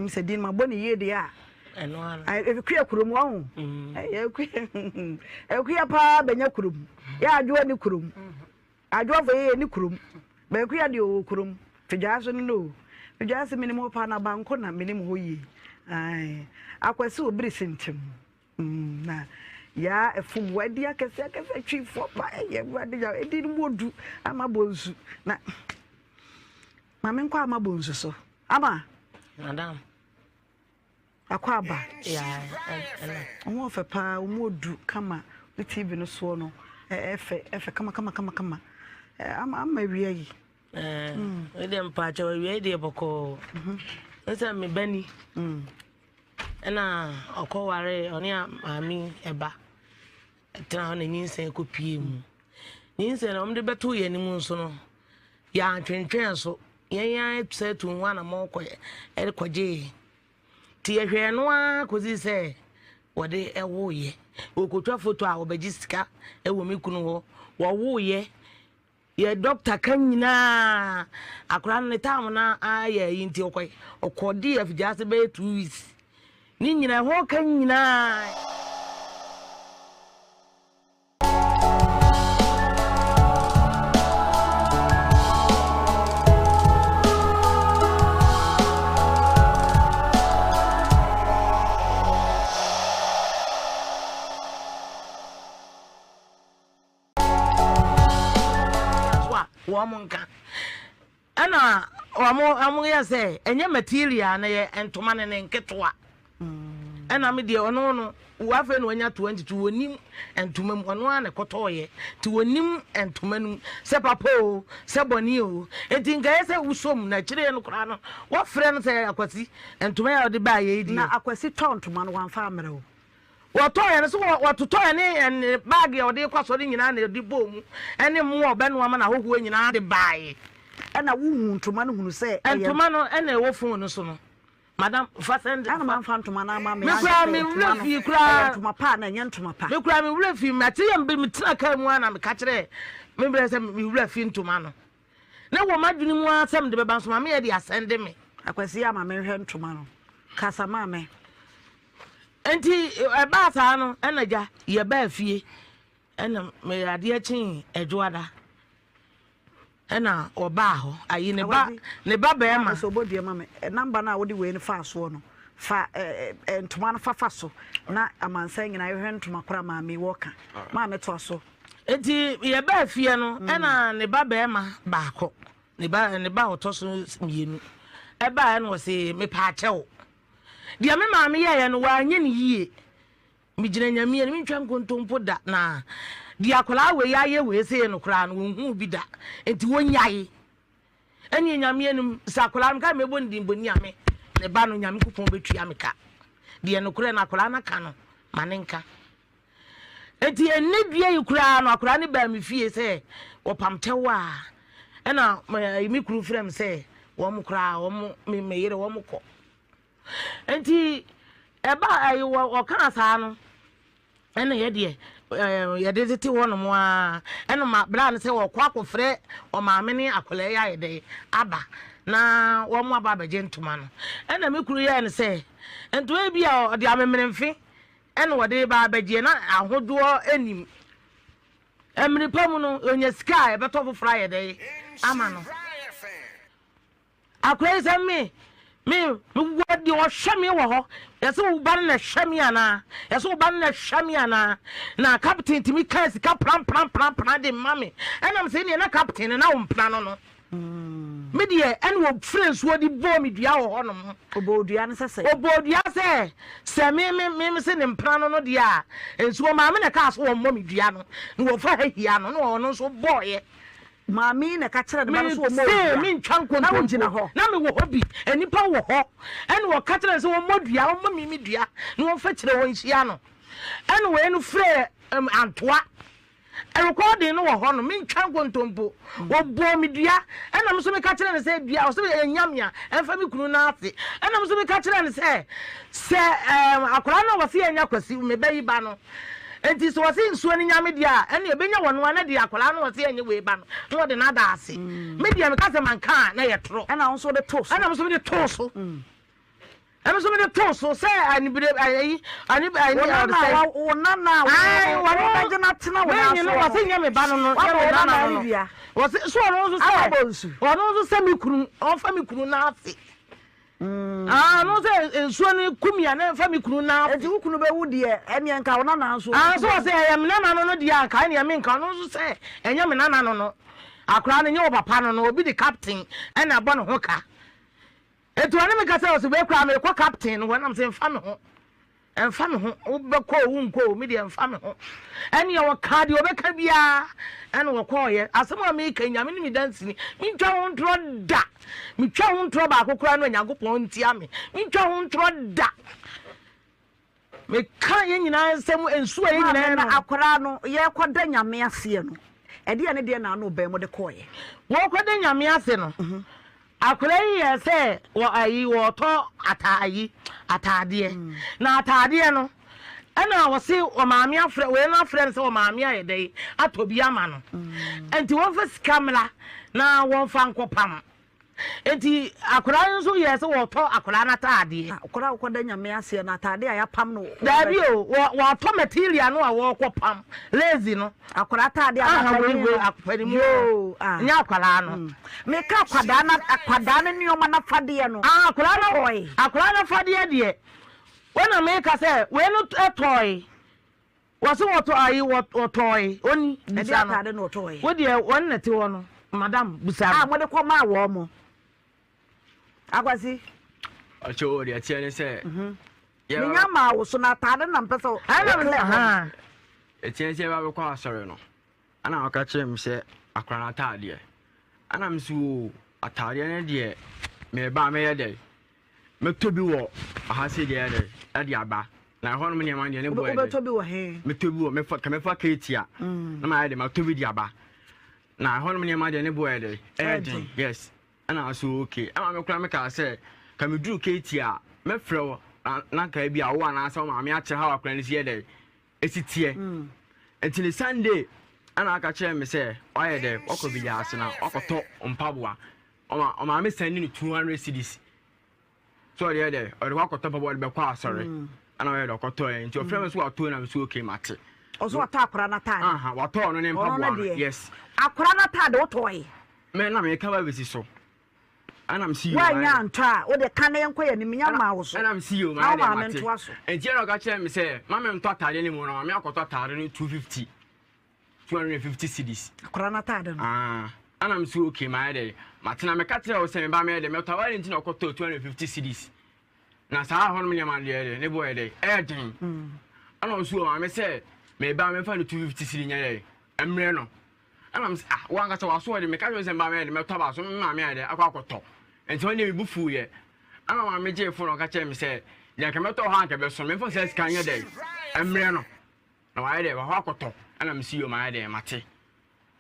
Menim sɛ din mabɔ ne yie deɛ a. Ɛno ara. Akua kurom wahu. Mm. Ɛyɛ akua akua paa bɛnya kurom. Yɛ adwoa ne kurom. Adwoa fo yɛ ne kurom. Bɛakua deɛ ɔwɔ kurom. Fidwaa so no no. Fidwaa se menim hɔ paa na banko na menim hɔ yie. Ae. Akwasi obiri sintim. Mm, na yaa ɛfom wadi akɛse akɛse twifoɔ pa ɛyɛ awurade ya ɛdi no mu odu ama bonsu na maame nkɔ ama bonsu so ama. Madam. Akɔ aba. Ɔho ɔfɛ paa, ɔmu odu kama ne TV no soɔ no ɛfɛ ɛfɛ kama kama kama kama. Ama ama awia yi. Ɛɛ deɛ mpaakyɛw awia yi deɛ bɔkɔɔ. Nsɛ me ba ni. Ɛna ɔkɔ ware ɔne maame ɛba. Tena hɔ na nyinsɛn kɔ pie mu. Nyinsɛn na wɔn de bɛto yɛn anim nso no yɛantwentwɛn so. Yɛn ara sɛ tu ho anammɔn kɔ ɛde kɔgyee. Nti yɛhwɛɛ no ara kɔsii sɛ wɔde woeɛ. Wɔkɔtwa foto a wɔbɛgye sika wɔ me kunu hɔ. Wɔwoeɛ. Yɛ dɔkta ka nyinaa akwadaa no ne taam no ayɛ ayi nti ɔkɔ ɔkɔ di afigya ase bɛyɛ 2 weeks. Ne nyinaa ɛhɔ ka nyinaa. So a wɔn nka ɛna wɔn yɛ sɛ ɛnyɛ material na yɛ ntoma ne ne nketewa. Ɛna me deɛ ɔno no afei na wanya 22, wɔnim ntoma mu, ɔno ara na ɛkɔtɔɔyɛ nti wɔnim ntoma no mu sɛ papa o sɛ bɔne o. Nti nka yɛ sɛ wosom na akyire no koraa no wɔfrɛ no sɛ Akwasi, ntoma yɛ a wɔde baa yɛ yi deɛ. Na Akwasi tɔ ntoma no wamfa ammrɛ wo? Wɔtɔeɛ no so wɔtotɔeɛ ne ne baage a ɔde rekɔ asɔre nyinaa na ɛde bɔɔ mu ne mmoa a ɔbɛnoa ma n'ahɔhoɔ nyinaa de baeɛ. Ɛna wohuu ntoma no hunu sɛ ɛyɛ. Ntoma no ɛna ɛwɔ phone no so no. Madam, fa send. Ɛna mamfa ntoma no ama me. Me koraa me werɛ fii koraa. Ɛyɛ ntoma pa na ɛnyɛ ntoma pa. Me koraa me werɛ fii. Mate yɛ metena kaa mu ara na meka kyerɛɛ me brɛ sɛ me werɛ fi ntoma no. Na wɔ m'adwene mu ara sɛ mede bɛba nso maame yɛ de asɛnde me. Akwasi ama menhwɛ ntoma no. Kasa maame. Nti ɛbaa saa no ɛna gya yɛbaa fie ɛna meyɛ adeɛ kyee Adwoada ɛna ɔbaa hɔ ayi ne ba ne ba bɛrima. Sɛ ɔbɔ dua ma me namba no a wode wei no faa soɔ no fa ntoma no fafa so na amansan nyinaa yɛhwɛ ntoma koro a maame wɔ ka maame toa so. Nti yɛbaa fie no ɛna ne ba bɛrima baako ne ba a ɔtɔ so mmienu ɛbaa ɛna ɔse mepaakyɛw. Deɛ me maame yɛeɛ no, wanyɛ no yie. Megyina Nyame anim, mentwa nkontompo da, na deɛ akwadaa wei ayɛ wei sei no koraa no, wɔnhuu bi da. Nti wɔnnyae. Ɛneɛ Nyame anim, sɛ akwadaa no, meka mɛbɔ ne din bɔ Nyame, ne ba no, Nyame Kopɔn bɛtua me ka. Deɛ nokorɛ no akwadaa no aka no, ma ne nka. Nti ɛnnɛ dua yi koraa no, akwadaa no baa me fie sɛ wɔpam kyɛw a, ɛna me kunu frɛ me sɛ wɔn koraa, wɔn, me, me yere, wɔn kɔ. Nti ɛba ɛyi wɔ ɔkaa saa no ɛna yɛ deɛ ɛɛ yɛde tete hɔ nom aa ɛna ma bra no sɛ ɔkɔ akɔfrɛ ɔmaame ne akwadaa yi ayɛ dɛ aba na wɔn aba abɛgye ntoma no ɛna me kunu yɛɛ no sɛ ntoma yi bi a ɔde amemenemfe ɛna ɔde ba abɛgyeɛ na ahodoɔ anim mmiri pa mu no ɔnya sika a ɛbɛtɔ foforɔ ayɛ dɛ ama no. Akora yi sɛ me, me, mewɔ deɛ ɔhwɛ me wɔ hɔ. Yɛsɛ wo ba no na ɛhwɛ me anaa? Yɛsɛ wo ba no na ɛhwɛ me anaa? Na captain tumi kaa sika pranpranpranpran de ma me. Ɛnam sɛ neɛ na captain no na wo mpena no no. Me deɛ ɛna wɔfrɛ nsuo de bɔɔ me dua wɔ hɔ nom. Ɔbɔɔ dua no sɛ sɛ? Ɔbɔɔ dua sɛ sɛ me me me me se ne mpena no no deɛ a nsuo maame na ɛkaa so wɔmmɔ me dua no na wɔfa ha hia no na ɔno nso bɔɔyɛ. Maame yi na ɛka kyerɛɛ ne ba no sɛ ɔmmɔ Mese dua. mentwa Na wogyina nkontompo. hɔ. Na mewɔ hɔ bi. Nnipa wɔ hɔ. Ɛnna wɔka kyerɛɛ no sɛ ɔmmɔ dua, ɔmmɔ me me dua, na wɔmfa kyerɛ hɔ nhyia no. Ɛnna wei no frɛɛ um, Antoa. Rekɔɔden no wɔ hɔ no, mentwa nkontompo. Wɔbɔɔ me dua. Ɛnna me nso meka kyerɛɛ no sɛ dua, ɔsɛ ɛnya me a, ɛmfa me kunu no ase. Ɛnna me nso meka kyerɛɛ no sɛ, sɛ um, akwadaa no a wɔse yɛnya Kwasi, me ba yi ba no, Enti sɛ wɔse nsuo no nyame deɛ a, ɛnneɛ ɛbɛnya wɔn a na deɛ akwadaa no wɔse ɛnyɛ wei ba no, na wɔde no ada ase. Me deɛ meka sɛ manka a, na ɛyɛ torɔ. Ɛna wo nso wode too so. Ɛna me nso mede too so. Ɛno nso mede too so sɛ anibere ayi ani ani Wo nana ɔde sɛ. wo nana a Ayi wo wɔn wobɛgye no atena wo nan menye no soɔ wɔse no. nyɛ me ba no no nyɛ Wabɔ me wo nana nana no no dua. wɔse so ɔno nso Ama sɛ bɔ nsu. ɔno nso sɛ me kunu ɔmfa me kunu n'ase. Ah ɔno sɛ nsuo no kum ya na ɛmfa me kunu n'ase. Enti wo kunu bɛwu deɛ ɛneɛ nka wo nana nso. Ah so ɔsɛ ɛyɛ me nana no no deɛ anka ɛneɛ menka ɔno nso sɛ ɛnyɛ me nana no no akwaraa no nyɛ wo papa no no obi de captain ɛna ɛbɔ ne ho ka. Enti ɔne me kasa ɔse wei koraa merekɔ captain no hɔ nam sɛ mfa me ho ɛmfa me ho wobɛkɔ o wonkɔ o me deɛ ɛmfa me ho ɛneɛ ɔkaa deɛ ɔbɛka biara ɛna ɔkɔɔyɛ asɛm a meka nyame ne me dansini mentwa ho ntorɔ da metwa ho ntorɔ baako koraa no Onyankopɔn ntia me mentwa ho ntorɔ da Meka yɛn nyinaa nsɛm, nsuo a yɛn nyinaa Maame na nom. akwadaa no yɛrekɔda Nyame aseɛ no, ɛdeɛn ne deɛn na ano bɛn mode kɔeɛ? Wɔrekɔda Nyame ase no, akwadaa yi yɛɛ sɛ wɔ ayi wɔretɔ ata ayi ataadeɛ. Na ataadeɛ no, ɛna wɔse ɔmaame afrɛ wei no afrɛ no sɛ ɔmaame ayɛ dɛn atɔ bi ama no. Nti wɔmfa sika mmra na wɔmfa nkɔpam. Enti akwadaa no nso yɛɛ sɛ wɔretɔ akwadaa no ataadeɛ. Akwadaa a ɔkɔda Nyame aseɛ no ataadeɛ a yɛapam no. Daabi o, wɔatɔ material no a wɔrekɔ pam, lazy no. Akwadaa ataadeɛ a Aha, wei wei akwadaa mu yoo, ah. Nyɛ akwadaa no. Mm. Meka akwadaa no akwadaa no nneɛma n'afadeɛ no. Ah, akwadaa no akwadaa no afadeɛ deɛ, wɔn na meka sɛ wei no tɔe. Wɔse wɔtɔ ayi wɔtɔɔe oni bisa no. Ɛde ataade na ɔtɔɔe. Wo deɛ wɔn na ɛte hɔ no madam bisa no. A mode kɔ maa wɔn mo. Akwasi. Ɔkyɛ o deɛ ɛteɛ ne sɛ. Mhm. Menya maa wo so na ataade na mpɛ sɛ ɔklɛ hɔ. Ɛteɛ ne sɛ yɛba bɛkɔ asɔre no ɛna ɔka kyerɛ me sɛ akora no ataadeɛ ɛna me so o ataadeɛ no deɛ meba a mɛyɛ dɛ Mɛtɔ bi wɔ ha sei deɛ ɛdɛ ɛde aba na ɛhɔ nom nneɛma deɛ ne boɔ yɛ dɛ. Wobɛtɔ bi wɔ he? Mɛtɔ bi wɔ mɛfa ka mɛfa keeti a mm. na mayɛ dɛ matɔ bi de aba na ɛhɔ nom nneɛma deɛ ne boɔ yɛ dɛ ɛyɛ den yes ɛna so okay ɛma me kora mekaa sɛ ka meduru keeti a mɛfrɛ wo na nka bi a wo anaasɛ wo maame akyerɛ ha wakora no si yɛ dɛ ɛsi teɛ mm. nti ne Sunday ɛna aka kyerɛ me sɛ ɔyɛ dɛ wakɔ bi ase na wakɔtɔ mpaboa Ɔma ɔmaame sɛndi no 200 cedis sɛ ɔde yɛ dɛ ɔde kɔ akɔtɔ mpaboa ɔde bɛkɔ asɔre mm. ɛna ɔyɛ dɛ ɔkɔtɔ yɛ nti ɔfrɛ mi so watɔ na mi so okay mate. Ɔso watɔ akora n'ataade. Aha watɔ ɔno ne mpaboa no yes. Akora n'ataade wotɔ yi. Mɛ na mɛ ka ba besi so ɛna mi si yi o. Wanya ntɔ a wode ka na yɛn kɔ yɛn anim nya maa wo so. Ɛna mi si yi o maa yɛ dɛ mate nti ɛna ɔka kyerɛ mi sɛ maame ntɔ ataade ne mu na maame akɔtɔ ataade no 250. 250 cedis. Akwadaa no ataade no. Ah, ɛna me so okay mayɛ dɛ matena meka kyerɛ wo sɛ meba mɛyɛ dɛ mɛtɔ aware nti na ɔkɔtɔ 250 cedis na saa hɔ nom nneɛma deɛ dɛ ne boɔ yɛ dɛ ɛyɛ den mm. ɛna ɔso wɔ maame sɛ meba mɛfa no 250 cedis nyɛ dɛ mmerɛ no ɛna me sɛ ah wo ankasa waso ɔde meka kyerɛ sɛ meba mɛyɛ dɛ mɛtɔ aba so me maame ayɛ dɛ akɔ akɔtɔ nti ɔne me bu fuu yɛ ɛna maame gyee fon ɔka kyerɛ me sɛ deɛ nka mɛtɔ hɔ anka bɛso memfa saa sika nyɛ dɛ mmerɛ no Na wayɛ dɛ wahɔ akɔtɔ ɛna mesi yoo mayɛ dɛ mate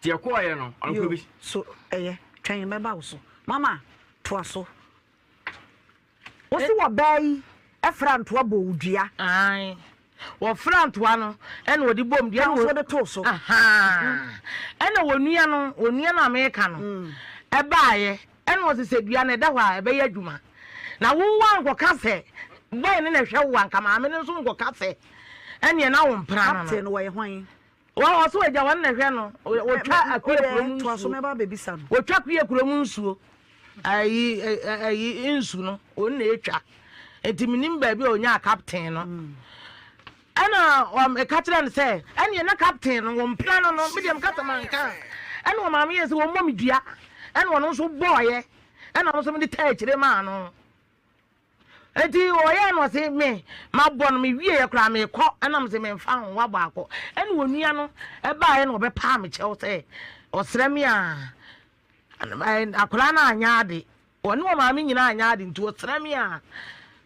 nti yɛkɔɔyɛ no ɔno Yoo kɔ bi. so ɛyɛ twɛn mɛba wo so mama toa so wo se wɔbaa yi fra ntoa bɔ wo dua. Ae wɔfra ntoa no ɛna wɔde bom deɛ ɛna wɔde too so ahaa ɛna wɔnua no wɔnua no a meka no ɛbaayɛ Ɛna ɔse sɛ dua no ɛda hɔ a ɛbɛyɛ adwuma na wo woankɔka sɛ boy no na ɛhwɛ wo a nka maame no nso nkɔka sɛ ɛneɛ na wo mpena no no. Captain no wɔyɛ hwan? Wɔ ɔse wagya wɔn na ɛhwɛ no wɔtwa akua kurom nsuo wɔtwa akua kurom nsuo ayi ayi nsu no wɔn na ɛtwa nti menim baabi a ɔnyaa captain no. Mm. Ɛna ɔka kyerɛɛ no sɛ, Ɛnneɛ na captain no, wo mpena no no, me deɛ meka sɛ manka a. Ɛna ɔmaame yɛɛ sɛ wɔmmɔ me dua. Ɛna ɔno nso bɔɔeɛ. Ɛna ɔno nso mede taa akyire maa no. Enti ɔyɛɛ no ɔse me mabɔ no mewieɛ koraa mekɔ. Ɛna mese memfa ho woabɔ akɔ. Ɛna onua no ɛbaeɛ na ɔbɛpaa me kyɛw sɛ ɔsrɛ me a akwadaa no anyɛ ade. Ɔne ɔmaame nyinaa anyɛ ade nti ɔsrɛ me a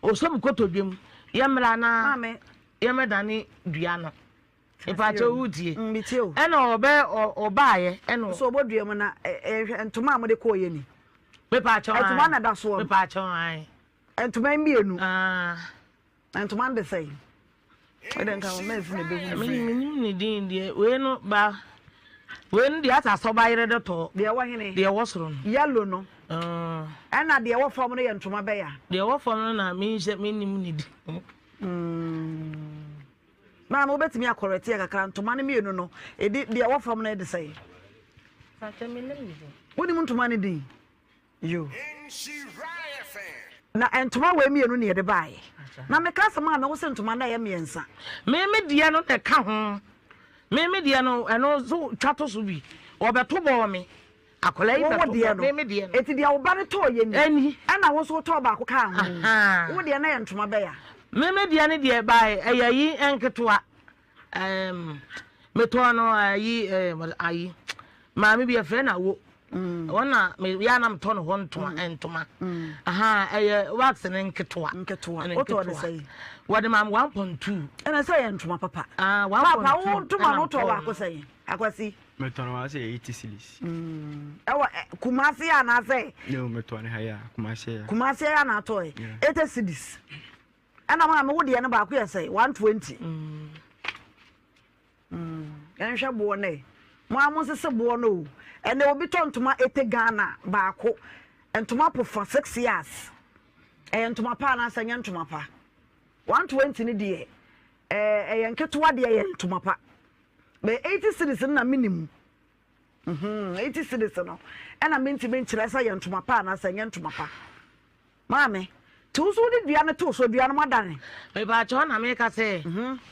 ɔsɔ me kotodwe mu yɛmmra na yɛmmɛdane dua no. Mpakyɛ wotie? Mm, metie o. Ɛna ɔbɛ ɔbaayɛ ɛna. So ɔbɔ dua mu na ɛhwɛ ntoma a mode kɔɔ yɛ ni. Mepaakyɛw ae. Ntoma na ɛda soɔ no. Mepaakyɛw ae. Ntoma mmienu. Ah. Ntoma no de sɛn? Wei nka wɔn mɛnsi na ebehu ne din. Menim ne din deɛ wei no ba wei no deɛ asa asɔba yere de tɔ. Deɛ ɛwɔ hene. Deɛ ɛwɔ soro no. Yellow no. Ɛna deɛ ɛwɔ fam no yɛ ntoma bɛn a? Deɛ ɛwɔ fam no na menhyɛ mennim ne din. Maame wobɛtumi akɔrɛte yɛ kakra ntoma no mmienu no ɛdi deɛ ɛwɔ fam no ɛde sɛn? Wonim ntoma no din? Yo. Na ntoma wei mmienu na yɛde baeɛ. Na meka sɛ maame wo se ntoma no ɛyɛ mmiɛnsa. Me me deɛ no na ɛka ho. Me me deɛ no ɛno nso twa to so bi. Wɔbɛto bɔɔ me. Akwadaa yi bɛto bɔɔ me me deɛ no. Eti deɛ wo ba no tɔɔ yɛ ni. Ɛni. Ɛna wo nso wotɔɔ baako kaa ho. Wo deɛ no yɛ ntoma bɛya. Me me deɛ no deɛ bae ɛyɛ yi nketewa. Ɛɛm metɔɔ no ayi ɛɛm ayi maame bi yɛfrɛ no awo mm. wɔn na me yɛ anam tɔ no hɔ ntoma mm. ntoma mm. aha ɛyɛ wax ne nketewa nketewa wotɔ ne sɛn wɔde maame 1.2 ɛna sɛ yɛ ntoma papa ah 1.2 papa wo ntoma no tɔ baako sɛn akwasi metɔ no wa sɛ 80 cedis ɛwɔ kumase anaasɛ no metɔ ne ha yɛ kumase kumase yɛ anatɔ yɛ 80 cedis Ɛna maame wo deɛ no baako yɛ sɛn? 120. Mm. Yɛnhwɛ boɔ no ɛ. Mo ara mo nsese boɔ no o. Ɛnɛ obi tɔ ntoma ete Ghana baako. Ntoma pofa 6 yards. Ɛyɛ ntoma pa anaasɛ ɛnyɛ ntoma pa? 120 no deɛ ɛyɛ nketewa deɛ ɛyɛ ntoma pa. Bɛyɛ 80 cedis no na menim. Mhm, 80 cedis no ɛna mentumi nkyerɛ sɛ ɛyɛ ntoma pa anaasɛ ɛnyɛ ntoma pa. Maame, nti wo nso wode dua no too so, dua no moadane? Mepaakyɛw na meka sɛ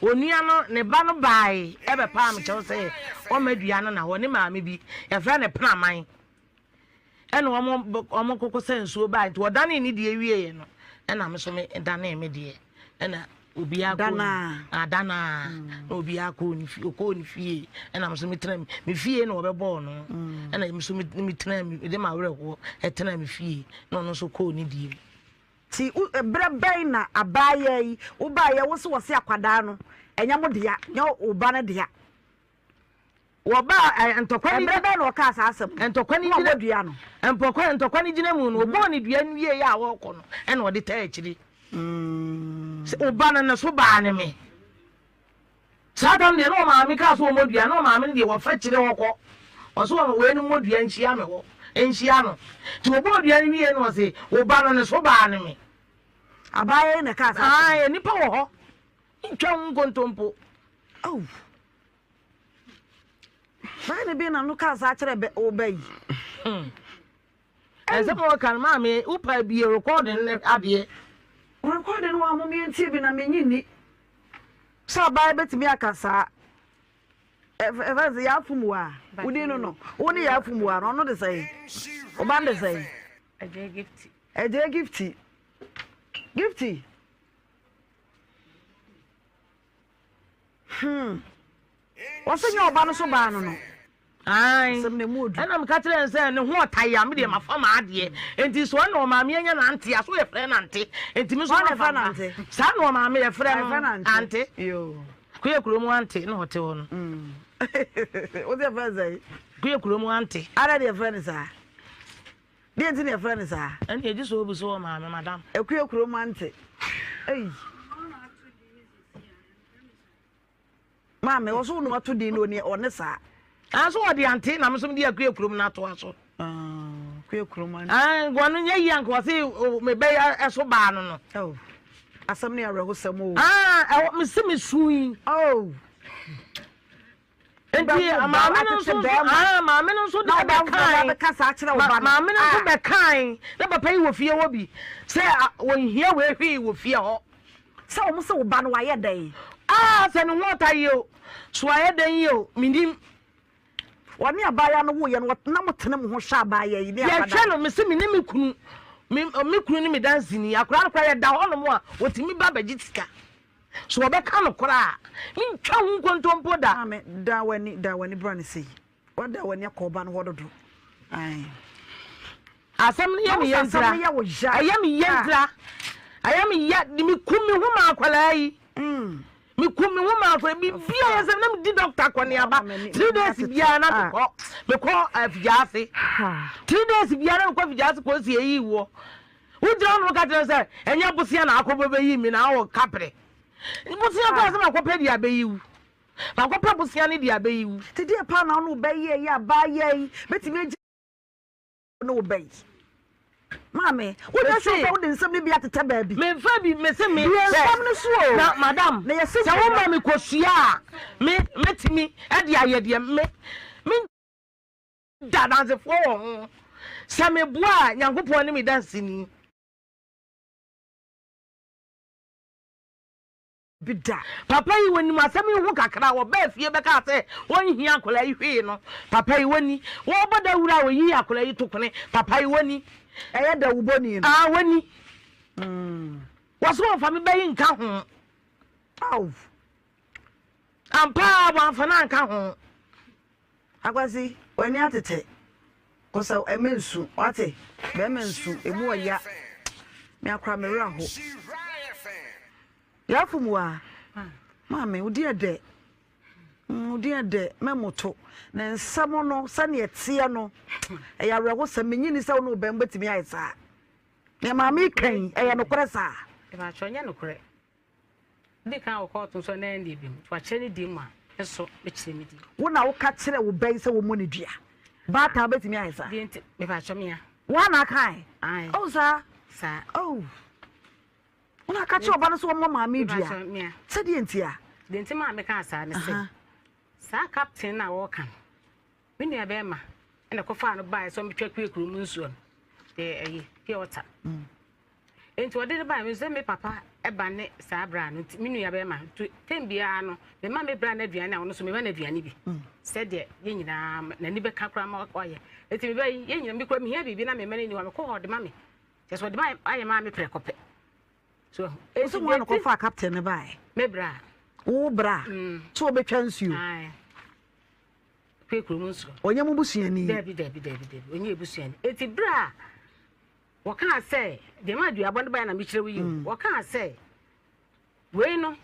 onua no ne ba no bae ɛbɛpaa me kyɛw sɛ ɔmma dua no na hɔ ne maame bi yɛfrɛ no Praman ɛna wɔn wɔn koko sɛ nsuo bae nti ɔdanee ne deɛ wieɛ no ɛna me so me danee me deɛ ɛna obiara kɔɔ ne adanaa mm. na obiara kɔɔ ne fie ɔkɔɔ ne fie ɛna me so metena me fie na ɔbɛbɔɔ no mm. ɛna me so metena mede m'awerɛhoɔ ɛtena me fie na ɔno nso kɔɔ ne die mu. Ti berɛ bɛn na abaayewa yi wobaeɛ wo se wɔse akwadaa no ɛnyɛ mo dea nyɛ wo ba no dea Wɔbaa ɛ, ntɔkwa no. Ɛberɛ bɛn na ɔkaa saa asɛm no? Ntɔkwa no Na gyina. wabɔ dua no. Mpɔkwa, ntɔkwa no gyina mu no, ɔbɔɔ ne dua no wieeɛ a ɔrekɔ no, ɛna ɔde taa akyire. Sɛ ɔba no, ne so baa ne me. Saa da no deɛ, na ɔmaame kaa sɛ ɔmmɔ dua, na ɔmaame no deɛ wɔfa akyire hɔ kɔ. Ɔse wɔn wei no mmɔ dua nhyia me hɔ, nhyia no. Nti ɔbɔɔ dua no wieeɛ no, ɔse, wo ba no, ne so baa ne me. Abaayewa yi na ɛkaa saa asɛm no? Ae, nnipa wɔ hɔ. Ntwa ho nkontompo. Ao! Bɛn ne bi na no kaa saa kyerɛ bɛ wo ba yi. Hmm. Ɛsɛ ma wɔka no maame wopa bie recording ne adeɛ. Recording no wɔn mo ntie bi na menyi nni. Sɛ ɔbaa bɛtumi aka saa. Ɛfɛ sɛ yɛafom wo a wodin no no wo ne yɛafom wo a no ɔno de sɛn ɔba no de sɛn. Ɛgye gifti. Ɛgye gifti. Gifti. Hmm. Wɔsɛ nyɛ ɔba no so baa no no. Ae. Asɛm na emu odu. Ɛna meka kyerɛ no sɛ ne ho ɔtae a me deɛ mafa m'adeɛ. Enti sɛ ɔne ɔmaame anya nante a, so yɛfrɛ no ante. Enti me nso Ɔne mafa fɛ mma. nante. Saa na ɔmaame yɛfrɛ Ɛfɛ no nante. ante. Yoo. Kuye kurom ante na ɔte hɔ no. Wo deɛ fɛ sɛ. Kuye kurom ante. Ada deɛ fɛ ne saa. Deɛ nti na yɛfrɛ no saa? Ɛnna egye sɛ obi so wɔ maame madam. Akua kurom ante. Ei. Maame, ɔso na wato din no oni ɔne saa. Nanso ɔde ante na mesom de akua kurom no atoa so. Ah, akua kurom ante. Ah, wɔn nyɛ yi anka wɔse mebɛyɛ ɛso baa no no. Oh. Asɛm ne awerɛhosɛm o. Ah, ɛwɔ mese mesu yi. Oh. Nti maame no nso ah maame no nso de bɛkae maame no nso bɛkae na papa yi wɔ fie hɔ bi sɛ wɔnhia wei hwee wɔ fie hɔ. Sɛ wɔn sɛ wo ba no wayɛ dɛn? Ah sɛ ne ho ɔta yie o so wayɛ dɛn yie o menim. Wɔne abaayewa no woyɛ no na mo tene mo ho hwɛ abaayewa yi ne akwadaa. Yɛhwɛ no mese me ne me kunu me me kunu ne me danseni akwadaa no koraa yɛda hɔ nom a wɔtumi ba bɛgye sika. So wɔbɛka nokorɛ a? Mentwa ho nkontompo da. Maame, dan w'ani, dan w'ani bra ne sei. Wada w'ani akɔ ɔba no hɔ dodo. Ae. Asɛm no yɛ me ya ntira. Asɛm no yɛ wo ya. Ɛyɛ me ya ntira. Ɛyɛ me ya, meku me ho ma akwadaa yi. Mm. Meku me ho ma akwadaa biribi a yɛ sɛ na medi dɔkta akɔneaba. 3 days biara na mekɔ mekɔ afigya ase. 3 days biara na mekɔ afigya ase kɔ si eyi woɔ. Wogyina hɔ na woka kyerɛ no sɛ, Ɛnyɛ bosea na akɔbɔ bɛyi me na awɔ kaprɛ. Bosea koraa sɛ makɔpɛ de abɛyi wo. Makɔpɛ bosea no de abɛyi wo. Nti deɛ paa na wo ne wo ba yi yɛ abaayewa yi bɛtumi agya ne wo ba yi. Maame, wonyɛ sure sɛ wode nsɛm no bi atetɛ baabi? Memfa bi, mese me. Bue nsɛm no so o. Na madam, Na yɛse sɛ woma me kosua a, me mɛtumi de ayɛ deɛ me me da adansefoɔ wɔ ho. Sɛ meboa a, Nyankopɔn ne me danseni. Bi da. Papa yi wɔnim asɛm yi ho kakra, wɔbaa fie bɛkaa sɛ wɔnhia akwadaa yi hwee no, papa yi wɔni. Wɔrebɔ dawuro a wɔyii akwadaa yi to kwene, papa yi wɔni. Ɛyɛ dawubɔni no. Ah, wɔni. Wɔse wɔmfa me ba yi nka ho. Aw. Ampa ara wɔamfa no anka ho. Akwasi, w'ani atete. Kɔsɛ ɛmɛ nsu, wate? Bɛrima nsu, emu ɔya. Me akora me werɛ aho. Yɛafom wo a, maame, wo din ɛdɛ. Wo din ɛdɛ, mɛmoto. Na nsɛm no, sɛnea ɛteɛ no, ɛyɛ awerɛhosɛm. Menye ni sɛ wo ne wo bɛn bɛtumi ayɛ saa. Nea maame yi ka yi, ɛyɛ nokorɛ saa? Ɛbɛatwerɛ nyɛ nokorɛ. Di kan wɔ kɔɔto nso na ɛndeɛ bi mu. Nti wakyerɛ ne din mu a, me so mɛkyerɛ me din. Wo na woka kyerɛ wo bɛn sɛ wɔmmɔ ne dua? Baatan wobɛtumi ayɛ saa? Deɛ nti, mepakyɛ mea. Wo a na aka ɛ? Oh, saa? Saa. Oh. Wo na aka kyerɛ ɔba no sɛ ɔmmɔ maame dua? Sɛdeɛ ntia? Deɛ nti maa mekaa saa ne sɛ, saa captain no a wɔreka no, me nua bɛrima ɛna kɔfaa no baeɛ sɛ ɔmbɛtwa kue kuro mu nsuo no, deɛ ɛyi, pure water. Nti ɔde no baeɛ, me sɛ me papa ɛba ne saa bra no, nti me nua bɛrima, nti tɛm biara no, mema me bra no aduane a ɔno nso mema no aduane bi. Sɛdeɛ yɛn nyinaa n'ani bɛka koraa ma ɔyɛ. Nti meba yi, yɛn nyinaa, mekura mehia biribi na mema no ni hɔ a, mekɔ hɔ ɔde ma me. Kyerɛ sɛ ɔde ma ayɛ maa me prɛko pɛ. So ahu. Wo sɛ wɔn kɔfa captain no baeɛ. Me bra. Wo bra. So wɔbɛtwa nsuo. Ae. Kwe kurom nsuo. Ɔnyɛ mo busuani. Dabi dabi dabi dabi ɔnyɛ busuani. Eti bra wɔkaa sɛ deɛ ma aduabɔ no baeɛ na mekyerɛ wo yi o. Wɔkaa sɛ wei no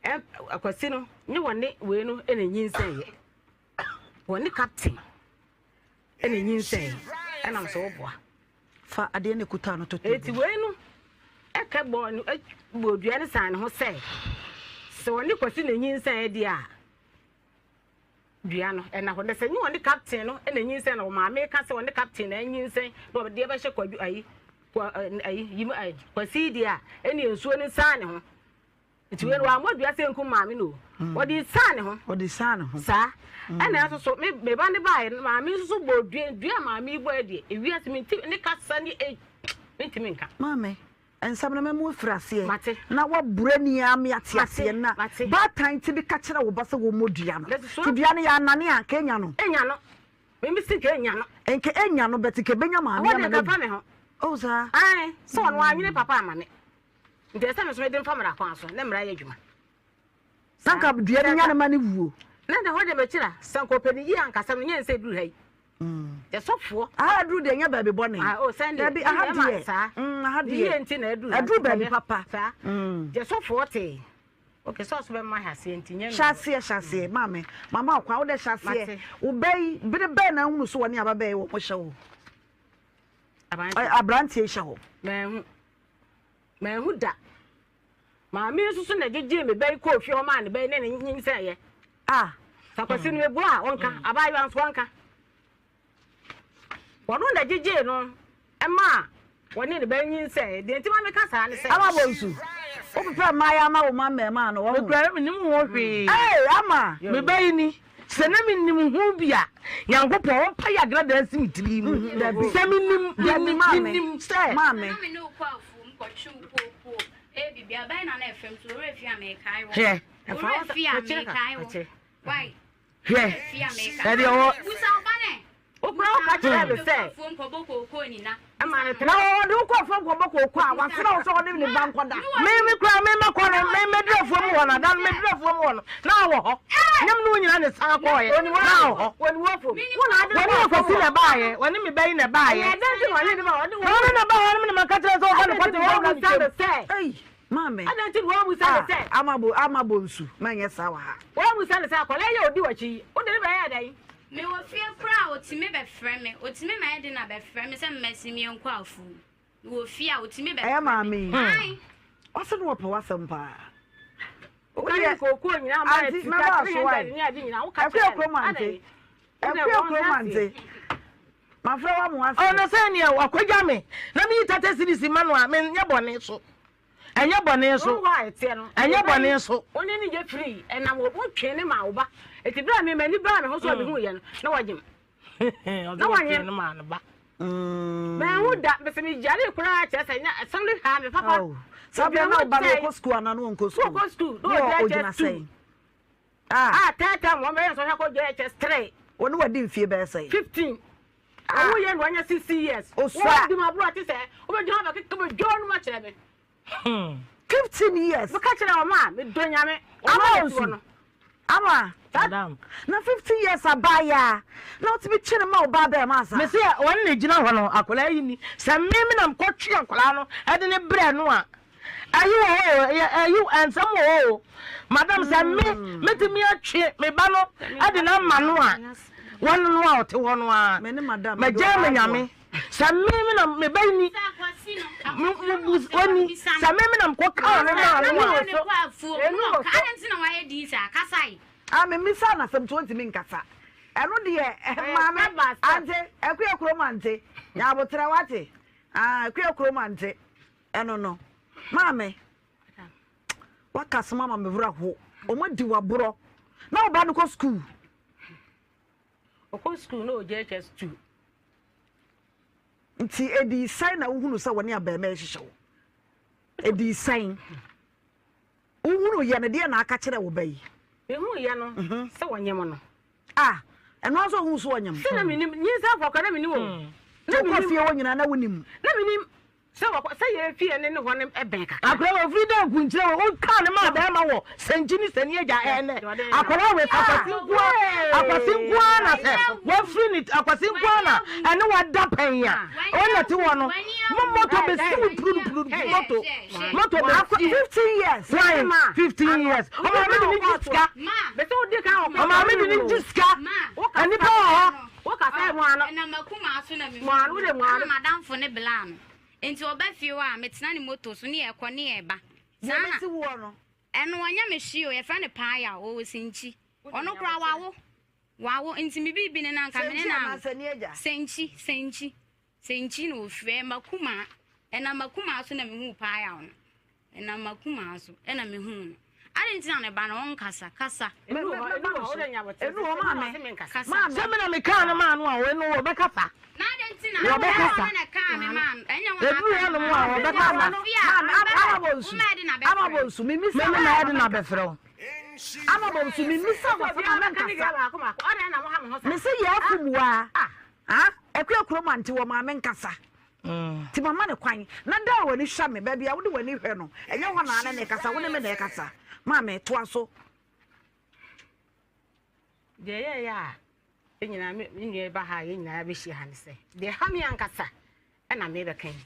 akwasi no ne wɔne wei no na nyinsɛn yɛ. Wɔne captain ɛna nyinsɛn ɛnam sɛ wɔboa. Fa adeɛ no ɛkuta no to table. Enti wei no ɛka bɔɔ no bɔɔ dua no san ne ho sɛ, sɛ ɔne Kwasi na nyinsɛn deɛ a, dua no ɛna hɔ. Na sɛ nye ɔne captain no na nyinsɛn na ɔmaame ka sɛ ɔne captain na anyinsɛn na ɔde ɛbɛhyɛ kwadu ayi kwa ayi yim ayi Kwasi deɛ a, ɛne nsuo no nsan ne ho. Nti wei no wammɔ dua sɛ nkum maame no o. Mm. Wɔde san ne ho. Wɔde san ne ho. Saa. Mm. Ɛna nso so me me ba ne baeɛ no maame nso so bɔ dua dua maame yi bɔ deɛ ewiase me nti ne kasa ne e me ntumi nka. Maame nsɛm no mɛmo afiri aseɛ. Mate. Na wabura ni ara me ate aseɛ na baatan ti bi ka kyerɛ wo ba sɛ wɔmmɔ dua no. Ti dua no yɛ anane a nka enya no. Enya no. Mimi si nka enya no. Nka enya no bɛte nka ebenya maame ama no. Ɛhɔ deɛ nka fa me ho. Oh saa. Ae sɛ ɔno anyene papa ama me. Nti ɛsɛ sɛ me nso mede mfa mmara kwan so ne mmara yɛ adwuma. Na nka dua no nya ne ma ne wuo. Na ne hɔ de mekyerɛ sɛ nka ɔpɛ ne yie ankasa no nyɛ nsɛ duru ha yi. Yɛ sɔfoɔ. Aha aduru deɛ nyɛ baabi bɔne. Ah, oh, sɛndeɛ. Dabi, aha deɛ. Saa. Aha deɛ. Yie nti na aduru. Aduru baabi papa. Saa. Yɛ sɔfoɔ tee. Okay, sɛ ɔso bɛma ha aseɛ nti nyɛ. Hyɛ aseɛ, hyɛ aseɛ, maame. Mama ɔkwan, wodɛ hyɛ aseɛ. Wo bɛ yi, bere bɛn na ahunu so wɔ ne ababɛɛ wɔ mo hyɛ hɔ? Aberanteɛ hyɛ hɔ. Manhu. Manhu da. Maame yi nso so na ɛgyegyee me ba yi kɔɔ fie hɔ maa ne ba yi ne ne nyinsɛneeɛ. Ah! Sakwasi no meboa a ɔnka, abaayewa nso ɔnka. Ɔno na ɛgyegyee no maa wɔne ne ba yi nyinsɛneeɛ. Deɛ nti ma meka saa ne sɛ. Ama Bonsu, wopepɛ mmaayewa ma wo mma mmarimaa no, wahu. Mekura menim ho hwee. Ee, Ama! Me ba yi ni. Sɛ na menim ho bi a, Nyankopɔn ɔmpa yɛ agradaa nsi me tiri mu. Dabi. Sɛ menim, Dabi, menim, maame. menim sɛ. Maame. Na me ne wo kɔ afuom kɔtwe wo poopoo. Ɛyɛ biribi a bɛn na na ɛfam so owura fie a mekae wo. Hwɛ. Owura fie a mekae wo. Why? Hwɛ. Owura fie a mekae. Ɛdeɛ ɔwɔ. Busa wo ba nɛ. Wokura wo ka kyerɛɛ me sɛ. Na ɔde wo kɔ afuom kɔbɔ kooko a, wasrɛ wo sɛ ɔne ne ba nkɔda. Me me kura me mɛkɔ no me mɛduru afuom hɔ no ada no mɛduru afuom hɔ no na ɔwɔ hɔ ne mu ne wo nyinaa ne san kɔɔeɛ na ɔwɔ hɔ. Wɔne Wɔne akwasi na ɛbaeɛ wɔne me ba yi na ɛbaeɛ. Na ɔne na ɛbaeɛ no me na maka kyerɛ sɛ ɔfa ne kɔte nkɔ wura ne kyɛm. Ei, maame. Adɛn nti na woammisa no Ah, sɛ. ama bo ama bonsu, mɛnyɛ saa wɔ ha. Woammisa no sɛ, Akwadaa yi a ɔdi w'akyi yi, wode no bɛyɛɛ dɛn? Mewɔ fie koraa a otumi bɛfrɛ me, otumi ma yɛde na bɛfrɛ me sɛ mmɛsen me yɛnkɔ afuom. Mewɔ fie a otumi bɛfrɛ me. Ɛyɛ maame yi. Ae. Ɔse no wɔpɛ w'asɛm paa. Woka ne kookoo nyinaa ma Auntie, sika mɛba so 300 wae. ne ade nyinaa woka Ɛkua kyerɛ kurom no. ante. Adɛn? Wode Ɛkua wɔn kurom nsa ante. aseɛ. Mafrɛ wo ama woafrɛ. Ɔno sɛ neɛ wakɔgya me na meyi 30 cedis ma no a, menyɛ bɔne so. Ɛnyɛ bɔne so. Wo hɔ a ɛteɛ no. Ɛnyɛ bɔne so. Wo ne no yɛ free ɛnam wo wotwee ne maa wo ba. Eti berɛ a me m'ani baa me ho so a mehuu yɛ no na wanyem. Na wanyem. Ne maa ne ba. Manhu da mese me gyaree koraa kyerɛ sɛ nya asɛm no haa me papa. Saa berɛ na wo ba no ɔkɔ sukuu anaa na ɔnkɔ sukuu? Ɔkɔ sukuu na ɔgyina JHS 2. Ah third term wɔn bɛyɛ nsɔhwɛ akɔ JHS 3. Wɔne wadi mfie bɛyɛ sɛn? 15. Ah. Ɔwo yɛ no wanya 16 years. Osua. Wɔn di ma aburo ate sɛ wobɛgyina hɔ bɛkeka bɛdwa wɔn akyerɛ me. 15 years. Meka kyerɛ wɔn a medɔ nyame. Ama nsu. Ama. Madam. Na 15 years abaayaa na wotumi twe ne ma wo ba bɛɛ ma asa. Mese wɔn na gyina hɔ no akwadaa yi ni sɛ me me na mekɔtwe akwadaa no ɛde ne brɛ no a Ayi wɔ hɔ o, ɛyɛ ayi nsɛm wɔ hɔ o. Madam sɛ me metumi atwe me ba no de no ama no a, wɔn no a ɔte hɔ no a, magyaa me nyame. Sɛ me me na me ba ni, me bu oni, sɛ me me na mekɔ kaa no maa no a. Ah, me mmisa na asɛm to ntumi nkasa. Ɛno deɛ maame ante akuya kurom ante. Nyabotrɛ wate. Ah, akuya kurom ante. Ɛno no, maame, waka asɛm ama me werɛ ho. Wɔn adi waborɔ. Na ɔba no kɔ sukuu. Ɔkɔ sukuu na ɔgya HS 2. Nti edi sɛn na wohunu sɛ wɔne abɛɛma ɛhyehyɛ wo? Edi sɛn? Wohunu yɛ no deɛ na aka kyerɛ wo ba yi? Mehu yɛ no sɛ wɔnyem no. Ah, ɛno ara sɛ ohuu so ɔnyem. Sɛ na menim, nyinsɛn fɔ kora na menim o. Hmm. Na menim. Wokɔ fie hɔ nyinaa na wonim. Na menim sɛ wɔkɔ sɛ yɛn fie ne ne hɔ no bɛn kakra. Akora wɔ firi dɛ nkunkyerɛ wɔ wokaa ne maa bɛrima wɔ sɛnkyi ne sɛni agya ɛnɛ akora wɔ akwasi nkoa akwasi nkoa na sɛ wafiri ne akwasi nkoa na ɛne wada pɛn a ɔna te hɔ no mo moto bɛsi wo puru puru moto Moto bɛ si. 15 years. Why 15 years? Ɔmaame de ne gye sika. Ɔmaame de ne gye sika. Nnipa wɔ hɔ. Ɛnam akumaa so na mehu no. Ɛna madamfo ne bla no. Nti ɔba fie hɔ a, metena ne moto so ne yɛkɔ ne yɛba. Saa na. Deɛ no. Ɛno ɔnyɛ me hwee o, yɛfrɛ no Paayaw, ɔwɔ Senkyi. Ɔno koraa wawo. Wawo, nti me biribi ne no anka me ne no anwo. Senkyi, Senkyi. Sɛ nkyi na ofiri, ɛyɛ m'akumaa. Ɛnam m'akumaa so na mehuu Paayaw no. Ɛnam m'akumaa so na mehuu no. Adɛn nti na ne ba no ɔnkasa? Kasa. Enu hɔ maame. Kasa. Sɛ me na mekaa no maa no a, ɔno ɔbɛkasa. Na adɛn nti na Wɔbɛkasa. ɔno na ɛkaa me maa no? Ɛnyɛ wo na Ɛduru aka me hɔnom maa a, no. wɔbɛkasa. Maame, Maame, ama bɔ nsu. Wo mmaa de na Ama bɛfrɛ bɔ wo. nsu. Mimisa Me me maa de na bɛfrɛ wo. Ama bɔ nsu. Mimisa wɔ sɛ maame nkasa. Mese yɛ afum waa. Ah Akua kurom ante wɔ maame nkasa nti mama no kwan na da a w'ani hwɛ me baabi a wode w'ani hwɛ no ɛnyɛ hɔ na ne ne kasa wo ne me na ɛkasa maame toa so. Deɛ ɛyɛɛyɛ a yɛn nyinaa me nua ba ha a yɛn nyinaa bɛhyia ha ne sɛ deɛ ɛha me ankasa ɛna mebɛka yi.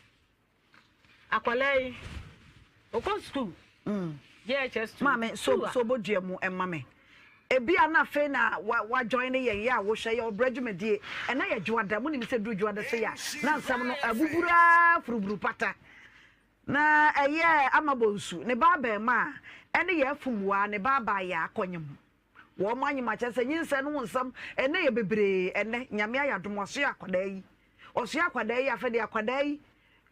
Akwadaa yi, ɔkɔ sukuu. JHS two. Maame, so so bodua mu ɛma me. Ebi a na afei na wa wa join ne yɛn yɛ a wohwɛ yɛ ɔbrɛ dwumadie. Ɛnɛ yɛ dwoada, mo nim sɛ duru dwoada sɛ yɛ a na nsɛm no abuburu ara furuburu pata. Na ɛyɛ ama bonsu ne ba abɛɛmaa ɛne yɛ afumwaa ne ba abaayaa kɔnyem. Wɔn anyem akyɛ sɛ nyinsɛn no ho nsɛm ɛnɛ yɛ bebree ɛnɛ Nyame ayɛ adom wasoɛ akwadaa yi ɔsoɛ akwadaa yi afɛ deɛ akwadaa yi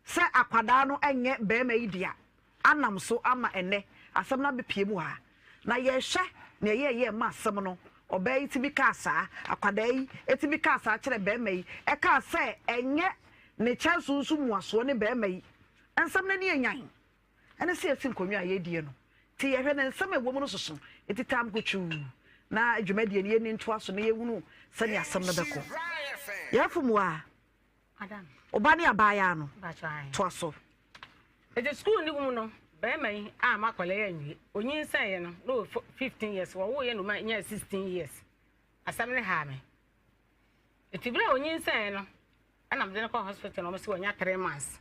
sɛ akwadaa no ɛnyɛ bɛɛma yi dea anam so ama ɛnɛ asɛm no abɛpie mu ha na yɛhwɛ nea ɛyɛɛyɛ ɛma asɛm no ɔbaa yi tumi kaa saa akwadaa yi ɛtumi kaa saa kyerɛ bɛɛma yi ɛkaa sɛ ɛnyɛ ne kyɛnso nso muasoɔ ne bɛɛma yi nsɛm no ani ɛnyan Ɛne sɛ yɛsi nkonnwa a yɛredie no nti yɛhwɛ na nsɛm a ɛwɔ mu no soso nti tam kotwuu na dwumadie no yɛnni ntoa so na yɛhunu sɛnea asɛm no bɛkɔ. Yɛafom wo a, wo ba ne abaayaa no, toa so. Nti sukuu no mu no, barima yi amma akwadaa yi anwie. Ɔnyinsɛneeɛ no, na ɔwɔ 15 years, wɔwoeɛ no ɔnyaa 16 years. Asɛm no haa me. Nti berɛ a ɔnyinsɛneeɛ no, ɛna mede no kɔɔ hospital na wɔse wanya 3 months.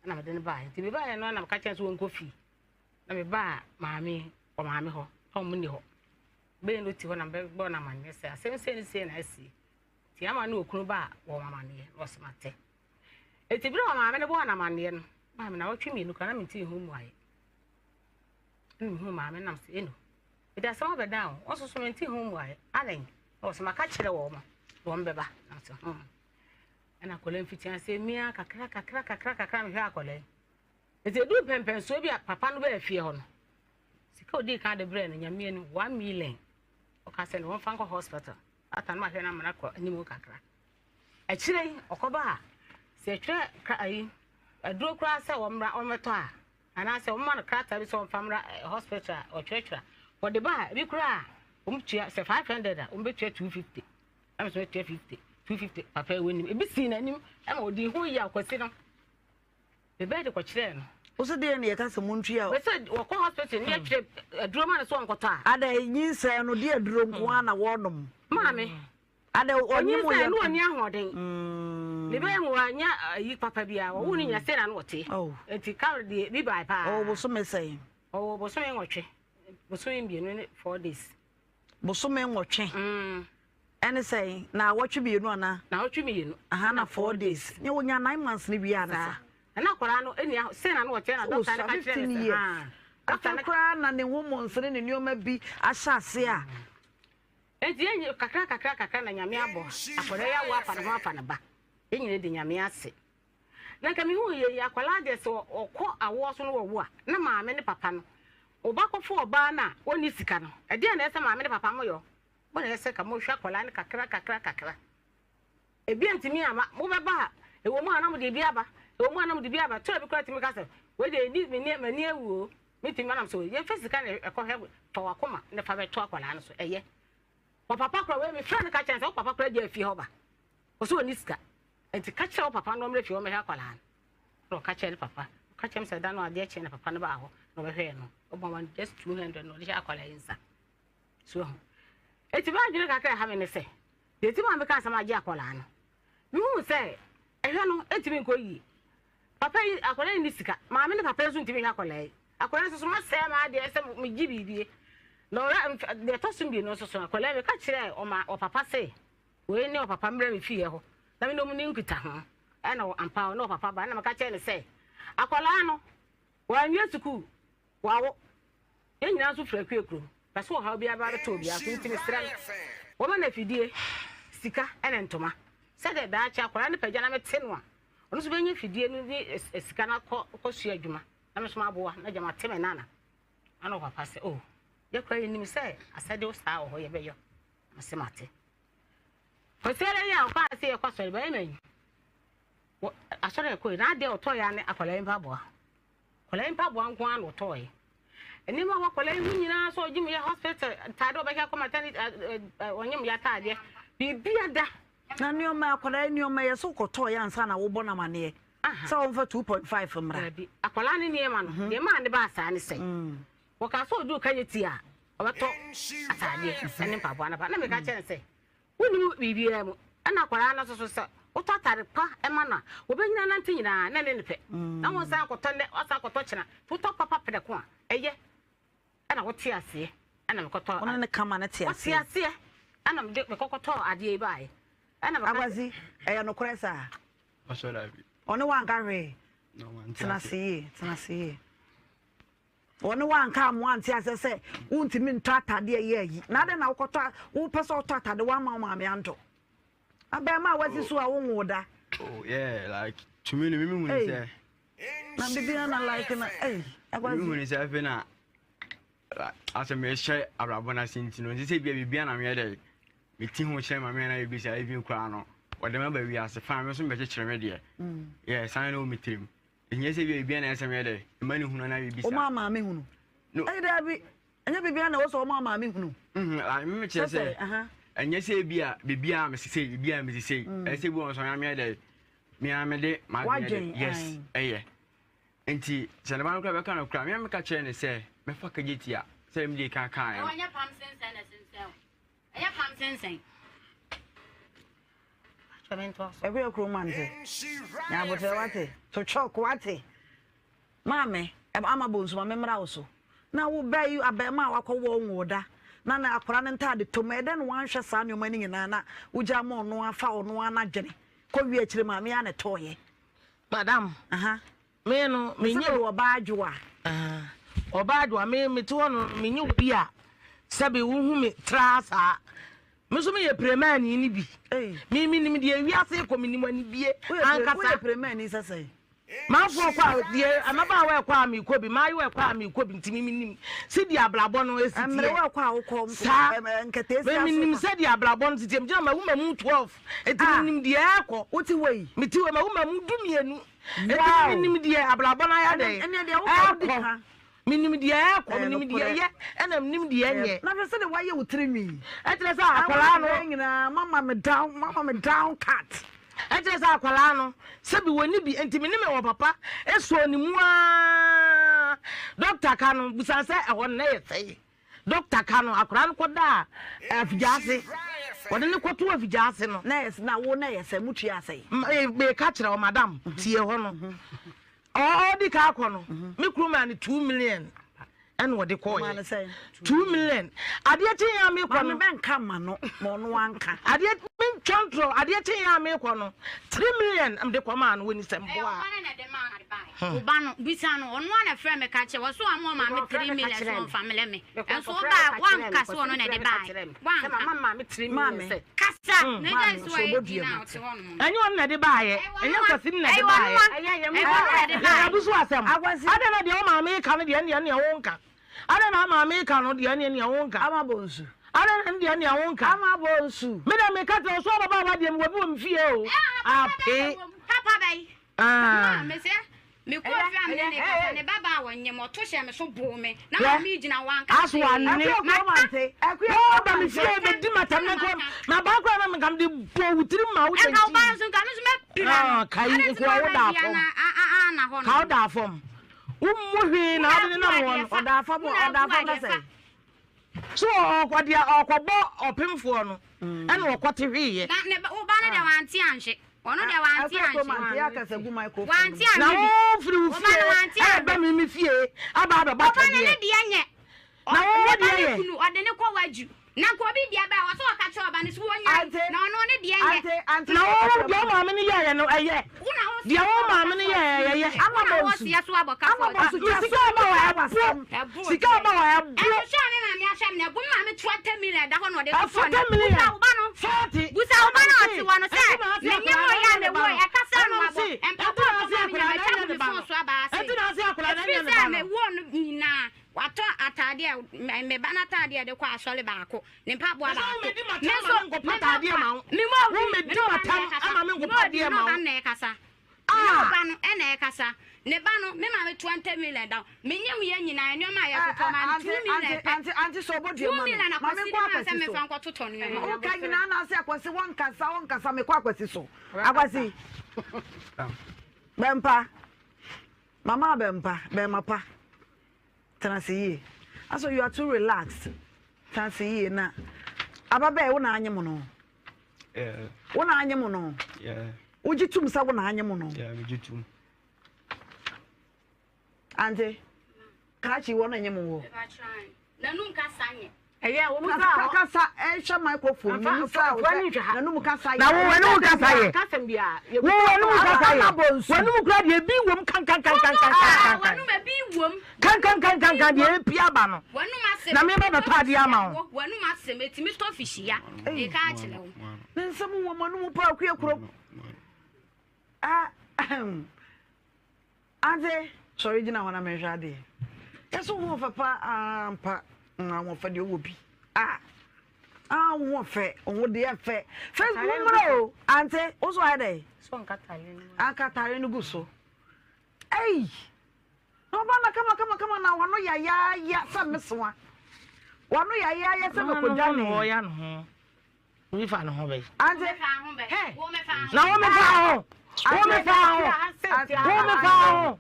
Ɛna mede no baeɛ. Nti mebaeɛ no na meka kyerɛ no sɛ wɔnkɔ fie. Na mebaa maame wɔ maame hɔ na wɔn nni hɔ. Bɛyɛ no ti hɔ na mebɛbɔ no amanneɛ sɛ asɛm sei ne sei na asie. Nti ama ne okunu ba a wɔn amanneɛ na wɔsɛ mate. Nti berɛ a maame no bɔɔ no amanneɛ no, maame na wɔtwe mmienu koraa na mente ho mmuaeɛ. Ɛna mehuu maame nam sɛ eno mede asɛm abɛdan o, wɔn nso so mente ho mmuaeɛ. Adɛn? Na wɔsɛ maka kyerɛ wɔn na wɔn bɛba. Na sɛ hmm. Ɛna akwadaa mfiti aseɛ mia kakra kakra kakra kakra mehwɛ akwadaa yi. Nti ɛduru pɛmpɛnsoɔ bi a papa no bɛɛ fie hɔ no, sika odii kan de brɛɛ no nyame anim 1 million. Ɔka sɛ ne wɔmfa nkɔ hospital. Ata no mahwɛ no amana kɔ anim kakra. Akyire yi ɔkɔba a sɛ yɛtwerɛ kra ayi aduro koraa sɛ wɔmmra wɔmmɛtɔ a anaasɛ wɔma no krataa bi sɛ wɔmfa mmra hospital a ɔtwerɛtwerɛ a wɔde ba a ebi koraa a wɔtua sɛ 500 a wɔbɛtua 250 ɛna so wɔtua 50 250 papa ɛwɔ anim ebi sii n'anim ɛma ɔdi ho yɛ akwasi no bɛbɛɛ de kɔkyerɛɛ no. Wo so deɛ na yɛka sɛ montua o. Bɛsɛ wɔkɔ hospital ne yɛtwerɛ aduro ma no sɛ ɔnkɔtɔ a. Ada nyinsɛn no deɛ aduro nko ara na wɔnom. Maame. Ada ɔnye mo yɛ. Ɔnyinsɛn no ɔni ahoɔden. Ne bɛyɛ mu wanya ayi papa biara wɔwo no nyina sɛ na no ɔte. Nti kar deɛ bi bae paa. Ɔwɔ bosome sɛn? Ɔwɔ bosome 8. Bosome 2 ne 4 days. Bosome 8. Ɛne sɛn? Na awɔtwe 2 ana? Na awɔtwe 2. Aha na 4 days. Ne wonya 9 months ne wie ana sa? Ɛna akwaraa no ɛni sɛ na no ɔte na dɔkta no ka kyerɛ ne sɛ. Afei koraa na ne hormones ne ne nneɛma bi ahyɛ ase a. Enti yɛn kakra kakra kakra na Nyame abɔ akwadaa yi awo afa ne ho afa ne ba. Yɛn nyinaa di Nyame ase. Na nka mehu yɛ yi akwadaa deɛ sɛ ɔkɔ awoɔ so no wɔwo a na maame ne papa no ɔba kɔfo ɔbaa no a ɔnni sika no ɛdeɛn na ɛsɛ maame ne papa mo yɔ mo na ɛsɛ ka mohwɛ akwadaa no kakra kakra kakra. Ebi antumi amma mobɛba a ɛwɔ mu a na mode ebi aba ɛwɔ mu a na mode bi aba tɔ ebi koraa tumi ka sɛ wei deɛ ɛni m'ani m'ani awu o metumi anam sɛ yɛmfa sika na ɛkɔhwɛ fa wakoma na fa bɛto akwadaa no so ɛyɛ wɔ papa koraa wei mefrɛ no ka kyerɛ sɛ wo papa koraa gya afie hɔ ba ɔsɛ ɔni sika nti ka kyerɛ wo papa no ɔmmerɛ fie hɔ mɛhwɛ akwadaa no na ɔka kyerɛ ne papa ɔka kyerɛ me sɛ da no adeɛ kyee na papa no baa hɔ na ɔbɛhwɛɛ no ɔbɔ ma no just 200 na ɔde hyɛ akwadaa yi nsa so ho eti baa dwene kakra ɛha me ne sɛ Deɛ nti maa mekaa sɛ magye akwadaa no, mehuu sɛ ɛhwɛ no ntumi nkɔ yie. Papa yi, akwadaa yi nni sika. Maame ne papa yi nso ntumi nhwɛ akwadaa yi. Akwadaa yi nso so masɛe m'adeɛ sɛ megye biribi. Na ɔra deɛ ɛtɔ so mmienu nso so akwadaa yi meka kyerɛɛ ɔma ɔpapa sɛ wei ne ɔpapa mmerɛ me fie hɔ na me ne ɔmo ne nkitaho. Ɛna ampa ɔne ɔpapa ba ɛna meka kyerɛɛ no sɛ akwadaa no wanwie sukuu Wawo. Yɛn nyinaa nso firi Akua kurom. Pɛ sɛ ɔhaw biara ba bɛtɔ obiara so nti mesrɛ no wɔma no afidie, sika ne ntoma sɛdeɛ daakye akwadaa no pagya na mete no a, ɔno nso bɛnya afidie no ne sika no akɔ kɔsua adwuma na me nso maboa na agya mate me nana. Ɛna ɔpapa sɛ oh yɛ koraa yɛnim sɛ asɛdeɛ saa wɔ hɔ yɛbɛyɔ. Mese mate. Kwasiada yi a ɔkaa sɛ yɛkɔ asɔre bɛyɛ yi asɔre ɛkɔ yi na adeɛ ɔtɔ yɛ ne akwadaa yi mpaboa. Akwadaa yi mpaboa nko ara na ɔtɔɔe. Nneɛma a ɛwɔ akwadaa yi ho nyinaa sɛ ɔgye mu yɛ hospital ntaade a ɔbɛhyɛ akɔ maternity ɔnyem yɛ ataadeɛ biribi ada. Na nneɛma akwadaa yi nneɛma yɛ so kɔtɔɔ yɛ ansa na wobɔ no amaneɛ sɛ ɔmfa 2.5 mmra. Dabi akwadaa ne nneɛma no deɛ maa ne baa saa ne sɛ wɔkaa sɛ ɔduru ka yɛ ti a ɔbɛtɔ ataadeɛ ne mpaboa no ba na meka kyerɛ no sɛ Wonnim biribiara mu. Ɛna akwadaa no nso so, sɛ wotɔ atade pa ma no a, wɔbɛnyini anante nyinaa na ɛne no pɛ. Na wonsan nkɔtɔ nnɛ, woasan akɔtɔ kyena. Nti wotɔ papa prɛko a, ɛyɛ. Ɛna wote aseɛ. Ɛna mekɔtɔ. Wo ne no ka ma no te aseɛ. Ɔte aseɛ. Ɛna mede mekɔkɔtɔɔ adeɛ yi baeɛ. Ɛna meka. Akwasi, ɛyɛ nokorɛ saa? Ɔsɔ dabi. Ɔne wo anka hwee? Na wante Tena aseɛ. ase yie, tena ase yie. Wɔne wo anka amma woante aseɛ sɛ wontumi ntɔ atadeɛ ɛyɛ ayi. Na adɛn na wokɔtɔ wopɛ sɛ wotɔ atade woamma wo maame antɔ? Abarimaa a wasi so a wonwoo da. Oh yeah, like to me no me hu Hey. sɛ. Na bibia na like na ei Me hu akwasi. sɛ afei na asɛ mehyɛ abrabɔ no ase nti no nti sɛ bia biribiara na meyɛ dɛ meti ho kyerɛ ma me na ebi sɛ ebi koraa no wɔde ma ba wiase fine me nso mebɛkyekyere me deɛ. Yeah, san na wɔ me tirim. Ɛnyɛ sɛ bia biribiara na ɛsɛ meyɛ dɛ mma ne hunu anaa biribi saa. Woma maame hunu? No. Ɛyi daabi, ɛnyɛ biribiara na ɛwɔ sɛ wɔma maame hunu. Mhm, like me kyerɛ sɛ ɛnyɛ sɛ bi a biribiara mesesei, biribiara mesesei. Ɛyɛ sɛ bi wɔ nso meyɛ dɛ me ara mede m'adwene yɛ dɛ yes ɛyɛ. Nti sɛ ne ba no koraa bɛka no koraa me ara meka kyerɛ no sɛ mɛfa kagye ti a sɛ mede kan kaeɛ no. Ɛnyɛ pam sensɛn na sensɛn o. Ɛnyɛ pam sensɛn. Ɛkuyɛ kurom ante. Nya abotrɛ wate. To chalk wate. Maame, ama bonsu ma memmra wo so. Na wo bɛ yi abɛɛma a wakɔ wɔ nwo da. Na na akora ne ntaade tom. Ɛdɛn na wanhwɛ saa nneɛma no nyinaa na wogya ma ɔno afa ɔno ara n'adwene. Kɔ wie akyire maame ara na ɛtɔɔyɛ. Madam. Aha. Me no, Me menyɛ. sɛ mewɔ ɔbaa adwoa. Ah, ɔbaa adwoa, me mete hɔ no, menyɛ obi a sɛbe wohu me traa saa. Me nso meyɛ premani no bi. Me menim deɛ wiase rekɔ, menim anibie ankasa. Woyɛ premani sɛ sɛn? Manfoɔ kɔ a, deɛ mmabaawa ɛkɔ a mekɔ bi, mmaayewa ɛkɔ a mekɔ bi, nti me menim sɛdeɛ abrabɔ no ɛsi teɛ. Mmerewa ɛkɔ a wokɔ, Saa, nketeesia me so menim kɔ. sɛdeɛ abrabɔ no si teɛ. Megyina mawu mamu 12, nti menim deɛ ɛrekɔ. Wote hɔ yi? Mete hɔ yi, mawu mamu 12, nti Wow! me menim deɛ abrabɔ no ayɛ dɛn, Ɛnneɛ deɛ wokɔ wodi ɛrekɔ. ka. Menim deɛ ɛrekɔ, Ɛyɛ menim deɛ nokorɛ. ɛyɛ, ɛna menim deɛ ɛnyɛ. Na hwɛ sɛdeɛ woayɛ wo tiri nwi. Ɛkyerɛ sɛ akwadaa no. Awɔ nyinaa mama me down, mama me down cut. Ɛkyerɛ sɛ akwadaa no, sɛbi wɔnni bi, nti me ne me wɔ papa sɔɔ ne mu ara. Dɔkta ka no, bisa sɛ ɛhɔ no na ɛyɛ sɛn. Dɔkta ka no, akwadaa no kɔdaa afigyaase. Wɔde no kɔtoo afigyaase no. Na ɛyɛ na wo na ɛyɛ sɛn, motua sɛn? Meka kyerɛ wo madam, tie hɔ no. Ɔɔdi ka akɔ no, me kunu maa no 2 million ɛna ɔde kɔɔyɛ. 2 million. Adeɛ kye yɛn a mekɔ no. Maame bɛnka ma no, ma ɔno anka. Adeɛ mentwa ntorɔ, adeɛ kye yɛn a mekɔ no, 3 million mede kɔ maa no, wɔ nisɛm Ɛyɛ boa. ɔba no na ɛde maa no bae. Wo ba no, bisa no, ɔno ara na ɛfrɛɛ me ka kyerɛɛ, ɔse wama ɔmaame 3 million sɛ ɔmfa mmrɛ me. Nso wo ba a, woanka sɛ ɔno na ɛde bae. Woanka. Maame. Kasa! Na gyae sɛ wayɛ din a ɔte hɔnom no. Ɛnyɛ ɔno na ɛde baeɛ, ɛnyɛ Kwasi na ɛde baeɛ. Ɛyɛ ɔno a, ɛyɛ ɔno na ɛde baeɛ. Yɛabusu asɛm. Adɛn na deɛ wo maame reka no deɛ ɛnneɛ ɛnneɛ wonka? Adɛn na wo maame reka no deɛ ɛnneɛ ɛnneɛ wonka? Ama Bonsu. Adɛn na ɛnneɛ ɛnneɛ wonka? Ama Bonsu. Me deɛ meka kyerɛ wo sɛ ɔbabaawa deɛ mewɔ bi wɔ me fie o. Apee. Papa bɛyi. Ah. Ma me sɛ mekɔ fie a mene ne kasa ne ba baa wɔnyem ɔto hyɛ me so boo me na maame yi gyina hɔ anka Aso ane. Akua Kuromante. Akua Wɔba me Kuromante. fie bɛdi matam na nka na baa koraa na nka mede bɔ wo tirim ma wo Ɛnka wo ba kyɛnkyii. nso nka me nso mɛpira no. Ah, kai Adɛn nti nkoa na wo ɔma da dua fam. na a- a- a- na hɔ Ka wo no? da fam. Wommu hwee na wode nenam wɔn. Ɔda fam, ɔda fam na sɛ. So ɔkɔ deɛ ɔkɔbɔ ɔpemfoɔ no ɛna ɔkɔte hweeɛ. Na ne ba wo ba no deɛ wante anhwe. Ɔno deɛ wante Akua anhwe. Kuromante yɛ akasa gu microphone Wante mu. anhwe Na bi. wo firi wo Wo ba fie no wante anhwe. ɛɛba me me fie aba abɛbɔ Ɔba no atwɛdeɛ. ne deɛ nyɛ. Na wo Ne ba deɛ ne yɛ. kunu ɔde ne kɔ waju. Na nka obi deɛ bɛɛ ɔsɛ ɔka kyerɛ ɔba no sɛ wɔnyae Ante, na ɔno ne deɛ nyɛ. ante, ante. Na wo deɛ wo maame no yɛeɛ no ɛyɛ. Wo na wo Deɛ wo maame no yɛeɛ ɛyɛ. Ama Wo na wo Bonsu. seɛ so abɔ ka Ama fɔɔte. Bonsu Me kyɛ sika so aba wɔ ɛwɔ asɛm. ɛbo. Ɛbo Sika deɛ. aba wɔ ɛbo. Ɛno hwɛ a me maame ahwɛ me na ɛbo me maame 20 million ɛda hɔ na ɔde totɔ 40 ne. million. Busa wo ba no. 40. Busa wo ba no a ɔte hɔ no sɛ Ɛnti na ase menyɛ akwadaa wo na yɛ a ɛnyɛ ne mewɔ ba no. ɛka sɛ Ɛna no abɔ. ɔse, Mpaboa ɛnti na ɔtɔ ase ma me akwadaa nyinaa na matwa ɛnyɛ gu ne me ba phone no. so aba ase. Ɛnti na ase akwadaa na Ɛfiri ɛnyɛ ne sɛ ba no. mewoo no nyinaa watɔ ataadeɛ a me ba no ataadeɛ a ɛde kɔ asɔre baako ne mpaboa Ɛsɛ baako. womedi Me matam nso ma menkɔpa me ataadeɛ ma wo. me ma obi me Womedi ne ɔba no na matam ɛkasa ama me menkɔpa ma obi adeɛ me ne ma ɔba wo. no na ɛkasa me ne Ah! ɔba no ɛna ɛkasa ne ba no me maame 20 million da menyɛ mu yɛ nyinaa nneɛma a yɛtotɔ ma no 2 million Ante, pɛ ante, ante sɛ ɔbɔ two dua ma me. million Ma akwasi me de nkɔ ma sɛ akwasi so. mefa nkɔtotɔ nneɛma. Woka nyinaa na ase akwasi wɔnkasa wɔnkasa mekɔ akwasi so. Akwasi. Bɛmpa. Mama bɛmpa, bɛmma pa. Tena ase yie. Aso you are too relaxed. Tena ase yie na aba bɛɛ wo na anye mo no. Yeah. Wo na anye mo no. Yeah. Wogye tum sɛ wo na anye mo no. Yeah, megye tum. Ante, krakye wɔ no nye mo wɔ. N'anum kasa nyɛ. Ɛyɛ wɔn mu sa hɔ. Kasa ɛhwɛ microphone mu sa Nfa ne nhwɛ ha. N'anum kasa yɛ. Na wo w'anum kasa yɛ. Kasa bia. Wo w'anum kasa yɛ. Ama Bonsu. W'anum kura deɛ ebi wom kankankankankankan. W'anum ebi wom. Kankankankankan deɛ epi aba no. W'anum asɛm. Na meba bɛtɔ adeɛ ama wo. W'anum asɛm etimi tɔ fihyia. Eka akyerɛ wo. Ne nsɛm wɔ mo anum pa akua kuro. Ah, Ante, sɔre gyina hɔ na menhwɛ adeɛ. Yɛsɛ wo ho ɔfɛ pa ampa. Ahoɔfɛ deɛ ɔwɔ bi. Ah, ah, wo ho ɔfɛ, wo ho deɛ fɛ. Facebook mmerɛ o. Ante, wo so ayɛ dɛ? Anka atare no gu so. Ei! Na ɔba na kama kama kama na wano yayaaya sɛ mesoa. Wano yayaaya sɛ mekɔdwa ne. Ɔya ne ho. Obi fa ne ho bɛyi. Ante, Na wo mefa ho. Wo mefa ho. Wo mefa ho.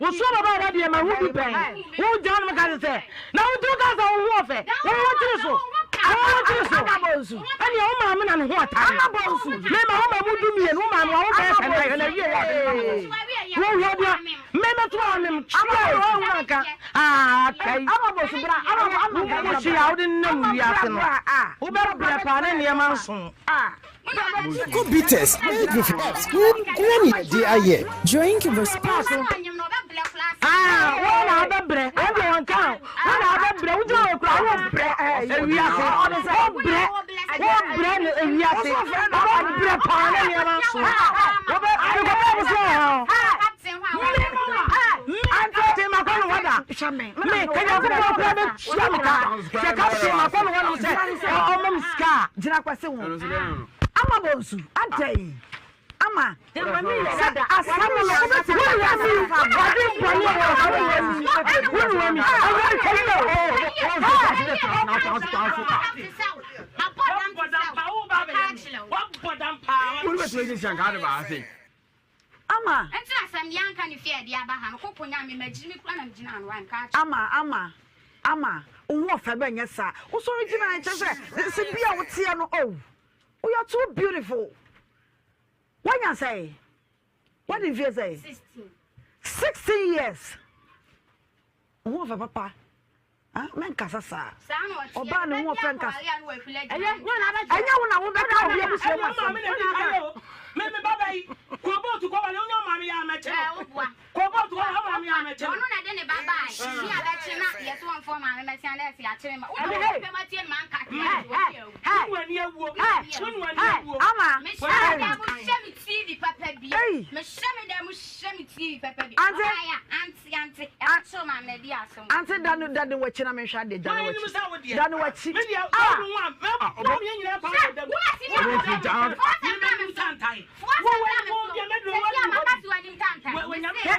Wosuo baba ɔba deɛ ma wo bi pɛn. Wo gya no ka sɛ. Na wo tu ka sɛ wo ho ɔfɛ. Wo ho tiri so. Wo ho tiri so. Ɛnea wo maame na ne ho ɔtare. Me ma wo ma mu 12 wo maame wa wo bɛyɛ sɛ na yɛ na wie yɛ ɔde ne ma wo. Wo hwɛ deɛ me mɛto a mem kyerɛ wo wo anka. Ah kai. Ama Bonsu bra, ama ama Wo wo hye a wode nenam wiase no. Wobɛbrɛ paa ne nneɛma nso. Coco bitters made with herbs nkoa ne yɛde ayɛ. Drink responsibly. Ah, wo na abɛbrɛ. Wɔn deɛ wɔn ka wo na abɛbrɛ. Wogyina hɔ kura wo brɛ. Ewiase wo brɛ. Wobrɛ no ewiase. Wobɛbrɛ paa ne nneɛma nso. Wobɛ mekɔbɛ wo sɛ hɔ. Ante makɔ no hɔ da. Me kanyankopɔn kura bɛtua me ka. Sɛ ka te makɔ no hɔ nom sɛ ɔma me sika a. Gyina kwase ho. Ama bonsu adɛn. Ama sɛ asɛm no wobɛtumi aka sɛ ɔde bɔne a wonua mi awurade hwɛ yie Ama ama ama ama wo ho ɔfɛ bɛnyɛ saa wosɔre gyina nkyɛ sɛ sɛ bi a woteɛ no oh woyɛ too beautiful. Wanya sɛn? Wadi mfie sɛn? 16 years. Wo ho ɔfɛ papa. Ah, mɛnkasa saa. Ɔbaa ne ho ɔfɛ nkasa. Ɛnyɛ wo na wobɛka obi abusua mu asɛm. Meme baba yi, kɔbɔɔtu kɔba ne wonyɛ ɔmaame yɛ amɛkyɛ no. Kɔbɔɔtu kɔba ɔmaame yɛ amɛkyɛ no. Ɔno na de ne ba baa yi abɛkye na yɛsɛ wɔmfa ɔmaame mɛsia na ɛsɛ yɛakyere ma. Wo na wɔpɛ ma tie no ma nka Ama. Mehyɛ me dan mu hyɛ me TV papa bi. Mehyɛ me dan mu hyɛ me TV papa bi. Ante. Ante ante. Ɛbɛkyerɛ ma mɛdi asɛm. Ante da no da ne wakyi na menhwɛ adeɛ da ne wakyi. Da ne wakyi. Ah.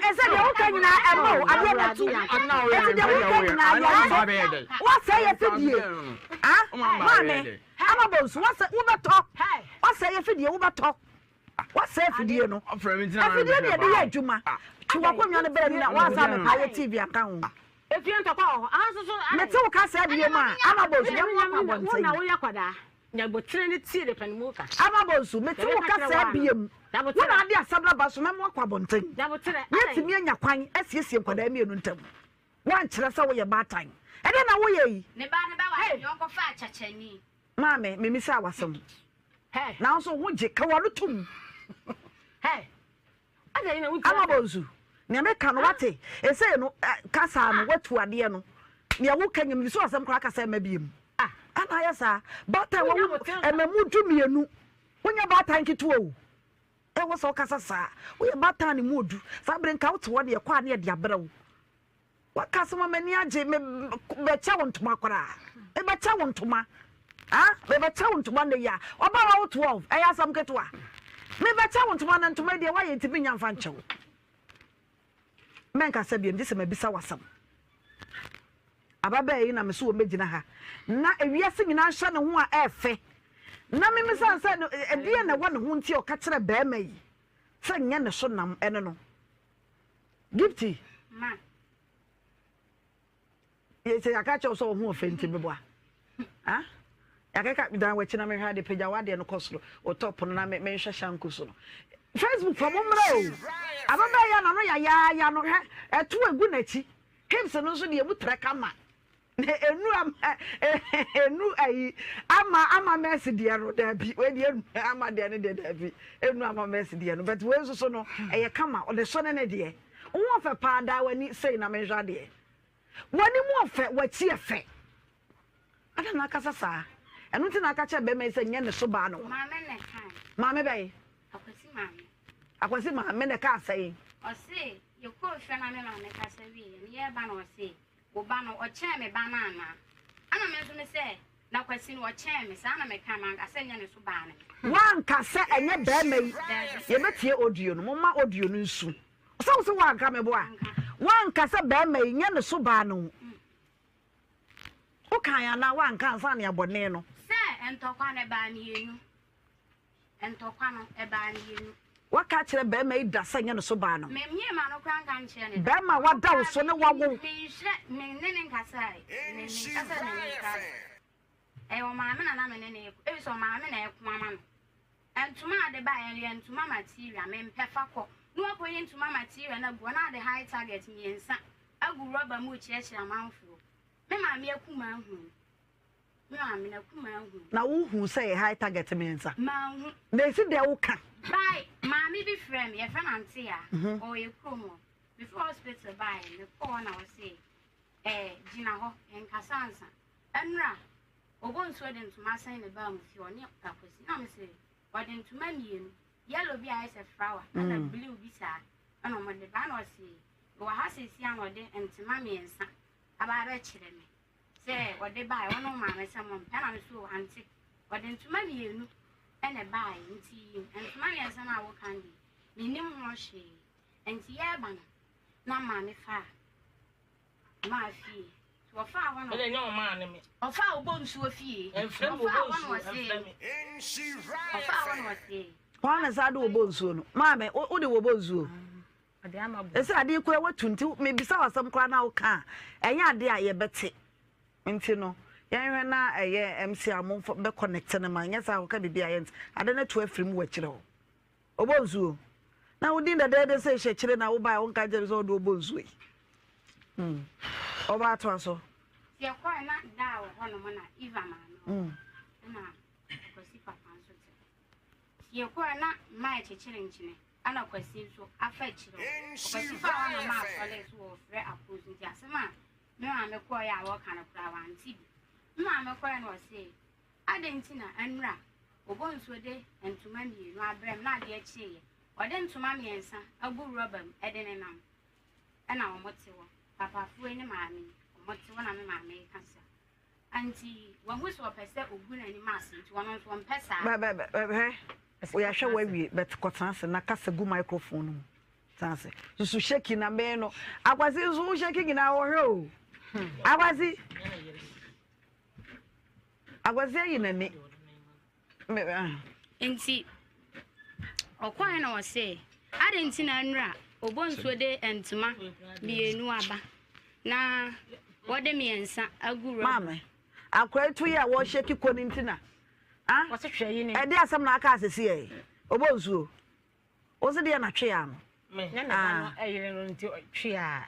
Ɛsɛ deɛ woka nyinaa ɛma o adeɛ bɛto. Ɛsɛ deɛ woka nyinaa yɛ wasɛ yɛ fidie. Ah maame. Ama bonsu wasɛ wobɛtɔ wasɛ yɛ fidie wobɛtɔ wasɛ afidie no afidie ne yɛde yɛ adwuma twe wakonnwa no brɛ mi na wansa mɛpa yɛ tv aka ho. Efie ntɔkwa wɔ hɔ aha nso so. Mete wo kasa bio mu a ama bonsu yɛn mo akɔ abɔnten. Wo na woyɛ kwadaa nyabotere ne tie de panimu ka. Ama bonsu mete wo kasa bio mu wo na ade asɛm no aba so mɛmo akɔ abɔnten. Yɛtumi anya kwan asiesie nkwadaa mmienu ntam. Woankyerɛ sɛ woyɛ baatan. Ɛdeɛn na woyɛ yi? Ne ba no bɛware deɛ ɔnkɔfaa kyakyani. Maame, memisaa w'asɛm. Nanso wo ho gye, ka w'ano tom. Ama Bonsu, nea meka no wate? Esei no, kasa no, woatu adeɛ no. Nea woka nyɛ, mebisa w'asɛm koraa kasa ɛma biem. Ana ayɛ saa? Baatan wawo ɛma mu 12. Wonyɛ baatan ketewa o. Ɛwɔ sɛ wokasa saa. Woyɛ baatan a ne mu odu. Saa bere nka wote hɔ ne yɛkɔ a ne yɛde abrɛ wo. Waka asɛm a m'ani agye. Mebɛkyɛ wo ntoma koraa. Mebɛkyɛ wo ntoma. Ah, mebɛkyɛ wo ntoma nnɛ yi a. Ɔbaa wa wo 12. Ɛyɛ asɛm ketewa. Mebɛkyɛ wo ntoma na ntoma yi deɛ woayɛ nti mennya mfa nkyɛ wo. Mɛnkasa biom gye sɛ mabisa wo asɛm. Ababaa yi na me so wɔmmɛgyina ha na ewiase nyinaa nhyɛ ne ho a ɛɛfɛ. Na memisa no sɛ ɛdeɛn na ɛwɔ ne ho nti a ɔka kyerɛ barima yi sɛ nyɛ ne so nam ɛne no. Gifty. Ma. Yɛ sɛ yɛaka kyerɛ wo sɛ wo ho ɔfɛ nti meboa. Ah? Yɛakeka dan w'akyi na mehwɛ ade pagya w'adeɛ no kɔ soro wo top no na menhwɛ shanku so no. Facebook fa mo mmra o. Ababaa yi a n'ano yayaaya no hwɛ ɛto egu n'akyi. Hips no nso deɛ emu trɛ kama. Na enu ama enu ayi ama ama mɛsi deɛ no daabi wei deɛ enu ama deɛ no deɛ daabi enu ama mɛsi deɛ no but wei nso so no ɛyɛ kama ɔde so ne ne deɛ. Wo ho ɔfɛ paa daa w'ani sei na menhwɛ adeɛ. W'anim ɔfɛ w'akyi ɛfɛ. Adɛn na akasa saa? Ɛno nti na aka kyerɛ bɛrima yi sɛ nyɛ ne so baa no. Maame na ɛkae. Maame bɛn? Akwasi maame. Akwasi maame na ɛkaa sɛn? Ɔse yɛkɔɔ fie na me maame kasa wieɛ no yɛreba no ɔse wo ba no ɔkyɛn me ba no anaa? Ɛna me nso me sɛ na Kwasi no ɔkyɛn me saa na meka manka sɛ nyɛ ne so baa no me. Woanka sɛ ɛnyɛ bɛrima yi. Yɛbɛtie audio no. Momma audio no nsu. Sɛ wo se woanka meboa. Woanka sɛ bɛrima yi nyɛ ne so baa no. Wokae anaa woanka ansa na yɛabɔ nee no? Sɛ ntɔkwa no ɛbaa mmienu. Ntɔkwa no ɛbaa mmienu. Woaka akyerɛ barima yi da sɛ nyɛ ne so baa no? Memmie m'ano koraa nka nkyerɛ no da. Barima a wada wo so ne wawo. Menhwɛ, me ne no nkasae. Me menkasa ne ne koraa da. Ɛyɛ ɔmaame na na me ne no reko. Ebi sɛ ɔmaame na ɛko ama no. Ntoma a ade baeɛ no yɛ ntoma material. Mempɛ fa kɔ. Na wakɔyi ntoma material no agu hɔ na ade high target mmiɛnsa agu rɔba mu rekyerɛkyerɛ amanfoɔ. Me maame akumaa huu. Me maame n'akumaa huu. Na wohuu sɛ ɛyɛ high target mmiɛnsa? Manhu. Na ɛsi dɛn woka? By, maame bi frɛɛ me, yɛfrɛ no Auntie a, ɔwɔ yɛ kurom hɔ. Mefiri hospital baeɛ, mekɔɔ hɔ na ɔse, eh, gyina hɔ, yɛnkasa ansa. Ɛnora, Obonsuo de ntoma asɛn ne baa mu fie ɔne Akwasi na mese wɔde ntoma mmienu yellow bi a ayɛ sɛ flower ɛna mm. blue bi saa ɛna wɔde ba na ɔse wɔ ha seesia na ɔde ntoma mmiɛnsa aba abɛkyerɛ me sɛ ɔde baeɛ ɔne wo maame sɛ mo mpɛ na me so ante ɔde ntoma mmienu ɛna ɛbaeɛ nti ntoma mmiɛnsa no a wokan deɛ mennim ho hwee nti yɛreba no na maame faa maa fie nti wɔfaa hɔ no ɛna ɛnyɛ ɔmaa ne me ɔfaa ɔbɔ nsuo fie ɛmfrɛ me ɔfaa ɔbɔ hɔ no nsuo ɔse ɛmfrɛ me ɔfaa hɔ no ɔse Hwan na saa de wɔbɔ nsuo no? Maame, wode wɔbɔ nsuo? Ɛsɛ adeɛ koraa watu nti mebisa wo asɛm koraa na woka a ɛnyɛ adeɛ a yɛbɛte nti no yɛnhwɛ na ɛyɛ MC a mo bɛ connect no ma nyɛ saa wɔka biribi a yɛnte ade no to afiri mu wɔ akyire hɔ ɔbɔ nsuo na wodin dɛdɛɛdɛ sɛ hyɛ kyerɛ na wobae wonka nkyerɛ sɛ wode ɔbɔ nsuo yi hmm. ɔba atoa so yɛkɔe na da wɔ hɔnom na Eva maame hɔ hmm. na Kwasi papa nso te hɔ yɛkɔe na mmaa kyekyere nkyene Ɛna Kwasi nso afa akyire hɔ. Ɔkwasi faa hɔ na maa sɔlee so wɔɔfrɛ Akos nti asɛm a me maame kɔɔeɛ a wɔɔka no koraa wante bi. Me maame kɔɔeɛ na ɔsee adɛn nti na Anura Obonsuo de ntoma mmienu abrɛ me na adeɛ kyeeɛ ɔde ntoma mmiɛnsa agu rɔba mu de nenam ɛna wɔn te hɔ papafoɔ yi ne maame yi wɔn te hɔ na me maame reka sa nti wahu sɛ ɔpɛ sɛ ogu n'anim ase nti ɔno nso ɔmpɛ saa. Bɛ bɛ bɛ hwɛ yɛahwɛ wawie but kɔtena ase na kasa gu microphone no mu tena ase susu sheki na mee no akwasi nso wo sheki nyinaa wɔhwɛ o akwasi akwasi ayi n'ani. Nti ɔkɔe na ɔse, Adɛn nti na nnora Obonsuo de ntoma mmienu aba na wɔde mmiɛnsa agu rɔba? Maame, akora yi to yi a wɔhyɛ kiko no nti na ah ɛde asɛm na aka asese yɛ Obonsuo wo se deɛ na twe ano. Me. Na ne ba no yere no nti twe a.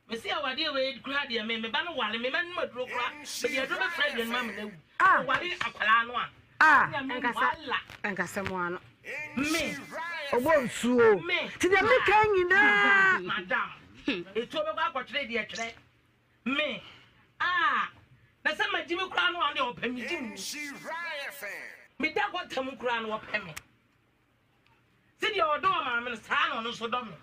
Me se awadeɛ wei koraa deɛ me me ba no ware me ma num aduro koraa me de aduro bɛfra aduane mu ama no awu Ah. ɔware akwadaa no a Ah. ɛnea me Nkasa wala nkasa mu ano. me Ɔbɔ nsuo. Me. Ti deɛ meka nyinaa. Madam etuo bɛkɔ akɔtwerɛ deɛ twerɛ me ah na sɛ magye me koraa no a ɔno deɛ ɔpɛ me gye mu me da gɔta mu koraa no ɔpɛ me. Sɛdeɛ ɔdɔ ɔmaame no, saa na ɔno nso dɔ me.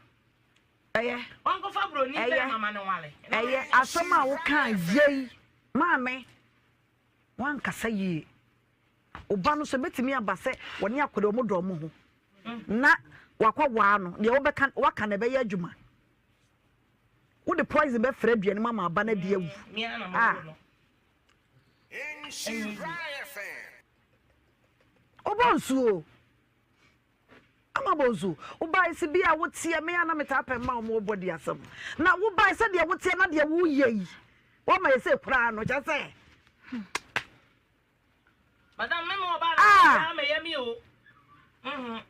Ɛyɛ. Ɔnkɔfa buroni bɛrima ma no nware. Ɛyɛ asɛm a wokaa yei. Maame, woankasa yie. Wo ba no nso, ɛbɛtumi aba sɛ wɔne akwadaa wɔn dɔ wɔn ho. Na wakɔwaa no, deɛ wobɛka, waka no ɛbɛyɛ adwuma. Wode poison bɛfra aduane mu ama aba no adi awu. Ah. Wobɔ nsuo. Ama bɔ nsuo. Wobae sɛ bi a woteɛ me a na metaa pɛ mma wɔn bɔ di asɛm. Na wobae sɛ deɛ woteɛ na deɛ woyɛ yi. Wɔma yɛ sɛ koraa no kyɛ sɛ. Madam me ma ɔbaa na ah. mɛyɛ mi o. Mhm.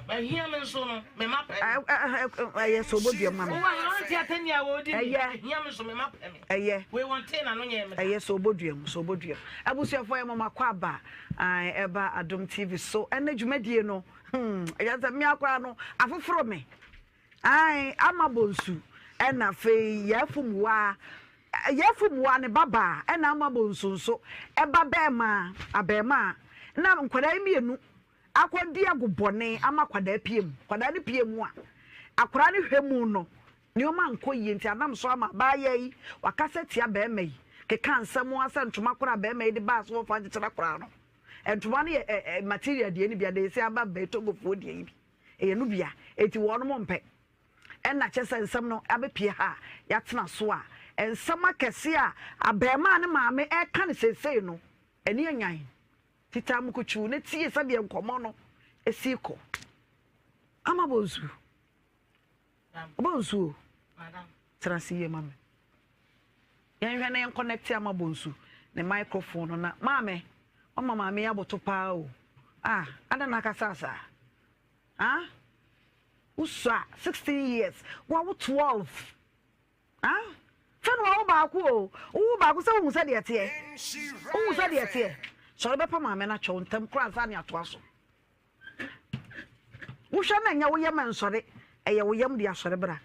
Ɛhia me nso no, me ma pɛ me. Ɛyɛ sɛ ɔbɔ dua ma me. Wowɔ ha ɔnte atɛnni a wɔredi mi. Ɛyɛ. Ɛhia me nso, me ma pɛ me. Ɛyɛ. Wei wɔntee n'ano nyɛɛ me da. Ɛyɛ sɛ ɔbɔ dua mu, sɛ ɔbɔ dua mu. Abusuafoɔ yɛ mama kɔ aba ɛba Adom TV so ɛnɛ dwumadie no hmm ɛyɛ sɛ mmea koraa no afoforo me ae ama bonsu ɛna afei yɛafum waa yɛafum waa ne babaa ɛna ama bonsu nso ɛba bɛɛma abɛɛma na nkwadaa yi mmienu Akɔdi agobɔne ama akwadaa pue mu. Akwadaa no pue mu a, akwadaa no hwɛ mu no, nneɛma nkɔ yie nti anam so ama abaayewa yi wakasa tia barima yi, keka nsɛm ara sɛ ntoma koraa a barima yi de baa so wɔmfa nkyekyere akwadaa no. Ntoma no yɛ ɛ ɛ material deɛ no bi a, deɛ ɛsi aba bɛɛ Togofoɔ deɛ yi bi. Ɛyɛ no bi a, enti wɔnom mpɛ. Ɛna kyerɛ sɛ nsɛm no abɛpue ha a yɛatena so a, nsɛm akɛseɛ a abarimaa ne maame ɛreka no seesei no, ani anyan. Tita Mukutsu na tie sɛdeɛ nkɔmmɔ no si kɔ. Ama bɔ nsuo. Bɔ nsuo. Tena ase yie ma me. Yɛnhwɛ na yɛn connect ama bɔ nsu ne microphone no na maame wama maame yi aboto paa o. Ah, ada na akasa saa. Ah, wosua 16 years, wawo 12. Ah, fɛ no wawo baako o, wowo baako sɛ wohu sɛdeɛ ɛteɛ, wohu sɛdeɛ ɛteɛ. Sɔre bɛpa maame no akyɛw ntɛm koraa ansa ne atoa so. Wohwɛ na ɛnyɛ wo yam nsɔre, ɛyɛ wo yam de asɔre bra.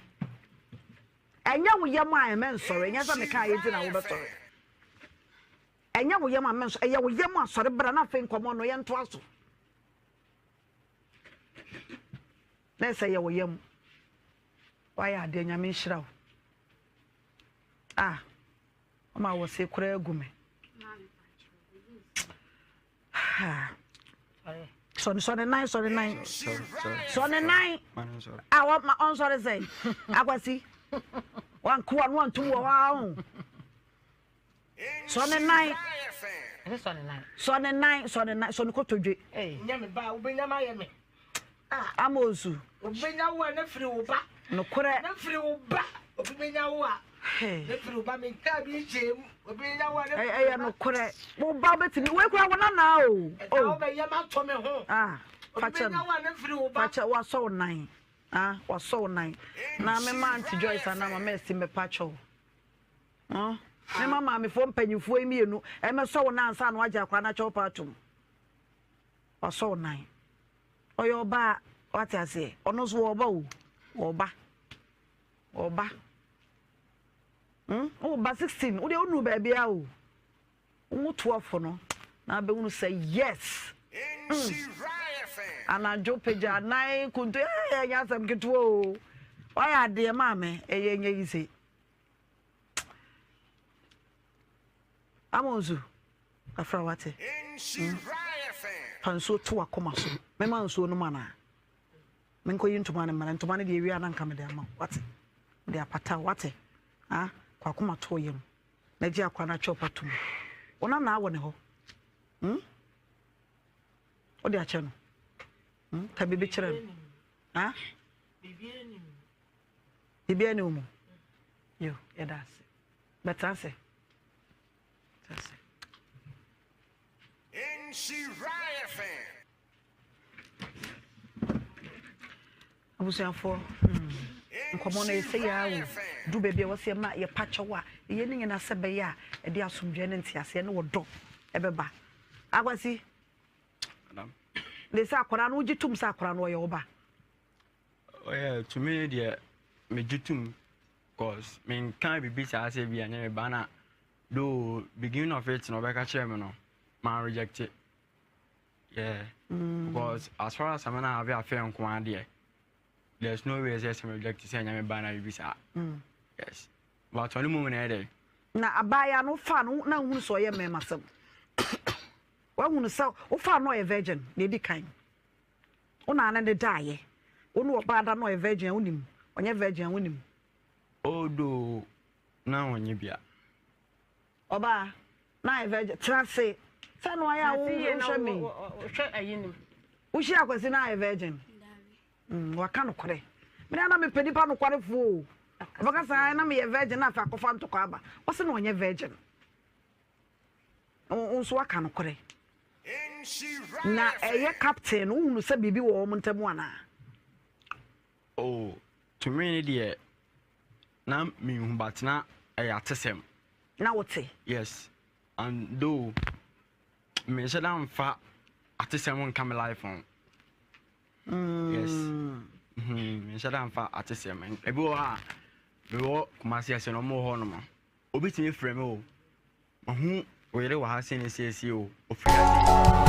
Ɛnyɛ wo yam a ɛmɛ nsɔre, ɛnyɛ sɛ meka ayɛ nti na wobɛsɔre. Ɛnyɛ wo yam a mensɔ, ɛyɛ wo yam a sɔre bra na afei nkɔmmɔ no yɛntoa so. Na ɛsɛ yɛ wo yam. Wayɛ adeɛ Nyame nhyira wo. Ah, ɔma wɔ se koraa agu me. Sɔne sɔne nan sɔne nan sɔne nan a wɔma ɔnsɔre sɛ akwasi wankoa no wantum wɔ hɔ ahụ. Sɔ ne nan. Sɔ ne nan, sɔ ne nan, sɔ ne kotodwe. Nya me ba, wobɛnya ma ayɛ me. Ama osu. Obɛnya wo a na firi wo ba. Nokorɛ. Na firi wo ba. Obi bɛnya wo a. Na firi wo ba menkaa bi nkyɛɛ mu. Obi bɛnya wo a na firi wo ba. Ɛyɛ nokorɛ. Wo ba bɛtumi, wei kura wo nana o. Ɛda wo bɛyɛ ma tɔ me ho. Ah, fakyɛ no. Obi bɛnya wo a na firi wo ba. Fakyɛ, wasɔ wo nan. Ah, wasɔ wo nan. Na me ma Auntie Joyce anaa Mama Esi mɛpa kyɛw. Mema maamefoɔ mpanyinfoɔ yi mmienu ɛmɛsɔ wo nan ansa na wagye akwadaa no akyɛ wo paa atom. Wasɔ wo nan. Ɔyɛ ɔbaa wate aseɛ. Ɔno nso ɔba o. Ɔba. Ɔba. Hmm? Wo ba 16 wo deɛ wonuru baabi a o. Wo 12 no na abɛhunu sɛ yes. Anadwo pagya nan kuntu ɛyɛ nyɛ asɛm ketewa o. Wayɛ adeɛ maame ɛyɛ nyɛ yi se. Ama nsu afra wate. Hmm? Fa nsuo to wakoma so. Mema nsuo no mu anaa? Menkɔyi ntoma no mmara. Ntoma no deɛ ewia na nka mede ama wo. Wate? Mede apata wo. Wate? Ah, kɔ akoma to yam. Na gye akwa no atwe ɔpa to mu. Wo nana wɔ ne hɔ. Hmm? Wode akyɛ no. Hmm? Ka biribi kyerɛ no. Ah? Biribiara ni wo mu. Yo, yɛda ase. Bɛtena ase. Tena ase. Abusuafoɔ, hmm, nkɔmmɔ no ɛsɛ yɛ awo. Du baabi a wɔsɛ ma yɛpa kyɛw a, ɛyɛ ne nyinaa sɛ bɛyɛ a ɛde asomdwoeɛ ne nteaseɛ ne wɔdɔ ɛbɛba. Akwasi, de sɛ akwadaa no wogye tom sɛ akwadaa no ɔyɛ wo ba. Oh to me deɛ megye tom cause menka biribi saa sɛ bi anyɛ me ba na though beginning of it na ɔbɛka kyerɛ me no ma reject it yeah because as far as I'm na have affair nko ara deɛ there's no way sɛ sɛ me reject sɛ ɛnyɛ me ba na biribi saa yes but ɔno mu na ɛyɛ dɛ. Na abaayewa no wofaa no na nhunu sɛ ɔyɛ mmarima sɛm wahunu sɛ wofaa no ɔyɛ virgin na edi kan. Wo na ne ne daeɛ. Wo ne ɔbaa da na ɔyɛ virgin a wonim. Ɔnyɛ virgin a wonim. Although na ɔnyɛ bia. Ɔbaa na ayɛ virgin. Tena ase. Sɛ no ayɛ a wohwɛ me. Hwɛ ayi nim. Wohyia akwasi na ayɛ virgin. Mm, waka nokorɛ. Mene na mepɛ nipa nokwarefoɔ o. Ɔbɛka saa na meyɛ virgin na afei akɔfa ntɔkwa aba. Wɔse na ɔnyɛ virgin. Wo nso waka nokorɛ. Na ɛyɛ captain no, wohunu sɛ biribi wɔ wɔn ntam anaa? Oh, to me ne deɛ, na menhu but na ɛyɛ atesɛm. Na wote? Yes, and though menhyɛ da mfa atesɛm nka me life ho. Yes, menhyɛ da mfa atesɛm. Ebi wɔ hɔ a, mewɔ Kumasi ase no, wɔn wɔ hɔ nom. Obi tumi frɛ me o, mahu wo yere wɔ ha sei ne sei o, ofiri ase.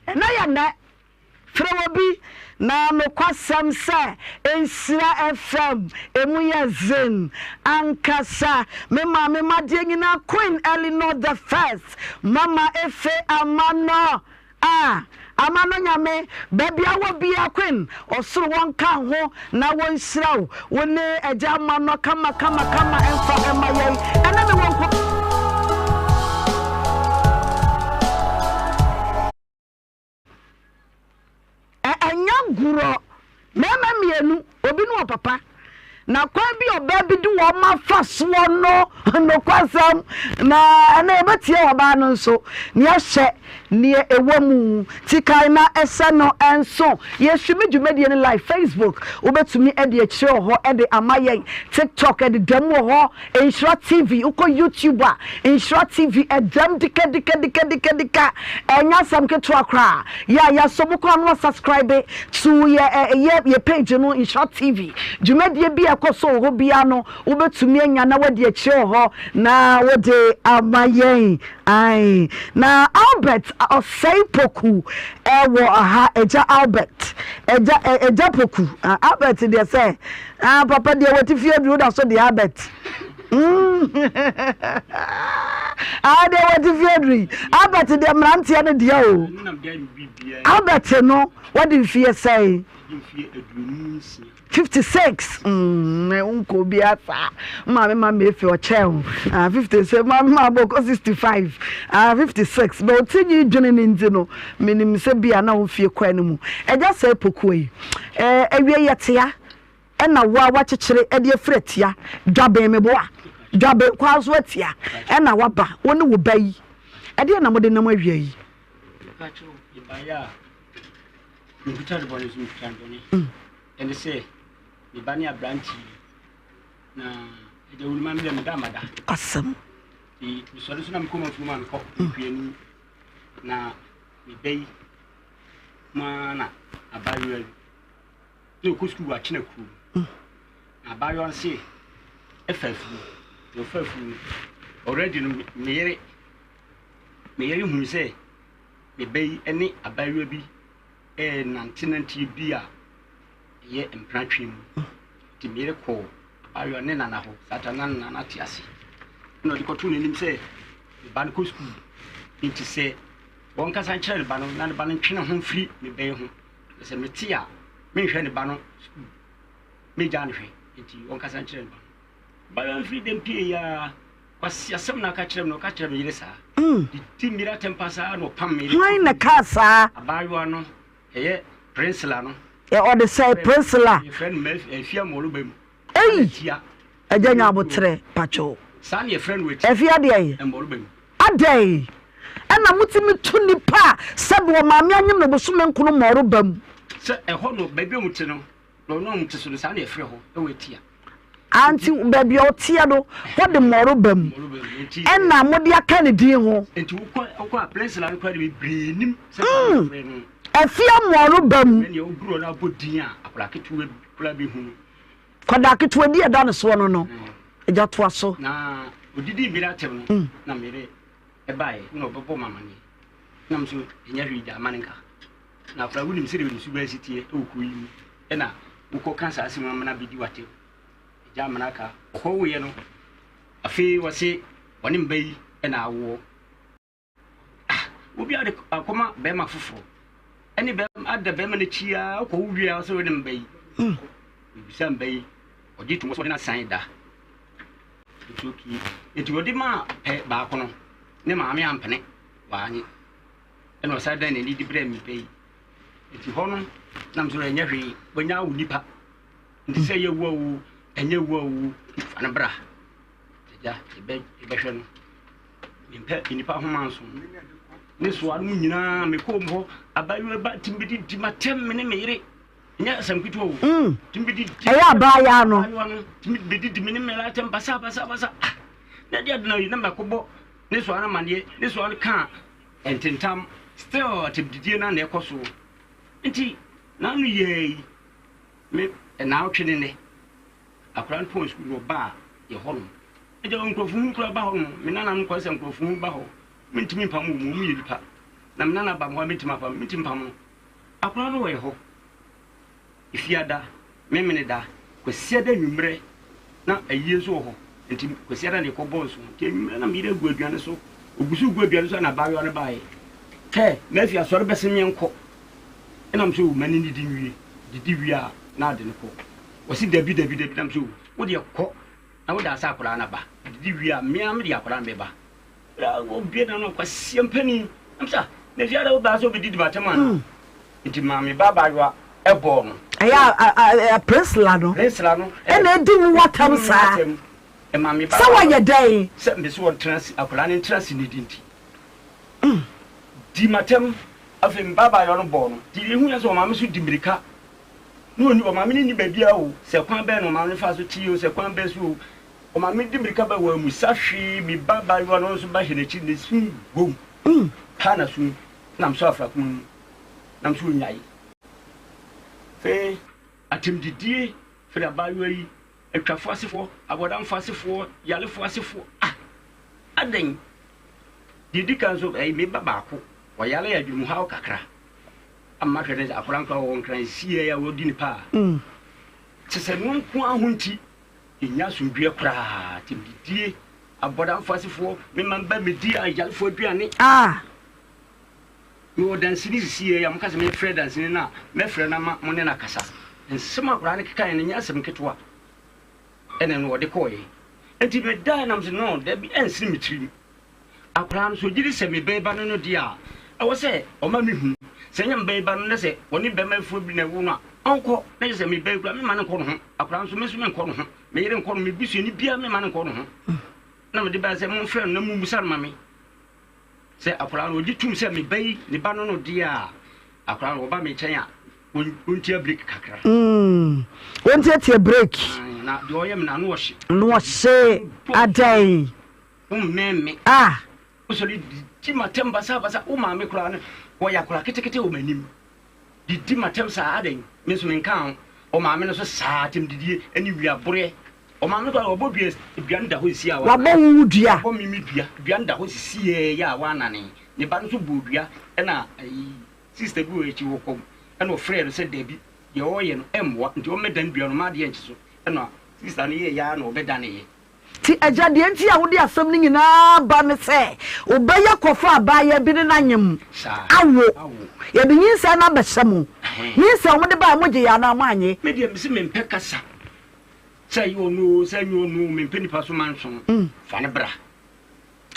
Ɛnnɛ yɛ nnɛ. Frɛ obi, na nokwasɛm sɛ Nhyira FM emu yɛ dzen ankasa. Me maame m'adeɛ nyinaa Queen Eleanor the first, Mama Efe Amanɔ ah Amanɔ Nyame baabi a wɔ biaa Queen ɔsoro wɔnka ho na wɔnhyira wo, wo ne Agya Amanɔ kama kama kama ɛmfa ɛma yɛn ɛnɛ mewɔ nkɔ. Ɛnyɛ agorɔ. Mmarima mmienu, obi ne ɔpapa. Na kwan bi ɔbaa bi de wɔn afa soɔ no, nokwasɛm, na ɛnna yɛbɛtie ɔbaa no nso, na yɛahyɛ neɛ ɛwɔ mu. Ti kan na ɛsɛ no nso. Yɛswimi dwumadie no live Facebook, wobɛtumi de akyire wɔ hɔ de ama yɛn. TikTok ɛdeda mu wɔ hɔ. Nhyira TV, wokɔ YouTube a, Nhyira TV ɛdɛm dikadikadikadikadika, ɛnyɛ asɛm ketewa koraa. Yɛ a yɛasɔ mu koraa no subscribe to yɛ yɛ yɛ page no Nhyira TV. Dwumadie bi a ɛkɔ so wɔ hɔ biara no, wobɛtumi anya na wadi akyire wɔ hɔ na wode ama yɛn. Ae. Na Albert Ɔsɛe Poku ɛwɔ ha, Agya Albert, Agya Agya Poku. Albert deɛ sɛ Ah papa deɛ wati fie aduru da so deɛ Albert. Mm. ah deɛ wati fie aduru yi. Albert deɛ mmeranteɛ no deɛ o. Albert no wadi mfie sɛn? 56 mm nkɔ obi asa maame ma mefe ɔkyɛn o ah 56 maame ma abɔkɔ 65 ah 56 bɛ ɔti nyi dwene ne nti no menim sɛ bi a na wo fie kɔ anim ɛgya sɛ pokuo yi Ɛɛ awiei atea ɛna wo a woakyekyere de afiri atia dwaben meboa dwaben kwan so atia ɛna waba wo ne wo ba yi ɛdeɛ na mode nam awia yi. Mebaeɛ a mekuta de bɔne nso mekuta de bɔne ɛne sɛ me ba ne aberante yi na agya wuli ma me deɛ meda mada asɛm mesɔre so na mekɔ mafuo ma mekɔ mekuani na me ba yi mu ara na abaayewa bi na ɔkɔ sukuu wɔ Akyena kurom. Na abaayewa no se ɛfa afuru. Na ɔfa afuru no, already no me yere me yere hunu sɛ me ba yi ne abaayewa bi ɛrenantenanteɛ bi a ɛyɛ mpratwe mu. Nti me yere kɔɔ abaayewa ne nana hɔ. Saa ta na ne nana te ase. Ɛna ɔde kɔtoo n'anim sɛ me ba no kɔ sukuu. Nti sɛ Wɔnkasa nkyerɛ ne ba no na ne ba no ntwe ne ho mfiri me ba yi ho. Na sɛ mete a, menhwɛ ne ba no sukuu. Megyaa no hwɛ. Enti wɔnkasa nkyerɛ ne ba no. Abaayewa no firi dɛm pie yi ara, kwasi asɛm na aka kyerɛ me no, ɔka kyerɛ me yere saa. Didi mmiri atɛm pa saa na ɔpam me yere. Hwan na ɛkaa saa? Abaayewa no, ɛyɛ Priscilla no. Ɔde sɛe Priscilla. Yɛfrɛ no Afia Mmɔlɔba mu. Ei! Agya nya aboterɛ pakyɛw. Saa na yɛfrɛ no atia. Afia deɛ? Mmɔlɔba mu. Adɛn na motumi to nnipa a sɛbe wɔn maame anyem no bosome nkono mmɔɔro ba mu? Sɛ ɛhɔ no, baabi a wɔte no, na ɔno a wɔte so no, saa na yɛfrɛ hɔ wɔ Atia. Ante baabi a ɔteɛ no, hɔ de mmɔɔro ba mu. Ɛna mode aka ne din ho. Nti wokɔ wokɔ a Peninsula no koraa de bebree nim sɛ saa na yɛfrɛ no. Afia mmɔɔro ba mu. Ɛnna woduru hɔ no abɔ din a akwadaa ketewa bi koraa bɛhu no. Kwadaa ketewa bi a ɛda ne soɔ no no, agya toa so. Na ɔdidii mmere atɛm no, na mmere ɛbaeɛ na ɔbɛbɔ me amaneɛ. Na me nso, ɛnyɛ hwee gya ama no nka. Na akwadaa wonim sɛdeɛ ne suban si teɛ wɔ kuro yi mu, ɛna wokɔka saa asɛm amena bɛdi w'atɛm. Agya amena ka. Ɔkɔwoeɛ no, afei wɔse ɔne mba yi na awoɔ. Ah, obi ade akɔma bɛrima foforɔ ɛne bɛrima ada bɛrima n'akyi a ɔkɔ wo wie a ɔsɛ ɔne mba yi hmm. ebisa mba yi ɔgye tom sɛ ɔde n'asan da nti okie nti ɔde maa pɛ baako no ne maame ampene waanye ɛna ɔsan dan n'ani de brɛ mba yi nti hɔ no nam so ɛnyɛ hwee wɔnya awo nipa nti sɛ yɛ wu awo ɛnyɛ wu awo fa no bra Agya, yɛbɛhwɛ no. Mempɛ nnipa nhoma nso. Ne soa no mu nyinaa mekɔɔ mu hɔ. Abaayewa ba tumi bɛdidi m'atɛm me ne me yere. Nyɛ asɛm ketewa o. Mm. Tumi bɛdidi. Ɛyɛ abaayewa no. Abaayewa no tumi bɛdidi me ne me yere atɛm basa basa basa. Ah, na ɛde adena yi na mɛkɔbɔ ne soa no amaneɛ. Ne soa no kaa ntentam. Still atɛmdidie no na ɛkɔ so. Nti n'ano yɛɛ yi me naawɔtwe ne nnɛ. Akwadaa no pɔn sukuu no ɔbaa yɛ hɔ nom. Agya nkurɔfo hu koraa ba hɔ nom. Me nananom kɔɛ sɛ nkurɔfo hu ba hɔ. Mentumi mpam wɔn, wɔn yɛ nipa. Na me nana ba me hɔ a mentumi apam no, mentumi mpam no. Akwadaa no wɔ yɛ hɔ. Efiada, Memeneda, Kwasiada anwummerɛ na ayie nso wɔ hɔ. Nti Kwasiada na yɛkɔbɔ nso. Nti anwummerɛ na meyere agu aduane so. Ogu so gu aduane so na abaayewa no baeɛ. Kɛ, Murphy asɔre bɛse menkɔ. Ɛna me sɛ o, m'ani nnidi nwie. Didi wie a na ade no kɔ. Ɔse dabi dabi dabi. Na me sɛ o, wo deɛ kɔ na wo da sɛ akwadaa no aba. Didi wie a, me ara mede akwadaa no bɛba. Berɛ a ɔbue n'ano a, kwasia mpanin. Na me sɛ ah, Murphy ada wo baa sɛ wobɛdidi m'atɛm anaa? Nti maame ba abaayewa bɔɔ no. Ɛyɛ a Priscilla no. Priscilla no. Ɛna edi wo atam saa. Maame ba. Sɛ wɔyɛ dɛn? Sɛ mese wɔntena ase, akwadaa no ntena ase nnidi nti. Di m'atɛm. Afei me ba abaayewa no bɔɔ no. Nti yɛhu yɛ sɛ ɔmaame nso di mmirika. Na ɔnni, ɔmaame no nni baabiara o. Sɛ kwan bɛn na ɔmaame no faa so tee o, sɛ kwan bɛn so o. Ɔmaame no di mmirika ba, wammisa hwee. Me ba abaayewa no nso ba hyɛ n'akyi, ne su wom. Paa na su nam so afra pono mu. Nam so ɔnyae. Afei atɛmdidie firi abaayewa yi, atwafoɔ asefoɔ, abɔdamfoɔ asefoɔ, yarefoɔ asefoɔ. Ah! Adɛn? Deɛ ɛdi kan nso, ɛyi me ba baako, ɔyare adwenemuhaw kakra. Ama hwɛ ne sɛ akwadaa nkora wɔ nkran sie a wɔdi ne paa. Kyɛ sɛ no nko ara ho nti, ɛnya asomdwoeɛ koraa. Atɛmdidie, abɔdamfoɔ asefoɔ, me mma mba medi ayarefoɔ aduane. Ah! Mewɔ danseni sisiiɛ yi a moka sɛ memfrɛ danseni no a, mɛfrɛ no ama mo ne no akasa. Nsɛm a akwadaa no kekaeɛ no nyɛ asɛm ketewa. Ɛna no ɔde kɔeɛ. Enti medaeɛ na mese no, dabi, ɛnsene me tirim. Akwadaa no, sɛ ɔgye di sɛ me ba no no deɛ a, ɛwɔ sɛ ɔma mehunu. Sɛ ɛnyɛ me ba yi ba no na sɛ ɔne barima foforɔ bi na ɛwo no a, ɔnkɔ. Na kyerɛ sɛ me ba yi koraa, memma no nkɔ ne ho. Akwadaa no nso, me nso menkɔ ne ho. Me yere nkɔ ne ho, me busuani biara memma no nkɔ ne ho. Na mede baeɛ sɛ momfrɛ no na mommisa no ma me. Sɛ akwadaa no ɔgye tom sɛ me ba yi ne ba no no deɛ a, akwadaa no ɔba me nkyɛn a, ɔntia break kakra. Mm, ɔntiatia break. Na deɛ ɔyɛ me no ano ɔhye. Ano ɔhye adɛn? Wommɛn me. Ah. Wosɔre di m'atɛm basabasa. Wo maame koraa no, ɔyɛ akwadaa ketekete wɔ m'anim. Didi m'atɛm saa adɛn? Me nso menkaa ho. Ɔmaame no nso saa atɛmdidie ne wiaboreɛ. Ɔmaame no koraa wabɔ dua, dua no da hɔ sisi a Wabɔ wo wo dua? Wabɔ me me dua. Dua no da hɔ sisi yɛ a wanane. Ne ba no nso bɔɔ dua ɛna ayi sister bi wɔ akyi hɔ kɔm ɛna ɔfrɛɛ no sɛ dabi deɛ ɔreyɛ no ɛmmoa nti ɔmmɛdan dua no mma adeɛ nkye so ɛna sister no yɛɛ yɛ ara na ɔbɛdaneeɛ. Nti agya, deɛ nti a wode asɛm no nyinaa ba ne sɛ wobɛyɛ kɔfa abaayewa bi ne no anyem awo. Yɛde nyinsɛn no abɛhyɛ mo. Nyinsɛn a wɔde baeɛ mogye yɛ anaa moannye? Me deɛ mese mempɛ kasa, sɛ ɛyɛ ɔno oo, sɛ ɛnyɛ ɔno oo, mempɛ nipa so manso no, fa no bra.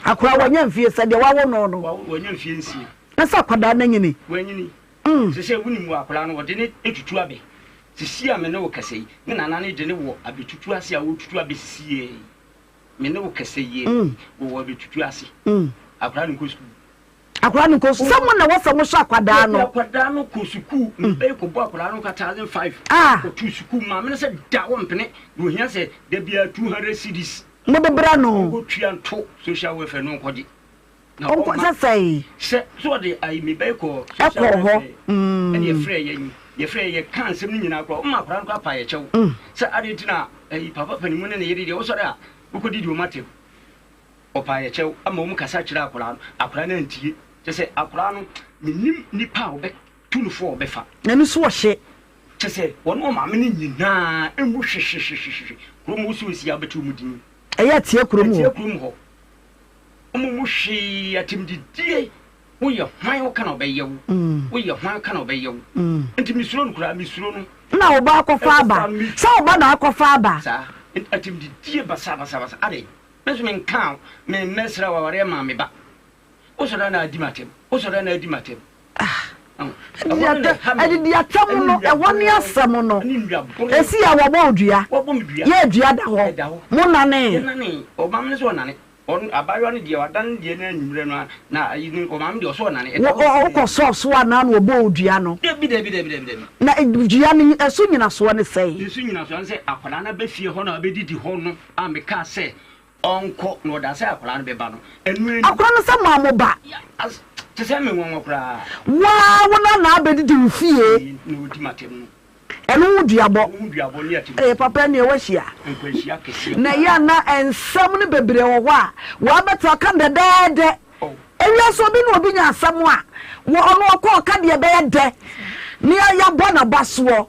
Akwadaa wanya mfie sɛ deɛ wawo no no. Wanya mfie nsia. Na sɛ akwadaa no anyini. Wanyini. Sɛ sɛ wonim wɔ akwadaa no wɔde no tutu abɛ. Sisi a me ne wo kasa yi, me nana no de no wɔ abɛtutu ase a wɔretutu abɛ sisi yɛ yi. Me ne wo kasa yi, wɔwɔ abɛtutu ase. Akwadaa no nkɔ sukuu. Akwadaa no nkɔ sukuu. Sɛ mo na wɔsɛ mo hyɛ akwadaa no. Akwadaa no kɔ sukuu. Mbɛ kɔbɔ akwadaa no ka 1005. Ah. Kɔtu sukuu. Maame no sɛ da wɔmpene. Na ohia sɛ da biara 200 cedis. Mo de brɛ no. Ɔnkɔtua nto social welfare no nkɔgye. Ɔnkɔ sɛ sɛe. Sɛ sɛ ɔde ayi me bɛyi kɔ social Ɛkɔ hɔ. welfare ɛne yɛfrɛ yɛn yɛfrɛ yɛ ka nsɛm no nyinaa koraa ɔma akwadaa no koraa pa yɛ kyɛw sɛ adeɛ nti na ayi papa panimu ne ne yere deɛ wosɔre a wokɔdidi wɔn atɛm ɔpa yɛ kyɛw ama wɔn kasa kyerɛ akwadaa no akwadaa no antie kyɛ sɛ akwadaa no menim nipa a ɔbɛtu no fo a ɔbɛfa N'ani so ɔhye. kyɛ sɛ wɔne ɔmaame no nyinaa ɛmu hwehwehwehwehwe kurom hɔ sɛ ɔsi a wobɛte wɔn din Ɛyɛ atia kurom hɔ. Atia kurom hɔ. Wɔn mu hwee atɛmdidie woyɛ hwan woka na ɔbɛyɛ wo woyɛ hwan woka na ɔbɛyɛ wo nti mesuro no koraa mesuro no. Na wo ba akɔfa aba sɛ wo ba na akɔfa aba. Saa atɛmdidie basabasabasa adɛn me nso menkaa wo memmɛsra wo awareɛ maa me ba wosɔre na adi m'atɛm wosɔre na adi m'atɛm. Adidi atɛm no ɛhɔ ne asɛm no ɛsi a wɔbɔ wo dua yɛ dua da hɔ mo nane. Ɔmaame no sɛ ɔnane abaayewa no deɛ wadane deɛ no anwummerɛ no na ayi no ɔmaame deɛ ɔsɛ ɔnane. Wokɔ sɔɔ so anaa na wɔbɔ wo dua no. Dabi dabi dabi dabi dabi. Na dua no ɛso nyinasoɔ ne sɛn? Ɛso nyinasoɔ ne sɛ akwadaa no aba fie hɔ na abɛdidi hɔ no a mekaa sɛ Ɔnkɔ, na ɔda sɛ akwadaa no bɛba no, ɛno ani. Akwadaa no sɛ maa mo ba. As, te sɛ me nwanwa koraa. Wo ara wo na na abɛdidi wo fie. Na ɔdi m'atɛm no. Ɛno ho duabɔ. Ɛno ho duabɔ ne atɛm. Ee, papa ɛnneɛ woahyia. Nkwanhyia kɛseɛ Na ɛyɛ a na nsɛm no bebree wɔ hɔ a, wɔabɛtra ka no dɛdɛɛdɛ. Ewiase obi ne obi nya asɛm a, wɔ ɔno ɔkɔ ɔka deɛ ɛbɛyɛ dɛ ne yɛabɔ n'aba soɔ.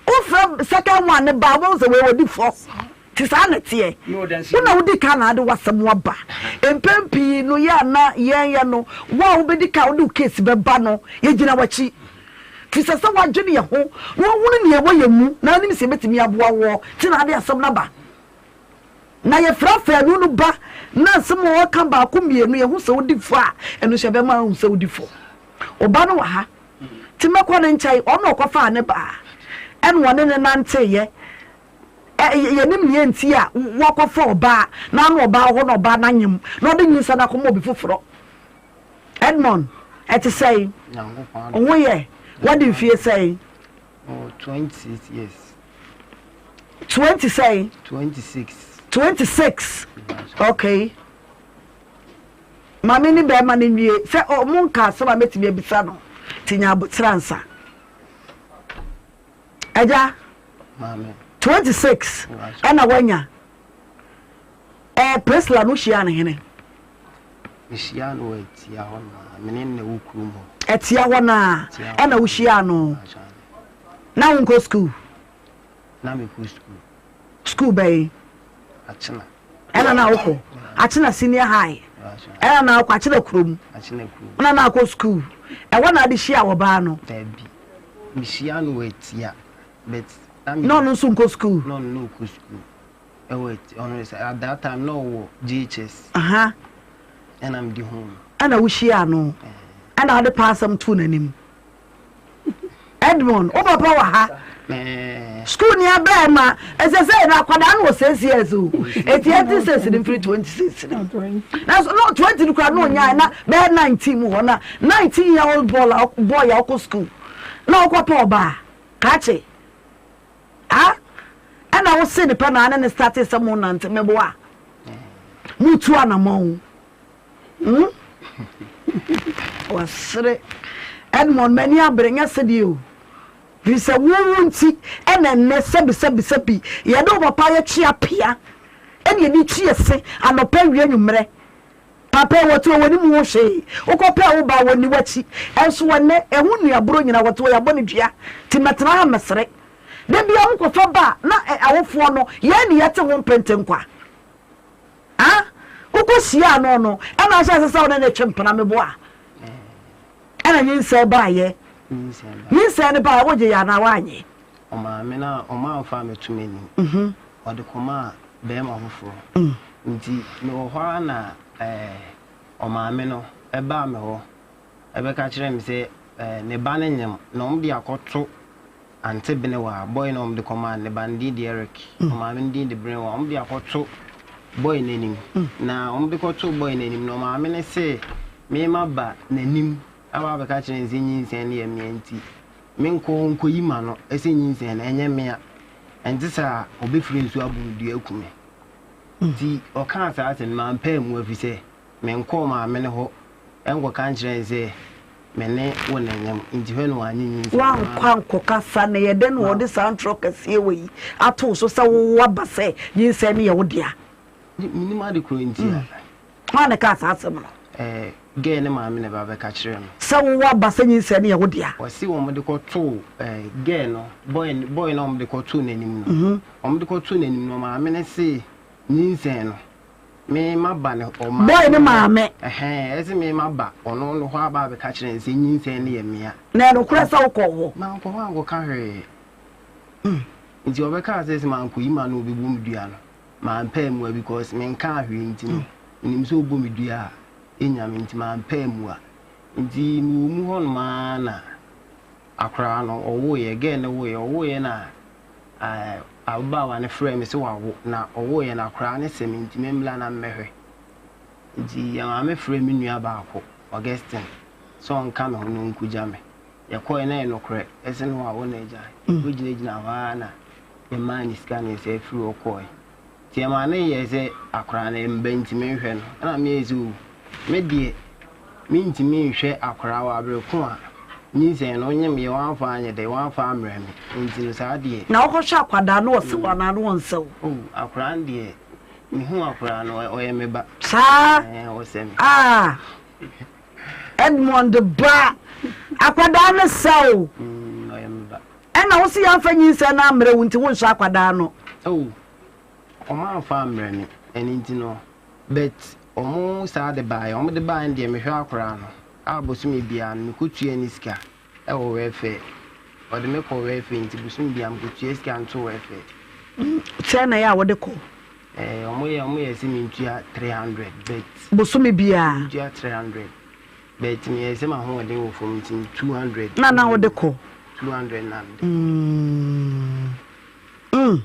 Wofrɛ second one no ba a, wobɛhu sɛ wei ɔdi fɔ. Nti saa na ɛteɛ. Wo na wodi kan na ade w'asɛm aba. Mpɛn pii no yɛ a na yɛn yɛ no, wo a wobɛdi kan a wode wo case bɛba no, yɛgyina w'akyi. Firi sɛ sɛ woadwene yɛn ho na woahunu nea ɛwɔ yɛn mu na wonim sɛ yɛbɛtumi aboa woɔ nti na ade asɛm no aba. Na yɛfrɛ afanu no ba na nsɛm a ɔka baako mmienu yɛhu sɛ wodi fɔ a, ɛno nso ɛbɛma ahu sɛ wodi fɔ. Ɔba no wɔ ha, nti mɛkɔ ne nkyɛn, ɔno na ɔkɔfaa ne baa, ɛna ɔne no nanteeɛ. Ɛ, yɛnim nea enti a wakɔfa ɔbaa, na ano ɔbaa wɔ hɔ na ɔbaa no anyem, na ɔde nyinsɛn no akɔma obi foforɔ. Edmond, ɛte sɛn? Wo ho yɛ? Woadi mfie sɛn? Oh, 26 years. 20 sɛn? 26. 26. Okay. Maame ne bɛrima no nwie sɛ ɔmo nka asɛm a mɛtumi abisa no nti nya aboterɛ ansa. Agya, 26 ɛna wanya. Ɛɛ Priscilla no hyia no hene? Mehyia no wɔ Atia hɔ no a, me ne no na ɛwɔ kurom hɔ. Atia hɔ no a, ɛna wohyiaa no? Na wonkɔ sukuu? Na mekɔ sukuu. Sukuu bɛn? Akyena. Ɛna na wokɔ? Akyena senior high. Ɛna na wokɔ Akyena kurom? Akyena kurom. Ɛna na akɔ sukuu. Ɛhɔ na ade hyia ɔbaa no? Dabi. Mehyia no wɔ Atia. But na ɔno nso nkɔ sukuu? Na ɔno na ɔkɔ sukuu. Ɛwɔ ɔno sɛ at that time na ɔwɔ JHS. Aha. Ɛna mede huu no. Ɛna wohyiaa no. Ɛna wode paa asɛm too n'anim. Edmond, wo papa wɔ ha. School ni abɛɛ ma ɛsɛ sɛ na akwadaa no wɔ six years o. Eti ɛti six no mfiri 26 no. Na so no 20 no kura no onyaa na bɛyɛ 19 mu hɔ na 19 year old boy a ɔkɔ school na ɔkɔ pɛ ɔbaa krakye. Ah ɛna wo se ne pɛ na ne ne starte sɛ mo nante meboa mo tu anamɔn hmm wasere Edmond m'ani abere nyɛ sedeɛ o firi sɛ wo wo nti ɛna ɛnɛ sɛbi sɛbi sɛbi yɛde wo papa yɛ twe apea ɛna yɛde twi ɛse anɔpa awia nwummerɛ Papa yi wɔte hɔ wɔnim ho hwee wokɔ pɛɛ wo ba wɔnni wakyi ɛnso ɛnɛ ɛho nnuaburo nyina wɔte hɔ yɛabɔ no dua nti mɛtena ha mɛsere da bia mo kɔfa ba a na awofoɔ no yɛn ne yɛte ho mpentenkwa ah wokɔ hyiaa no no ɛna ahyɛ ase sɛ wo ne ne twe mpena meboa ɛna nyinsɛn baayɛ nyinsɛn no baayɛ wogye yɛ anaa woanye. Ɔmaame no a ɔmanfa ammɛto m'anim ɔde kɔmaa barima foforɔ. Nti mewɔ hɔ ara na ɔmaame no baa me hɔ bɛka kyerɛɛ me sɛ ne ba no nyem na wɔde akɔto Ante Benewa, boy no a wɔde kɔmaa no, ne ba no din de Eric, ɔmaame no din de Benewa, wɔde akɔto boy no anim. Na wɔde kɔtoo boy no anim no, ɔmaame no se me maba n'anim aba abɛka kyerɛ no sɛ nyinsɛn no yɛ mea nti menkɔ hɔ nkɔyi m'ano sɛ nyinsɛn no ɛnyɛ mea. Ɛnte saa a, ɔbɛfiri nsuo abɔ me dua aku me. Nti ɔkaa saa asɛm no, mampɛ ammua ɛfiri sɛ menkɔɔ maame no hɔ nkɔka nkyerɛɛ no sɛ me ne wo na ɛnyem. Nti hwɛ na wanyɛ nyinsɛn no. Woankɔ ankɔka saa, na ɛyɛ dɛn na wɔde saa ntorɔ kɛseɛ wei ato wo so sɛ wo aba sɛ nyinsɛn no yɛ wo dea? Mennim ade korɔ nti a. Hwan na ɛkaa saa asɛm no? Ɛɛ, girl no maame na ɛba bɛka kyerɛɛ me. Sɛ wowɔ aba sɛ nyinsɛn no yɛ wo dea. Ɔse wɔn de kɔtoo ɛɛ girl no, boy no, boy no a wɔn de kɔtoo n'anim no. Wɔn de kɔtoo n'anim no, maame no se nyinsɛn no, me maba ne ɔmaame. Boy no maame. Ɛhɛn, ɛse me maba ɔno no hɔ aba abɛka kyerɛ no sɛ nyinsɛn no yɛ mea. Na ɛyɛ nokorɛ sɛ wokɔɔ hɔ? Mankɔ hɔ ankɔka hwee. Nti ɔbɛkaa sɛ sɛ mankɔyi m'ano a ɔbɛbu me dua no. Mampɛ ammua because menkaa hwee nti no, menim sɛ ɔbɔ me dua a, ɛnya me nti mampɛ ammua. Nti mewɔ mu hɔnom ara na akoraa no ɔwoeɛ, girl no woeɛ, ɔwoeɛ na ababaawa no frɛɛ me sɛ wawo na ɔwoeɛ no akoraa no sɛ me nti memmra na mmɛhwɛ. Nti yɛn maame frɛɛ me nua baako, Augustine, sɛ ɔnka me ho na ɔnkɔgya me. Yɛkɔeɛ na ɛyɛ nokorɛ, ɛsɛ no wawo no agya. Yɛkɔgyinagyina hɔ ara na Yɛmaa no sika na yɛsan firi hɔ kɔɔe. Nti ɛmaa no yɛɛ sɛ akwadaa no mba nti menhwɛ no. Ɛna meyɛɛ sɛ o, me deɛ mentumi nhwɛ akwadaa wɔ abere ko a nyinsɛn no wonyem yɛ wamfa anyɛ dɛ wamfa ammrɛ me nti no saa deɛ. Na wokɔhwɛ akwadaa no ɔsɛ wo anaa no ɔnsɛ wo? O akwadaa no deɛ mehu akwadaa no ɔyɛ me ba. Saa? Ɛɛ ɔsɛ me. Ah! Edmond ba akwadaa no sɛ o. Ɛna wo se yɛamfa nyinsɛn no ammrɛ wo nti wonhyɛ akwadaa no. Oh, ɔmo amfa ammrɛ me ɛno nti no but ɔmo saa de baeɛ ɔmo de baeɛ no deɛ mehwɛ akwadaa no a bosome biara no mekɔtua ne sika ɛwɔ welfare ɔde me kɔ welfare nti bosome biara mekɔtua sika nto welfare. Sɛn na ɛyɛ a wode kɔ? Ɛɛ ɔmo yɛ ɔmo yɛ sɛ mentua 300 but. Bosome biara? Mentua 300. But meyɛɛ sɛ m'ahoɔden wɔ fam nti 200. Na na wode kɔ? 200 na mede kɔ. Mm. Mm.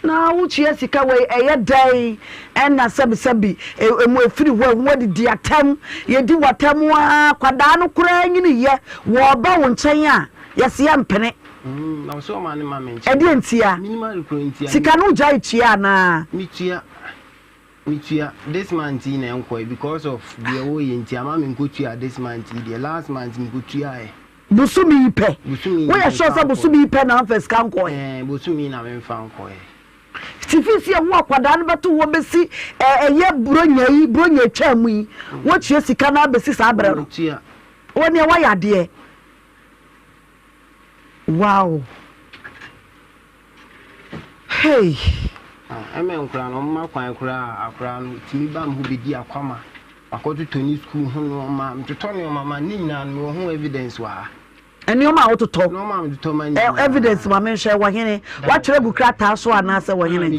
Na wotua sika wei ɛyɛ dɛn ɛna sɛbisɛbi emu efiri hɔ ɛho adidi atɛm yɛdi w'atɛm aa kwadaa no koraa nyini yɛ wɔɔba wo nkyɛn a yɛsi yɛ mpene. Mm, na ɔsɛ ɔma ne ma me nkyɛn. Ɛdeɛ ntia? Minima rekura ntia. Sika no wogyae tua anaa? Metua. Metua this month yi na ɛnkɔɛ because of deɛ wɔyɛ nti ama me nkɔtua this month yi deɛ last month mekɔtuaɛ. Bosome yi pɛ? Bosome yi Woyɛ sure sɛ bosome yi pɛ na wamfa sika nkɔɛ? Ɛɛ bosome yi na memfa nkɔɛ. Nti fii sɛ yɛwo akwadaa no bɛto hɔ bɛsi ɛyɛ buronya yi buronya atwaa mu yi wotua sika no abɛsi saa berɛ no? Metua. Wo neɛ woayɛ adeɛ. Wow. Hey. Ah, ɛmɛ nkoraa no ɔmma kwan koraa a akoraa no tumi ba me hɔ bɛdi akwama wakɔtotɔ ne sukuu ho nnoɔma metotɔ nnoɔma ma ne nyinaa no mewɔ ho evidence wɔ ha. Nnoɔma a wototɔ nnoɔma a metotɔ ma nyinaa evidence ma menhwɛ wɔ hene watwerɛ gu krataa so anaasɛ wɔ hene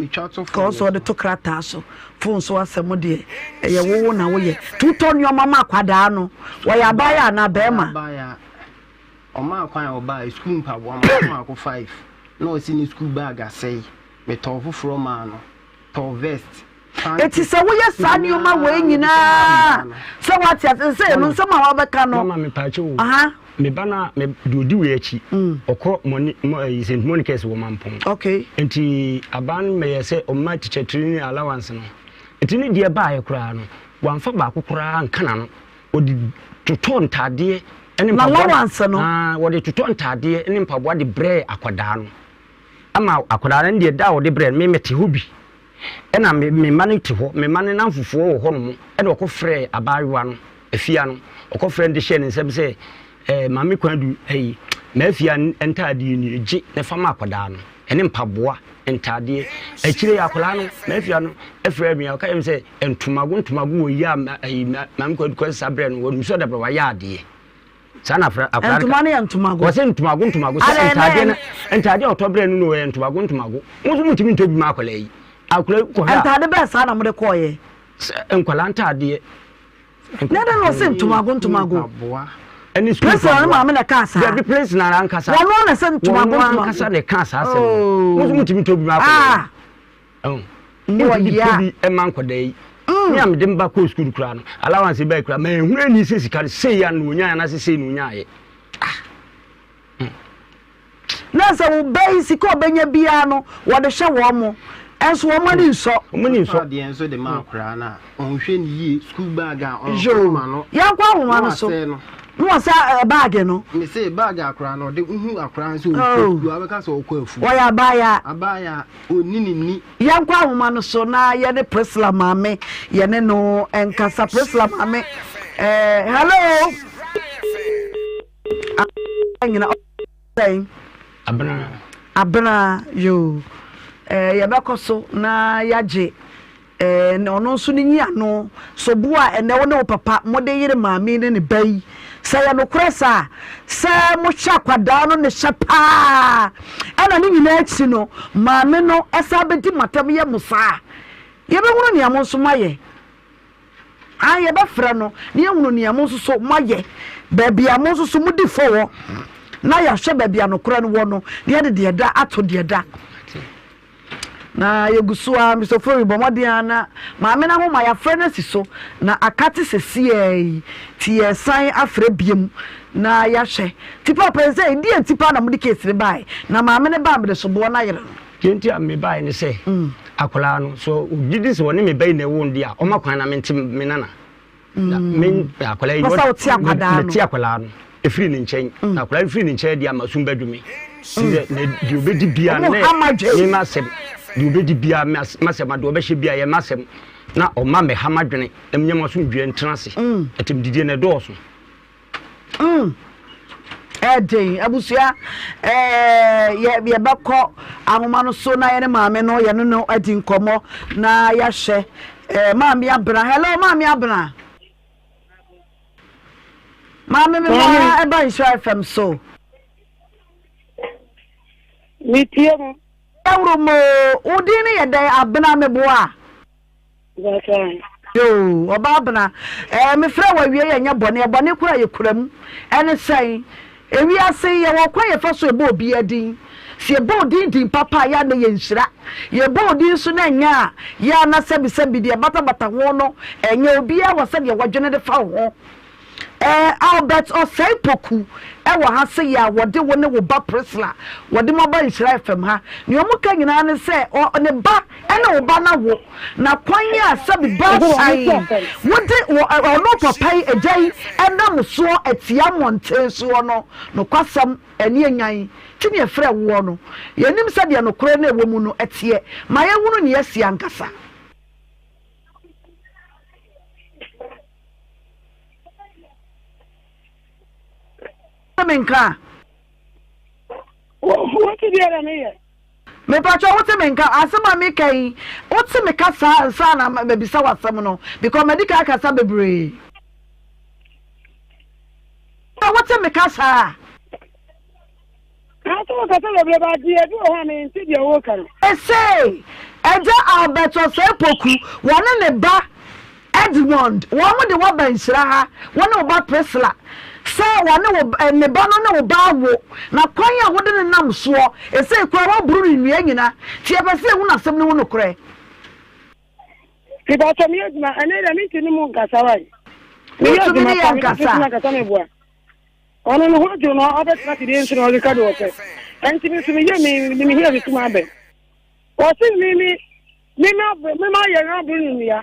metwa to phone so ɔde to krataa so phone so asɛm deɛ ɛyɛ wowo na woyɛ tutɔ nnoɔma ma akwadaa no wɔyɛ abaayewa anaa bɛrima. Ɔmaa kwan a ɔbae, sukuu mpaboa mmaako mmaako five na ɔse ne sukuu bag asɛe, metɔɔ foforɔ maa no, tɔɔ vest, panty, Eti sɛ woyɛ saa nneɛma wei nyinaa sɛ woate ase sɛ ɛno nsɛm a wabɛka no. Mama mepaakyɛ o. Aha. Me ba no a me deɛ ɔdi wei akyi ɔkɔ mɔni mɔ ɛyi St Monica's wɔ Mampong. Okay. Nti aban no mɛyɛ sɛ ɔma teacher training allowance no. Nti ne deɛ baayɛ koraa no wamfa baako koraa anka n'ano. Wɔde totɔɔ ntaadeɛ ne mpaboa. N'allowance no. Ah, wɔde totɔ ntaadeɛ ne mpaboa de brɛɛ akwadaa no. Ama akwadaa no deɛ da a wɔde brɛɛ no, me mete hɔ bi. Ɛna me me mma no te hɔ, me mma no nnamfofoɔ wɔ hɔnom. Ɛna ɔkɔfrɛɛ abaayewa no, Afia no. Ɔkɔfrɛɛ no de hyɛɛ ne nsam sɛ, ɛɛ Maame Kwadu, ɛyi, m'Afia ntaadeɛ nie, gye na fa ma akwadaa no. Ɛne mpaboa, ntaadeɛ. Akyire yi akwadaa no, m'Afia no frɛɛ me a, ɔka kyerɛɛ me sɛ, Ntomago ntomago wɔ yi a ayi maame kwadu kwasi saa brɛ no wɔn nso dabra wayɛ adeɛ saa na afra akora ntoma no yɛ ntomago wɔsɛ ntomago ntomago sɛ ntaadeɛ no ntaadeɛ a ɔtɔ brɛ no no yɛ ntomago ntomago mo nso mo ntumi ntɔ bi ma akwadaa yi akwadaa yi kɔhwɛ a ntaade bɛɛ saa na mo de kɔɔyɛ sɛ nkwadaa ntaadeɛ na ɛdɛ na ɔsɛ ntomago ntomago ɛne sukuu prince na ne maame na ɛka saa dabi prince na ankasa wɔn na sɛ ntomago ntomago wɔn ankasa na ɛka saa asɛm mo nso mo ntumi ntɔ bi ma akwadaa yi. Ah. Wontumi tɔ bi ma nkwadaa yi. Mm. Me a mede mba kɔɔ sukuu koraa no, allowance bae koraa, manhunu ani sɛ sika no sei a na ɔnyaeɛ anaasɛ sei na ɔnyaeɛ. Ah. Mm. Na sɛ wo ba yi sika ɔbɛnya biara no, wɔde hwɛ wɔn mo. Ɛnso wɔn ani nsɔ. Wɔn ani nsɔ. Adeɛ nso de ma akwadaa no a, ɔnhwɛ no yie, sukuu bag a ɔnfa ma no. Yɛnkɔ ahoma no so. Na wɔsɛ eh, baage no. Mese baage akwadaa no, ɔde wohu akwadaa no sɛ ɔkɔ oh. sukuu, abɛka sɛ ɔkɔ afu. Wɔyɛ abaayaa. Abaayaa. Onni ne ni. Yɛnkɔ ahoma no so na yɛne Priscilla maame yɛne no nkasa. Priscilla maame, eh, hello. Nyina sɛn? Abena. Abena yoo. Eh, yɛbɛkɔ so na yɛagye Ɛɛ, na ɔno nso ne nyiano. Sobo a ɛnnɛ wo ne wo papa mode yere maame yi ne ne ba yi, sɛ ɛyɛ nokorɛ saa a, sɛ mohwɛ akwadaa no ne hyɛ paa, ɛna ne nyinaa akyi no, maame no san bɛdi mo atɛm yɛ mo saa a, yɛbɛhunu nea mo nso moayɛ. Aane, yɛbɛfrɛ no na yɛahunu nea mo nso so moayɛ, baabi a mo nso so modi fɔ wɔ, na yɛahwɛ baabi a nokorɛ no wɔ no, na yɛde deɛ ɛda ato deɛ ɛda. Na yɛgu so ara, Mister Ofori, bɔ mmɔden ara na maame no ahoma yɛafrɛ no asi so, na aka te sesiaa yi, nti yɛresan afrɛ biom na yɛahwɛ. Nti paapa yi sɛ, deɛ nti paa na mode case no baeɛ, na maame no ba a mede soboɔ no ayere no. Deɛ nti a mebaeɛ ne sɛ, akwadaa no, sɛ ɔgye di sɛ ɔne me ba yi na ɛwoo no deɛ a, ɔmma kwan na mente me nana. Na me akwadaa yi, Pɛ sɛ wote akwadaa no. mete akwadaa no ɛfiri ne nkyɛn. Na akwadaa no firi ne nkyɛn deɛ ama sum bɛdwo me. Sɛ ne deɛ ɔbɛdi biara no, Ɔmo ha m'adwene. me m'asɛm. Deɛ ɔbɛdi biara m'asɛm, deɛ ɔbɛhyɛ biara yɛ m'asɛm. Na ɔmma mmɛha m'adwene na menya m'asomdwoeɛ ntena ase. Atɛmdidie no ɛdɔɔso. Mm. Ɛden abusua ɛɛ yɛ yɛbɛkɔ ahoma no so na yɛne maame no yɛne no adi nkɔmmɔ na yɛahwɛ ɛɛ maame abena hello maame abena maame mi ma ɛba nhyira fm so. Metie mo. Dawuro mo wo din no yɛ dɛn abena meboa. Yoo ɔbaa abena ɛɛ mefrɛ wo awie yɛ nyɛ bɔne ɛbɔne koraa yɛ kura mu ɛne sɛn ewiase yi yɛwɔ kwan yɛfa so ɛbɔ obiara din sɛ yɛbɔ odin din papa a yɛ a na yɛ nhyira yɛbɔ odin nso na ɛnyɛ a yɛ a na sɛbi sɛbi deɛ ɛbatabata ho no ɛnyɛ obiara wɔ sɛdeɛ wɔdwene de fa wo ho. Eh, Albert Osei Poku wɔ ha seyɛ a wɔde wo ne wo ba Priscilla wɔde mo aba Nhyira FM ha. Nea wɔn ka nyinaa ne sɛ ɔ, ne ba ne wo ba no awo, na kwan a sɛbi baatan wode wɔ ɛ, ɔno papa yi, agya yi nam soɔ atia mmɔnten soɔ no, nokwasɛm ɛne anyan ti ne ɛfrɛ woɔ no. Yɛnnim sɛdeɛ nokorɛ no a ɛwɔ mu no teɛ. Ma yɛnhunu nea asi ankasa. Me nka. Wote deɛ na meyɛ. Mepatwa wote me nka asɛm a meka yi wote me ka saa nsa na mabisa w'asɛm no because madi ka akasa bebree. Wote me ka saa. Nanso wokasa bebree ba deɛ ebi wɔ hɔ a mente deɛ woreka no. Ese Agya Albert Osei Poku, wɔne ne ba Edmond, wɔn de wo aba nhyira ha, wo ne wo ba Priscilla, sɛ wɔne wo, ne ba no ne wo ba awo, na kwan a wode no nam soɔ, esei koraa woaboro no nnua nyina, nti yɛpɛ sɛ yɛhunu asɛm no mu nokorɛ. Mepakyɛ meyɛ adwuma ɛnɛ deɛ mentumi mu nkasa wae. Meyɛ Wotumi adwuma ne pa yɛn mentumi nkasa. nkasa meboa. Ɔno ne ho dwo no ɔbɛtena ase deɛ nti na ɔreka deɛ ɔpɛ. Ɛnti me nso meyɛ me me mehia me sum abɛn. Ɔse me me me ma me ma yɛn aboro no nnua.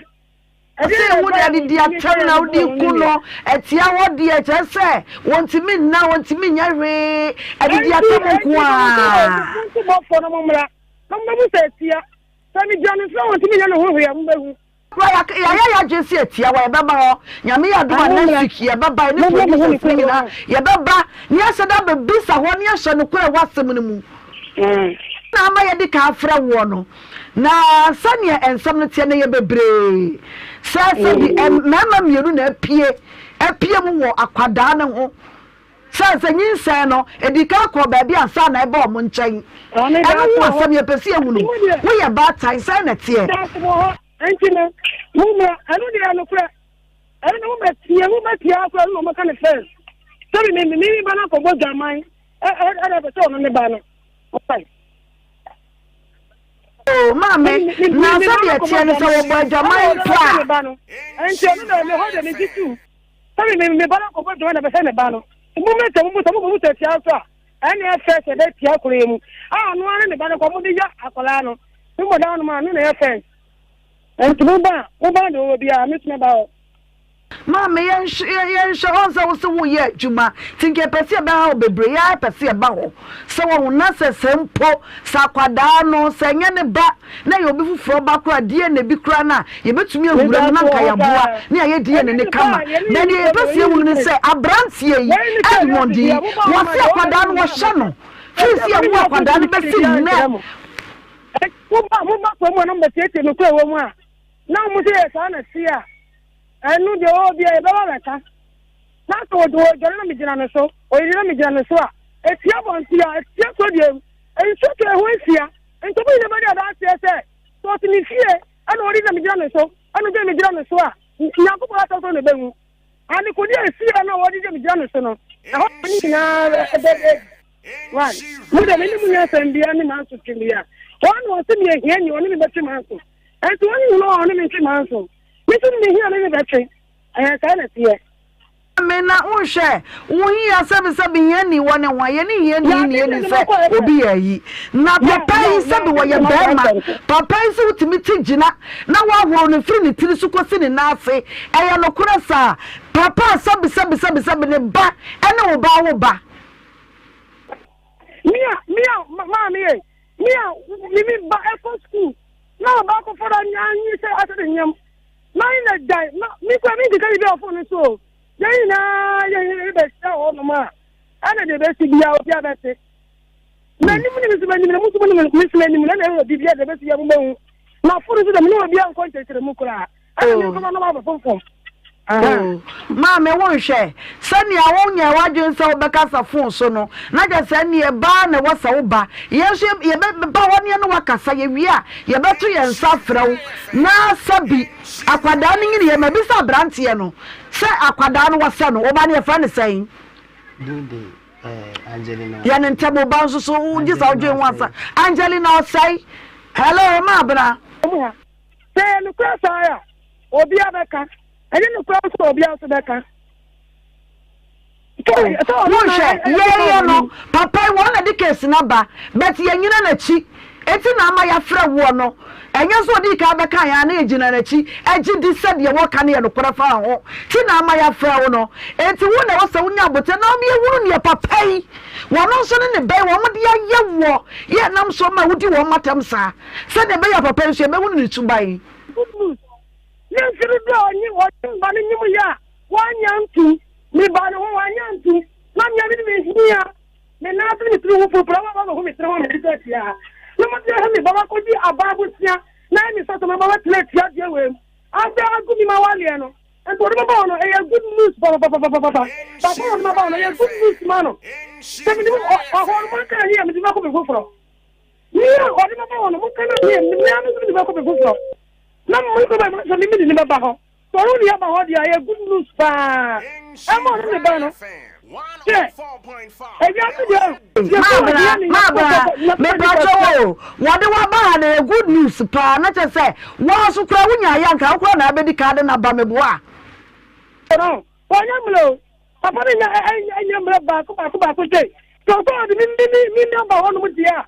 Ɔse wo de adidi atɛm na wode ku no atia hɔ deɛ kyerɛ sɛ wɔntumi nna wɔntumi nyɛ hwee adidi atɛm nko ara. Monto bɔfoɔ no mommra na mommɛbu sɛ atia. Sɛ megyina no so a wɔntumi nyɛ ne ho hwee a mobɛhu. Kura yɛayɛ yɛadwene sɛ yɛtia hɔ yɛbɛba hɔ Nyame yɛ adom a next week yɛbɛba yɛne producers no nyinaa yɛbɛba ne yɛahyɛ da abɛbisa hɔ ne yɛahyɛ nokorɛ ɛwɔ asɛm no mu na ama yɛadi kan afrɛ woɔ no na sɛdeɛ nsɛm no teɛ no ɛyɛ bebree sɛ sɛbi mmarima mmienu na apue apue mu wɔ akwadaa no ho Sɛ sɛ nyinsɛn no, edii kan kɔɔ baabi ansa na ɛba wɔn nkyɛn. Ɛno ho asɛm yɛpɛ sɛ yɛhunu. Woyɛ baatan, sɛn na ɛteɛ? Daase wɔ hɔ, enti no, mommra. Ɛno deɛ ɛyɛ nokorɛ. Ɛno na mobɛtie, mobɛtie ara koraa, ɛno na wɔbɛka no first. Sɛbi me, me, me ba no akɔbɔ dwaman, ɛ, ɛ, ɛna ɛpɛ sɛ ɔno ne ba no. Why? Oo, maame, na sɛdeɛ ɛteɛ no, sɛ wɔbɔ adwaman mpo a. Enti ɛno na ɛhɔ deɛ megye tom. Sɛ me me me ba no akɔbɔ dwuma na bɛhwɛ ne ba no. Mo mɛtɛ mo sɛ mo bɔ mo sɛ tia nso a ɛne ɛfɛ sɛ bɛ tia koro yi mu. A ɔno ara ne ba no kɔ mo de yɛ akwadaa no. Mo bɔ dan no ma no na ɛyɛ fɛn. Nti mo ba mo ba de ɔwɔ biara me tuma ba hɔ. Maame yɛnhwɛ yɛnhwɛ ɔn sɛ wose woyɛ adwuma nti nka yɛpɛ sɛ yɛbɛha wo bebree yɛa yɛpɛ sɛ yɛba hɔ sɛ wahu na sɛ sɛ mpo sɛ akwadaa no sɛ ɛnyɛ ne ba na ɛyɛ obi foforɔ ba koraa DNA bi koraa no a, yɛbɛtumi awura mu na anka yɛaboa ne yɛayɛ DNA no kama. Na deɛ yɛpɛ sɛ yɛhunu ne sɛ, aberanteɛ yi, Edmond yi, wɔse akwadaa no wɔhyɛ no firi sɛ yɛwo akwadaa no bɛsi nnɛ. Moba moba kurom hɔ na mobɛtiatia me kuro wɔ mu a, na wɔn sɛ yɛ saa na si a, ɛno deɛ ɔwɔ bia yɛbɛba bɛka. Na sɛ wɔde wɔdwane na megyina no so, ɔyere na megyina no so a, ɛtia bɔnte a, ɛtia kuro deɛ nsuo tɔ ɛho ahyia. Nti mo nyinaa bɛdi adanseɛ sɛ, sɛ ɔte ne fie ɛna ɔdi na megyina ne so, ɛna ɔdi na megyina ne so a, Nyankopɔn asɛm so na ɛbɛhu. Adekodeɛ a ɛsiiɛ no a ɔdi na megyina ne so no, ɛhɔ na ne nyinaa bɛda adi. Why? Mo deɛ me ne mo nyɛ asɛm biara ne manso twe bia. Wɔn na ɔse meyɛ hiani, ɔne me bɛtwe manso. Ɛnti wɔn nyina ɔne me ntwe manso. Me nso mehia ne ne bɛtwe. Ɛyɛ saa na ɛteɛ. Me na wonhwɛ wo hia sɛbi sɛbi hiani wɔ ne ho a yɛne hiani nni ɛni sɛ obi yɛ ayi na papa yi sɛbi wɔyɛ bɛɛma papa yi sɛ wotumi te gyina na woahoro no firi ne tiri so kɔsi ne nan ase ɛyɛ nokorɛ saa papa a sɛbi sɛbi sɛbi sɛbi ne ba ɛne wo ba wo ba. Me a me a maame yɛ me a me me ba ɛkɔ sukuu na ɔba akɔfɔra anyi sɛ asɛ de nyɛm. Na ne na gyae na me kura me nkeka biribi wɔ fon no so o. Yɛn nyinaa yɛ yɛbɛhyia wɔ hɔnom a, ɛna deɛ ɛbɛsi biara obiara bɛte. M'anim ne me nso m'anim na mo nso mo ne me nso m'anim na na ɛwɔ biribiara deɛ ɛbɛsi biara mobɛhu. Na fon no so deɛ me ne obiara nkɔ nkyerɛkyerɛ mu koraa. Ɛna me nkɔma no abɛfomfom. Oh, maame wonhwɛ sɛnea wonyɛ w'adwene sɛ wobɛkasa fon so no na kyɛ sɛ neɛ baa na ɛwɔ sɛ woba yɛn nso yɛbɛba hɔ ne yɛne wakasa yɛwie a yɛbɛto yɛn nsa afrɛ wo na sɛbi akwadaa no nyini yɛ mabisa aberanteɛ no sɛ akwadaa no wɔsɛ no woba no yɛfrɛ no sɛn? Din de eh, Angelina. Yɛ ne ntɛm wo ba nso so wogye sa wodwen ho ansa. Angelina ɔsɛe. Hello, maabena. Sɛ ɛyɛ nokorɛ saa a, obiara bɛka. Ɛnyɛ nokorɛ nso a, obiara nso bɛka. Wonhwɛ, yɛyɛ no, papa yi wɔn na de case no aba, but yɛnyina n'akyi, eti na ama yɛafrɛ woɔ no. Ɛnyɛ sɛ odii kan bɛka yɛn a na yɛgyina n'akyi gye di sɛ deɛ wɔka no yɛ nokorɛ fa ho, ti na ama yɛafrɛ wo no. Enti wo na ɛwɔ sɛ wonya aboterɛ na woma yɛhunu deɛ papa yi, wɔn nso ne ne ba yi, wɔn de ayɛ woɔ, yɛ ɛnam so ma wodi wɔn atɛm saa. Sɛdeɛ ɛbɛyɛ a papa yi nso yɛbɛhunu ne suban. Good news, Ne mfe dodoɔ a ɔnye ɔnye mba no nyim yɛ a ɔannyɛ anntum, me ba no ho ɔannyɛ anntum, na mea me de mehia me nan ase ne me tsir ho purpura, wɔaba abɛhu me tsir ho a mede sɛ atua ha, na wɔde ahwɛ me ba makɔgye aba abosea na ayɛ me sɛ sɛ maba bɛtena atua deɛ wei mu asɛ agu me ma waleɛ no nti wɔde maba hɔ no ɛyɛ good news papapapapapa papa wɔde maba hɔ no ɛyɛ good news ma no sɛ mede ɔhɔ no maka ne a mede bɛkɔ me foforɔ Nea ɔde bɛba hɔ no, monka no aseɛ, me ara me nso mede bɛkɔ me foforɔ. Na mo nso bɛma sɛ me mede no bɛba hɔ. Sɛ ɔno deɛ aba hɔ deɛ, ɛyɛ good news paa. Ɛma ɔno ne ba no sɛ ewiase deɛ Maabena, maabena, mepakyɛ wo o, wɔde wo aba ha no ɛyɛ good news paa, na kyerɛ sɛ woa nso koraa wonya ayɛ anka wo koraa na abɛdi kan de no aba, meboa? No, wɔnyɛ mmerɛ o. Papa no nya ɛnyɛ mmerɛ baako baako baako sei. Sɛ ɔsɛ ɔde me me me me namba hɔnom deɛ a,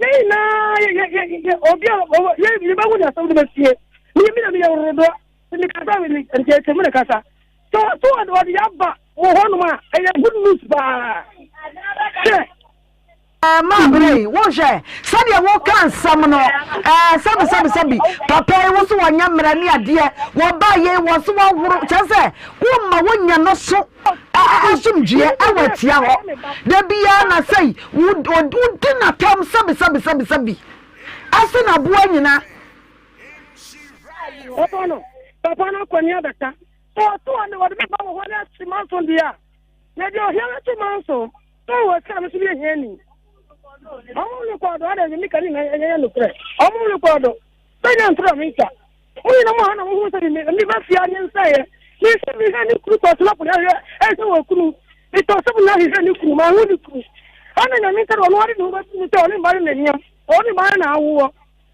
yɛn nyinaa yɛ yɛ yɛ yɛ obi a ɔwɔ yɛ yɛbɛhu deɛ asɛm no bɛsie. Me me na meyɛ worodoɔ. Sɛ mekasa me nkyɛnkyɛn mu na kasa. Sɛ ɔsɛ ɔde ɔde yɛaba wɔ hɔnom a, ɛyɛ good news paa. Hwɛ. Ɛɛ bere yi, wohwɛ sɛdeɛ woka nsɛm no, ɛɛ sɛbi sɛbi sɛbi, papa yi wo so wɔnyɛ mmerɛ ne adeɛ, wɔba yei wɔ so wɔhoro, kyerɛ sɛ womma wonya no so asomdwoeɛ ɛwɔ atia hɔ. Da biara na sɛi, wodi n'atam sɛbi sɛbi sɛbi sɛbi, ase na aboa nyina. Papa no, papa no akɔ ne abɛka. Sɛ ɔto ɔne wɔde bɛba wɔ hɔ ne ahye manso deɛ a, yɛde ohia bɛto manso. Sɛ wɔ sika no so yɛ hiani. Ɔmo rekɔdo ada yɛ mika ne na ɛyɛ nokorɛ. Ɔmo rekɔdo sɛ nyɛ ntorɔ me nsa. Mo nyina mo ha na mo hu sɛ me me ba fia ne nsa yɛ. Me nsa me hwɛ ne kunu tɔ sɛ na hwɛ ɛsɛ wɔ kunu. Me tɔ sɛ na hwehwɛ ne kunu ma hu ne kunu. Ɛna nyame nsa ɔno ade ne ho bɛto mu sɛ ɔne mba no na nyam. Ɔne mba no na awoɔ.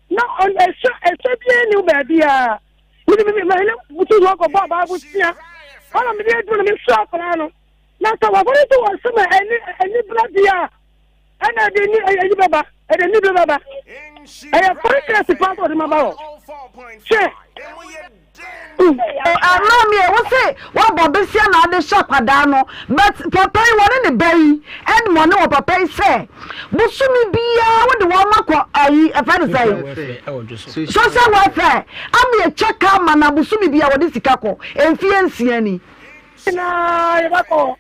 Na ɛsɛ ɛsɛ biara ni baabi a. Me me me me butu hɔ kɔbɔ abaabu sia. Ɔna me de adwuma na me sɔ akwadaa no. Na sɛ wɔafɔre to wɔn nsam a ɛne anibere deɛ a, ɛna ɛde ani ɛyi bɛba, ɛde anibere bɛba. Ɛyɛ fine kɛse paa sɛ ɔde ma ba hɔ. Hwɛ. Ɛma mi wo se wabɔ besia na ade hyɛ akwadaa no but papa yi wɔne ne ba yi ɛne wɔne wɔ papa yi sɛ bosome biara wode wɔn akɔ ayi ɛfɛ ne sɛ social welfare ama yɛtwa ka ama na bosome biara wɔde sika kɔ mfie nsia ni. Nyinaa yɛbɛkɔ hɔ.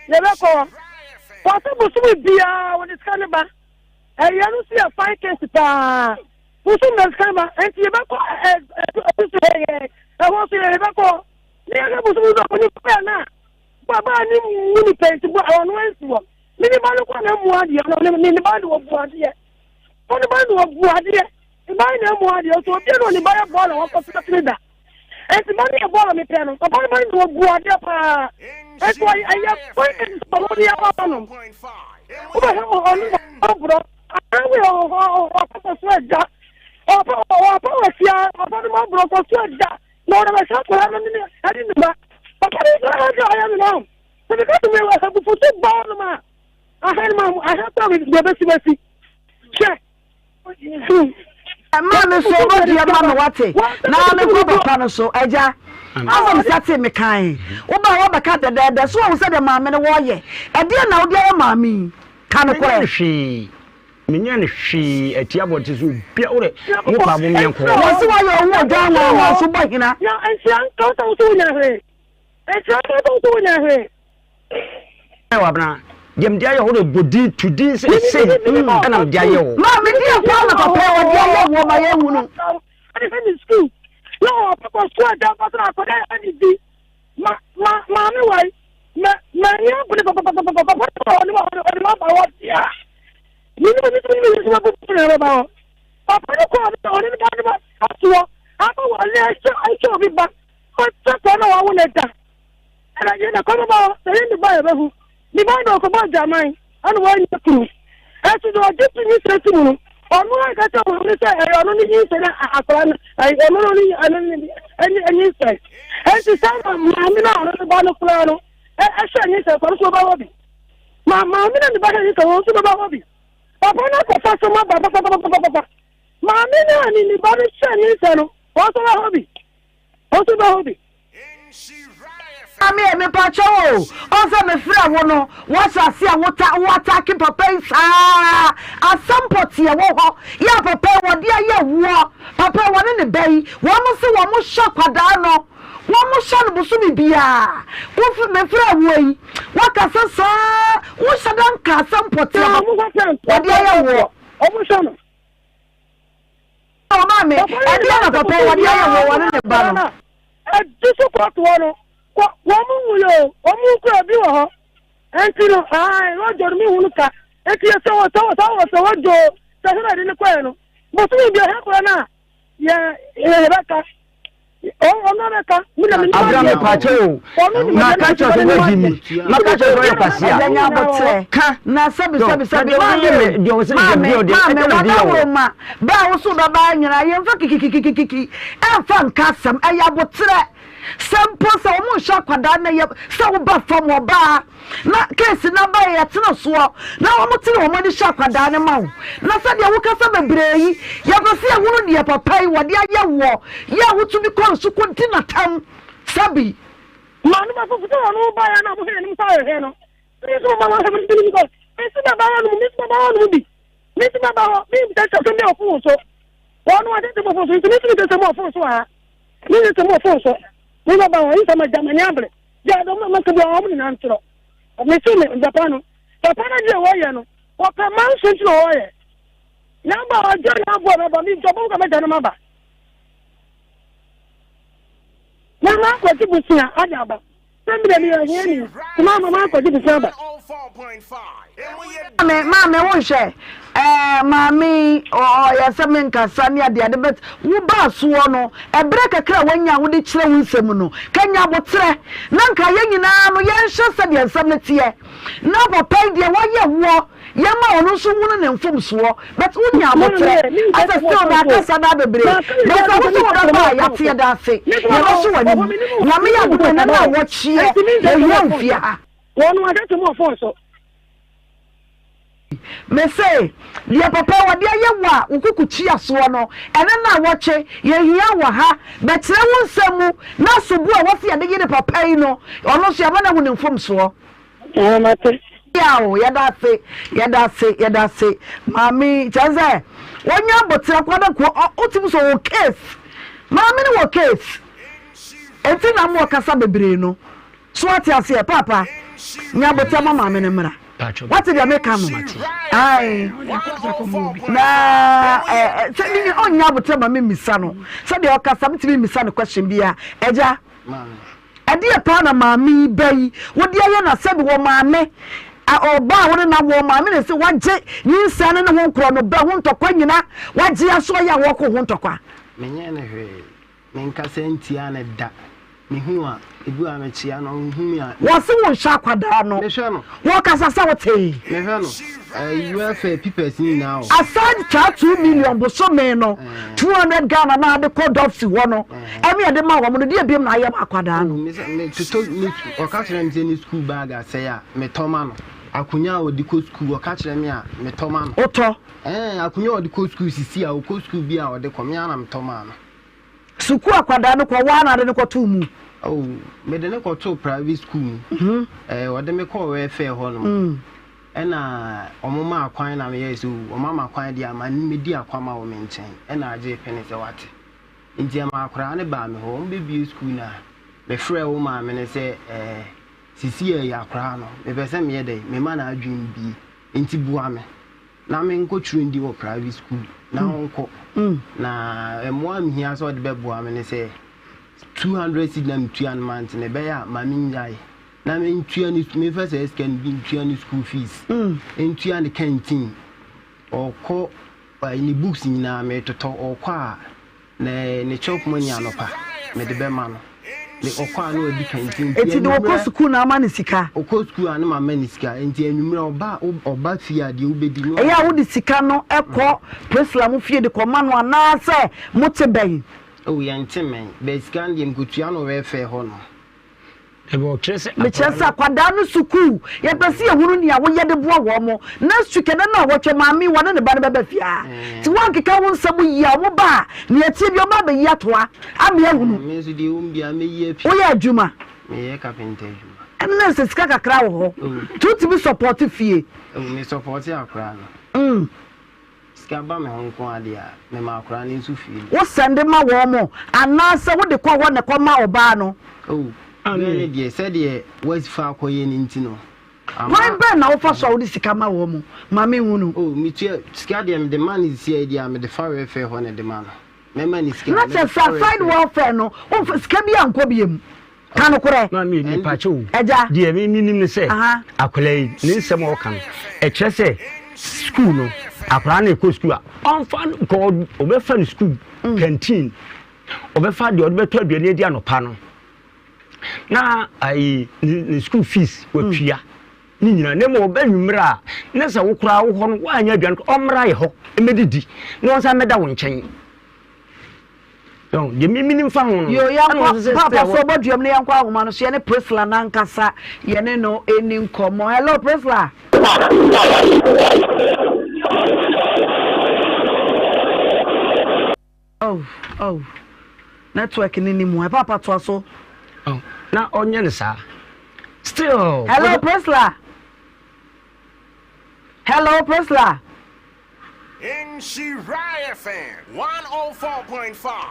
Yɛbɛkɔ hɔ. Wɔsɛ bosome biara wɔde sika no ba. Ɛyɛ no nso yɛ fine case paa. Bosome na sika no ba. Nti yɛbɛkɔ ɛɛ so yɛ ɛhɔ nso yɛ yɛbɛkɔ hɔ. Ne yɛhwɛ bosome no ɔmo nipa yɛ na baba ne mu nipa nti bɔ ɔno ansi hɔ. Ne ne ba no kɔ na mu adeɛ no ne ne ba no wɔ bu adeɛ. Ɔne ba no wɔ bu adeɛ. Ne ba no na mu adeɛ so obi na ɔne ba yɛ bɔɔl a wɔkɔ so tene da. Enti ma ne yɛ bɔɔl a mepɛ no. Papa no ma no ɔbu adeɛ paa. Enti ɔyɛ ɛyɛ kwan kɛse sɛ ɔno de aba ma no. Wobɛhwɛ ɔno ɔborɔ. Awe ɔpɛ kɔ so agya. Ɔpɛ ɔpɛ wɔ fia ɔpɛ no ma borɔ kɔ so agya. Na ɔde bɛhwɛ akwadaa no ne ɛne ne ba. Papa no sɛ ɛsɛ ɔyɛ no no. Sɛ meka sɛ mewɔ abufuo bɔɔl no ma ahɛ no ma ahɛ kɔ a deɛ bɛsi bɛsi. Hwɛ. Maa me so ɔbɔ dua ma me wate na me nkɔ papa no so agya asɛm sa te me kan woba wabɛka dɛdɛɛdɛ so wɔn sɛ deɛ maame no wɔyɛ ɛdeɛ na wode ayɛ maame yi ka no korɛ. Hwee. Menyɛ no hwee atia abɔnten so obia wode mo paa mo meɛnkɔ. Wɔse wayɛ ɔho ɔdwan wɔn wɔn so bɔ hena. Na nhyira nka wo sɛ wo so wonya hwee. Nhyira nka wo sɛ wo so wonya hwee. Wabena, deɛ mede ayɛ wo de bɔ din to din sɛ sei ɛna mede ayɛ wo. Maame deɛ paa na papa yi wɔde ayɛ woɔ ma yɛnhunu. Ɔde hwɛ ne sukuu na ɔbɛkɔ sukuu agya mfa so na akɔda yɛ ne di. Ma ma maame wai mɛ mɛ ni abone papapapapa papa ɔne ma ɔne ma ba hɔ bia mi ni mi ni mi ni ma bubu na ba hɔ papa no kɔ ɔne ɔne ne ba ne ba atoɔ ama wɔ ne ɛhyɛ ɛhyɛ obi ba ɔkyɛ kɔ na wawo ne da ɛna yɛ na kɔ bɛba hɔ sɛ yɛ ne ba yɛ bɛhu ne ba na ɔkɔbɔ adwaman ɛna wɔnyɛ kunu ɛso de ɔgye to nyinsɛn si mu no ɔno a ɛka kyerɛ wɔn no sɛ ɛyɛ ɔno ne nyinsɛn na akwadaa no ɛyɛ ɔno no ne ɛno ne ɛne nyinsɛn ɛnti sɛ na maame no a ɔno ne ba no koraa no ɛhyɛ nyinsɛn kɔ no so ɔbɛwɔ bi ma maame no ne ba hyɛ nyinsɛn wɔn nso bɛbɛwɔ bi papa no akɔfa so ma ba papapapapapa maame no a ne ne ba no hyɛ nyinsɛn no wɔn nso bɛwɔ bi wɔn nso bɛwɔ bi. Maame ɛ mepakyɛw o, ɔn sɛ mefrɛ wo no woahyɛ ase a wota wo atake papa yi saa asɛm pɔtee ɛwɔ hɔ yɛ a papa yi wɔde ayɛ woɔ papa yi wɔne ne ba yi wɔn se wɔn hyɛ akwadaa no wɔn hyɛ no bosome biara wof mefrɛ woɔ yi wakasa saa wohyɛ da nka asɛm pɔtee a wɔde ayɛ woɔ. Wɔn hyɛ no. Ɔ maame, ɛdeɛn na papa yi wɔde ayɛ wɔ wɔne ne ba no? Ɛdi so kɔtoɔ no, kɔ wɔn mu nwuiɛ o, wɔn mu kura bi wɔ hɔ. Ɛnti no, ae, wɔdwo no mehu no ka. Ɛnti yɛ sɛ wɔ sɛ wɔ sɛ wɔ sɛ wɔdwo sɛ hena de ne kɔɛ no. Bosome bi ɛhɛ kora no a, yɛ yɛ yɛbɛka. Abira mi pakyɛ o na ka kyerɛ sɛ wagyi mi na ka kyerɛ sɛ ɔyɛ kwasia ka na sɛbi sɛbi sɛbi maame maame maame wadaworo ma bɛɛ a woso bɛba nyinaa yɛmfa kikikikikiki ɛmfa nka asɛm ɛyɛ aboterɛ sɛ mpo sɛ wɔn nhyɛ akwadaa na yɛ sɛ woba fam ɔbaa Na case no aba yɛ yɛtena soɔ na wɔn tene wɔn ani hyɛ akwadaa no ma wo na sɛdeɛ wo kasa bebree yi yɛpɛ sɛ yɛhunu deɛ papa yi wɔde ayɛ woɔ yɛ a wotumi kɔ nso kɔ di natam sɛbi. Maame baako sɛ ɔno baeɛ na ɔmo hwɛ anim sɛ ɔhwɛ no me nso mama wɔhwɛ me bi because me nso maba hɔ nom me nso maba hɔ nom bi me nso maba hɔ me nso sɛ sɛ me ɔfon so wɔn no ɔsɛ sɛ mo ɔfon so nti me nso me sɛ sɛ mo ɔfon so ha me nso sɛ mo ɔfon so me maba hɔ nso ma gya ma ni abere Gya dɔm na maka bi a wɔn nyinaa ntorɔ. Mese me papa no, papa no deɛ wɔyɛ no, wɔpɛ ma nso nti na wɔyɛ. Na ba ɔgya na aboa mɛba, me nti ɔbɛm ka mɛgya no maba. Na makɔgye bosea ade aba. Sɛ me deɛ meyɛ hiani, nti ma makɔgye bosea aba. Maame, maame wo nhwɛ ɛɛ maame yi ɔyɛ sɛ me nkasa ne ade ade but wo baa soɔ no ɛberɛ kakra a wanya a wode kyerɛ wo nsɛm no ka nya aboterɛ na nka yɛn nyinaa no yɛnhwɛ sɛdeɛ nsɛm no teɛ na papa yi deɛ wayɛ woɔ yɛma ɔno nso hunu ne mfomsoɔ but wonya aboterɛ asɛ still na akasa daa bebree but sɛ wo sɛ wɔbɛba a yɛate yɛda ase yɛbɛso w'anim Nyame yɛ adom ɛnɛ no a wɔkyeɛ yɛhia wo fie ha. Wɔn no adaka mu ɔfɔn so. Mese, deɛ papa yi wɔde ayɛ wo a wo kuku kyia soɔ no, ɛne nnawɔtwe, yɛhia wɔ ha, bɛkyerɛ wo nsɛm mu, na sobo a ɛwɔ sɛ yɛde yere papa yi no, ɔno nso yɛama no ahu ne mfomsoɔ. Ɛɛ, mate. Yaw, yɛda ase, yɛda ase, yɛda ase, maame yi, kyerɛ sɛ, wɔnya aboterɛ koraa na nka wotumi sɛ ɔwɔ case, maame no wɔ case, enti na ama ɔkasa bebree no. So wate aseɛ paapa? Nya aboterɛ ma maame no mmra. Wate deɛ meka no? Ae. Na sɛ ne ɔnya aboterɛ ma memmisa no. Sɛdeɛ ɔkasa metumi mmisa no question biara. Agya, ɛdeɛ paa na maame yi ba yi wode ayɛ na sɛbi wɔ maame ɔba a wone na wɔ maame na sɛ wagye nyinsɛn ne ne ho nkorɔ no bɛ ho ntɔkwa nyina wagye aso ɔyɛ a wɔkɔ ho ntɔkwa. Menyɛ no hwee. Menkasa ntia no da. Mehu no a, ebi wɔ a mekyea no, ɔnhu me a. Wɔse wo nhwɛ akwadaa no. Mehwɛ no. Wɔkasa sɛ wotee. Mehwɛ no. Ɛɛ welfare papers nyinaa wɔ. Aside saa 2 million bosome no, 200 Ghana na ade kɔ Dɔfsi hɔ no, ɛne ɛde ma wɔn no, deɛ biom na ayɛ ma akwadaa no? Oh, me sɛ me toto ne ɔka kyerɛ me sɛ ne school bag asɛe a, metɔ ma no. Akonnwa a ɔde kɔ school, ɔka kyerɛ me a, metɔ ma no. Wotɔ? Ɛɛ, akonnwa a ɔde kɔ school sisi a, ɔkɔ school bi a ɔde kɔ, me ara na metɔ maa no. Sukuu akwadaa no kɔ, woa na ade no kɔtoo mu? Oh, mede no kɔtoo private school mu. Mm -hmm. Eh, ɔde me kɔɔ welfare hɔ nom. Mm. Ɛna ɔmo maa kwan na meyɛɛ sɛ oo ɔmo ama kwan deɛ a ma medi akwama wɔ me nkyɛn. Ɛna agyee pene sɛ wate. Nti ɛmaa akwadaa no baa me hɔ. Ɔmo bɛbue sukuu no a, mefrɛɛ wo maame no sɛ ɛɛ sisi a ɛyɛ akwadaa no, mepɛ sɛ meyɛ dɛn, mema n'adwene bue. Nti boa me na menkɔ twerɛ ndi wɔ private school na ɔnkɔ. Na mmoa a mehia sɛ ɔde bɛboa me ne sɛ 200 cedi na metua no month no, ɛbɛyɛ a ma mennyae na mentua ne memfa saa sika no bi ntua ne school fees, ntua ne canteen, ɔkɔ ne books nyinaa metotɔ, ɔkɔ a Na ne chop money anɔpa mede bɛma no. Ne ɔkɔ a na wadi canteen. Eti de ɔkɔ sukuu na ama no sika? Ɔkɔ sukuu a na mama no sika. Nti anwummerɛ ɔba ɔba fie a deɛ wobɛdi no. Ɛyɛ a wode sika no kɔ Priscilla mo fie de kɔma no anaasɛ mote bɛn? Oh yɛnte mmɛn, but sika no deɛ mekɔtua no welfare hɔ nom. Mekyerɛ sɛ akwadaa no sukuu, yɛpɛ sɛ yɛhunu nea woyɛ de boa wɔn. Next week, ɛnɛ nnawɔtwe, maame yi, wɔne ne ba no bɛba fie ha. Nti woankeka wo nsɛm yie a, wɔn ba a, nea ɛteɛ biara wɔn abɛyi atoa ama yɛahunu. Me nso deɛ ɛwɔ mu biara mɛyi apue. Woyɛ adwuma? Meyɛ kapenta adwuma. Ɛno na sɛ sika kakra wɔ hɔ. Nti wotumi sɔpɔte fie? Oh, me sɔpɔte akwadaa no. Sika ba me ho nko ara deɛ a, mema akwadaa no nso fie bi. Wo sɛnde ma wɔn anaasɛ wode kɔ hɔ na ɛkɔ ma ɔbaa no? Oh, berɛ no deɛ, sɛdeɛ woafa akɔyɛ no nti no, ama. Kwan bɛn na wofa so a wode sika ma wɔn? Ma menhunu. Oh, metua, sika deɛ mede ma no seesei deɛ a, mede fa welfare hɔ na ɛde ma no. Mɛma no sika Na a, kyerɛ mede sɛ fa aside welfare. welfare no, womfa sika biara nkɔ biom. Ka nokorɛ. Maame mepakyɛ o. Agya. Deɛ me menim ne sɛ akwadaa yi ne nsɛm a ɔka no ɛkyerɛ sɛ sukuu no akwadaa no ɛkɔ sukuu a ɔmfa no kɔ ɔbɛfa no sukuu mm. canteen ɔbɛfa deɛ ɔde bɛtɔ aduane adi anɔpa no na ayi ne sukuu fees watua mm. ne nyinaa na mmom ɔbɛ nwummerɛ a ne sɛ wo koraa wo hɔ no woanyɛ aduane ɔmmra yɛ hɔ mmɛdidi na ɔnsan mmɛda wo nkyɛn Deɛ me menim fa ho no. Yoo yɛnkɔ paapa so ɔbɔ duam na yɛnkɔ ahoma no so yɛne Priscilla nankasa yɛne no ɛni nkɔmmɔ. Hello Priscilla. Oh oh network ni ni mu ɛ paapa toa so. Oh, na ɔnyɛ no saa still. Hello Priscilla. Hello Priscilla.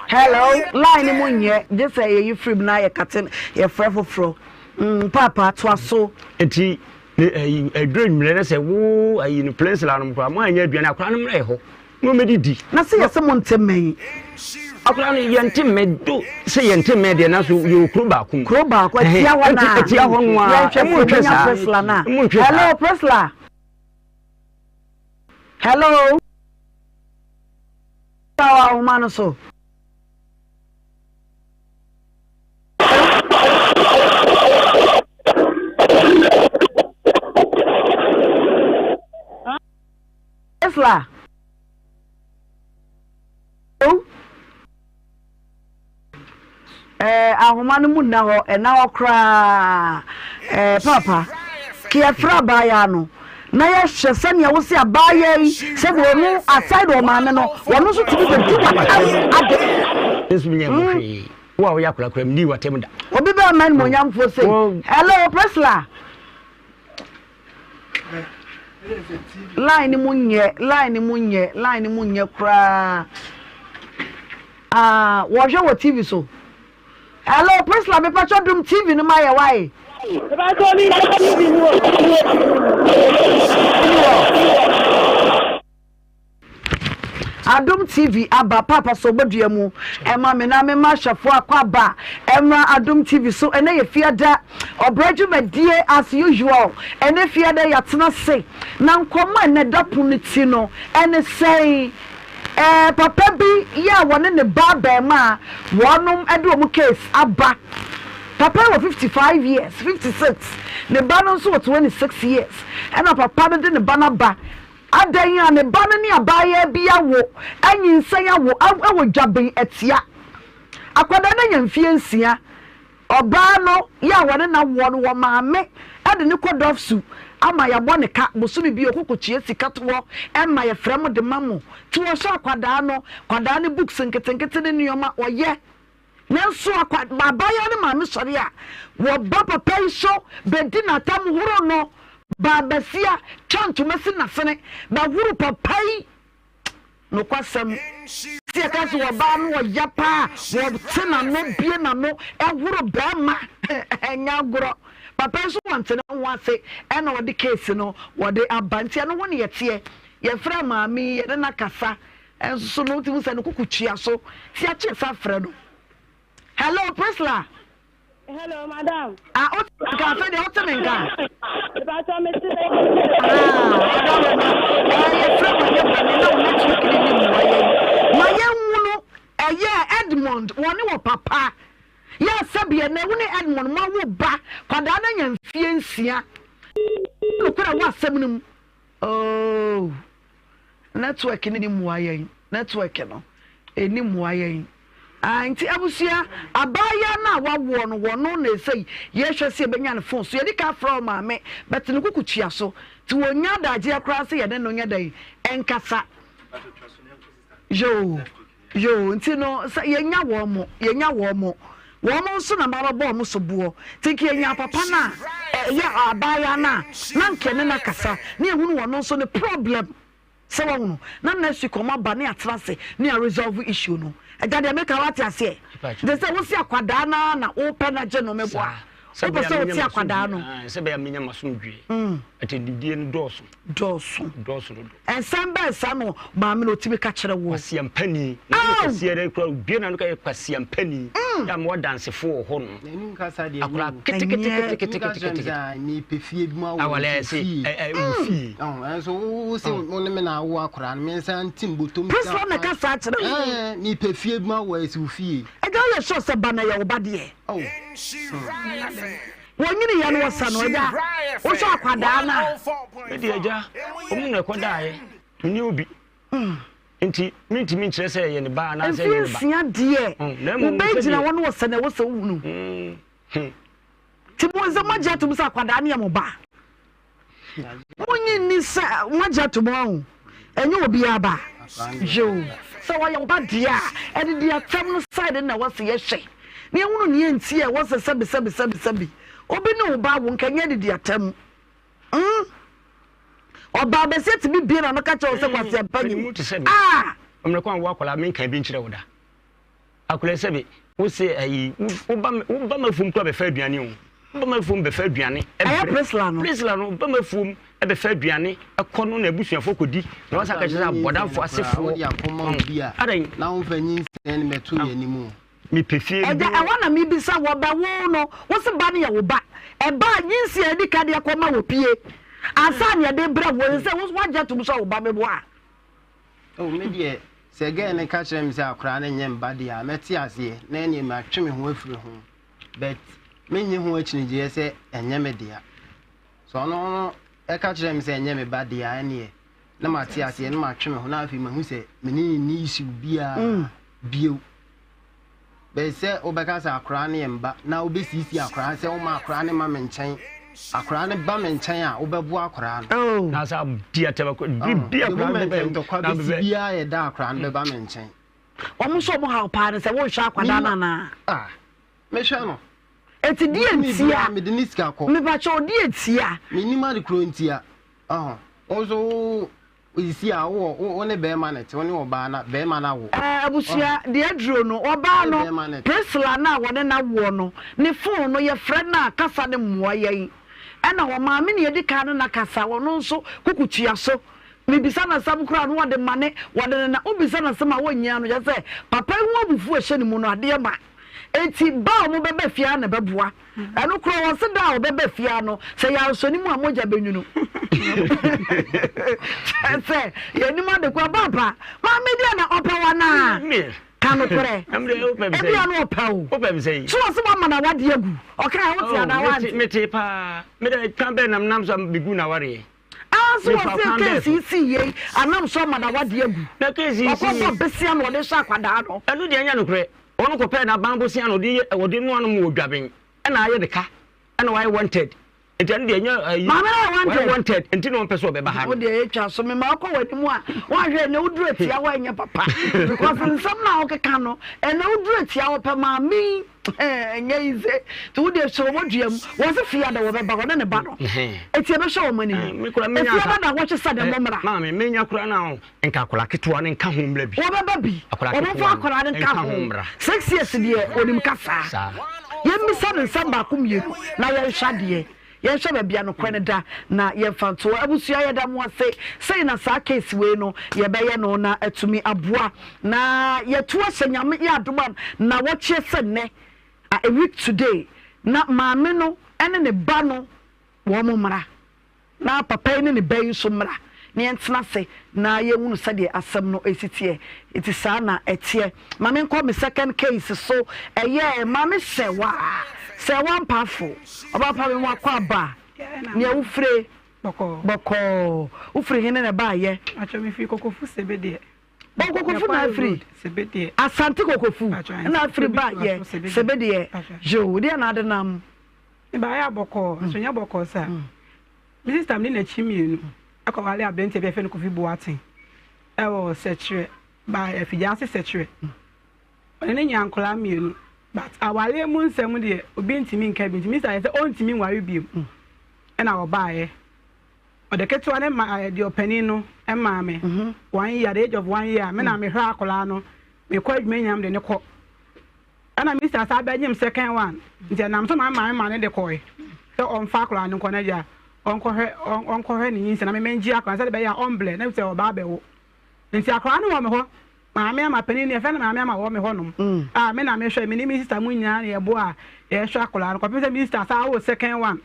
Hello, line no mu nyɛ gye sɛ yɛyi firi mu na yɛ kate yɛfrɛ foforɔ. Mm, paapa toa so. Nti ne ayi aduro nwummerɛ no sɛ wo ayi no plensila nom koraa mo anyɛ aduane akora no mmra hɔ na ɔmɛdidi. Na sɛ yɛsɛ mo nte mmɛn. Akora no yɛnte mmɛn do sɛ yɛnte mmɛn deɛ nanso yɛwɔ kuro baako mu. Kuro baako atia hɔ naa. Atia hɔ no a. Yɛnhwɛ sɛ yɛbɛnya Priscilla naa. Hello Priscilla. Hello. Wɔ ahoma no so. Isla. Eh, ahoma no mu nna hɔ, ɛnna hɔ koraa. Eh, papa, ke yɛfrɛ abaayaa no na yɛhwɛ sɛnea wo se abaayaa yi sɛdeɛ ɔno aside ɔmaame no, ɔno nso tumi bɛdi w'atam ade. Nso menyɛ mo hwee. Wo a woyɛ akwadaa koraa mennii w'atam da. Obi bɛn ma animuonyamfoɔ sei. Hello, Priscilla. Line no mu nyɛ, line no mu nyɛ, line no mu nyɛ koraa. Ah, wɔhwɛ wɔ TV so. Hello, Priscilla, mepatwa dum TV no ma yɛ wae. Mepatwa mi TV no wɔ. Adom TV aba paapa sɛ ɔbɔdua mu ɛma me na mema ahyɛfoɔ akɔ aba ɛmmra Adom TV so ɛnɛ yɛ fiada ɔbrɛ dwumadie as usual ɛnɛ fiada yɛatena se na nkɔmmɔ ɛnɛ da pono ti no ɛne sɛn ɛɛ papa bi yɛ a wɔne ne ba abɛɛmaa wɔnom ɛde wɔn case aba papa yi wɔ 55 years 56 ne ba no nso wɔ 26 years ɛna papa no de ne ba no aba Adɛn a ne ba no ne abaayaa bi awo, anyinsɛn awo, wɔ dwaben atia. Akwadaa no anya mfeɛ nsia. Ɔbaa no yɛ a wɔne no awoɔ no, wɔ maame de no kɔ dɔfsu ama yɛabɔ ne ka bosome bi ɔkɔ kɔtua sika toɔ ma yɛfrɛ mo de ma mo nti wɔhyɛ akwadaa no, akwadaa no books nketenkete ne nnoɔma ɔyɛ. Nanso akwa, abaayaa no maame sɔre a, wɔba papa yi so bɛdi n'atam horo no. Ɔbaa basia twa ntoma si n'asene bɛhoro papa yi. Nokwasɛm, sɛ yɛka sɛ ɔbaa no ɔya paa, wɔte n'ano, bue n'ano, ɛhoro bɛrima, ɛnyɛ agorɔ. Papa yi nso wɔnte ne ho ase ɛna ɔde case no wɔde aba. Nti ɛno ho ne yɛteɛ. Yɛfrɛ maame yi, yɛne no akasa. Nso so no, wotumi sɛ ne koko tua so. Nti yɛato nsa afrɛ no. Hello, Priscilla. Hello, madam. Ah, o te nka afei deɛ wote me nka. Ìbàtọ̀ mi ti rẹ̀. Ah, ɔdɔ wɔ ma. Ɛɛ yɛfrɛ ma yɛ bɔne na wo network ne ne mmoa yɛn. Ma yɛnhunu ɛyɛ Edmond wɔne wɔ papa. Yɛ sɛbi ɛnɛ wo ne Edmond mo awo ba kwadaa no anya mfie nsia. Nokorɛ wɔ asɛm no mu. Oh. Network no ni mmoa yɛn. Network no ɛni mmoa yɛn. Ah, nti abusua, abaayaa no a wawoɔ no, wɔno na ɛsɛ yɛhwɛ sɛ yɛbɛnya ne phone so. Yɛdi ka frɛ ɔmaame, but ne kuku tua so. Nti wɔnnya adagyeɛ koraa sɛ yɛne no nyɛ dɛn ɛnkasa. Yoo, yoo, nti no, sɛ yɛnya wɔn mo, yɛnya wɔn mo. Wɔn nso na mabɛbɔ wɔn so boɔ. Nti nka yɛnya papa no a, ɛyɛ abaayaa no a, na nka yɛne no akasa, na yɛhunu wɔn nso ne problem. Sɛ wahunu, na next week wɔn aba ne atena ase ne a resolve issue no. Agya deɛ meka wate aseɛ? Nti sɛ wosi akwadaa no ara na wopɛ no agye no meboa. Wopɛ sɛ wote akwadaa no. Sɛ bɛyɛ menya m'asomdwie. Atɛdidie no dɔɔso. Dɔɔso. Dɔɔso dodo. Nsɛm bɛn saa na maame no otumi ka kyerɛ woɔ? Kwasiampani. Na ne kɛseɛ dɛ kura obie na no ka yɛ kwasiampani. Yɛ ama wadansefo wɔ hɔ nom. N'ani nkasa deɛ Akwadaa ɛnyɛ o. keteketeketekete. Mepɛ fie bi mu awo Awale ɛsɛ fie. ɛ ɛ fie. Ɛnso wo se wo ne me na awo akwadaa no me nsa ntim bɔtɔm. Priscilla na ɛka saa kyerɛ wo. Ɛɛ mepɛ fie bi mu awo ɛsi wo fie. Agya woyɛ sure sɛ ba no ɛyɛ wo ba deɛ? Oh. Wɔnyini yɛ no wɔsa no agya wohwɛ akwadaa no a. Me deɛ agya ɔmu na ɛkɔdaeɛ menni obi nti mentumi nkyerɛ sɛ ɛyɛ ne ba anaasɛ ɛnyɛ ne ba. Mfie nsia deɛ wobɛgyina hɔ no wɔsɛ na ɛwɔ sɛ wohunu. Nti mo sɛ moagye atom sɛ akwadaa no yɛ mo ba. Monnye nni sɛ moagye atom ɔho ɛnyɛ obiara ba. Yoo sɛ ɔyɛ wo ba deɛ a ɛde deɛ atɛm no side no na ɛwɔ sɛ yɛhwɛ na yɛhunu nea nti a ɛwɔ sɛ sɛbi sɛbi sɛbi sɛbi obi ne wo ba wo nka ɛnyɛ adidi atɛm mm ɔbaa bɛsɛ tumi bie na no ka kyerɛ wo sɛ kwasi ampa nyim ah mmerɛ kwan wo akwadaa menka bi nkyerɛ wo da Akwadaa yi sɛbe wo se ayi wo ba wo ba m'afuom kura bɛfa aduane o wo ba m'afuom bɛfa aduane. Ɛyɛ Priscilla no. Priscilla no ba m'afuom bɛfa aduane ɛkɔ no na abusuafoɔ kɔdi na wasa ka kyerɛ sɛ abɔdamfoɔ asefoɔ. Adan. Na wo mfa nyinsɛn no mɛto yɛn anim o. Mepɛ fie bi. Ɛgya ɛhɔ na mebisa wɔ bɛ wo no wo se ba no yɛ wo ba ɛba a nyinsɛn a edi ka de ɛkɔ ma wɔ pie ansa na yɛde brɛ wo sɛ wo wagye atum sɛ wo ba meboa. Oh me deɛ sɛ girl no ka kyerɛ me sɛ akwadaa no nyɛ mba deɛ a mɛte aseɛ na ɛneɛ matwe me ho afiri ho but mennye ho akyinigyeɛ sɛ ɛnyɛ me dea sɛ ɔno no ɛka kyerɛ me sɛ ɛnyɛ me ba deɛ a ɛneɛ na mate aseɛ na matwe me ho na afei mahu sɛ me ne ne nni issue biara mm. bio Bɛyɛ sɛ wobɛka sɛ akoraa no yɛ mba na wobɛsiesie akoraa no sɛ woma akoraa no ma me nkyɛn. Akoraa no ba me nkyɛn a, wobɛboa akoraa no. Oh. Na sɛ di atɛm akɔ biribi The akoraa no moment bɛba ntɔkwa na bɛsi bɛbɛ. biara yɛ da akoraa no bɛba me nkyɛn. Wɔn nso wɔn haw paa ne sɛ wonhwɛ akwadaa no anaa? Ah, mehwɛ no. Eti deɛ Bosome ntia? biara mede ne sika kɔ. Mepakyɛw deɛ ntia? Mennim ade korɔ ntia. Ɔho. Wo nso wo Sisi a wowɔ wo ne bɛɛma no te wo ne ɔbaa na bɛɛma no awo. Ɛɛ abusua deɛ aduro no ɔbaa no Priscilla no a wɔne no awoɔ no ne phone no yɛfrɛ no a kasa no mmoa yɛn ɛna ɔmaame na yɛdi kan ne no akasa ɔno nso kuku tua so mebisa no asɛm koraa no ɔde mane wɔde ne na wobisa no asɛm a wɔnnyia no kyerɛ sɛ papa yi ho abufuo ɛhyɛ ne mu no adeɛ ma eti ba a wɔbɛba fie ara na ɛbɛboa Ɛno koraa wɔse da a ɔbɛba fie ha no sɛ yɛansɔ ne mu a mogya bɛnwunu. Kyerɛ sɛ yɛnim ade koraa. Paapa, maame deɛ na ɔpɛ wo anaa? Ka nokorɛ. Ebia na ɔpɛ wo. So wɔse woama no awadeɛ agu? Ɔkaeɛ wote anaa woante? Mete paa. Mede kwan bɛn na menam so a megu no awareɛ? Ah, so wɔse case yi sii yei anam so ama no awadeɛ agu? Ɔkɔbɔ besia na ɔde hyɛ akwadaa no. Ɛno deɛ ɛnyɛ nokorɛ. Ɔno kɔpɛɛ n'aban bosea na ɔde yɛ ɔde noa nom wɔ dwaben ɛna ayɛ ne ka ɛna wayɛ wanted. Nti ɛno deɛ ɛnyɛ ayi. Maame no yɛ wanted. Ɔyɛ wanted nti na ɔmpɛ sɛ ɔbɛba ha no. Wo deɛ etwa so mema wokɔ w'anim a woanhwɛ ɛnɛ woduru atia hɔ ɛnyɛ papa because nsɛm no a wokeka no ɛnɛ woduru atia hɔ pɛ maame yi ɛnyɛ yize nti wo deɛ hyɛ wɔn dua mu wɔn se fia da wɔbɛba ɔne ne ba no eti ɛbɛhyɛ wɔn anim efia ba da wɔkye sɛ dɛm mmra. Maame menya kora na nka akwadaa ketewa no nka ho mmra bi. Wɔbɛba bi wɔn fa akwadaa no nka ho 6 years deɛ onim kasa yɛmmisa no nsɛm baako mmienu na yɛnhwɛ adeɛ yɛnhwɛ baabi a nokorɛ no da na yɛmfa ntoɔ abusua yɛda mo ase sei na saa case wei no yɛbɛyɛ no na atumi aboa na yɛto ahyɛ Nyame yɛ adom a na wɔkyeɛ sɛ nnɛ a week today na maame no ne ne ba no wɔn mmra. Na papa yi ne ne ba yi nso mmra na yɛntena ase na yɛnhunu sɛdeɛ asɛm no si teɛ. Nti saa na ɛteɛ. Ma menkɔ me second case so. Ɛyɛ Maame Sɛwa, Sɛwa Mpaafo. Ɔbaa pa me mu akɔ aba. Nea wofire? Bɔkɔɔ. Wofiri he ne na ɛbaayɛ? Pakyɛ mefiri Kokofu Sebedeɛ. Bɔ Kokofu na afiri? Asante Kokofu na afiri baayɛ Sebedeɛ. Yoo, deɛ na ade nam? Mebaeɛ a bɔkɔɔ, nso nyɛ bɔkɔɔ saa. Me sista me ne n'akyi mmienu kɔware aberanteɛ bi a yɛfrɛ no Kofi Boateng wɔ Sɛkyerɛ, ba Afigya ase Sɛkyerɛ. Ɔne no nyaa nkwadaa mmienu but awareɛ mu nsɛm deɛ obi ntumi nka bi nti me sista yɛ sɛ ɔntumi nware bio ɛna ɔbaeɛ. Ɔde ketewa no ma deɛ ɔpanin no maa me one year, at the age of one year me na mehwɛ akwadaa no, mekɔ adwuma nyinaa mede no kɔ. Ɛna Mister san bɛgyem second one nti ɛnam so ma me maame maa no de kɔe sɛ ɔmfa akwadaa no nkɔ n'agya ɔnkɔhwɛ ɔnkɔhwɛ ne nyinsɛn na me mengye akwadaa no sɛdeɛ ɛbɛyɛ a ɔmbrɛ na sɛ ɔba abɛwo nti akwadaa no wɔ me hɔ maame ama panin no yɛfrɛ no maame ama wɔ me hɔ nom mm. a me na mehwɛ me ne me sister mu nyinaa na yɛboa a yɛhwɛ akwadaa no kɔpem sɛ me sister saa wo second one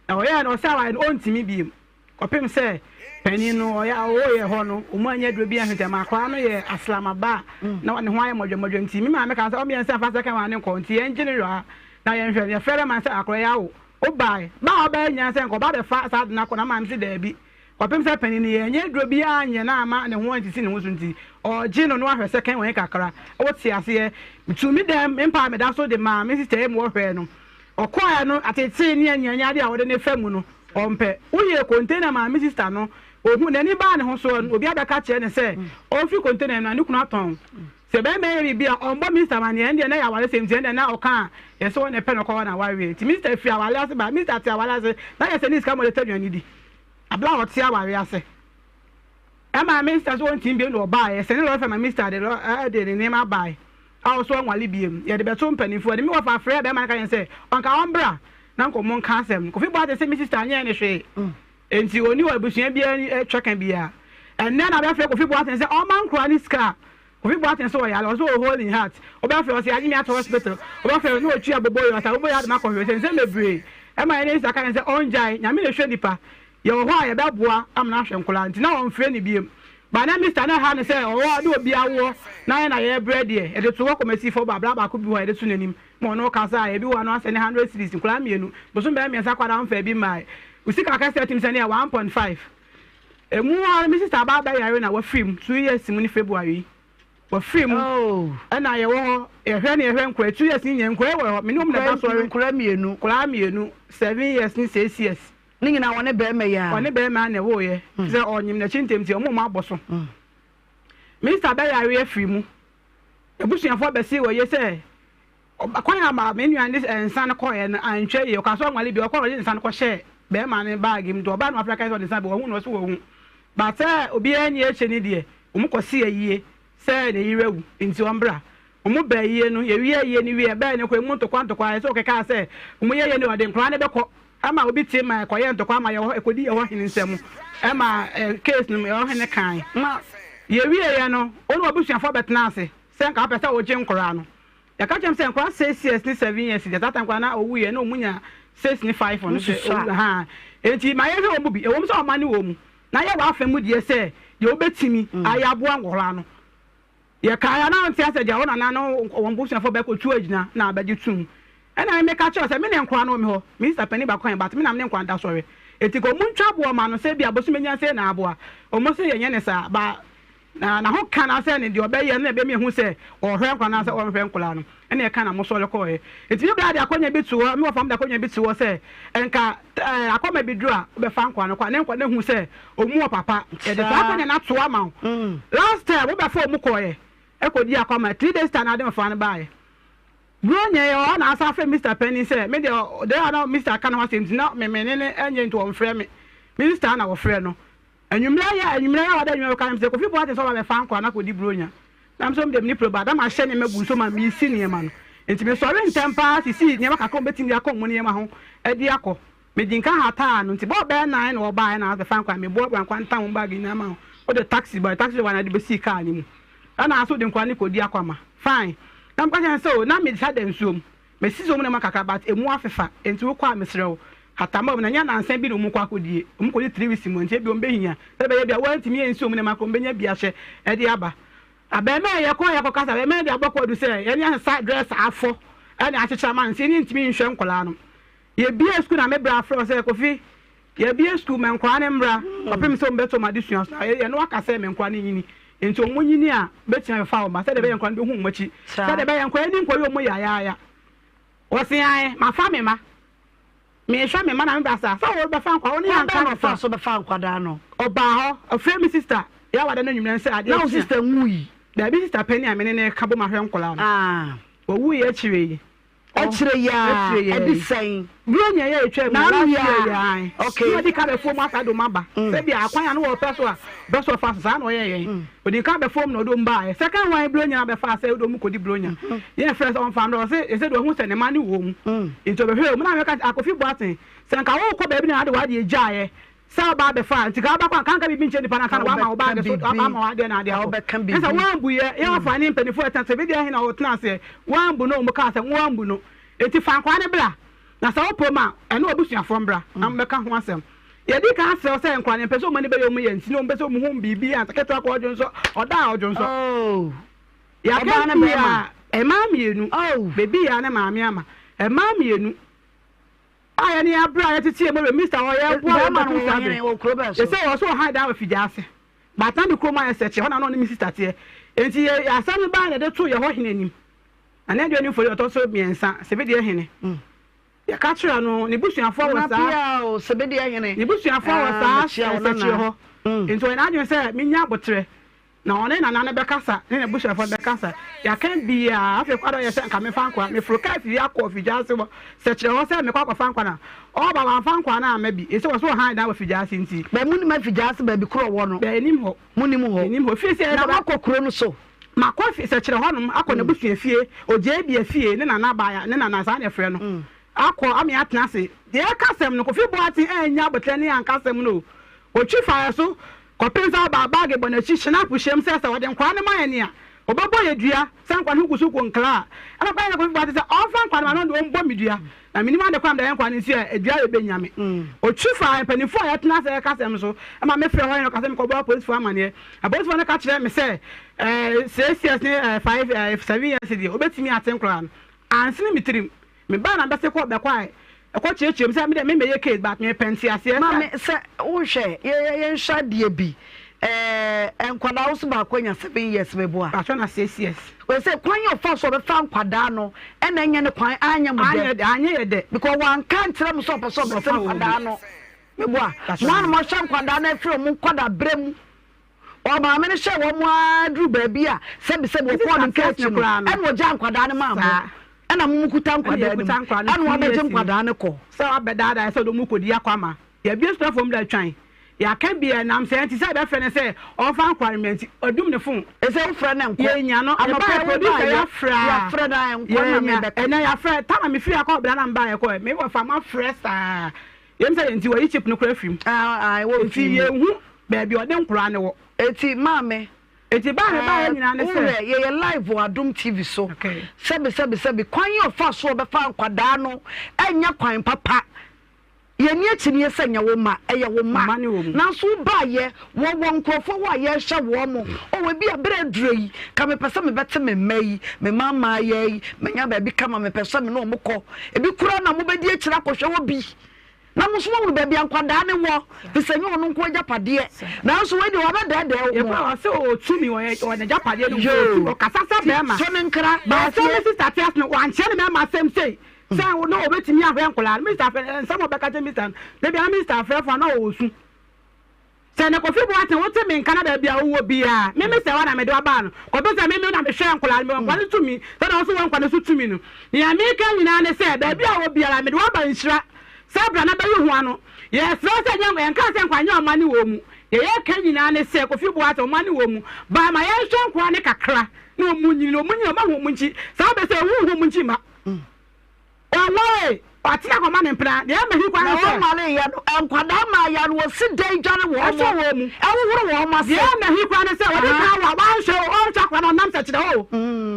na ɔyɛɛ no ɔsɛ awae no ɔntumi biem Kɔpem sɛ panin no ɔyɛ a ɔwɔ yɛ hɔ no, ɔmu anyɛ aduro bi anhwɛ nti ɛma akwadaa no yɛ aslamaba a na ne ho ayɛ mɔdwɔmɔdwɔ nti me maame kaa sɛ ɔmmea nsa mfa second one no nkɔ nti yɛngye no wɔ ha na yɛnhwɛ no. Yɛfrɛ bɛma no sɛ akwadaa yi awo. Wobae, ba a ɔbaeɛ nyinaa sɛ nka ɔba abɛfa saa ade no akɔ na maame se daabi. Kɔpem sɛ panin no yɛanyɛ aduro biara anyɛ no amma ne ho ansisi ne ho so nti ɔregye no na wahwɛ second one kakra. Wote aseɛ? Metuu me dan me mpa a meda so de maa me sister yi ma ɔhwɛɛ no. Ɔkɔeɛ no atetee ne anianyadeɛ a wɔde no fa mu no Ɔmpɛ. Woyɛɛ container maa me sister no, ohu, n'ani baa ne ho soɔ no, obi abɛka kyerɛ no sɛ ɔmfiri container no mu na ne kunu atɔn. Sɛ bɛrima yɛ biribi a, ɔmbɔ me sister amaneɛ, ɛndeɛ na ɛyɛ awaresɛm nti ɛndeɛ na ɔka a, yɛsɛ ɔna ɛpɛ na ɔkɔware no awareɛ. Nti me sister firi awareɛ ase baa, me sister te awareɛ ase, na yɛ sɛ ne sika ma ɔde tɔ aduane di. Abere a ɔte awareɛ ase. Ɛmaa me sister sɛ ɔntumi bio na ɔbaeɛ, yɛsɛne lɔre fɛ ma me sister de lɔ, de ne nneɛma baeɛ a ɔso ɔnwale biom. Yɛde bɛto mpanimfoɔ anim. Me wɔfa frɛɛ bɛrima no ka kyerɛ no sɛ ɔnka ɔmbra. Na nka ɔmo nka asɛm no. Kofi Boakye se me sister nyɛɛ no hwee nti ɔnni hɔ abusua biara ni twɛka biara. Ɛnnɛ na bɛfrɛ Kofi Boateng sɛ ɔmma nkoraa no sika a, Kofi Boateng se ɔyare, ɔse ɔwɔ hole in heart. Wobɛfrɛ ɔse yagye me ato hospital, wobɛfrɛ no na ɔtua boboyɛ, ɔse aboboyɛ ade makɔ hwee, ɔse nsɛm bebree ɛma yɛne sister ka kyerɛ no sɛ ɔngyae, Nyame na ɛhwɛ nipa, yɛwɔ hɔ a yɛbɛboa ama no ahwɛ nkoraa nti na ɔmfrɛ no biom. But na Mister no ɛha no sɛ ɔwɔ ne obi awoɔ na yɛn na yɛbrɛ deɛ, yɛde to hɔ kɔmasi fɔ ba bra baako bi wɔ hɔ a yɛde to n'anim. Ma ɔno ɔkasa a, ebi wɔ hɔ a na wasɛne hundred cedis, nkwadaa mmienu, bosom bɛyɛ mmiɛnsa koraa na ɔmfaa bi mmae. Wo sika kɛseɛ tumi sɛne yɛ 1.5. Emu ara me sister aba abɛyare na wafiri mu, 2 years mu ne February yi. Wafiri mu. Ɛna yɛwɔ hɔ, yɛhwɛ ne yɛhwɛ nkwadaa, 2 years ne nyinaa nkwadaa wɔ hɔ, me ne wɔn na ɛda sɔre. Nkwadaa mmienu. Nkwadaa mmienu, 7 years ne 6 years. Ne nyinaa wɔne bɛrima yi ara. Wɔne bɛrima na ɛwoeɛ. Sɛ ɔnyem n'akyi ntɛm nti, wɔn a wɔabɔ so. Me sister bɛyare afiri mu. Abusuafoɔ bɛsee wɔ yie sɛ kwan a me nua de nsa no kɔeɛ no antwa yie. Ɔkaa sɛ ɔnwale bio. Ɔkɔɔ no ɔde nsa no kɔhyɛɛ bɛrima no baage mu. Nti ɔbaa no wafrɛ kae sɛ ɔde nsa bi wahu no ɔse wahu. But sɛ obiara nni akyire no deɛ wɔn kɔsee ayie sɛ ne yere awu nti ɔmbra. Wɔn baa ayie no yɛwie ayie no wie ɛbɛɛ no kɔ emu ntokwa ntokwa ayɛ sɛ ɔkekaa sɛ wɔn yɛ yie no ɔde nkwadaa no bɛkɔ ɛma obi te ma ɛkɔyɛ ntɔkwa ama yɛwɔ hɔ ɛkɔdi yɛwɔ hene nsam ɛma case no yɛwɔ hene kan ma yɛwieɛ no wo ne w'abusuafoɔ bɛtena ase sɛ nka wopɛ sɛ wogye nkoraa no yɛka kyerɛ m sɛ nkoraa 6 years ne 7 years deɛ saa time koraa na ɔwuiɛ na ɔmu nya 6 ne 5 no sɛ ha enti ma yɛhwɛ wɔn mu bi ɛwɔ mu sɛ ɔma ne wɔ mu na yɛ w'afa mu deɛ sɛ deɛ wobɛtumi ayɛ aboa nkoraa no Yɛkae a na ɔnte asɛ gya wo nana ne wɔn busuafoɔ bɛkɔtu agyina na abɛgye tum. Ɛna me meka kyerɛ sɛ me ne nkoa no wɔ me hɔ, me sister panin baako ka ho but me na me ne nkoa no da sɔre. Enti nka ɔmo ntwa boɔ ma no sɛ ebia bosome nya sei na aboa. Ɔmo se yɛnyɛ ne saa but Na na ho ka na sɛ ne deɛ ɔbɛyɛ no na ɛbɛma yɛahu sɛ ɔhwɛ nkwadaa no anaasɛ ɔnhwɛ nkwadaa no. Ɛna ɛka na mosɔre kɔeɛ. Nti me bra de akɔnya bi to hɔ, me wɔfa mo de akɔnya bi to hɔ sɛ nka ɛɛ akɔma bi duru a wobɛfa nkwadaa no kɔ a ne nkwadaa no ahu sɛ ɔmu wɔ papa. Yɛde saa akɔnya no ato ama wo. Last time wobɛfa ɔmu kɔeɛ ɛkɔdi akɔma 3 days time na ade mɔfra no baeɛ. Buronya yi ɔhɔ na asan afrɛ Mister panin sɛ me deɛ deɛ a na Mister ka ne ho asɛm nti na me me ne no nyɛ nti ɔmfrɛ me. Mister na wɔfrɛ no. Anwummerɛ yi a anwummerɛ yi a wɔde anwummerɛ bɛka no sɛ Kofi Boateng sɛ ɔba bɛfa nkwadaa no akɔdi Buronya. Na me nso me deɛ menni proba na mahyɛ nneɛma agu nsuo ma meresi nneɛma no. Nti mesɔre ntɛm pa ara sisii nneɛma kakra a wɔbɛtumi de akɔ wɔn nneɛma ho de akɔ. Medi nka hataa no nti bɔɔ bɛyɛ nan na wɔbaeɛ na bɛfa nkwadaa no. Meboaboa nkwadaa no tam wɔn baage nyinaa maa wɔn. Wode taxi bae, taxi driver na de bɛsii kaa no mu. Ɛna nso wode nkwadaa no kɔdi akwama. Fine. Na meka kyerɛ no sɛ o na mesa da nsuo mu. Mesisi wɔn nneɛma kakra but emu afefa nti wokɔ a mesrɛ wo hata ma wɔn na ɛnyɛ nansa bi na wɔn kɔ akɔdie. Wɔn kɔdi 3 weeks mu nti ebia wɔn bɛhia sɛdeɛ ɛbɛyɛ bi a wɔantumi ansi wɔn nneɛma koraa wɔn bɛnya bi ahyɛ de aba. Abarimaa yi yɛkɔɔ yɛkɔ kasa abarimaa yi de abɔ kɔɔdu sɛ yɛne asesa dress afɔ ɛna akyekyere ama no nti yɛne ntumi nhwɛ nkwadaa no. Yɛbie sukuu na me bra frɛ wo sɛ Kofi Yɛabue sukuu ma nkwadaa no mmra kɔpem sɛ wɔbɛto wɔn adesua so. Na yɛne wo aka sɛ ma nkwadaa no nyini. Enti wɔn nyini a, wobɛtumi abɛfa wɔn mma sɛdeɛ ɛbɛyɛ nkwadaa no bɛhu wɔn akyi. Sɛdeɛ ɛbɛyɛ nkwadaa ani nkɔyɛ wɔn yayaaya. Wɔse ae, mafa me mma. Mehwɛ me mma na me ba saa. Sɛ worebɛfa nkwadaa, wo ne yɛn Kwan bɛn na anka ɔfaa so bɛfaa nkwadaa no? Ɔbaa hɔ, ɔfrɛɛ me sista Yawada no anwummerɛ no sɛ adeɛ Na wo kye a. sista nwui? Daabi, sista panin a me ne no reka bom ahwɛ nkwadaa no. Ɔwuiɛ akyire yi. Akyire yi ara, ɛde sɛn? Buronya yi a etwaam yi, N'ano last yi year yi ara, ara, okay. na ɔdi kan bɛfom asa de wɔn aba. Sɛbi akwan a na wɔpɛ so a ɔpɛ sɛ ɔfa so, saa na ɔyɛɛ yɛn. Ɔdi kan bɛfom na ɔde wɔn baeɛ. Second one Buronya na bɛfaa sɛ ɔde wɔn kɔdi Buronya. Yɛn frɛ sɛ ɔmfa mmra, ɔse ɛsɛ deɛ ɔhu sɛ ne mma no wɔ mu. Nti ɔbɛhwɛɛ mu. Na meka sɛ, Akofi Boateng, sɛ nka worekɔ baabi na ade w'adeɛ gyaeɛ Sɛ ɔba abɛfa a, nti ka wobɛkɔ a, ka nka biribi nkyerɛ nipa no ansa na wama wo baage so, ama wo adeɛ na adeɛ akɔ. Ɛne sɛ woambu yɛ, yɛ wɔfa ne mpaninfoɔ ɛtena sɛ bɛdi ahe na wɔtena aseɛ, woambu no, wɔn kaa sɛ woambu no. Enti fa nkwadaa no bra, na sɛ wopɛ mu a, ɛne w'abusuafoɔ mbra na mommɛka ho asɛm. Yɛdi kan asrɛ wo sɛ nkwadaa no yɛmpɛ sɛ wɔn ani bɛyɛ wɔn yɛ nti na wɔmpɛ sɛ wɔn hu biribi ansa, ketewa kɔ ɔdwonsɔ, ɔda a ɔdwonsɔ. Yɛaka pii a, mmaa mmienu, baabi yɛ a ne maame ama, mmaa mmienu. A yɛne yɛn abrɛ a yɛtete yɛn mu wɔ Mister hɔ yɛboa yɛn Bɛrima no bɛto wɔ saa hene bere. wɔ kuro bɛn so? Yɛsɛ wɔ so wɔ han dan wɔ Figya ase. But na ne kurom ayɛ sɛkyɛ hɔ na na ɔne me sister teɛ. Enti yɛ asɛm no baa na yɛde too yɛ hɔ hene anim. Na ne aduonu mfoni ɔtɔ so mmiɛnsa, Sebedeɛ hene. Yɛka kyerɛɛ no, ne busuafoɔ wɔ Nana saa. Pia o, Sebedeɛ hene. Ne busuafoɔ wɔ Ah, saa mekyia wo sɛkyerɛ nana. hɔ. Enti ɔyɛ n'adwene sɛ menya aboterɛ. Na ɔne nana no bɛkasa, ne n'abusuafoɔ no bɛkasa. Yɛaka biaa, afei koraa deɛ ɔyɛ sɛ nka memfa nkwa. Meforo kaa firi akɔ Fidwaase hɔ, sɛkyerɛ hɔ sɛ mekɔ akɔfa nkwa no a, ɔɔba wamfa nkwa no amma bi. Ɛsɛ wɔ so ɔhan dan wɔ Fidwaase nti. Bɛ monim Afidwaase baabi korɔ ɔwɔ no? Bɛ nnim hɔ. Monim hɔ? Yɛnnim hɔ. Firi sɛ Na ɛsɛ bɛ. moakɔ kuro no so? Makɔ fi sɛkyerɛ hɔnom akɔ n'abusua fie, Ogyebia fie, ne nana baaya, ne nana saa na yɛfrɛ no. Akɔ ama yɛatena ase. Deɛ ɛka asɛm no, Kofi Boateng annya aboterɛ ne anka asɛm no o. Ɔtwi faa yɛ so kɔpem sɛ ɔbaa baage bɔ n'akyi hyena po hyɛm sɛ sɛ ɔde nkwadaa no ma yɛn a, ɔbɛbɔ yɛn dua sɛ nkwadaa no ho gu so kɔ nkla a. Ɛna ɔka kyerɛɛ Kofi Boateng sɛ ɔmfa nkwadaa no ma no ɔno deɛ ɔmbɔ me dua. Na mennim ade korɔ a mede ayɛ nkwadaa no nti a dua yɛ bɛnya me. Ɔtwi faa mpanimfoɔ a yɛtena ase reka asɛm no so ma mefrɛɛ hɔ na ɔka sɛ menkɔbɔ apolisifoɔ amaneɛ. Apolisifoɔ no ka kyerɛɛ me sɛ 6 years ne 5, 7 years deɛ wɔbɛtumi ate nkwadaa no. Ansene me tirim. Me baa na bɛse kɔ bɛkɔ a ɛkɔ kyerɛkyerɛ mu sɛ me deɛ me mɛyɛ case but me pɛ nteaseɛ sɛ. Maame sɛ wo hwɛ yɛ yɛ yɛn hwɛ adeɛ bi ɛɛ nkwadaa wo so baako anya 7 years me boa. Patro na 6 years. Wɔ sɛ kwan yɛ ɔfa so ɔbɛfa nkwadaa no ɛna ɛnyɛ ne kwan anyɛ mo dɛ. Anyɛ anyɛ yɛ dɛ. Because wanka nkyerɛ mo sɛ ɔpɛ sɛ ɔbɛfa nkwadaa no me boa. Mo a na mo ahwɛ nkwadaa no afiri ɔmo nkwadaa brɛ mu. Ɔmaame no hyɛɛ wɔn ara duruu baabi a sɛbisɛbi wɔkɔɔ no nka akyi no, ɛna ɔgyaa nkwadaa no maa mo, ɛna mo mokuta nkwadaa no mu, ɛna wabɛgye nkwadaa no kɔ. Sɛ wabɛdaadaa yɛ sɛ ɔde wɔn rekɔdi akwama. Yɛabue sukuu afom da twan. Yɛaka bi a ɛnam sɛ nti sɛ yɛbɛfrɛ no sɛ ɔmfa nkwadaa no mmra nti, wadum ne fon. Ɛsɛ wofrɛ no nkɔ. Yɛnnya no. Anɔpa Yɛbaeɛ yi producer wobaeɛ, yɛafrɛ a. yɛafrɛ no a ɛnkɔ na Yɛnnya. mebɛka. Ɛnnɛ yɛafrɛ, time a mefiri ha kɔɔ bra na mebaeɛ kɔɛ, me wɔfa moafrɛ saa. Yɛm sɛ yɛn nti wɔayi chip no koraa afiri mu. Ah, ah, ɛwɔ Nti mfiri mu. yɛnhu baabi a ɔde nkoraa no wɔ. Eti maame. Eti baa me baeɛ nyinaa ne sɛ. Wohwɛ, yɛyɛ live wɔ Adom TV so. Okay. Sɛbi sɛbi sɛbi, kwan yi ɔfa so ɔbɛfa nkwadaa no ɛnyɛ kwan papa. Yɛnni akyinnye sɛ nyɛ wo mma, ɛyɛ wo mma. Mma ne wɔ mu. Nanso wobaeɛ, wɔwɔ nkurɔfoɔ hɔ a yɛrehwɛ wɔn mo. Oh, ebi a berɛ aduru yi, ka mepɛ sɛ mebɛte me mma yi, me mma mmaayɛ yi, manya baabi kama, mepɛ sɛ me ne wɔn kɔ. Ebi koraa na mobɛdi akyire akɔhwɛ hɔ bi. Na mo nso moahunu baabi a nkwadaa no wɔ, firi sɛ ɛnyɛ ɔno nko agyapadeɛ. Nanso wei deɛ wabɛdɛɛdɛɛ wo. Yɛkura ɔsɛ ɔwɔ tumi, ɔyɛ ɔwɔ n'agyapadeɛ no mu, ɔwɔ tumi, ɔkasa sɛ bɛrima. To ne nkra. Baasa me sista te ase no, wankyerɛ ne mɛrima asɛm sei sɛ na ɔbɛtumi ahwɛ nkwadaa no. Me sista frɛ, nsɛm a ɔbɛka kyerɛ me sista no, da biara me sista frɛ fo a na ɔwɔ su. Sɛ na Kofi Boateng wote me nka na baabi a wowɔ biara, me me sɛ hɔ na mede wo aba no, kɔpem sɛ me me na mehwɛ nkwadaa no, mewɔ nkwadaa no tumi sɛdeɛ wo nso wɔ nkwadaa no so tumi no. Nea meka nyinaa ne sɛ, baabi a wowɔ biara, mede wo aba nhyira sɛ bra na bɛyi ho ano. Yɛsrɛ wo sɛ nyɛ, yɛnkaa sɛ nkwadaa nyɛ ɔma ne wɔ mu. Deɛ yɛka nyinaa ne sɛ, Kofi Boateng, ɔma ne wɔ mu. Ba ma yɛnhwɛ nkwadaa no kakra na wɔn nyini, na wɔn nyini a wɔahu wɔn nkyi. Saa bɛ sɛ wɔnhu wɔn nkyi mma. Ɔnwaree, watena akɔma ne mpena. Deɛ ɛma hi kwan ne Na sɛ. wɔnwareeɛ no, nkwadaa mmaayea no, wɔsi dan dware wɔn, Ɛsɔ wɔn mu. ɛhohoro wɔn ase. Deɛ ɛma hi kwan ne sɛ, wɔde kan wa, wanhwɛ o, ɔnhwɛ akwadaa no, ɔnam sɛkyerɛ hɔ o.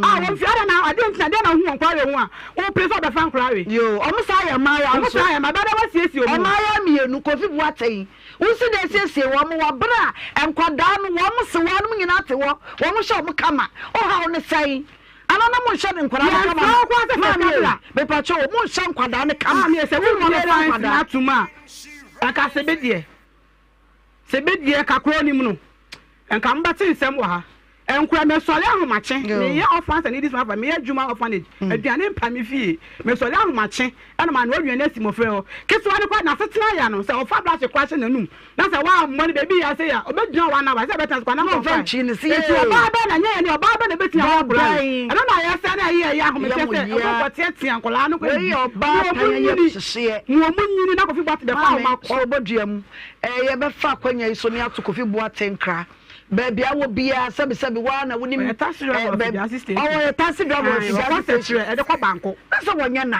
A wɔn fie, adɛn na, adeɛ nti na, deɛ na wohu wɔ nkwadaa wei ho a, wopere sɛ wobɛfa nkwadaa wei? Yoo, wɔn saa yɛ mmaayewa Wɔn nso. saa yɛ mmaa, ɛbɛyɛ dɛ wɔasiesie wɔn mu. Mmaayewa mmienu, Kofi Boateng, wosi dan siesie wɔn wɔ bere a nkwadaa no, wɔn sewaa nom nyinaa te hɔ, wɔn hyɛ wɔn kama. Wo haw ne sɛn? Ana na monhyɛ ne nkwadaa no kama Yɛnsrɛ wo koraa sɛ fa Maame sika bra. mepakyɛ o monhyɛ nkwadaa no kama. Maame sɛ Mo wo nua wie fa lines no nkwadaa. atom a nka sebe deɛ sebe deɛ nka kuro nim no nka mobɛte nsɛm wɔ ha nkura mesɔre ahomakye meyɛ orphans and needy small meyɛ adwuma orphanage aduane mpa me fie mesɔre ahomakye ɛna ma noa aduane asi mmɔfra hɔ ketewa no koraa n'asetena ya no sɛ ɔfa brush koraa hyɛ n'anum Na sɛ woammɔ no baabi yɛ ase a, ɔbɛgyina hɔ anaa sɛ ɛbɛtena ase koraa na Na ɔmfa nkɔmfae. nkyi no se Enti yee. ɔbaa bɛn na ɛnyɛ yɛne ɔbaa bɛn na ɛbɛtumi Baa awɔ nkwadaa no? bɛn. Ɛno na yɛsɛ na ɛyɛ ɛyɛ ahometeɛ Yɛ mo sɛ ɛwɔ yea. nkɔteatea nkwadaa no kɔ Wei bi. yɛ ɔbaa Mo tan wɔn yɛ nyini, hyehyeɛ. mo wɔn nyini na Kofi Boate bɛfa wɔn Maame, akɔ. sɛ ɔbɔ dua mu. Ɛɛ yɛbɛfa akwanya yi so ne ato Kofi Boate nkra. Baabi a wɔ biara, sɛbesɛbe, wo ara na wonim. Ɔyɛ taxi driver Ɛɛ wɔ baabi, Fidiase station. ɔwɔ yɛ taxi driver wɔ Ae, Fidiase ɔkɔ station. Sɛkyerɛ, ɛde kɔ Banko. Na sɛ wɔnyɛ na.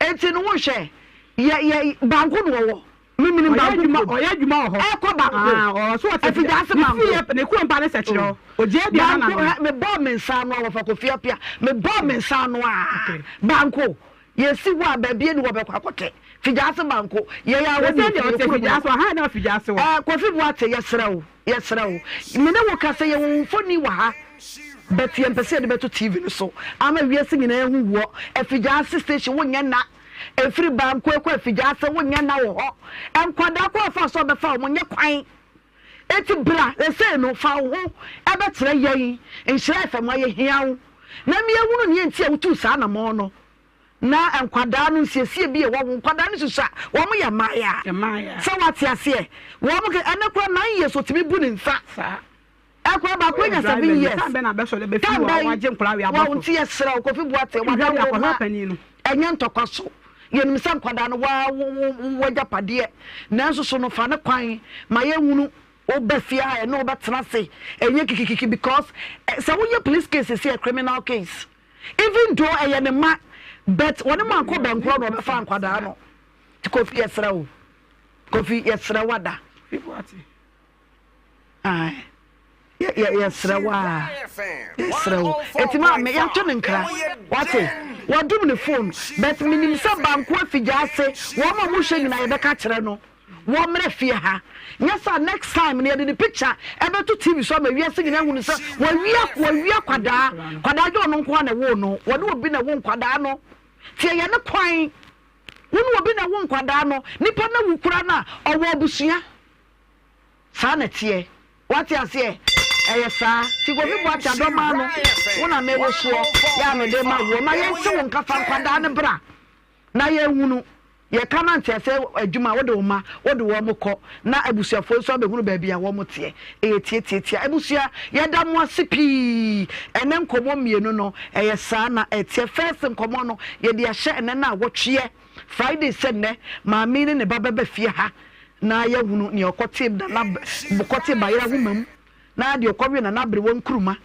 Enti no wohwɛ, yɛ yɛ Banko na wɔwɔ. Memenim Ɔyɛ banko adwuma kurom. ɔyɛ adwuma wɔ hɔ. Ɛkɔ banko. Ah, ɔwɔ so ɔte Afigya ase ne banko. fie ne kurom pa ne sɛkyerɛ hɔ. Ogye aduane na Banko no. hɛ mebɔɔ me nsa ano a wɔfa Kofi Apia mebɔɔ me nsa ano a banko yɛsi hɔ a baabi ani hɔ bɛkɔ akɔtɛ figya ase banko yɛyɛ a wɔne Sɛ deɛ yɛfie ɔte kurom figya hɔ. ase ɔhan na figya ase wɔ. Ɛɛ Kofi Boate yɛsrɛ wo yɛsrɛ wo me ne wo kasa yɛwɔ wo mfoni wɔ ha but yɛmpɛ sɛ yɛde bɛto TV no so ama wiase nyinaa ahu woɔ afigya ase station wonyɛ nna. Ɛfiri Bankoe kɔ Afigya ase wo nyɛ nna wɔ hɔ. Nkwadaa kɔ afa so ɔbɛfa wɔn nyɛ kwan. Eti bra sesei no fa wo ho bɛkyerɛ yɛn Nhyira FM a yɛhia wo na ma yɛhunu nea nti a wotuu saa anamɔn no. Na nkwadaa no nsiesie bi wɔ ho nkwadaa no susua wɔn yɛ mmaayea sɛ wate aseɛ wɔn ke ɛnɛ kora 9 years otumi bu ne nsa. Akwadaa baako anya 7 years. Time bɛn na abɛsɔre bɛfi Time wɔ bɛn? wagye nkwadaa wei Wɔn abɔ so. nti yɛsrɛ wo Kofi Boateng Wohwɛ wada de wo akɔhwɛ ma panin no. ɛnyɛ ntɔkwa so. Yɛnim sɛ nkwadaa no waa wo wo wo w'agyapadeɛ nanso so no fa no kwan ma yɛnhunu woba fie ha yɛne wo bɛtena ase ɛnyɛ kikikiki because eh, sɛ woyɛ police case sɛ yɛ criminal case even though ɛyɛ ne ma but wɔne mo ankɔ bɛnkorɔ na ɔbɛfa nkwadaa no. Nti Kofi yɛsrɛ wo Kofi yɛsrɛ wo ada. Kofi Boateng. Yɛsrɛ wo a, yɛsrɛ wo. Eti maame, yɛato ne nkra. Wate? Wadum ne phone. But menim sɛ banko afi gya ase. Wɔn a wɔhwɛ nyinaa yɛbɛka kyerɛ no. Wɔmmrɛ fie ha. Nyɛ saa next time no yɛde ne picture ɛbɛto TV so ama wiase nyinaa ahunu sɛ wawia wawia kwadaa. Kwadaa gye ɔno nko ara na ɛwoo no. Wɔne obi na ɛwo nkwadaa no. Nti ɛyɛ ne kwan. Wo ne obi na ɛwo nkwadaa no. Nipa no awu koraa no a, ɔwɔ abusua. Saa na ɛteɛ. Wate aseɛ? Ɛyɛ saa. Nti Kofi Boakye Adɔmaa no, wo na me wo soɔ, yɛ a mede ma woɔ. Ma yɛnte wo nka, fa nkwadaa no bra na yɛnhunu. Yɛka no nteaseɛ adwuma a, wode wo mma, wode wɔn kɔ, na abusuafoɔ nso abɛhunu baabi a wɔn teɛ. Ɛyɛ tiatiatia. Abusua, yɛda mo ase pii. Ɛnnɛ nkɔmmɔ mmienu no, ɛyɛ saa na ɛteɛ. First nkɔmmɔ no, yɛde ahyɛ ɛnnɛ nnawɔtweɛ. Friday sɛ nnɛ, maame yi ne ne ba bɛba fie ha na yɛahunu nea ɔkɔtee Nana kɔtee Bayerɛ ahoma mu na deɛ ɔkɔwee Nana Aberewa nkuruma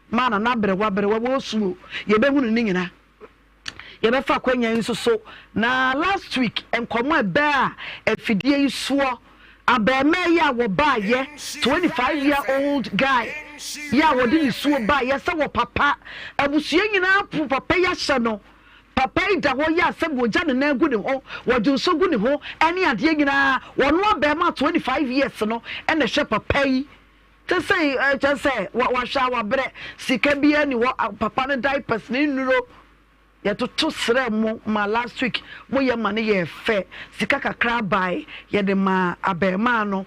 maa Nana Aberewa Aberewa wɔ osuo. Yɛbɛhunu ne nyina. Yɛbɛfa akwanya yi nso so na last week nkɔmmɔ a ɛbɛɛ a afidie yi soɔ abɛɛmaa yi a wɔbaayɛ 25 year old guy yi a wɔde ne suo baayɛ sɛ wɔ papa abusua nyinaa po papa yi ahyɛ no. Papa yi da hɔ yi a sɛbi wɔgya ne nan gu ne ho, wɔde nso gu ne ho ne adeɛ nyinaa, ɔno abarimaa 25 years no na ɛhwɛ papa yi. Sesei kyerɛ sɛ wahwɛ a wabrɛ, sika biara nni hɔ, papa no diapers, ne nnuro. Yɛtoto srɛɛ mo ma last week mo yɛ ma no yɛɛ fɛ sika kakra bae yɛde maa abarimaa no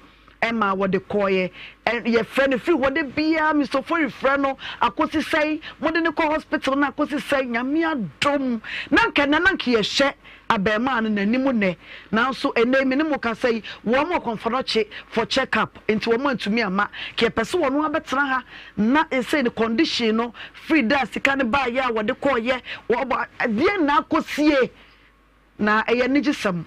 ma wɔde kɔeɛ yɛfrɛ no firi hɔ da biara Mister Ofori frɛ no akosi sɛn mode no kɔ hospital no akosi sɛn Nyame adom na nka ɛnɛ na nka yɛhwɛ abarimaa no n'anim nnɛ nanso ɛnnɛ yi me ne mo kasa yi wɔn wɔ Kɔmfɔnɔkye for check up nti wɔn antumi amma nka yɛpɛ sɛ wɔn abɛtena ha na ɛsei ne condition no firi da a sika no baeɛ a wɔde kɔeɛ wɔbɔ deɛ na akɔsie na ɛyɛ anigyesɛm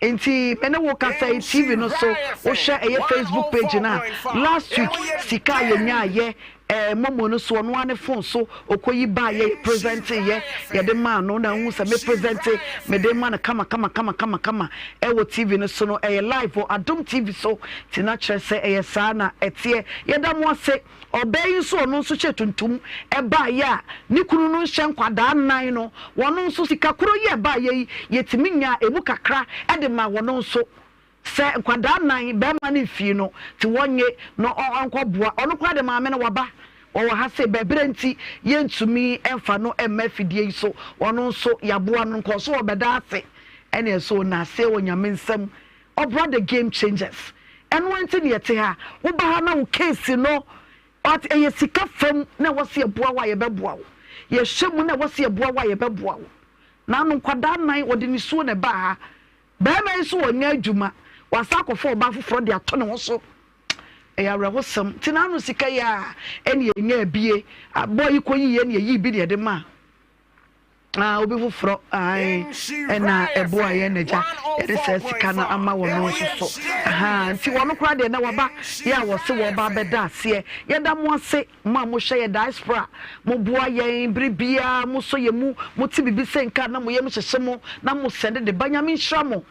nti me ne wo kasa yi TV no so wohwɛ ɛyɛ Facebook page no a last week sika a yɛnyaayɛ ɛɛ momo no so ɔno ara ne phone so ɔkɔyi baayɛ yɛ presente yɛ yɛde maa no na ehu sɛ me presente mede ma no kama kama kama kama kama ɛwɔ TV no so no ɛyɛ live wɔ Adom TV so ti na kyerɛ sɛ ɛyɛ saa na ɛteɛ yɛda mo ase. Ɔbaa yi nso ɔno nso hyɛ tuntum baeɛ a ne kunu no nhyɛ nkwadaa nnan no, wɔn nso sika koro yi a ɛbaeɛ yi yɛtumi nyaa ɛmu kakra de maa wɔn nso sɛ nkwadaa nnan barima no mfii no nti wɔnnye no ɔnkɔboa ɔno koraa de maame no waba wɔwɔ ha sei bɛberɛ nti yɛntumi mfa no mma afidie yi so ɔno nso yɛaboa no nkɔɔ so ɔbɛda ase ɛne ɛso ɔnaaseɛ wɔ Nyame nsam Ɔbra the game changers ɛno ara nti na yɛte ha woba ha na wo case no but ɛyɛ sika fam na ɛwɔ sɛ yɛboa wo a yɛbɛboa wo yɛhwɛ mu na ɛwɔ sɛ yɛboa wo a yɛbɛboa wo naano nkwadaa nan wɔde nisuo na ɛbaa ha barima yi nso ɔnyɛ adwuma wasan akɔfa ɔbaa foforɔ de ato ne ho so ɛyɛ awerɛhosɛm nti naano sika yi a ɛne yɛnya abie abɔ yi kɔ yiyɛ ne yɛyii bi ne yɛde maa Ah, obi foforɔ ae ɛna ɛboa yɛn n'agya yɛde saa sika no ama wɔn nso so aha nti wɔn koraa deɛ na waba yɛ a wɔse wɔba abɛda aseɛ yɛda mo ase mo a mohwɛ yɛ diaspora mo boa yɛn bere biara mo sɔ yɛn mu mo te biribi sɛ nka na mo yam hyehye mo na mo sɛnde de ba Nyame nhyira mo.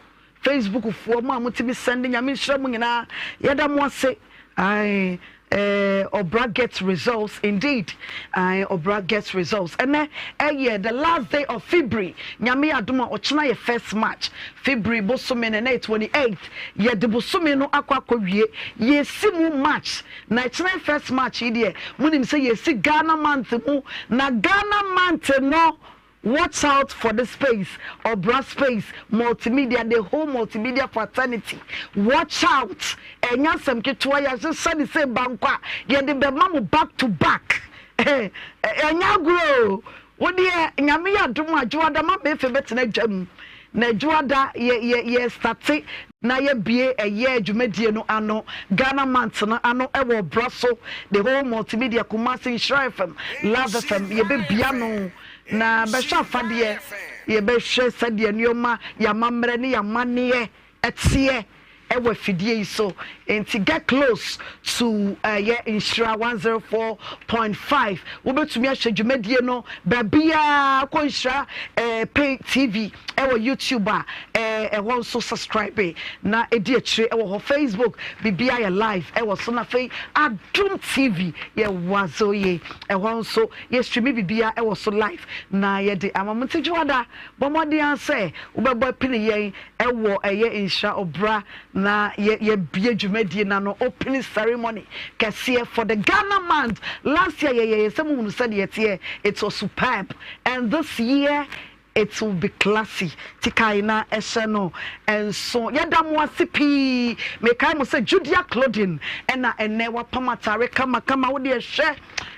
Facebook foɔ mo a mo tumi sɛnde Nyame nhyira mo nyinaa yɛda mo ase ae eh, ɔbra gets results indeed ae ɔbra gets results ɛnɛ ɛyɛ the last day of February Nyame yɛ adom a ɔkyena yɛ first March February bosome no ɛnɛ yɛ 28th yɛde bosome no akɔ akɔ wie yɛsi mu March na ɛkyena yɛ first March yi deɛ monim sɛ yɛsi Ghana month mu na Ghana month no Watch out for the space, Ɔbra space, multimedia, the whole multimedia fraternity. Watch out! Ɛnyɛ asɛm ketewa, yɛahyehyɛ ne sɛ banko a yɛde bɛma mo back to back. Ɛnyɛ agorɔ o. Wo deɛ Nyame yɛ adom a Dwoada ma Mefe bɛtena dwam. Na Dwoada yɛ yɛ yɛ state na yɛbue ɛyɛ dwumadie no ano, Ghana month no ano ɛwɔ ɔbra so, the whole multimedia, Kumasi, Nhyira FM, Love FM, yɛbɛbue ano na bɛhwɛ afadeɛ, yɛbɛhwɛ sɛdeɛ nneɛma, yɛn amammerɛ ne yɛn amanneɛ teɛ wɔ afidie yi so. Nti get close to ɛyɛ Nhyira 104.5. Wobɛtumi ahwɛ dwumadie no baabiara, kɔ Nhyira eh, Pay TV ɛwɔ YouTube a, eh, ɛhɔ nso subscribe na ɛdi akyire ɛwɔ hɔ. Facebook, biribiara yɛ live ɛwɔ so. Na afei Adom TV yɛ wazoye, ɛhɔ nso yɛ streami biribiara ɛwɔ so live na yɛde ama mo. Nti Dwoada, bɔ mmɔden ara sɛ wobɛbɔ apini yɛn ɛwɔ ɛyɛ Nhyira Ɔbra na yɛ yɛbie dwumadie no ano opening ceremony kɛseɛ for the Ghana month. Last year yɛyɛyɛ sɛ mohunu sɛdeɛ ɛteɛ, it was superb and this year it will be classy. Ti kae na ɛhyɛ no nso. Yɛda mo ase pii. Mekae mo sɛ Judea Clothing ɛna ɛnɛ wapam atare kamakama. Wo deɛ hwɛ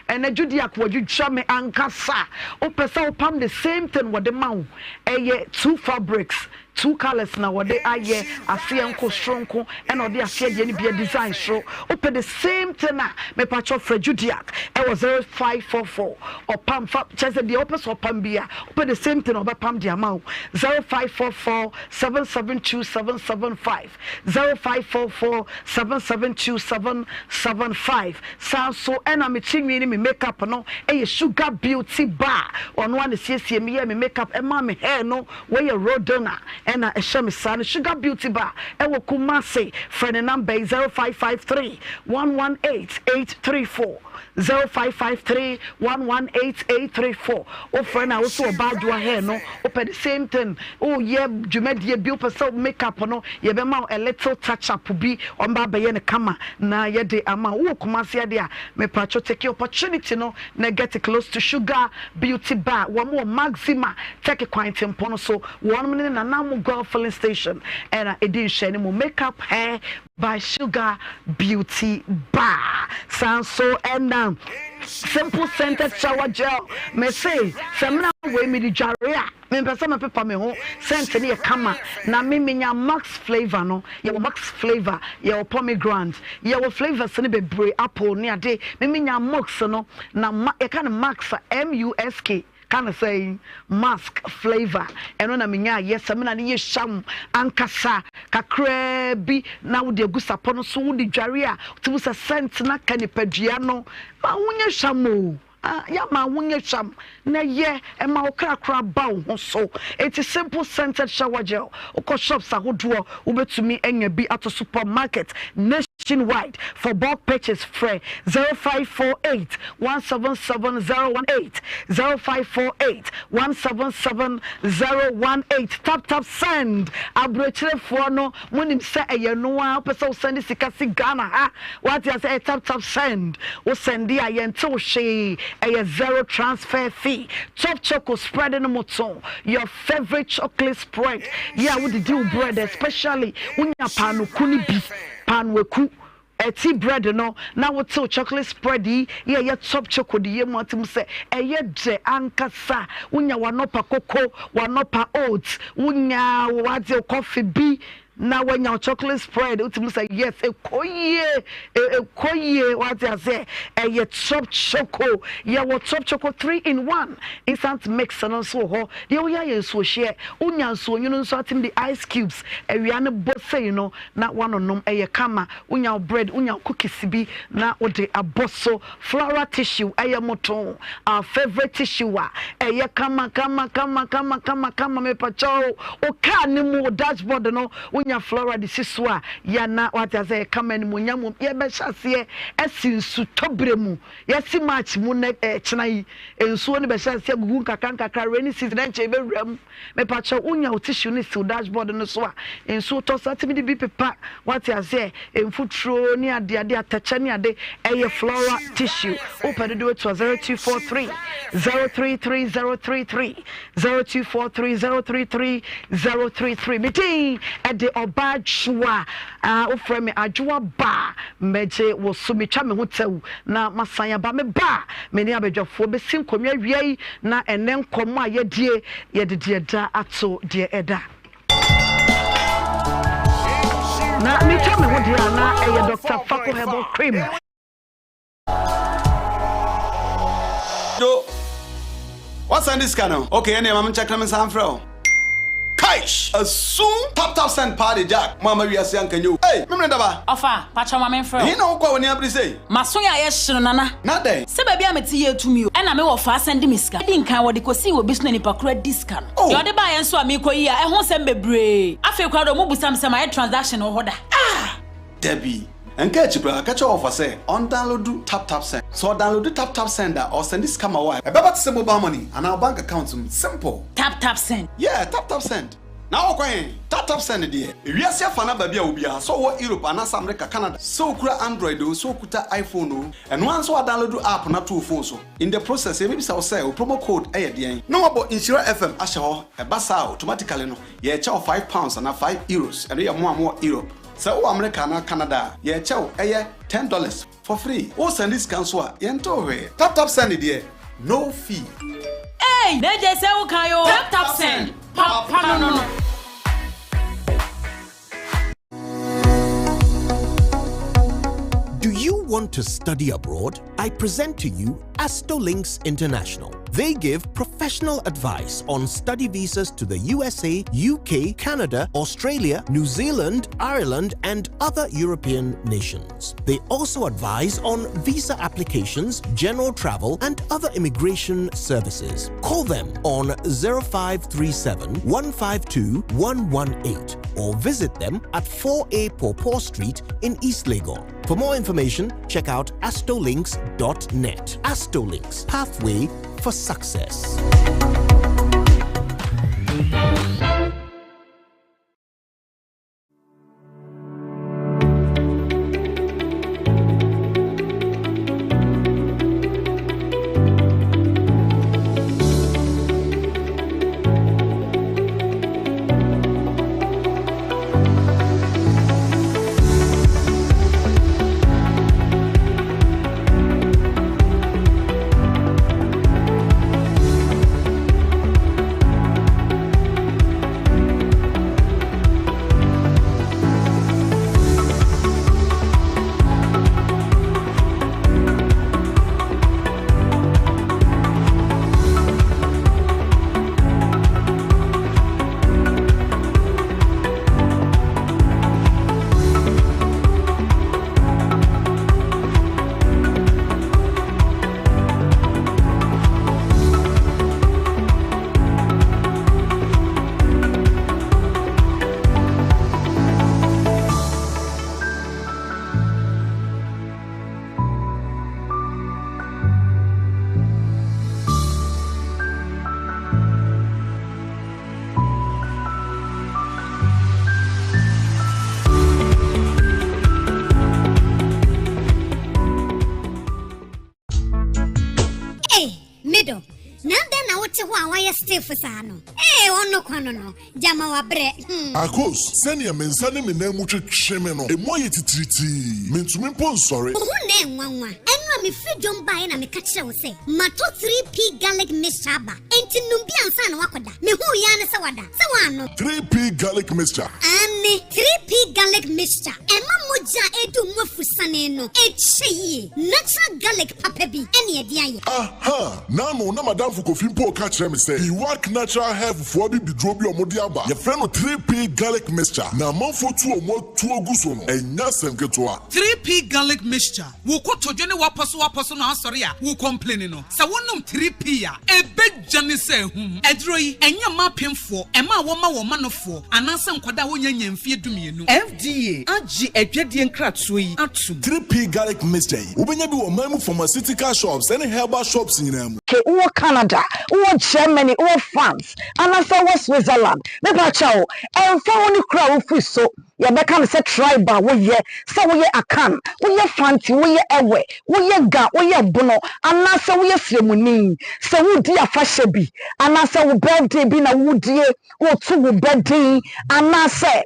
ɛnɛ Judeac wadwidwa me ankasa. Wopɛ sɛ wopam the same thing wɔde ma wo. Ɛyɛ two fabrics, two colours na wɔde ayɛ, aseɛ nko, soro nko, ɛna ɔde aseɛ deɛ no bi adesign soro. Wopɛ the same thing a, mepakyɛw frɛ Judiac ɛwɔ 0544, ɔpam fa, kyerɛ sɛ deɛ wopɛ sɛ ɔpam bi a, wopɛ the same thing a ɔbɛpam de ama wo, 0544 772 775, 0544 772 775. Saa nso ɛna me ti nwi ne me make up no yɛ Sugar Beauty Bar, ɔno ara na esiesie me yɛɛ me make up ɛmaa me hair no, wei yɛ Rodona. ɛna ɛhyɛ me saa no. Sugar Beauty Bar ɛwɔ Kumasi. Frɛ ne number yi 0553 118 834. 0553 118 834. Wofrɛ no a wo so ɔbaa adwoa hair no wopɛ the same thing woyɛ dwumadie bi wopɛ sɛ make up no yɛbɛma wo a little touch up bi ɔmba abɛyɛ no kama na yɛde ama wo. Wowɔ Kumasi adeɛ a mepatwo take opportunity no na get close to Sugar Beauty Bar. Wɔn wɔ Maxima Turkey kwan tempɔn no so. Wɔn ne Nanamu Goil filling station ɛna ɛdi nhwɛne mu. Make up hair by Sugar Beauty Bar. Saa nso ɛna Simple Scented Shower Gel. Mese samina wei mede dware a mempɛ sɛ mɛpepa me ho. Scent no yɛ kama na me menya Max flavour no. Yɛwɔ Max flavour, yɛwɔ pomegranate, yɛwɔ flavours no bebree, apple ne ade. Me menya Max no na ma yɛka no Max a M-U-S-K. Ka no sɛn? Musk flavour, ɛno na menyaa yɛ samina no yɛ hwam ankasa, kakraa bi na wode agu sapɔ no so, wode dware a wotumi sɛ scent no aka nipadua no, ma ho nyɛ hwam o, ah, yɛ ma ho nyɛ hwam na yɛ ɛma wo kra koraa ba wo ho so. Enti simple scented shower gel, wokɔ shops ahodoɔ wobɛtumi anya bi ato supermarket, nationwide. For bulk purchase frɛ 0548 177 018, 0548 177 018. Tap tap send aburokyerefoɔ no monim sɛ ɛyɛ no ara wopɛ sɛ wo send sika si Ghana ha wate ase ɛyɛ tap tap send wo send a yɛnte wo hwee ɛyɛ zero transfer fee. Top choco spread no moto your favourite chocolate spread yɛ a wodidi wo bread especially wonya paanoku no bi paanoaku ɛti bread no na wotew chocolate spread yi yɛ ɛyɛ top choco de yɛ mu ate mu sɛ ɛyɛ dɛ ankasa wonya w'anɔpa koko w'anɔpa oats wonya w'adze coffee bi na wanya chocolate spread wotumi sɛ yes ɛkɔ yie ɛkɔ yie wate aseɛ ɛyɛ top choco yɛwɔ top choco 3 in 1 instant mix no nso wɔ hɔ deɛ woyɛ ayɛ nsuohyeɛ wonya nsuonwunu nso atem de ice cubes awia no bɔ sei no na wanonom ɛyɛ kama wonya wo bread wonya wo cookies bi na wode abɔ so. Floral tissue ɛyɛ moto our favourite tissue a ɛyɛ kama kama kama kama kama kama mepakyɛw wo car no mu wo dashboard no wonya floral de si so a ya na wate ase ɛyɛ kama animuonyam wom yɛbɛhyɛ aseɛ asi nsu tɔbrɛ mu yɛasi March mu nɛ ɛkyena yi nsuo no bɛhyɛ aseɛ agugu nkakra nkakra rainy season ɛnkyɛ yɛbɛwura mu. Mepakyɛw wonya wo tissue no si wo dashboard no so a, nsuo tɔ so a tumi de bi pepa, wate aseɛ, mfuturo ne ade ade, atɛkyɛ ne ade, ɛyɛ floral tissue. Wopɛ dodoɔ etu a 0243 033 033 0243 033 033. Me din ɛde ɔbaa Adwoa, ah, wofrɛ me Adwoa ba, mɛgye wo so, metwa me ho tɛw na masan aba. Me ba a, me ne abadwafoɔ bɛsi nkonnwa awia yi Na ɛnnɛ nkɔmmɔ a yɛadie, yɛde deɛ ɛda ato deɛ ɛda. Na metwa me ho deɛ a na ɛyɛ Doctor Fako Herbal Cream. Do. Wasan de sika no? Okay, ɛnneɛ ma menkyɛke na mensan mfrɛ wo. Kaish! Asum! Tap tap send paa de Jack mo ama wiase anka nyɛ o. Ei! Memene daba! Ɔfa, pakyɛw ma menfrɛ wo. Ɛhe na wokɔ a w'ani abere sei? M'aso yɛ ayɛ hye no Nana. Na dɛn? Sɛ baabi a mete yɛ tumi o. Ɛna me wɔfa asan de me sika. Edi nkan wɔde kosii wɔ bi so na nipa koro adi sika no. Oh! Deɛ ɔde baeɛ nso a meekɔ yi a ɛho nsɛm bebree. Afei koraa deɛ ɔmo busa me sɛ mayɛ transaction wɔ hɔ da. Ah! Dabi. Nka akyi koraa, ka kyerɛ wɔfa sɛ ɔndownloadu TapTapSend. Sɛ ɔdownloadu TapTapSend a, ɔresɛnde sika ma wo a, ɛbɛba te sɛ mobile money anaa wo bank account mu. Simple! TapTapSend. Yeah, TapTapSend. Na wokɔ he? TapTapSend deɛ. Ewiase afa no aba bi a obiara, sɛ ɔwɔ Europe anaasɛ America, Canada, sɛ okura Android oo, sɛ okuta iPhone oo, ɛno ara ne sɛ woadownloadu app no ato wo phone so. In the process, yɛbɛbisa wo sɛ wo promo code yɛ deɛn? Na woabɔ Nhyira FM ahyɛ hɔ. Ɛba saa a, automatically no, yɛrekyɛ wo £5 anaa €5. Ɛno yɛ mo a mowɔ Europe. Sɛ wowɔ America anaa Canada a, yɛrekyɛ wo, ɛyɛ $10 for free. Wo sɛnde sika nso a, yɛntew hwee. Tap tap send deɛ, no fee. Eii na gye sɛ wo kan oo. Tap tap send, papa no no. Do you want to study abroad? I present to you Astolinks International. They give professional advice on study visas to the USA, UK, Canada, Australia, New Zealand, Ireland, and other European nations. They also advise on visa applications, general travel, and other immigration services. Call them on 0537 152 118 or visit them at 4A Pawpaw Street in East Legon. For more information, check out astolinks.net. Astolinks, pathway for success. Ei, me dɔ, na adɛn na wote hɔ a woayɛ stiff saa no? Ee, ɔno kwa no no, gyama wabrɛ. Hmm. Akos, sɛnea me nsa ne me nan mu twetwe me no, emu ayɛ titiritii. Mintumi mpo nsɔre. Wo ho na ɛnwanwa. Ɛno a mefiri dwom baeɛ na meka kyerɛɛ wo sɛ matɔ 3P garlic mixture aba. Enti nom bi ansa na woakɔda. Mehuu yi ara ne sɛ wada. Sɛ woannom. 3P garlic mixture. Aane, 3P garlic mixture. Ɛma mogya a ɛredi wo mu afusane no kyɛ yie. Natural garlic papa bi ne ɛde ayɛ. Aha! N'ano na m'adamfo Kofi mpo reka kyerɛ me sɛ Iwak Natural Health foɔ abibiduro bi a wɔde aba, yɛfrɛ no 3P Garlic Mixture, na amanfoɔ tu wɔn atuo gu so no, ɛnyɛ asɛm ketewa. 3P Garlic Mixture, Wo kotodwe ne w'apɔsowapɔso no asɔre a wo kɔmpleni no, sɛ wonom 3P a, ɛbɛdwane sɛ ahum. Aduro yi, ɛnyɛ mma apemfoɔ, mmaa a wɔma wɔn manofoɔ, anaasɛ nkwadaa a wɔnnya nnya mfeɛ dumienu. FDA agye adwadie nkratoɔ yi atom. 3P Garlic Mixture yi, wobɛnya bi wɔ ɔman mu pharmaceutical shops ne herbal shops nyinaa mu. Ke wowɔ Canada, wowɔ Germany, wowɔ France, anaasɛ wowɔ Switzerland, mepa kyɛw, ɛmfa ho ne kuro a wofiri so, yɛbɛka no sɛ tribe a woyɛ, sɛ woyɛ Akan, woyɛ Fanti, woyɛ Ewe, woyɛ Ga, woyɛ Bono, anaasɛ woyɛ Sremuni, sɛ woredi afahyɛ bi, anaasɛ wo birthday bi na woredie, woreto wo ba din, anaasɛ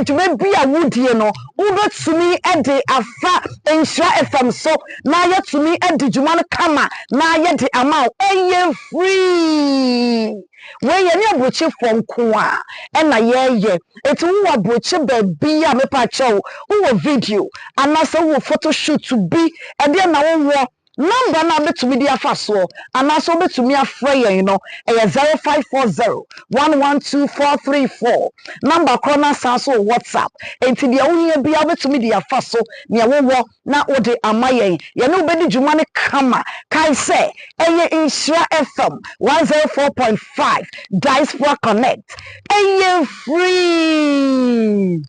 dwuma bi a woredie no, wobɛtumi de afa Nhyira FM so na yɛatumi adi dwuma no kama na yɛde ama wo. Ɛyɛ free! Wei yɛne aburokyefoɔ nko a ɛna yɛyɛ. Enti wowɔ aburokye baabi a mepa kyɛw, wowɔ video anaasɛ wowɔ photo shoot bi, ɛdeɛ na wowɔ, number no a wobɛtumi de afa soɔ anaasɛ wobɛtumi afrɛ yɛn no ɛyɛ 0540 112 434. Number korɔ no asan so wɔ WhatsApp. Enti deɛ wohia biara wobɛtumi de afa so, nea wowɔ na wode ama yɛn. Yɛne wo bɛdi dwuma no kama. Kae sɛ, ɛyɛ Nhyira FM 104.5 Diaspora Connect. Ɛyɛ free!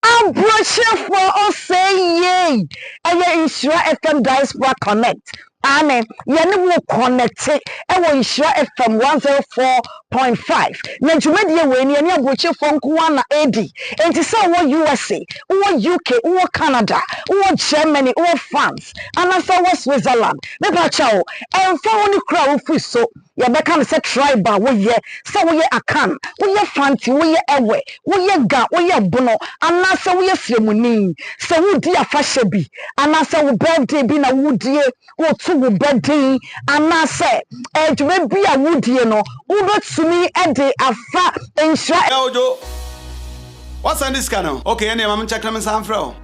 Aburokyerɛfoɔ ɔsɛe yei ɛyɛ Nhyira FM Diaspora Connect aane yɛne wo connecte ɛwɔ Nhyira FM 104.5 na dwumadie wei no yɛne aburokyerefoɔ nko ara na ɛredi enti sɛ wowɔ USA wowɔ UK wowɔ Canada wowɔ Germany wowɔ France anaasɛ wowɔ Switzerland mepa kyɛw ɛmfa ho ne kuro a wofiri so Yɛbɛka no sɛ tribe a woyɛ, sɛ woyɛ Akan, woyɛ Fanti, woyɛ Ewe, woyɛ Ga, woyɛ Bono, anaasɛ woyɛ Sremuni. Sɛ woredi afahyɛ bi, anaasɛ wo birthday bi na woredie, woreto wo ba din, anaasɛ dwuma bi a woredie no, wobɛtumi de afa nhyira. Yeah Ojo, woasɛnde sika no? Okay ɛneɛ ma menkyɛke na mensan mfrɛ wo.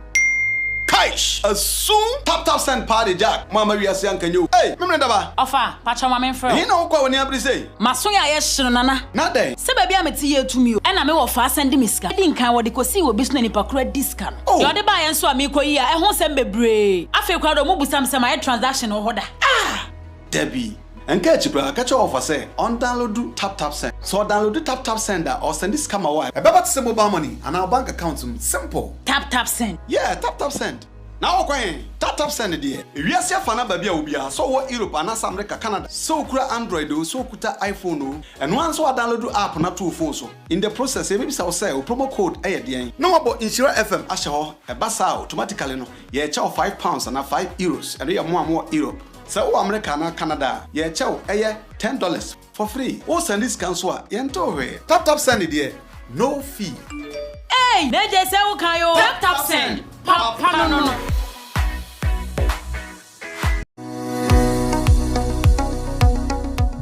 Kaish! Asum! Tap tap send paa de Jack mo amma wiase anka nyɛ o Ei! Memene daba! Ɔfa, pakyɛw ma menfrɛ wo. Ɛhe na wokɔ a w'ani abere sei? M'aso yɛ ayɛ hye no Nana. Na dɛn? Sɛ baabi a mete yɛ tumi o. Ɛna me wɔfa asan di me sika. Edi nkan wɔde kosii wɔ bi so na nipa koro adi sika no. Oh! Deɛ ɔde baeɛ nso a meekɔ yi a ɛho nsɛm bebree. Afei koraa deɛ ɔmo busa me sɛ mayɛ transaction wɔ hɔ da. Ah! Dabi. Ɛnka akyi koraa, ka kyerɛ wɔfa sɛ ɔndownloadu TapTapSend. Sɛ ɔdownloadu TapTapSend a, ɔresɛnde sika ma wo a, ɛbɛba te sɛ mobile money anaa wo bank account mu. Simple! TapTapSend. Yeah, TapTapSend. Na wokɔ he? TapTapSend deɛ, ewiase afa no aba bi a obiara, sɛ ɔwɔ Europe anaasɛ America, Canada, sɛ okura Android oo, sɛ okuta iPhone oo, ɛno ara ne sɛ woadownloadu app no ato wo phone so. In the process, yɛbɛbisa wo sɛ, wo promo code yɛ deɛn? Na woabɔ Nhyira FM ahyɛ hɔ. Ɛba saa a, automatically no, yɛrekyɛ wo £5 anaa €5. Ɛno yɛ mo a mowɔ Europe. Sɛ wowɔ Amerika anaa Canada a, yɛrekyɛ wo, ɛyɛ $10 for free. Wo sɛnde sika nso a, yɛntew hwee. Tap tap send deɛ, no fee. Eii na gye sɛ wo kan oo. Tap tap send, papa no no.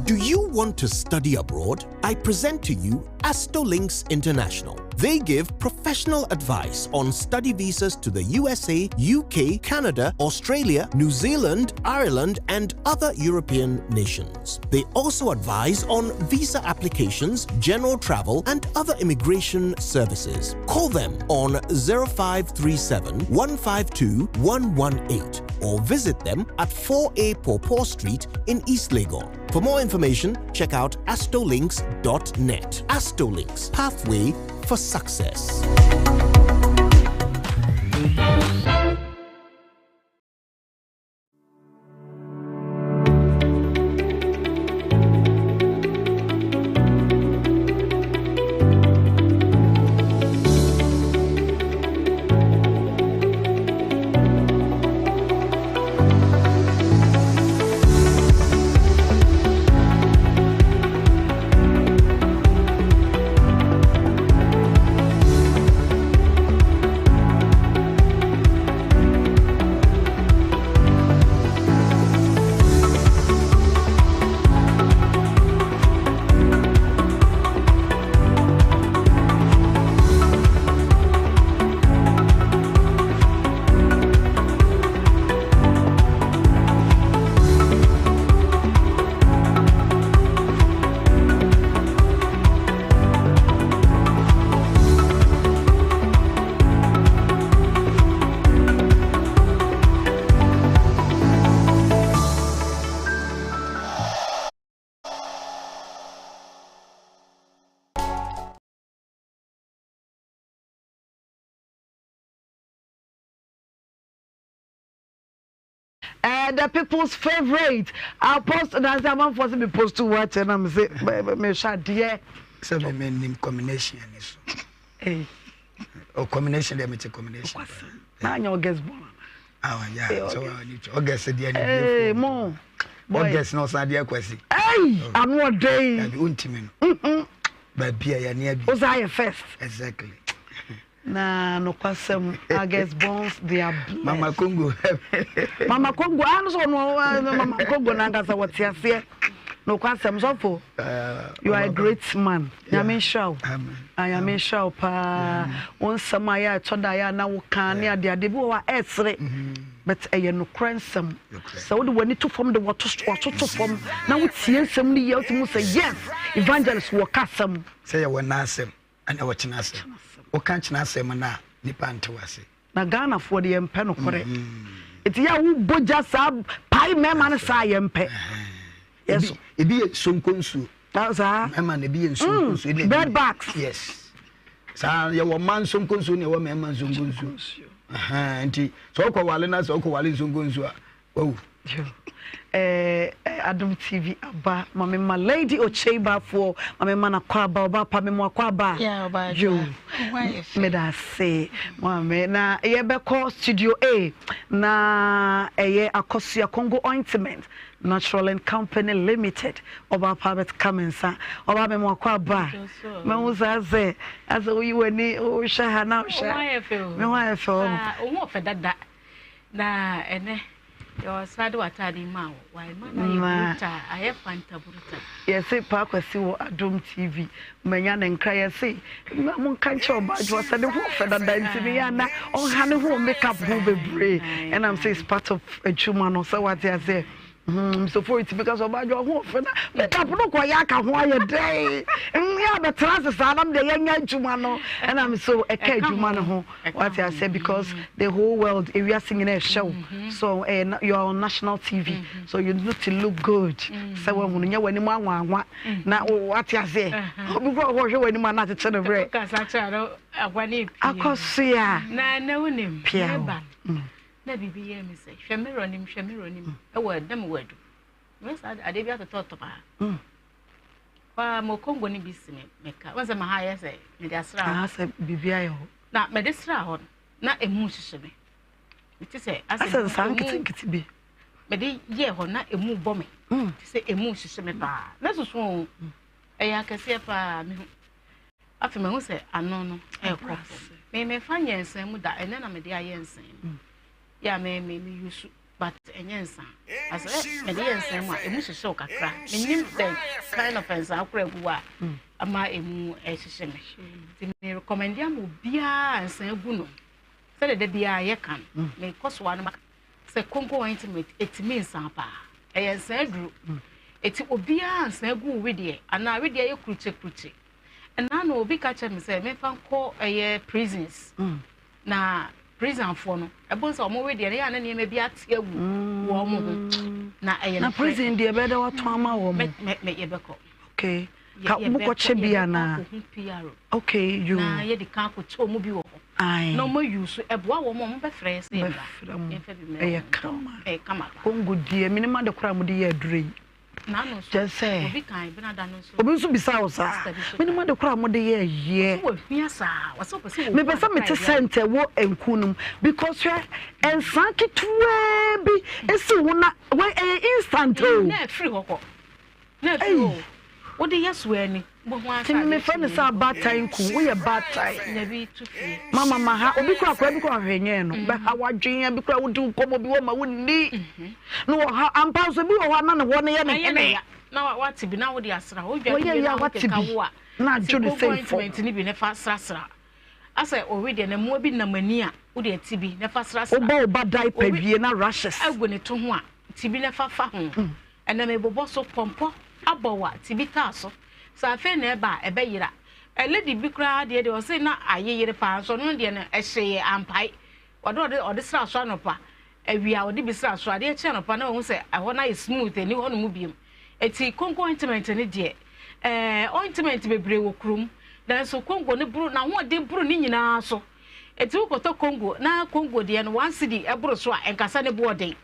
Do you want to study abroad? I present to you Astolinks International. They give professional advice on study visas to the USA, UK, Canada, Australia, New Zealand, Ireland, and other European nations. They also advise on visa applications, general travel, and other immigration services. Call them on 0537 152 118 or visit them at 4A Pawpaw Street in East Legon. For more information, check out astolinks.net. Astolinks, pathway for success. Eh, the people's favorite apostle na sɛ amanfoɔ sɛ me post wo akyɛ na me se mehwɛ adeɛ sɛ me menim combination ani so o combination deɛ mete combination na anyɛ august born ah yeah so august deɛ ne bie mo august na ɔsan deɛ kwasi ei ano ɔdɛn dabi wontimi no mhm. baabi a yɛne abi wo saa yɛ first exactly na nokwasɛm august borns they are blessed mama congo mama congo ano sɛ ɔno mama congo nankasa wɔte aseɛ nokwasɛm sɔfo uh, you are a great man nyame nhyira wo ah, nyame nhyira wo paa wo nsɛm a yɛ a ɛtɔ da yɛ a na woka ne adeade bi wɔ hɔ a ɛsere mm-hmm. But ɛyɛ nokorɛ nsɛm. Sɛ wode w'ani to fam de w'aso to fam na wotie nsɛm no yie a, wotumi hu sɛ yes, evangelist wɔka asɛm. Sɛ yɛwɔ nnɛ asɛm ɛna ɔkyena asɛm. Woka kyena asɛm no a, nnipa nte wo ase. Na Ghanafoɔ de yɛmpɛ nokorɛ. Nti yɛ a wobɔ gya saa pae mmarima no saa a yɛmpɛ. Yes. Ebi yɛ sonko nsuo. Saa. Mmarima no ebi yɛ nsonko nsuo. Bread bags. Yes. Saa yɛwɔ mma nsonkonsuo ne yɛwɔ mmarima nsonkonsuo. Nti sɛ wokɔ wale na sɛ wokɔ wale nsonkonsuo a wawu. Eh, Adom TV aba ma me ma Lady Ochei Bafoɔ ma me ma na kɔ aba ɔba pa me mo akɔ aba. Yo, me da ase maame na yɛbɛkɔ studio A na ɛyɛ Akosua Congo ointment Natural and Company Limited ɔba pa bɛka me nsa ɔba me mo akɔ aba mahu saa sɛ asɛ woyi w'ani wohwɛ ha na wohwɛ me ho ayɛ fɛ ɔ ho ɔfɛ dada na ɛnɛ yɛwɔ de w'ataade ma wo wayɛ ma no ayɛ bruta ayɛ fanta bruta yɛse paakwasi wɔ Adom TV manya ne nkra yɛse ma monka nkyerɛ ɔba adwoa sɛ ne ho ɔfɛ dada nti ne yɛ ana ɔnha ne ho makeup ho bebree ɛnam sɛ it's part of adwuma no sɛ wate aseɛ Hmm, Mr. tumi ka sɛ ɔbaa dwa ho ɔfɛ na makeup no kɔ yɛ aka ho ayɛ dɛn nyɛ abɛtena ase saa nam deɛ yɛnyɛ adwuma no ɛnam so ɛka adwuma no ho wate aseɛ because the whole world ewiase nyina ɛhyɛ wo mm-hmm. so eh, you are on national tv mm-hmm. so you need to look good mm-hmm. sɛ wahunu nyɛ w'anim anwanwa na wate aseɛ uh-huh. obi kora hɔ hwɛ w'anim a na akyekyɛ no werɛ akɔsoa pia mm. Na biribi yɛɛ me sɛ, hwɛ mirror nim, hwɛ mirror nim. Ɛwɔ na mewɔ adu. Meyɛ saa adeɛ bi atotɔtɔ paa. Mm. Paa mo Congo no bi si me meka. Wɔn sɛ ma ha yɛ sɛ mede asra hɔ. Ah, sɛ biribi ayɛ hɔ. Na mede sra hɔ no, na emu hyehye me. Mete sɛ asɛ nsaa nketenkete bi. Mede yɛɛ hɔ na emu bɔ me. Mm. Te sɛ emu hyehye me paa. Na soso o. Mm. Ɛyɛ akɛseɛ paa mehu. Afei mahu sɛ ano no ɛrekɔ fam. Me mefa nyɛ nsa mu da, ɛnɛ na mede ayɛ nsa mu. Mm. Yɛ a me me me yusu but ɛnyɛ nsa. Asɛ eh, mede yɛ nsa mu a emu hyehyew kakra. Menim the kind of nsa akora gu a mm. ama emu ɛhyehye me. Nti me recommend ama obiara nsa gu no. Sɛdeɛ da biara yɛka no, mm. mekɔ so ano maka sɛ konko ointment ɛtumi nsa paa. Ɛyɛ nsa aduro. Ɛti obiara nsa gu wo wedeɛ anaa wedeɛ yɛ kurukye kurukye. Ɛna no obi ka kyerɛ me sɛ memfa nkɔ ɛyɛ prisons mm. na prisonfoɔ no ɛbɛn sɛ wɔn wedeɛ no yɛ ana nneɛma bi ate agu mm. wɔn ho na ɛyɛ na prison deɛ ɛbɛyɛ dɛ wɔatɔn ama wɔn mɛ mɛ mɛ yɛbɛkɔ. Okay ka mo kɔ kyɛ bi ana okay you na yɛde kan akɔ kyɛ wɔn bi wɔ hɔ na wɔn ayi so ɛboa wɔn a wɔn bɛfrɛ yɛ sɛ yɛbra yɛmfa bi mɛ ɛyɛ kama ɛyɛ kama kongo deɛ minima de koraa mo de yɛ aduro yi. Kyerɛ sɛ, obi nso bisa wo saa, menim ade koraa a mode yɛ yɛ. Mepɛ sɛ mete scent ɛwɔ nku no mu because hwɛ nsa ketewaa bi esi wo na wei ɛyɛ instant o. Na ɛfiri hɔ kɔ. Na ɛfiri hɔ. Wode yɛ so ani. Nti me mefrɛ no sɛ abaatan nku woyɛ baatan. Mama ma ha obi kura akora bi kura ɔhwɛ nyɛɛ no bɛha wadwen bi kura wodi nkɔmmɔ bi wɔ ma wonni. Na wɔ ha ampa nso bi wɔ hɔ a na ne hɔ no yɛ ne hene. Na wate bi na wode asra hɔ. Wodwa bi na wate bi na adwo ne sɛ fɔ. Ointment no bi na fa srasra. Asɛ owe deɛ na mmoa bi nam ani a wode ati bi na fa srasra. Wobɔ wo ba diaper wie na rashes. Agu ne to ho a ti bi na fa fa ho. Ɛnna mebobɔ so pɔmpɔ abɔ wo a ti bi taa so. Sɛ afei na ɛba a ɛbɛyera. Lady bi koraa deɛ deɛ ɔse na ayeyere paa nso ɔno deɛ no ɛhyeeɛ ampae. Ɔde ɔde ɔde sra so anɔpa Awia a ɔde bi sra so, adeɛ kye anɔpa na wahu sɛ ɛhɔ no ayɛ smooth, ɛni hɔ nom biom. Eti konko ointment no deɛ, ɛɛ ointment bebree wɔ kurom, nanso kongo no boro, n'ahoɔden boro ne nyinaa so. Eti wokɔtɔ kongo na kongo deɛ no one cedi ɛboro so a, ɛnkasa ne boɔ den.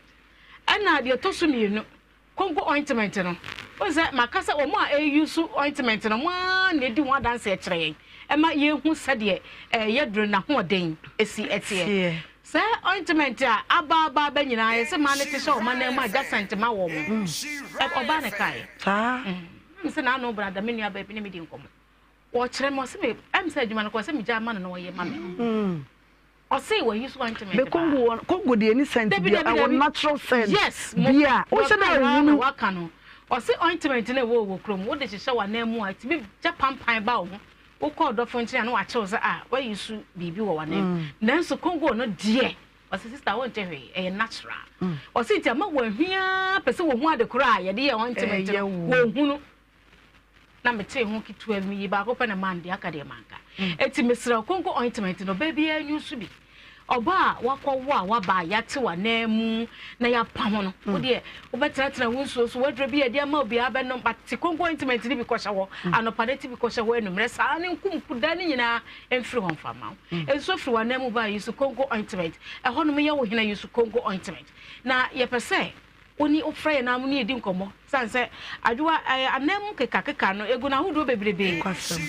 Ɛna deɛ ɛtɔ so mmienu, Konko ointment no, wohu sɛ maka sɛ wɔn a ɛreuse ointment no, wɔn ara na ɛdi ho adanseɛ kyerɛ yɛn, ɛma yɛhu sɛdeɛ ɛyɛ duro n'ahoɔden si teɛ. Sɛ ointment a aba aba aba nyinaa yɛsɛ mmaa no te hyɛ wɔn anan mu a gya sɛnte ma wɔn. Ɔbaa na ɛkaeɛ. Saa. Mm. Sɛ n'ano brada me nua baabi ne me di nkɔmmɔ. Wɔkyerɛ me ɔsɛ me ɛm sɛ adwuma no kɔ sɛ megya ama no na ɔyɛ ma me. Mm. Ɔse wayi so ointment Bɛ Congo wɔ Congo deɛ ni scent bi a ɛwɔ natural scent yes, bi a wohyɛ dɛ ahunu. Waka no ɔse ointment na ɛwɔ wɔ kurom wode hyehyɛ w'anan mu a ɛtumi gya pampan ba wo ho wokɔ ɔdɔfo nkyɛn a na wakyɛw sɛ ah wayi so biribi wɔ w'anan mu mm. nanso Congo no deɛ ɔse sister wonte hwee ɛyɛ natural mm. ɔse nti ama wɔahia pɛ sɛ wɔhu ade korɔ a yɛde yɛ ointment no wɔhunu na metee ho ketewa bi meyi baako pɛ na man deɛ aka deɛ manka mm. eti mesrɛ konko ointment no ɔbaa biara nyu so bi. Ɔbaa a wakɔwo a waba a yɛate w'ananmu na yɛapa ho no, wo deɛ wobɛtenatena wo nsuo so, w'aduro bi a yɛde ama obiara bɛnom, but te konko ointment no bi kɔhyɛ hɔ anɔpa na ti bi kɔhyɛ hɔ anummerɛ, saa ne nkumku da no nyinaa mfiri hɔ mfa mma wo. Nsuo firi w'ananmu ba a, use konko ointment. Ɛhɔnom yɛ wo hena, use konko ointment. Na yɛpɛ sɛ Wo ne wofrɛ yɛn na mo ne yɛdi nkɔmmɔ. Sane sɛ adwoa ɛɛ anan mu kekakeka no egu no ahodoɔ bebrebe.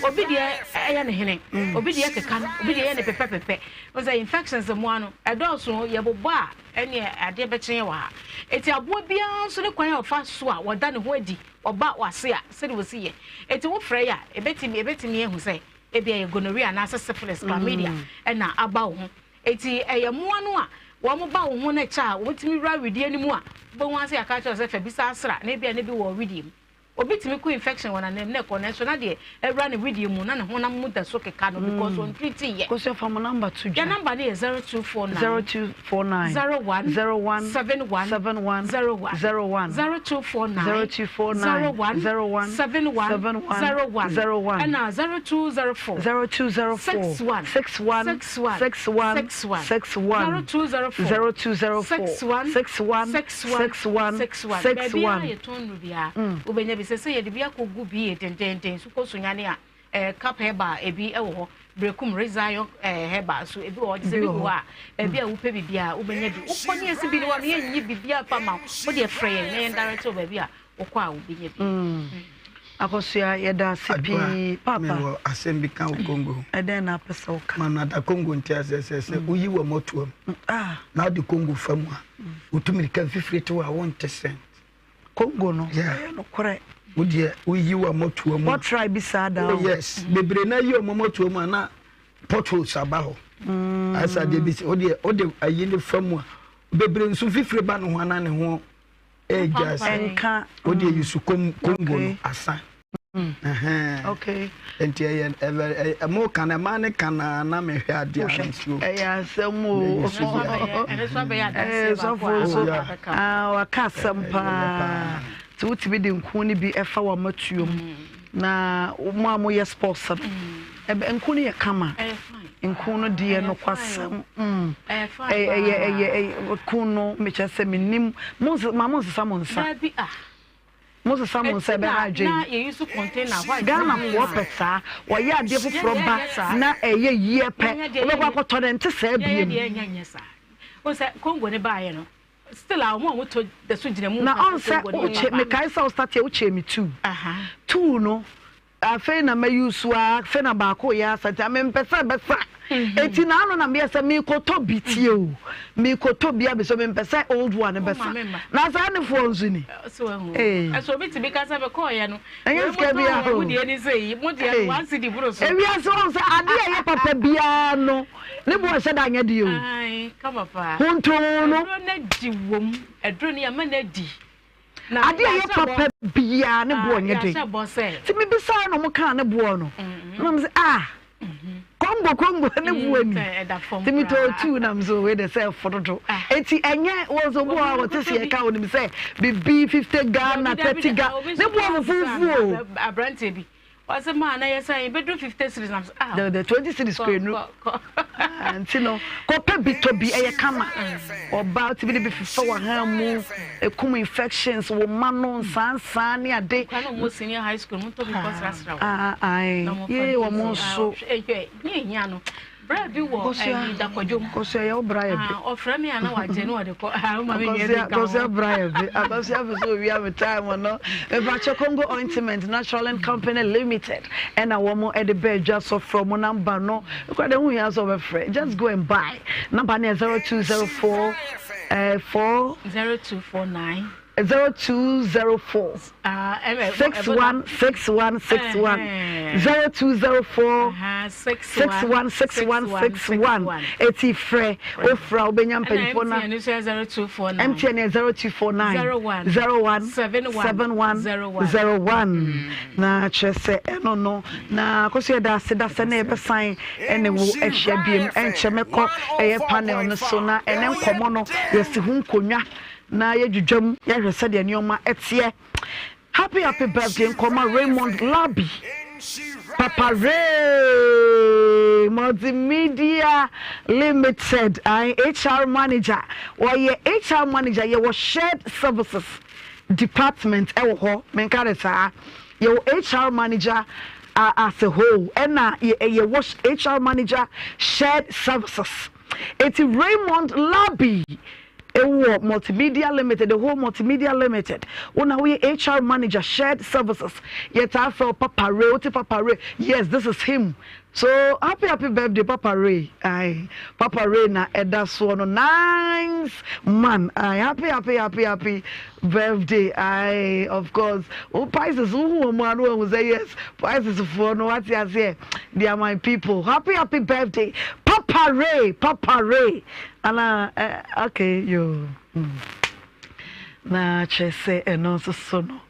Obi deɛ ɛyɛ ne hene, obi deɛ keka no, obi deɛ ɛyɛ ne pɛpɛpɛpɛ. Wohu sɛ infections mmoa no ɛdɔɔso, yɛbobɔ a ɛneɛ adeɛ bɛkye yɛn wɔ ha. Eti aboa biara nso ne kwan a ɔfa so a wɔda ne ho adi, ɔba w'ase a sɛdeɛ ɔsi yɛ. Eti wofrɛ yɛ a ebetumi ebetumi ahu sɛ ebia ɛyɛ gonorrhea anaasɛ syphilis, chlamydia ɛna aba wo ho. Enti ɛyɛ mmoa no a wɔba wo ho no kyɛ a wɔtumi wura wedeɛ no mu a, wobɛhu ara sɛ yɛaka akyerɛ wo sɛ fa bi saa sra na ebia na bi wɔ wedeɛ mu. Obi tumi ko infection wɔ n'anam na ɛkɔ nanso na deɛ awura ne wedeɛ mu na ne honam mu da so keka no because ɔntreatii yɛ. Kosua fa mo number to dwa. Yɛn number no yɛ 0249 0249 01 01 71 71 01 01 0249 0249 01 01 71 71 01 01 ɛna 0204 0204 61 61 61 61 61 61 0204 0204 61 61 61 61 61 baabi a 61 yɛtɔn nnuru biara wobɛnya bi sɛ sɛ yɛde bi akɔgu bi dendenden so kɔ sunyane a eh, cap herbal ebi wɔ hɔ brekum rezion eh, herbal so ebi wɔ hɔ sɛ bi wɔ hɔ a baabi a wopɛ biribiara wobɛnya bi wokɔ ne yɛsi bi ne wɔ no yɛnyi biribiara fa ma wo wodeɛ frɛ yɛn na yɛn direct wo baabi a wokɔ a wobɛnya bi. Akosua yɛda ase pii papa. Mewɔ asɛm bi ka wɔ Congo ho. Ɛdɛn na apɛ sɛ woka? Ma nada Congo nte aseɛ sɛ sɛ woyi wɔ mɔtoam na wode Congo fa mu a wotu mirika mfifire te wo a wonte sɛnt. Congo no ɛyɛ nokorɛ. Wodeɛ woyi wɔ mɔtoa mu a. Wɔtra bi saa da o. Oh yes bebree na yi wɔn mɔtoa mu a na potholes aba hɔ. Asa deɛ bi sɛ wodeɛ wode ayi ne fa mu a bebree nso fifire ba ne ho ana ne ho. Ɛgya sɛ nka o deɛ yusu kongo no asa. Okay. Nti ɛyɛ ɛyɛ ɛmo kan ɛmaa ne kan na na mehwɛ adeɛ a nsuo. Ɛyɛ asɛm o. Ɛɛ sɔfo nso aa waka asɛm paa. Nti wotumi de nku no bi ɛfa wɔn amatuo mu na mo a moyɛ sports no ɛbɛ nku no yɛ kama. Nku no deɛ nokwasɛm mm ɛyɛ ɛyɛ ɛyɛ nku no mekyɛ sɛ menim mo nse ma mo nsesa mo nsa mo sesa mo nsa ɛbɛha adwene Ghana foɔ pɛ saa wɔyɛ adeɛ foforɔ ba na ɛyɛ yie pɛ wobɛkɔ akɔtɔ no ɛnte saa biem. Na ɔnsɛ wokyɛ mekae sɛ wo start yɛ wokyɛ me tuu tuu no Afei na ma use aa afei na baako yɛ asa nti mempɛ sɛ ɛbɛsa eti na ano na meyɛ sɛ mekɔtɔ bi tie o mekɔtɔ bi abɛsɛ mempɛ sɛ old one bɛsa na saa ne foɔ nso ni ee ɛso obi tumi ka sɛ mekɔɔyɛ no ɛnyɛ sika bi aho mo deɛ ni sɛ yi mo deɛ one cedi boro so ewiase wɔn sɛ adeɛ a ɛyɛ papa biara no ne bo ɛhyɛ da nyɛ deɛ o kama paa honton no aduro no adi wom aduro no yɛma no adi Adeɛ a ɛyɛ papa biara ne boɔ nyɛ den. Nti mebisaeɛ na wɔkaa ne boɔ no. Na mesɛ ah Congo Congo ne boɔ ni. Nti metɔɔ tuu na mesɛ wei de sɛ ɛfo dodo. Nti ɛnyɛ wɔn sɛ obi wɔ hɔ a wɔte sɛ yɛka wɔnim sɛ bibi 50 Ghana 30 Ghana ne boɔ fofoofo o. Aberanteɛ bi Ɔse maa na yɛ sɛn ebeduru 50 series na ah. The 20 series kura enu. Ah, nti no kɔpɛ bi tɔ bi ɛyɛ kama. Ɔbaa ti bi de bi fifa wɔ han mu ekum infections wɔ ma no nsansan ne ade. Kwan wɔn senior high school mo ntɔ bi kɔ srasra wɔ. Ah ah yee wɔn nso. Ehwɛ ne ehia no. Bra bi wɔ ɛyi dakwadwom. Kosua yɛ wo bra yɛ bi. Ah, ɔfrɛ me a na wagye na ɔde kɔ. Ah, wo ma me nua bi nka ho. Kosua bra yɛ bi. Akosua pɛ sɛ owia me time no. Mepakyɛ Congo Ointment Natural and Company Limited ɛna wɔn ɛde bɛ adwa so frɛ wɔn namba no. Ekura de ho hia sɛ ɔbɛfrɛ. Just go and buy. Namba no yɛ 0204 eh, 4 0249 0204 61 61 61 0204 61 61 61 eti frɛ ofra wobɛnya mpanyinfoɔ na MTN yɛ 0249 01 71 01 na kyerɛ sɛ ɛno no na kɔso yɛda ase da sɛ na yɛbɛsan ɛne wo ahyia biem ɛnkyɛ mɛkɔ ɛyɛ panel no so na ɛne nkɔmmɔ no yɛsi ho nkonnwa na yɛdwidwa mu yɛhwɛ sɛdeɛ nneɛma teɛ. Happy happy birthday nkɔma Raymond Labi. Papa Ray Multimedia Limited ae HR manager wɔyɛ HR manager yɛwɔ shared services department ɛwɔ hɔ menka ne saa yɛwɔ HR manager as a whole ɛna yɛwɔ HR manager shared services eti Raymond Labi Ewɔ Multimedia Limited, the whole Multimedia Limited, wo na woyɛ HR manager, shared services. Yɛtaa frɛ wo Papa Ray, wote Papa Ray, yes, this is him. So happy happy birthday Papa Ray. Aye, Papa Ray na ɛda soɔ no, nice man. Aye, happy happy happy happy birthday. Aye, of course. Wo Pisces, wo hu wɔn a no wɔn sɛ yes, Pisces foɔ no wate aseɛ. They are my people. Happy happy birthday, Papa Ray, Papa Ray. Ana eh okay yoo mm. Na kyerɛ sɛ ɛno nso so no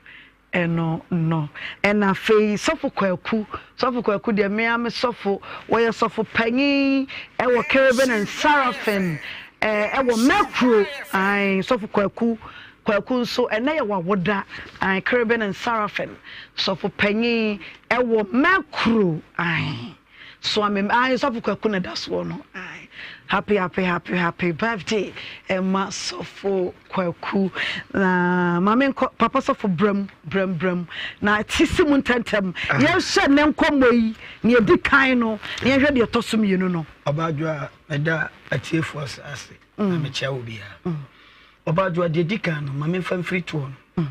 ɛno no ɛna afei sɔfo kwaku sɔfo kwaku deɛ mmea me sɔfo wɔyɛ sɔfo panyin ɛwɔ Kerubim and Seraphim ɛɛ ɛwɔ Mɛkuro ae sɔfo kwaku kwaku nso ɛnɛ yɛ wawoda ae Kerubim and Seraphim sɔfo panyin ɛwɔ Mɛkuro ae. Soa me ae sɔfo kwaku na da soɔ no ae happy happy happy happy birthday ɛma sɔfo kwaku na maame nkɔ papa sɔfo bram bram bram na sisi mu ntɛntɛm ah. yɛnhyɛ ne nkɔmmɔ yi nea ɛdi kan no na yɛnhwɛ deɛ ɛtɔ so mmienu no. Ɔbaadwoa mɛda atiefoɔ ase na mm. mekyia wo biara mm. Ɔbaadwoa deɛ ɛdi kan no ma memfa mfiri toɔ no mm.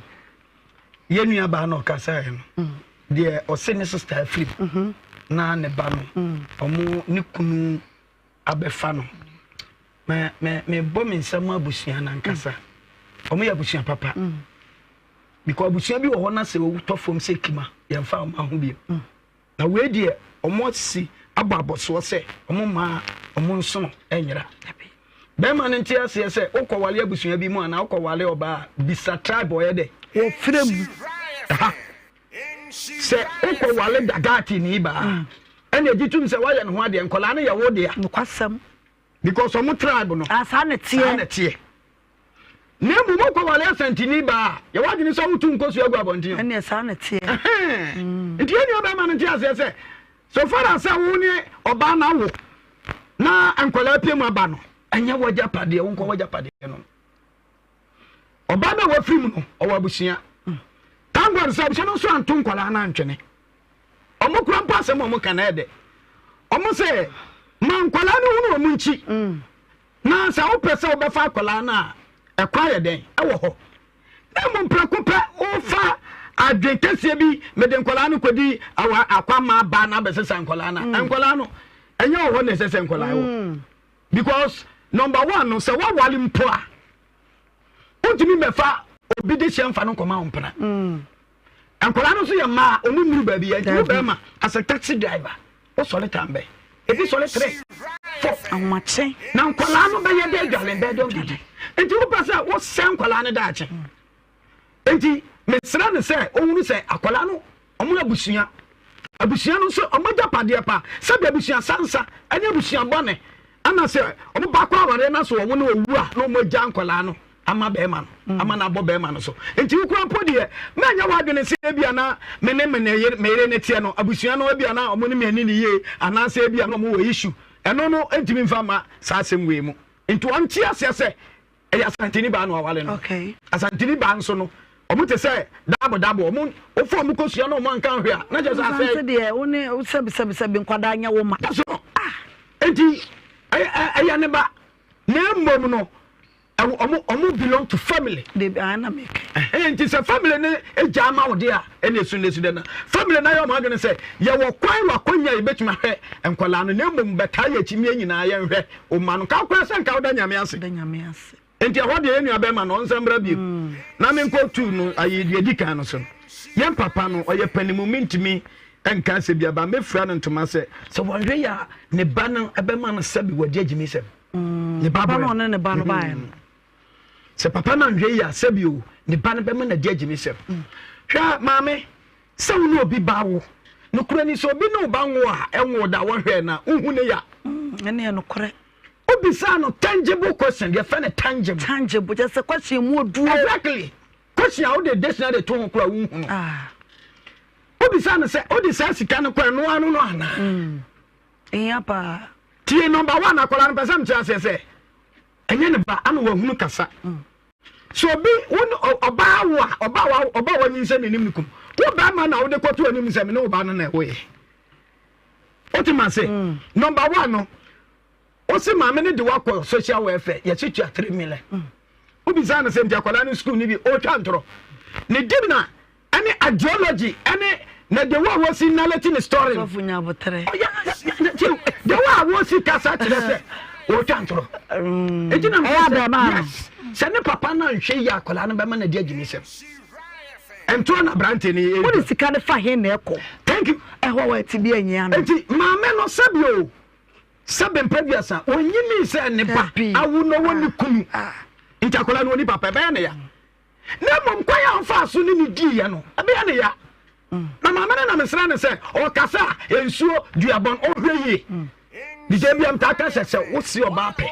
Yɛn nua baa na ɔkasaeɛ no deɛ ɔse ne sista afiri mu mhm. na ne ba no mm. ɔmo ne kunu abɛfa no mebɔ me nsɛm abusua no ankasa mm. ɔmo yɛ abusua papa mm. because abusua bi wɔ hɔ na sɛ ɔtɔ fam sɛ kima yɛmfa ɔmo aho bio Na wei deɛ ɔmo asi abɔ abɔsoɔ sɛ ɔmo mmaa ɔmo nsono nyera. Bɛɛma no nte aseɛ sɛ wokɔ wale abusua bi mu anaa wokɔ wale ɔbaa a bisa tribe ɔyɛ dɛ. Wɔfrɛ mu. Ɛha sɛ wokɔ wale Dagati ni baa ɛna gye tum sɛ woayɛ ne ho adeɛ nkɔlaa no yɛ wo dea. Nokwasɛm. Because ɔmo tribe no. Ah, saa na ɛteɛ. Saa na ɛteɛ. Na mmom wokɔware Asanteni baa a, yɛ w'adwene sɛ wotu nkosua gu abɔnten. Ɛnneɛ saa na ɛteɛ. Mm. Nti yɛn nua bɛrima no nte aseɛ sɛ, so far as sɛ wo ne ɔbaa no awo na nkwadaa pie mu aba no, ɛnyɛ w'agyapadeɛ, wo nkɔ w'agyapadeɛ no. Ɔbaa no a wafiri mu no, ɔwɔ abusua. Mm. Thank God sɛ abusua no nso anto nkwadaa no antwene. Ɔmo kura mpo asɛm a ɔmo ka na ɛdɛ. Ɔmo sɛ ma nkwadaa no hunu ɔmo nkyi. Mm. Na sɛ wopɛ sɛ wobɛfa akwadaa no a, ɛkwan yɛ dɛn? Ɛwɔ hɔ. Na mmom prɛko pɛ wofa adwen kɛseɛ bi mede nkwadaa no kɔdi awa akwamma ba na abɛsesa nkwadaa no a, mm. nkwadaa no ɛnyɛ wɔ hɔ na ɛsɛ sɛ nkwadaa wɔ. Mm. Because number one no sɛ woawale mpo a wontumi mmɛfa obi de hyɛ mfa no nkɔma wo mpena. Mm. Nkwadaa no nso yɛ mmaa a wɔn nnuru baabi yɛ nti wo bɛrima as a taxi driver wosɔre tan bɛn ebi sɔre three four ahomakye na nkwadaa no bɛyɛ dɛ adwale bɛyɛ dɛ ɔdidi nti wopɛ sɛ wosɛ nkwadaa no daakye nti mesrɛ no sɛ ɔhunu sɛ akwadaa no wɔn abusua abusua no nso wɔn agyapadeɛ pa sɛbi abusua sansa ɛne abusua bɔne ɛna sɛ wɔn ba kɔ awareɛ na so wɔn no owu a na wɔn agya nkwadaa no ama bɛrima no mm. ama no abɔ bɛrima no so nti wo kura mpo deɛ mɛnyɛ w'adwene sɛ ebia na me ne me ne yere me yere ne teɛ no abusua no ebia na ɔmo ne me ani ne yie anaasɛ ebia na ɔmo wɔ issue ɛno no ntumi nfa ma saa asɛm wei mu nti ɔnte aseɛ sɛ ɛyɛ asanteni baa no awale no asanteni baa nso no ɔmo te sɛ dabo dabo ɔmo ofa ɔmo kosua na ɔmo anka nhwɛ a na kyerɛ sɛ asɛ. Asante deɛ wo ne sɛbi sɛbi sɛbi nkwadaa nyɛ wo ma. So ah nti ɛyɛ ne ba na mmom no ɔmo ɔmo belong to family. Debi a na meka. Ɛhɛn nti sɛ family no gya ama wo de a ɛna esu na esu dɛ na family no ayɛ ɔmo adwene sɛ yɛwɔ kwan wɔ akonya a yɛbɛtumi ahwɛ nkwadaa no na mmom bɛtaa yɛ akyi mmea nyinaa yɛnhwɛ ɔma no nka koraa sɛ nka woda nyame ase. Da nyame ase. Nti ɛhɔ deɛ yɛn nua bɛrima no ɔnsan mbra bio mm. na menkɔ tu no ayi deɛ di kan no so no yɛn papa no ɔyɛ panimu mentumi nka asɛ bi aba mɛfira no ntoma sɛ sɛ wɔnhwɛ yɛ a ne ba no ɛbɛma no sɛbi wɔde agyimi sɛm Mm, ne ba no ɔne ne ba no baeɛ no. Sɛ papa no anhwɛ yi a sɛbi o ne ba no bɛma no adi agyimi sɛm. Mm. Hwɛ maame sɛ wo ne obi ba wo nokorɛ ni sɛ obi ne wo ba nwo a ɛnwo da wɔhwɛ na wohu ne ya. Mm, ɛne yɛ nokorɛ. Wobisa no tangible question deɛ fɛ no tangible. Tangible kyɛ sɛ question mu oduo. Exactly question a wode dictionary to ho koraa wonhu no. Ah. Wobisa no sɛ wode saa sika no kɔ ɛno ano no anaa? Mm. Ehia paa. Tie number one akwadaa no pɛ sɛ mkyerɛ aseɛ sɛ ɛnyɛ ne ba ana wahunu kasa. Mm. So obi wo ɔbaa wo a ɔbaa wa ɔbaa wa nyinsɛn n'anim ne kum wo bɛrima na wode kɔto anim sɛ me ne wo ba no na ɛwɔ yɛ. Wote ma se mm. number one no wosi maame no de wakɔ social welfare yɛsi tua three million. Mm. Wobisa no sɛ nti akwadaa no school no bi ɔretwa ntorɔ ne dim na ɛne ideology ɛne na the way a wɔsi narrate ne story no Sɔfo nya aboterɛ. the way a wɔsi kasa kyerɛ sɛ ɔretwa ntorɔ eti na Ɛyɛ abɛɛmaa no. yes sɛ ne papa no anhwɛ yie akwadaa no bɛma no adi agyimisɛm ntorɔ na aberante no yɛ Wode sika no fa he na ɛkɔ? Thank you. Ɛhɔ wɔ ɛte bi anyia no. Eti maame no sɛbi o sɛbi mpɛ duasa onyini sɛ ne ba awo na ɔwɔ ne kunu nti akwadaa no wɔ ne papa ɛbɛyɛ ne ya. Na mmom kwan a ɔfaa so ne no diiɛ no, ɛbɛyɛ ne ya. Na maame no na mesrɛ no sɛ ɔkasa a nsuo duabɔn ɔnhwɛ yie. Deɛ bia metaa ka sɛ sɛ wose ɔbaa pɛ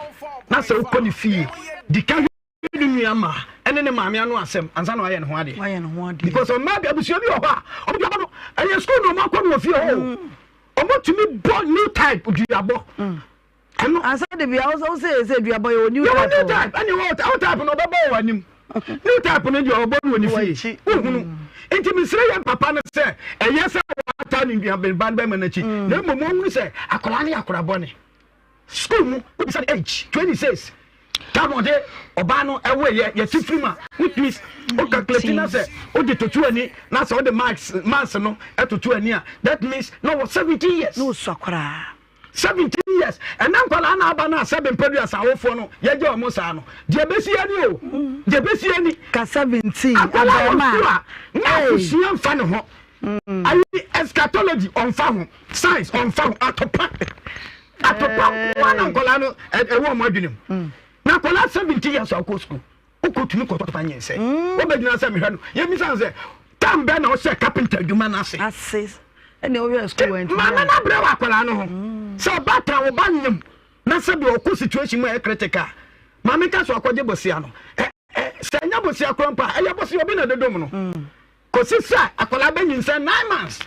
na sɛ wokɔ ne fie di ka hwɛ ne nua maa ɛne ne maame ano asɛm ansa na wayɛ ne ho adeɛ. Because ɔmaa bi abusua bi wɔ hɔ a ɔmo duabɔ no ɛyɛ sukuu na ɔmo akɔ no wɔ fie hɔ o. Ɔmo tumi bɔ new type duabɔ. Ɛno. Ansa de bia wo sɛ sɛ duabɔ yɛ wɔ new type. Yɛ wɔ new type ɛne wɔ old type no ɔbɛbɔ wɔ anim. New type no deɛ ɔbɔ no wɔ ne fie. Wohunu. Nti mesrɛ yɛn papa no sɛ ɛyɛ sɛ wata ne nuabɛn bɛma no akyi. Mm. Na mmom ɔhunu sɛ akwadaa no yɛ akwadaa bɔne. School mu wobisa no age 26 tam ɔde ɔbaa no ɛwɔ yɛ yɛte firi mu a wotumi wo calculate na sɛ wode toto ani na sɛ wode marks marks no ɛtoto ani a that means na wɔ 17 years. Na ɔsua koraa. 17 years ɛnɛ nkwadaa na aba no a sɛbe mpɛduasa awofoɔ no yɛgye wɔn saa no deɛ ɛbɛsi ani o deɛ ɛbɛsi ani ka 17 akwadaa wɔ sukuu a na akusua nfa ne ho mm. ayi eschatology ɔnfa ho science ɔnfa ho atopa atopa nkoa na nkwadaa no ɛwɔ wɔn adwene mu mm. na akwadaa 17 years a ɔkɔ sukuu wokɔtumi kɔtɔfa nyinsɛn mm. wobɛgyina sɛ mehwɛ no yɛmmisa no sɛ tam bɛn na wohyɛ carpenter adwuma no ase ase ɛne wohwɛ sukuu wɔ ntumi maame no abrɛ wɔ akwadaa no ho mm. sɛ ɔba ta wo ba nyim na sɛ deɛ ɔkɔ situation mu a ɛyɛ critical maame ka so akɔgye bosia no sɛ ɛnyɛ bosia korɔ mpo a ɛyɛ bosia obi na dodom no mm. Kɔsi sɛ akwadaa bɛnyinsɛn nine months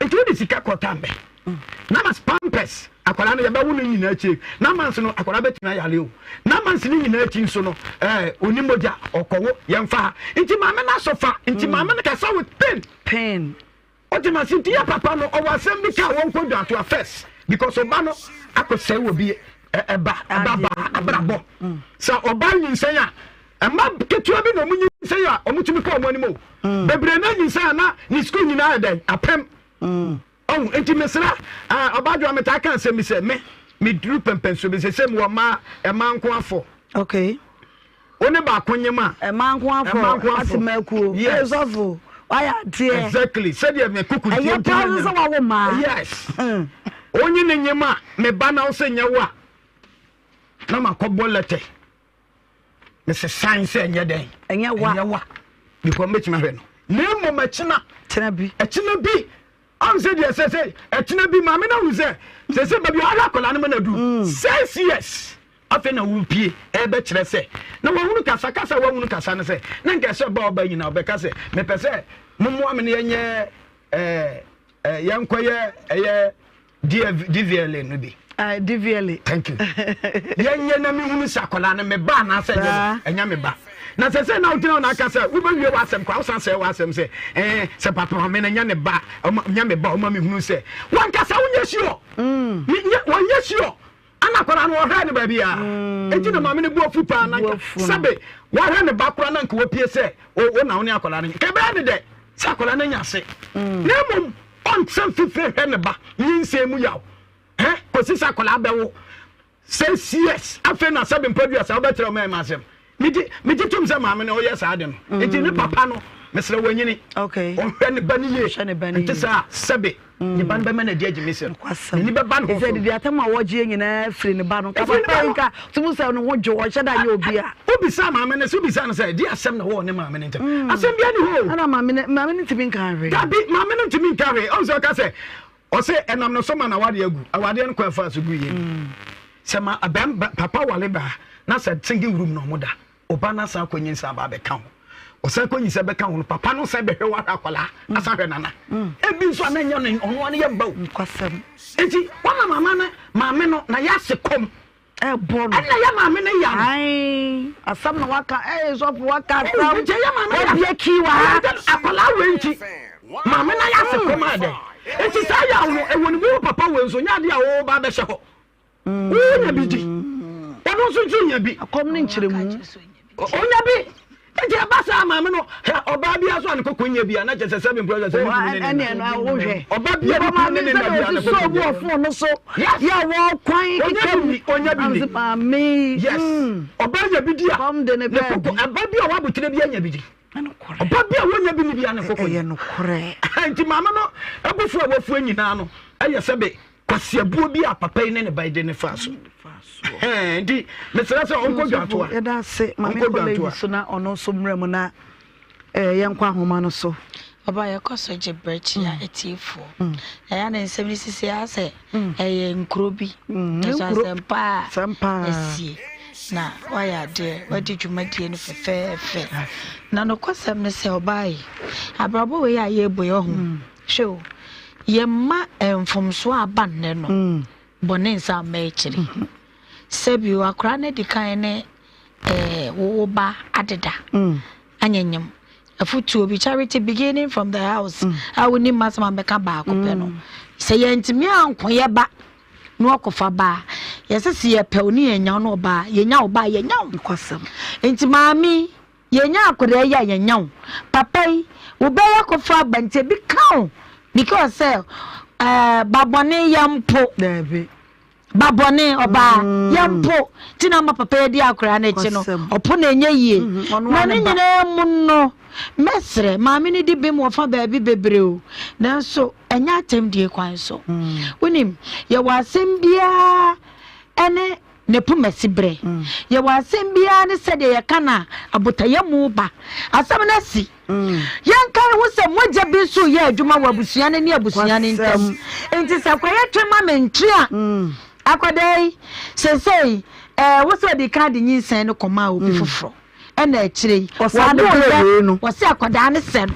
nti wode sika kɔ tam bɛ nine months pampers akwadaa no yɛbɛwo no nyinaa akyi nine months no akwadaa bɛtumi ayale o nine months no nyinaa akyi nso no ɛɛ oni mogya ɔkɔwo yɛmfa ha nti maame no aso fa nti mm. maame no kasa with pain pain ɔte ma se nti yɛ papa no ɔwɔ asɛm bi ka wɔn kɔ dwatoa first because ɔba no akɔsɛe wɔ bi ɛba ɛba ba abrabɔ mm. sɛ ɔba nyinsɛn a Mma ketewa bi na wɔn nyinsɛn a wɔtumi kɔ wɔn anim o. Mm. Bebree na nyinsɛn a na ne sukuu nyinaa yɛ dɛn apem. Mm. Ɔhu nti mesra ɔbaadwoa metaa ka asɛm bi sɛ me meduru pɛmpɛnsuo bi sɛ sɛ mewɔ mmaa mmaa nko afɔ. Okay. Wo ne baako nyem a. Mmaa nko afɔ. Mmaa nko afɔ. Ate mmakuo. Yes. Sɔfo wayɛ adeɛ. Exactly sɛdeɛ me kuku tie Ɛyɛ paa nso sɛ wawo mmaa. Yes. Onye ne nyem a me ba na wo sɛ nyɛ wo a na makɔbɔ lɛtɛ. Mesesan sɛ ɛnyɛ dɛn? Ɛnyɛ wa. Ɛnyɛ wa. Because mɛtumi ahwɛ no. Na mmom ɛkyena. Kyena bi. Ɛkyena bi. Ɔn sɛ deɛ sɛ sɛ ɛkyena bi maame na hu sɛ sɛ sɛ baabi ɔhwɛ akwadaa no ma na du. Mm. 6 years. Afei na wopie ɛbɛkyerɛ sɛ na wahunu kasa kasa wahunu kasa no sɛ na nka ɛsɛ ɔba ɔba nyinaa ɔbɛka sɛ mepɛ sɛ mommoa me no yɛnyɛ ɛɛ yɛnkɔyɛ ɛyɛ DVLA no bi. Uh, DVLA. Thank you. Yɛnyɛ na mehunu sɛ akwadaa no me ba anaasɛ ɛnyɛ ɛnyɛ me ba. Na sɛ sɛ na wogyina hɔ na aka sɛ wobɛwie w'asɛm koraa wosan sɛ w'asɛm sɛ ɛɛ sɛ papa maame no nyɛ ne ba ɔma nyɛ me ba ɔma mehunu sɛ wankasa wonyɛ sure. Mm. Wɔnyɛ sure. Ana akwadaa no wɔhwɛ ne baabi a. Mm. Enti na maame no bu afu paa na nka sɛbe wɔhwɛ ne ba koraa na nka wɔpie sɛ wo na wo ne akwadaa no nka ɛbɛyɛ ne dɛ sɛ akwadaa no anya ase. Mm. Na mmom Ɔntra mfifire nhwɛ ne ba nyinsɛn mu yaw ɛ kɔsi sɛ akwadaa bɛwo 6 years afei na sɛbe mpa dua sɛ wobɛkyerɛ ɔma ɛma asɛm megye megye tom sɛ maame no ɔyɛ saa de no mm. nti ne papa no mesrɛ wanyini ɔhwɛ ne ba no yie nte saa sɛbe mm. ne ba no bɛma no adi agye me sɛ n'ani bɛba ne ho so didi atam a wɔgye nyinaa firi ne ba no ka papa yi nka tumu sɛ ne ho dwo ɔhyɛ da nyɛ obi a wobisa maame no sɛ wobisa no sɛ di asɛm na wɔwɔ ne maame no ntam mm. asɛm bia ne hɔ ɛna maame no maame no ntumi nka hwee dabi maame no ntumi nka hwee ɔn sɛ ɔka sɛ ɔsɛ ɛnam no so ma na awadeɛ agu awadeɛ no kwan fa so gu yie mm. sɛ ma abɛn papa wale baa na sɛ single room na ɔmo da ɔba na san akɔ nyinsɛn aba abɛka ho. Ɔsan kɔ nyinsɛn bɛka ho no, papa no san bɛhwɛ wo ahwɛ akwadaa, asan hwɛ nana. Ebi nso a na ɛnyɛ ne ɔno ara ne yɛ mba o. Nkwasɛm. Nti wama mama no maame no na yɛ ase kɔm. Ɛbɔ no. Ɛna yɛ maame no ya no. Ae, asɛm na waka, ɛɛ sɔfo waka asɛm. Nti ɛyɛ maame ya. Wabie kii wɔ ha. Akwadaa wei nti, maame no ayɛ ase kɔm ayɛ dɛ. Nti saa yaw no, ɛwɔ ne mu wo papa wei nso, nyɛ adeɛ a woba abɛhyɛ hɔ. Wonya bi di. Ɔno nso nso nya bi. Akɔm ne nkyerɛmu. Ɔnya bi. Nti ɛba saa maame no hɛ ɔbaa bi aso a ne koko nya bi a na kyerɛ sɛ sɛbi mpɛ sɛ ne kunu ne ne na. Ɔba bi a ne kunu ne ne na bi a ne koko nya bi. Ɔfon no so. Yɛ wɔ kwan keka mu. Ɔnya bi ni. Maame. Yes. Ɔbaa nya bi di a. Ne koko ɛba bi a wabotire bi anya bi di. Ɔba bi a wɔnya bi ni bi a ne koko nya. Ɛyɛ nokorɛ. Nti maame no abufuo a wafue nyinaa no ɛyɛ sɛbe Kwasiabuo bi a papa yi ne ne ba yi de ne faa so. Nti mesrɛ sɛ ɔnkɔ dwantoa. Yɛda ase ma me kɔ lady so na ɔno nso mmerɛ mu na eh, yɛnkɔ ahoma no so. Ɔba yɛkɔ so gye berɛ kyia mm. atiefoɔ. Mm. Ɛyɛ na nsɛm no sisi ara sɛ mm. ɛyɛ nkuro bi. Ɛso asɛmpa a asie na wayɛ adeɛ wadi dwumadie no fɛfɛɛfɛ. Na nokwasɛm ne sɛ ɔbaa yi abrabɔ wei a yɛrebɔ yi ɔho. Hwɛ o, yɛmma mfomsoɔ a aba nnɛ no bɔne nsa mma akyiri. Sɛbi o, akwadaa no adi kan ne eh, wo ba adeda anyanyam. Afotuo bi, charity beginning from the house, a wonim m'asɛm a mɛka baako pɛ no. Sɛ yɛntumi anko yɛ ba na wakɔfa ba a, yɛsɛ sɛ yɛpɛ wo ne yɛnya wo na ɔba a, yɛnya wo ba a, yɛnya wo. Nti maame yi, Yɛnya akwadaa yi a yɛnya wo. Papa yi wo bɛyɛ kɔfɔ aba nti ebi ka wo because sɛ ɛɛ ba bɔne yɛ mpo. Daabi. Ba bɔne ɔbaa mm. yɛ mpo ti na ama papa yi di akwadaa no akyi no ɔpo na ɛnyɛ yie. Mm-hmm. Na ne nyinaa mu no mɛsrɛ maame no di bem wɔfa baabi bebree o nanso ɛnyɛ atɛm die kwan so. Mm. Wonim yɛwɔ asɛm biara ɛne Ne pomasi berɛ. Yɛwɔ asɛm biara ne sɛdeɛ yɛka no a abotɔyam ba. Asɛm no asi. Yɛnkae ho sɛ mogya bi nso reyɛ adwuma wɔ abusua no ne abusua no ntam. Enti sɛ akwadaa twe ma mentwe a, akwadaa yi, seesei, ɛɛ, wo sɛ ɔde kan de nyinsɛn no kɔmaa obi foforɔ. ɛna akyire yi Ɔsan de wɔwoo brɛɛ yɛ wei no. wɔse akwadaa no sɛ no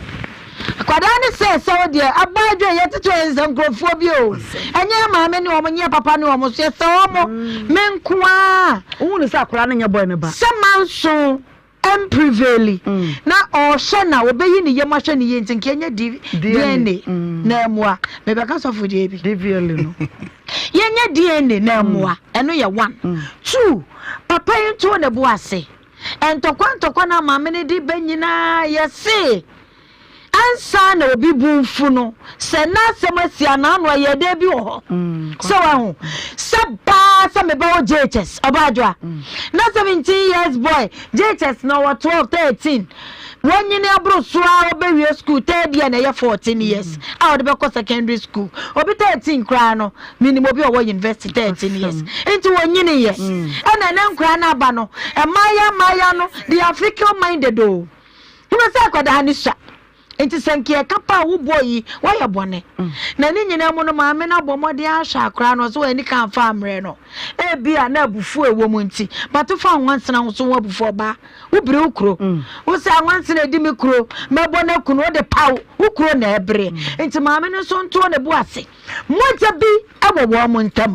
akwadaa no sɛ sɛ wo deɛ abɔ adwa yɛ tete yɛ nsɛ nkurɔfoɔ bi o ɛnyɛ yɛ maame ne wɔn nyɛ papa ne wɔn so yɛsɛ wɔn mm. me nko ara wohu ne sɛ akwadaa no nyɛ bɔe no ba sɛ manso mpreveli mm. na ɔhwɛ na wɔbɛyi ne yam ahwɛ ne yie nti nka ɛnyɛ DNA mm. na mmoa mebɛka sɔfo deɛ bi DVLA no Yɛnyɛ DNA na ɛmmoa. Ɛno yɛ one. Two, papa yi nto ne bo ase. Ntɔkwa ntɔkwa no a maame no de ba nyinaa yɛse ansa na obi bo mfu no, sɛ na asɛm asi anaa ano ɛyɛ dɛ bi wɔ hɔ. Sɛ wahu sɛ paa sɛ meba wɔ JHS ɔbaa adwoa na 17 years boy JHS na ɔwɔ 12 13 Wanyini aboro so ara ɔbɛwie school third year na ɛyɛ 14 years a ɔde bɛkɔ secondary school. Obi 13 koraa no, menim obi a ɔwɔ university 13 years. Nti wɔnyini yɛ. Ɛna ɛnɛ nkoraa no aba no, mmaayɛ mmaayɛ no, they are fickle minded o. Wobɛ sɛ akwadaa no sua. Nti sɛ nka yɛka pa a wo boy yi, woayɛ bɔne. Na ne nyinaa mu no, maame no abɔ mmɔden ahwɛ akwadaa no, ɔsɛ wɔn ani ka amfa ammrɛ no. Ebia na abufuo a ɛwɔ mu nti, but fa nwansena ho so ho abufuo ɔbaa. Wobere wo kuro. Wo sɛ anwansena edi me kuro, mɛbɔ no aku no, wode paw wo kuro na ɛbere. Nti maame no nso ntoɔ ne bo ase. Mogya bi wɔ wɔn ntam.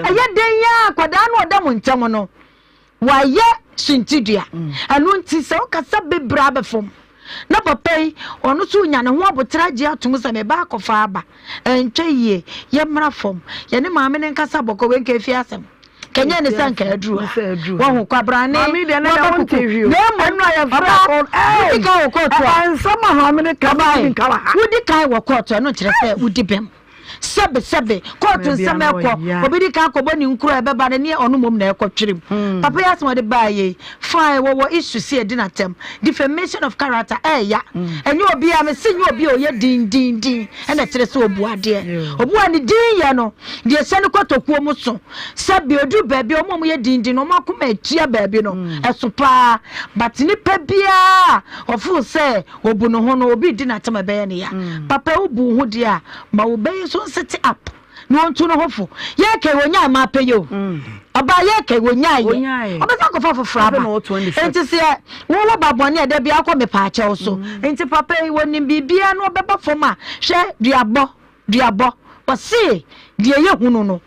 Ɛyɛ den yi ara akwadaa no ɔda mo ntam no, wayɛ suntidua. Ɛno nti sɛ wokasa bebree abɛfam. Na papa yi, ɔno nso nya ne ho aboterɛ agye atom sɛ me ba akɔfa aba. Ɛntwa yie, yɛmmra fam. Yɛne maame no nkasa bɔkɔ, wei nka ɛfie asɛm. Kɛnyɛ ne sɛ nka aduru ha. Wahu kwabrane, waba kuku. Na mmom, ɔba, wodi kan wɔ kɔɔto a. Ɔbae, wodi kan wɔ kɔɔto a, ɛno nkyerɛ sɛ wodi bem. Sɛbe sɛbe, kɔɔto nsɛm ɛkɔ, obi di kan kɔbɔ ne nkuro a ɛbɛba no ne ɔno mmom na ɛkɔtwere mu. Hmm. Papa yi asɛm ɔde baa yei, fine, wɔwɔ issue si ɛdi n'atɛm. Defamation of character ɛɛya. Hmm. Ɛnyɛ obi a mese nyɛ obi a ɔyɛ din din din ɛna ɛkyerɛ sɛ ɔbu adeɛ. Obu a ne din yɛ no, deɛ ɛhyɛ no kɔtɔkuo mu so. Sɛbe oduru baabi a wɔn a wɔyɛ din din no wɔn akoma atua baabi no, hmm. ɛso paa. But nipa biara ɔfo sɛ Obu ne ho no, obi redi no atɛm a ɛbɛyɛ no ya. Papa, wobu wo ho deɛ a, ma wo ba yi nso nsete up. Na ɔntu ne ho fo. Yɛkɛi wɔnyae maa pɛ yɛ o. Ɔbaa yɛkɛi wɔnyae yɛ. Ɔbɛsan akɔfa foforɔ aba. Nti sɛ wowɔ ba bɔne a da biara kɔ mepaakyɛw so. Nti papa yi wɔnim biribiara na ɔbɛba fam a hwɛ duabɔ duabɔ. Ɔse deɛ yɛhunu no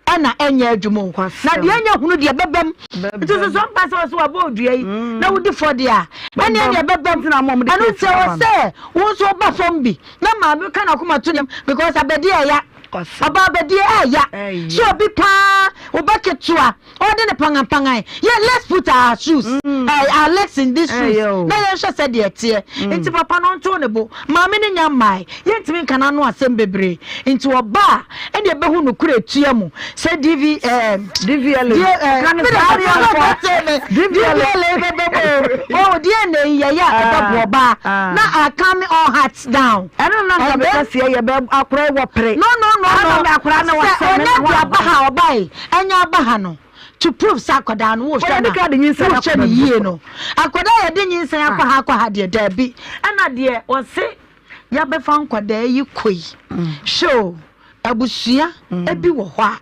ɛna ɛnyɛ adwuma o. Na deɛ ɛnyɛ hunu deɛ ɛbɛbam. Nti sɛ sɛ ɔmpa sɛ ɔse wabɔ odua yi na wodi fɔ deɛ a ɛneɛ deɛ ɛbɛbam. Ɛno nti ɛwɔ sɛ wo nso woba fam bi. Na maame ka n'akoma to ne because abɛdeɛ ɛya ɔba abɛdeɛ ɛya so obi paa ɔba ketewa ɔde ne pangapangan yɛ let's put our shoes mm. uh, our legs in this shoes na yɛnhwɛ sɛ deɛ ɛteɛ mm. nti papa no nto ne bo maame ne nya mmae yɛntumi nka n'ano asɛm bebree nti ɔba a ɛne ɛbɛhu no kura etua mu sɛ dv ɛɛ eh, DVLA DVLA bɛbɛ mu o DNA yɛyɛ a ɛbɛboɔ baa na aka me all hearts down. Ɛno na nka meka seɛ yɛ bɛ akora yi wɔ pere. No no no no Ana akora na sɛ wasɛ me ɔnya na de aba waba. ha ɔba yi ɛnya aba ha no to prove sɛ akwadaa no wohwɛ Ɔyɛ no ne ka de nyinsɛn wohwɛ akɔ no baabi yie foforɔ. no akwadaa yɛde nyinsɛn akɔ ha akɔ ha deɛ daabi ɛna deɛ ɔse yɛabɛfa nkwadaa yi kɔ yi hwɛ o abusua ebi wɔ hɔ a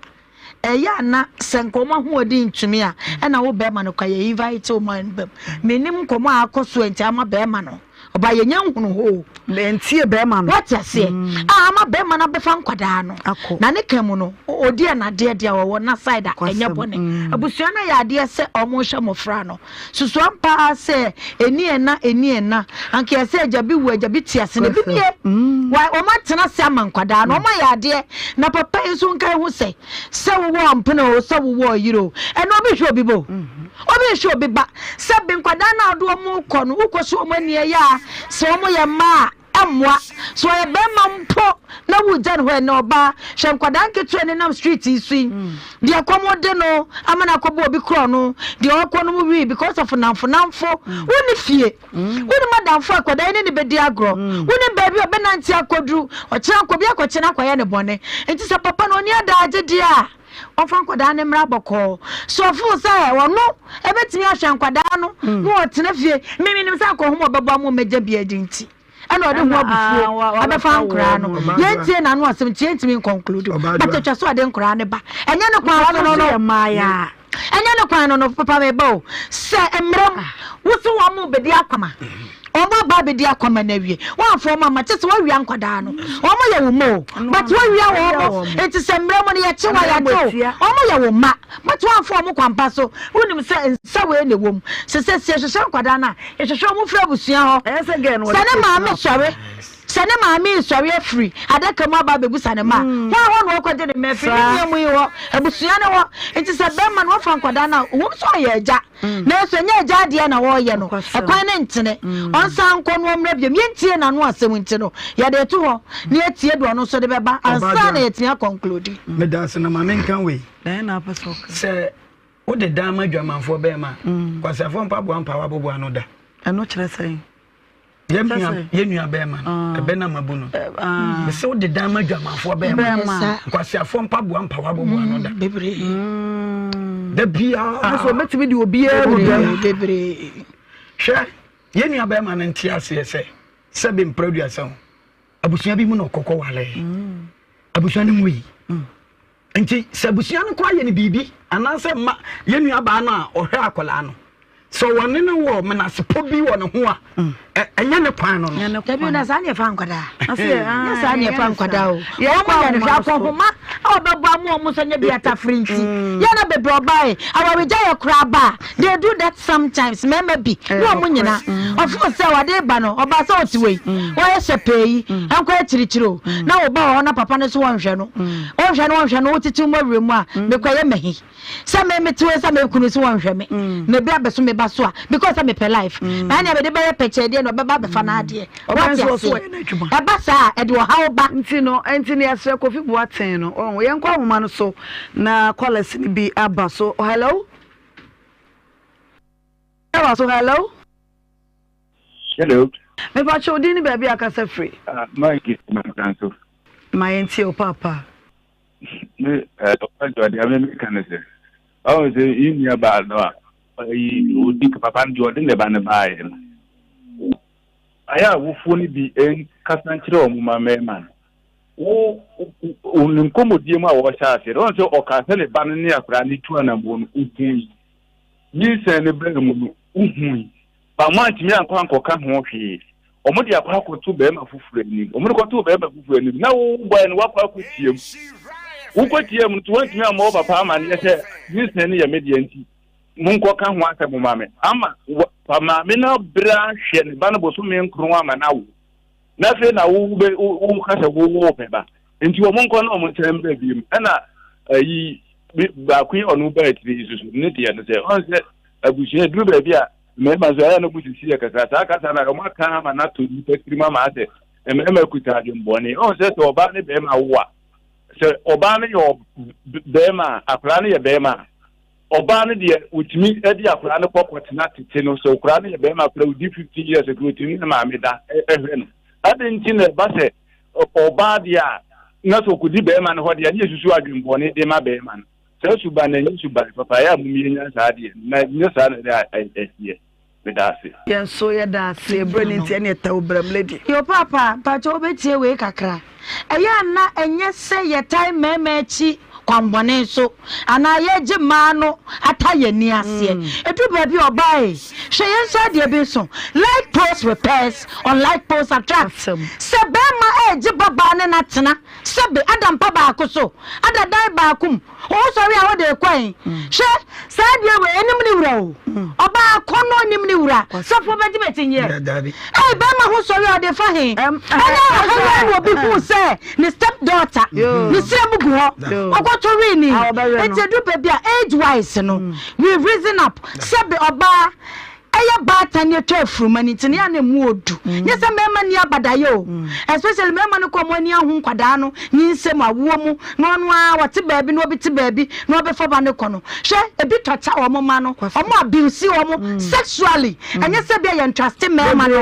Ɛyɛ a na sɛ nka wɔn ahoɔden ntumi a, ɛna wo bɛrima no kwa yɛ invite wo ma no bam. Menim nkɔmmɔ a akɔ so nti ama bɛrima no. Ɔba yɛnya nhunu hɔ o. Ntie bɛrima no. Wate aseɛ? Mm. A ama bɛrima no abɛfa nkwadaa no. Akɔ. Na ne ka mu no, ɔdi ɛnadeɛ deɛ wɔwɔ na side a ɛnyɛ bɔne. Mm. Abusua no yɛ adeɛ sɛ ɔmo hwɛ mmɔfra no. Susu ampa ara sɛ ɛni ɛna ɛni ɛna. Anka yɛ sɛ agya bi wu agya bi te ase na ebi nie. Mm. Wa wɔn atena ase ama nkwadaa no wɔn ayɛ adeɛ na papa yi nso nka ehu sɛ sɛ wowɔ mpena o sɛ wowɔ ɔyere o ɛna obi hwɛ obi ba o. Mm-hmm. Obi nhwɛ obi ba sɛ bi nkwadaa no a wɔde wɔn kɔ no wokɔ so wɔn ani ɛyɛ a sɛ wɔn yɛ mmaa a Ɛmmoa. Sɛ ɔyɛ bɛrima mpo na wogya no hɔ ɛnɛ ɔbaa hwɛ nkwadaa nketewa ne nam street yi so yi deɛ kɔm de no ama no akɔbɔ obi korɔ no deɛ ɔkɔ no mu wii because of namfo namfo wonni fie wonni madamfo akwadaa yi ne ne bɛdi agorɔ wonni baabi a ɔbɛnante akɔduru ɔkyena nkɔ bi akɔkyena akɔyɛ ne bɔne nti sɛ papa no ɔni adaagye deɛ a Ɔmfa nkwadaa no mmra bɔkɔɔ. So ɔfoo sɛ ɔno ɛbɛtumi ahwɛ nkwadaa no mm. na ɔtena fie? Me menim sɛ akɔhom ɔbɛbɔ ama ɔmɛgya bi adi nti ɛna ɔde ho abufuo abɛfa nkoraa no. Yɛntie n'ano asɛm nti yɛntumi nkɔnkludu. But atwa so ɔde nkoraa no ba. Ɛnyɛ ne kwan so no no. Ɛnyɛ ne kwan no no papa meba o. Sɛ mmerɛ mu wosi wɔn mo bɛdi akwama. Wɔn aba abɛdi akwama no awie. Wɔamfa wɔn amma kyɛ sɛ wɔawia nkwadaa no. Wɔn yɛ wo mma o but wɔawia wɔn. Nti sɛ mmerɛ mu no yɛkye wo a yɛakye wo. Wɔn yɛ wo mma but wɔamfa wɔn kwampa so. Wonim sɛ nsa wei na ɛwɔ mu. Sɛ sɛ sɛ yɛhwehwɛ nkwadaa no a, yɛhwehwɛ wɔn firi abusua hɔ. Sɛ ne maame sɔre sɛ ne maame resɔre afiri adaka mu aba abɛbusa ne mma a, hwan hɔ na ɔkɔgye ne mma afiri? Ne nua mu yi hɔ, abusua no hɔ. Nti sɛ bɛrima no wafa nkwadaa no a, wɔn nso ɔyɛ agya. Mm. Nanso ɛnyɛ agya adeɛ na wɔreyɛ no. Ɛkwan no ntene. Mm. Ɔnsan nkɔ no ɔmmra biom. Yɛntie n'ano asɛm nti no, yɛde to hɔ na yɛtie deɛ ɔno nso de bɛba ansa na yɛatumi akɔnkludi. Meda ase na ma menka wei. Sɛ wode dan ma adwamanfoɔ bɛrima a, mm. kwaseafoɔ mpaboa mpawa aboboa no da. Ɛno kyerɛ sɛn? Yɛn nua bɛrima no, ah. ɛbɛ na mabu no. Eh, ah. Mesɛ wode dan ma adwamanfoɔ bɛrima, nkwaseafoɔ mpaboa mpawa aboboa no da. Mm, bebree. Mm. Da biara. Nso obetumi de obiara mu dɛm. Bebree. Hwɛ, yɛn nua bɛrima no nte aseɛ sɛ sɛbe mpere aduasa ho. Abusua bi mu na ɔkɔkɔ wale. Mm. Abusua no mu yi. Nti sɛ abusua no koraa yɛ no biribi anaasɛ mma yɛn nuabaa no a ɔhwɛ akwadaa no sɛ wɔne no wɔ menasepɔ bi wɔ ne ho a ɛnyɛ ne kwan no no. Dabi na saa ne ɛfa nkwadaa. Nyɛ saa ne ɛfa nkwadaa o. Wɔn yɛ no hwɛ akɔnhoma a ɔbɛbɔ ama wɔn sɛ nyɛ bi atafere nti. Mm. Yɛ na bebree ɔbaa yi awaregya yɛ koraa ba they do that sometimes mmarima bi ne wɔn nyina. Mm. Ɔfo sɛ wɔde ba no ɔbaa sɛ ɔte wei mm. wɔyɛ hyɛ pɛɛ yi nkɔ akyirikyiri o na wɔba wɔ hɔ na papa no so wɔnhwɛ no. Wɔnhwɛ no wɔnhwɛ no wotete mu awura mu a mekɔyɛ mahi. Sɛ me mete hɔ sɛ me kunu so wɔnhwɛ me na ebi abɛso me ba so a because sɛ mepɛ life na nea mede bɛyɛ pɛkyɛ deɛ na ɔbɛba abɛfa n'adeɛ wate aseɛ ɛba saa a ɛde ɔhaw ba. Nti no nti no yɛsrɛ Kofi Boateng no ɔho yɛnkɔ ahoma no so na callers no bi aba so hello aba so hello. Hello. Mepakyɛ wo din ne baabi a kasa firi. Uh, Mike Mankanso. Ma yɛntie wo paapa. Me ɔkwantu adeɛ me meka ne sɛ ɔhu sɛ yi nua baa no a ayi odi papa no deɛ ɔde ne ba no baeɛ no ayɛ awofoɔ no bi nkasa nkyerɛ wɔn mma mmarima no. Wo wo ne nkɔmmɔdie mu a wɔhyɛ aseɛ no, ɔn sɛ ɔkaa sɛ ne ba no ne akwadaa no tu anammɔn no, wohui. Nyinsɛn no baa mu no, wohui. Ba moantumi ankɔ ankɔka ho hwee. Wɔde akɔ akɔto barima foforɔ anim. Wɔde kɔtoo barima foforɔ anim. Na wo bɔe no, woakɔ akɔtia mu. Wokɔtia mu no, nti woantumi ammɔ wo papa amanneɛ sɛ nyinsɛn no yɛ me deɛ nti, monkɔka ho asɛm mma me. Ama maame no abrɛ ahwɛ ne ba no bosome nkron ama no awo. Na afei na wo bɛ wo ka sɛ wo wo pɛ ba. Nti wɔn nkɔ na wɔn nsan mbra biem. Ɛna ayi baako yi ɔno ba akyire yi soso ne deɛ no sɛ ɔn sɛ abusua duru baabi a mmarima nso ɛyɛ no mo sisi yɛ kakra saa kasa na wɔn aka ama no ato nipa tirim ama asɛ mmarima kuta adwembɔne ɔn sɛ sɛ ɔbaa ne bɛrima wo a sɛ ɔbaa no yɛ bɛrima a akwadaa no yɛ bɛrima a Ɔbaa no deɛ ɔtumi de akwadaa no kɔ kɔtena tete no, sɛ akwadaa no yɛ barima koraa ɔdi 15 years koraa ɔtumi ne maame da hwɛ no. Adɛn nti na ɛba sɛ ɔbaa deɛ a na sɛ ɔkɔdi barima no hɔ deɛ ne yɛsusu adwembɔne de ma barima no? Saa suban no ɛnyɛ suban papa, ɛyɛ a mom yɛnya saa adeɛ no na nyɛ saa na ɛteɛ. Meda ase. Yɛn nso yɛda ase ɛberɛ no nti ɛne ɛtɛ wo brɛm lady. Yo paapa mpakyɛ wobɛtie wei kakra. Ɛyɛ a na ɛnyɛ sɛ yɛtae mmarima akyi kwammɔne so anaa yɛregye mmaa no ata yɛn ani aseɛ. Ɛduru baabi a ɔbaa ei, hwɛ yɛn nso adeɛ bi nso, like poles repels, unlike poles attract. Sɛ barima regye babaa ne no atena sɛbe ada mpa baako so, ada dan baako mu, Wo sɔre a wode rekɔ he? Hwɛ, saa adeɛ wei, ɛnim ne wura o. Ɔbaa akɔnnɔ nnim ne wura. Sɔfoɔ bɛgye me akyinnyeɛ. Ei, bɛrima ho sɔre a ɔde fa he? Ɛnyɛ ɔha yi ara na obi huu sɛ ne step daughter, ne serɛ mu gu hɔ, ɔkɔto wee ni. Enti ɛduru baabi a, age wise no, we reason up. Sɛbe ɔbaa Ɛyɛ baatan ne ɛtwa afuruma no nti no yɛ a na ɛmu ɔdu. Nyɛ sɛ mmarima nni abadayɛ o. Especially mmarima no kɔ wɔn ani ahu nkwadaa no nyinsɛm mu, awoɔ mu, na ɔno ara ɔte baabi na obi te baabi na ɔbɛfa ba no kɔ no. Hwɛ, ebi tɔkya wɔn mma no, wɔn abuse wɔn sexually. Ɛnyɛ sɛ ebia yɛn truste mmarima no,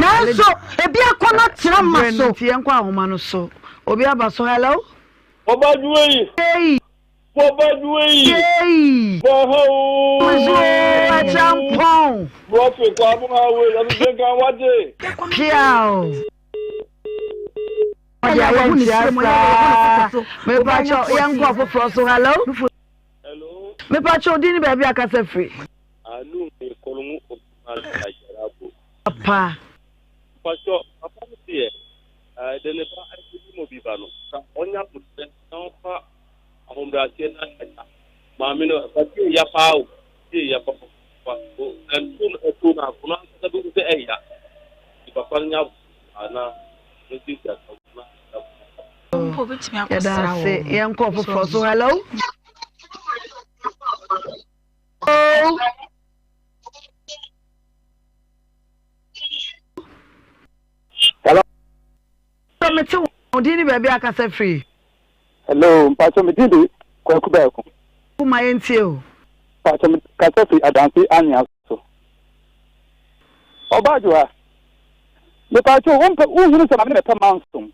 nanso ebi akɔnnɔ tra mma Berɛ no so. nti yɛnkɔ ahoma no so. Obi aba so, hello? Bɔba dwuma yi. Bɔba dwuma yi. Yei. Bɔha oo. Nso akyɛmpɔn. Brɔfe kɔ abo ha wei ɛno sɛ nka wagye. Piaw. Ɔde ayɛ nkyia saa. Mepakyɛ yɛnkɔ foforɔ so hello. Hello. Mepakyɛ odin ne baabi akasa firi. Anu me kɔlɔngu Osman Ajarabo. Papa. Mpakyɛ papa no deɛ ɛɛ de ne ba ɛde ne mo bi ba no ka ɔnya abotire na ɔfa ahobrɛaseɛ na agya maame no ɛfa tie ya paa o tie ya papa o ɛnto no ɛto no akono ankasa bɛhu sɛ ɛya nti papa no nya abotire na no siesie asɛm na Yɛda ase yɛnkɔ foforɔ so hello. Hello. Sɛ mete wo din ne baabi akasa firi. Hello, mpatsɔ me din de Kwaku Baako. Wo ma yɛntie o. Mpatsɔ me kasa firi Adanse Anwea so. Ɔbaa Dwoa, mepatsɔ wo mpɛ wo hunu sɛ maame no bɛpɛ mansom.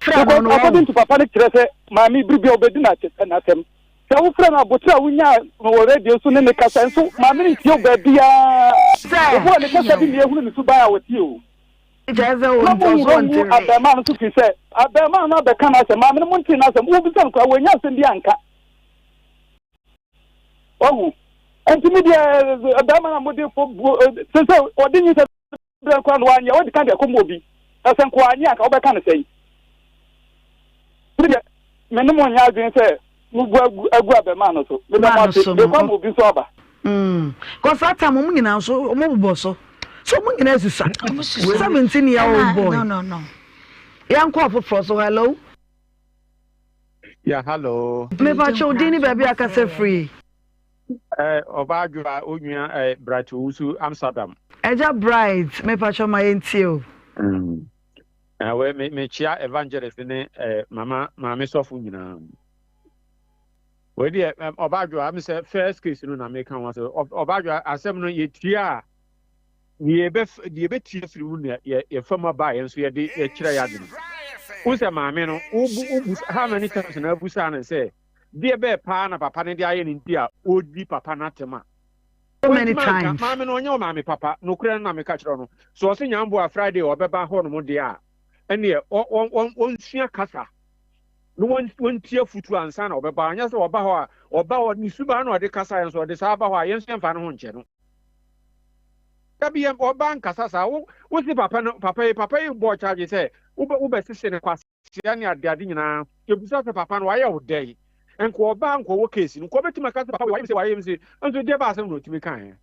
Frɛ no Because no according to papa no kyerɛ sɛ maame bere bi a ɔbɛdi n'atɛm. Sɛ wofrɛ no aboterɛ a wonyaa no wɔ radio so ne ne kasa nso maame no ntie wo baabiara. Sɛ. Obi wɔ ne kasa bi na yɛhunu ne suban a ɔteɛ o. Kyerɛ sɛ Na monwura ngu abarimaa no so firi sɛ abarimaa no abɛka n'asɛm. Maame no montee n'asɛm. Wobisa no koraa wannya asɛm bi anka. Wahu? Nti me deɛ barima no a mode fo sɛ sɛ ɔde nyinsɛn berɛ no koraa na wanyɛ wadi kan de akɔma obi na sɛ nka wanyɛ anka wobɛka no sɛn? Me deɛ me ne mo nyɛ adwene sɛ mobu agu agu abɛmaa no so. Meda mo ase. Mekɔ ama obi nso aba. Mm. Kɔ saa tam ɔmo nyinaa nso ɔmo bobɔ so. So ɔmo nyinaa susua. 17 year old boy. No no no. Yɛn kɔ foforɔ so hello. Yeah hello. Mepa kyɛw din ne baabi akasa firi. Eh, ɔbaa adwoa onua eh, Bright Owusu Amsterdam. Ɛgya Bright, mepakyɛw ma yɛntie o. Mm. Eh, we me mekyia evangelist ne eh, mama maame sɔfo nyinaa. Wei deɛ ɔbaa adwoa am sɛ first case no na meka ho asɛ ɔbaa adwoa asɛm no yɛtie a deɛ yɛbɛtie firi mu na yɛfa mu aba yɛn nso yɛde yɛkyerɛ yɛ adwene. Wo sɛ maame no wobu wobu how many times na abusa no sɛ Deɛ bɛɛ paa na papa no de ayɛ no nti a ɔredi papa no atɛm a? So many Wantumi anka. times. Maame no ɔnyɛ ɔmaame papa. Nokorɛ no na meka kyerɛ no. Sɛ ɔse Nyamboa Friday ɔbɛba hɔ nom deɛ a, ɛneɛ ɔnsua kasa na wɔntie afutuo ansa na ɔbɛba. Anyɛ sɛ ɔba hɔ a, ɔba hɔ ne suban na ɔde kasa yɛn nso ɔde saa ba hɔ a, yɛn nso yɛmfa ne ho nkyɛ no. Dabi yɛn ɔba nkasa saa. Wo wo se papa no papa yi papa yi bɔɔ charge sɛ wobɛ wobɛsese ne kwasea ne ade ade nyinaa. Yɛbusa sɛ papa no wayɛ wo dɛn? Nka ɔba nka ɔwɔ case no nka ɔbɛtumi aka sɛ papa wei wayɛ me sei wayɛ me sei. Nso deɛ ba asɛm na ɔtumi kaeɛ.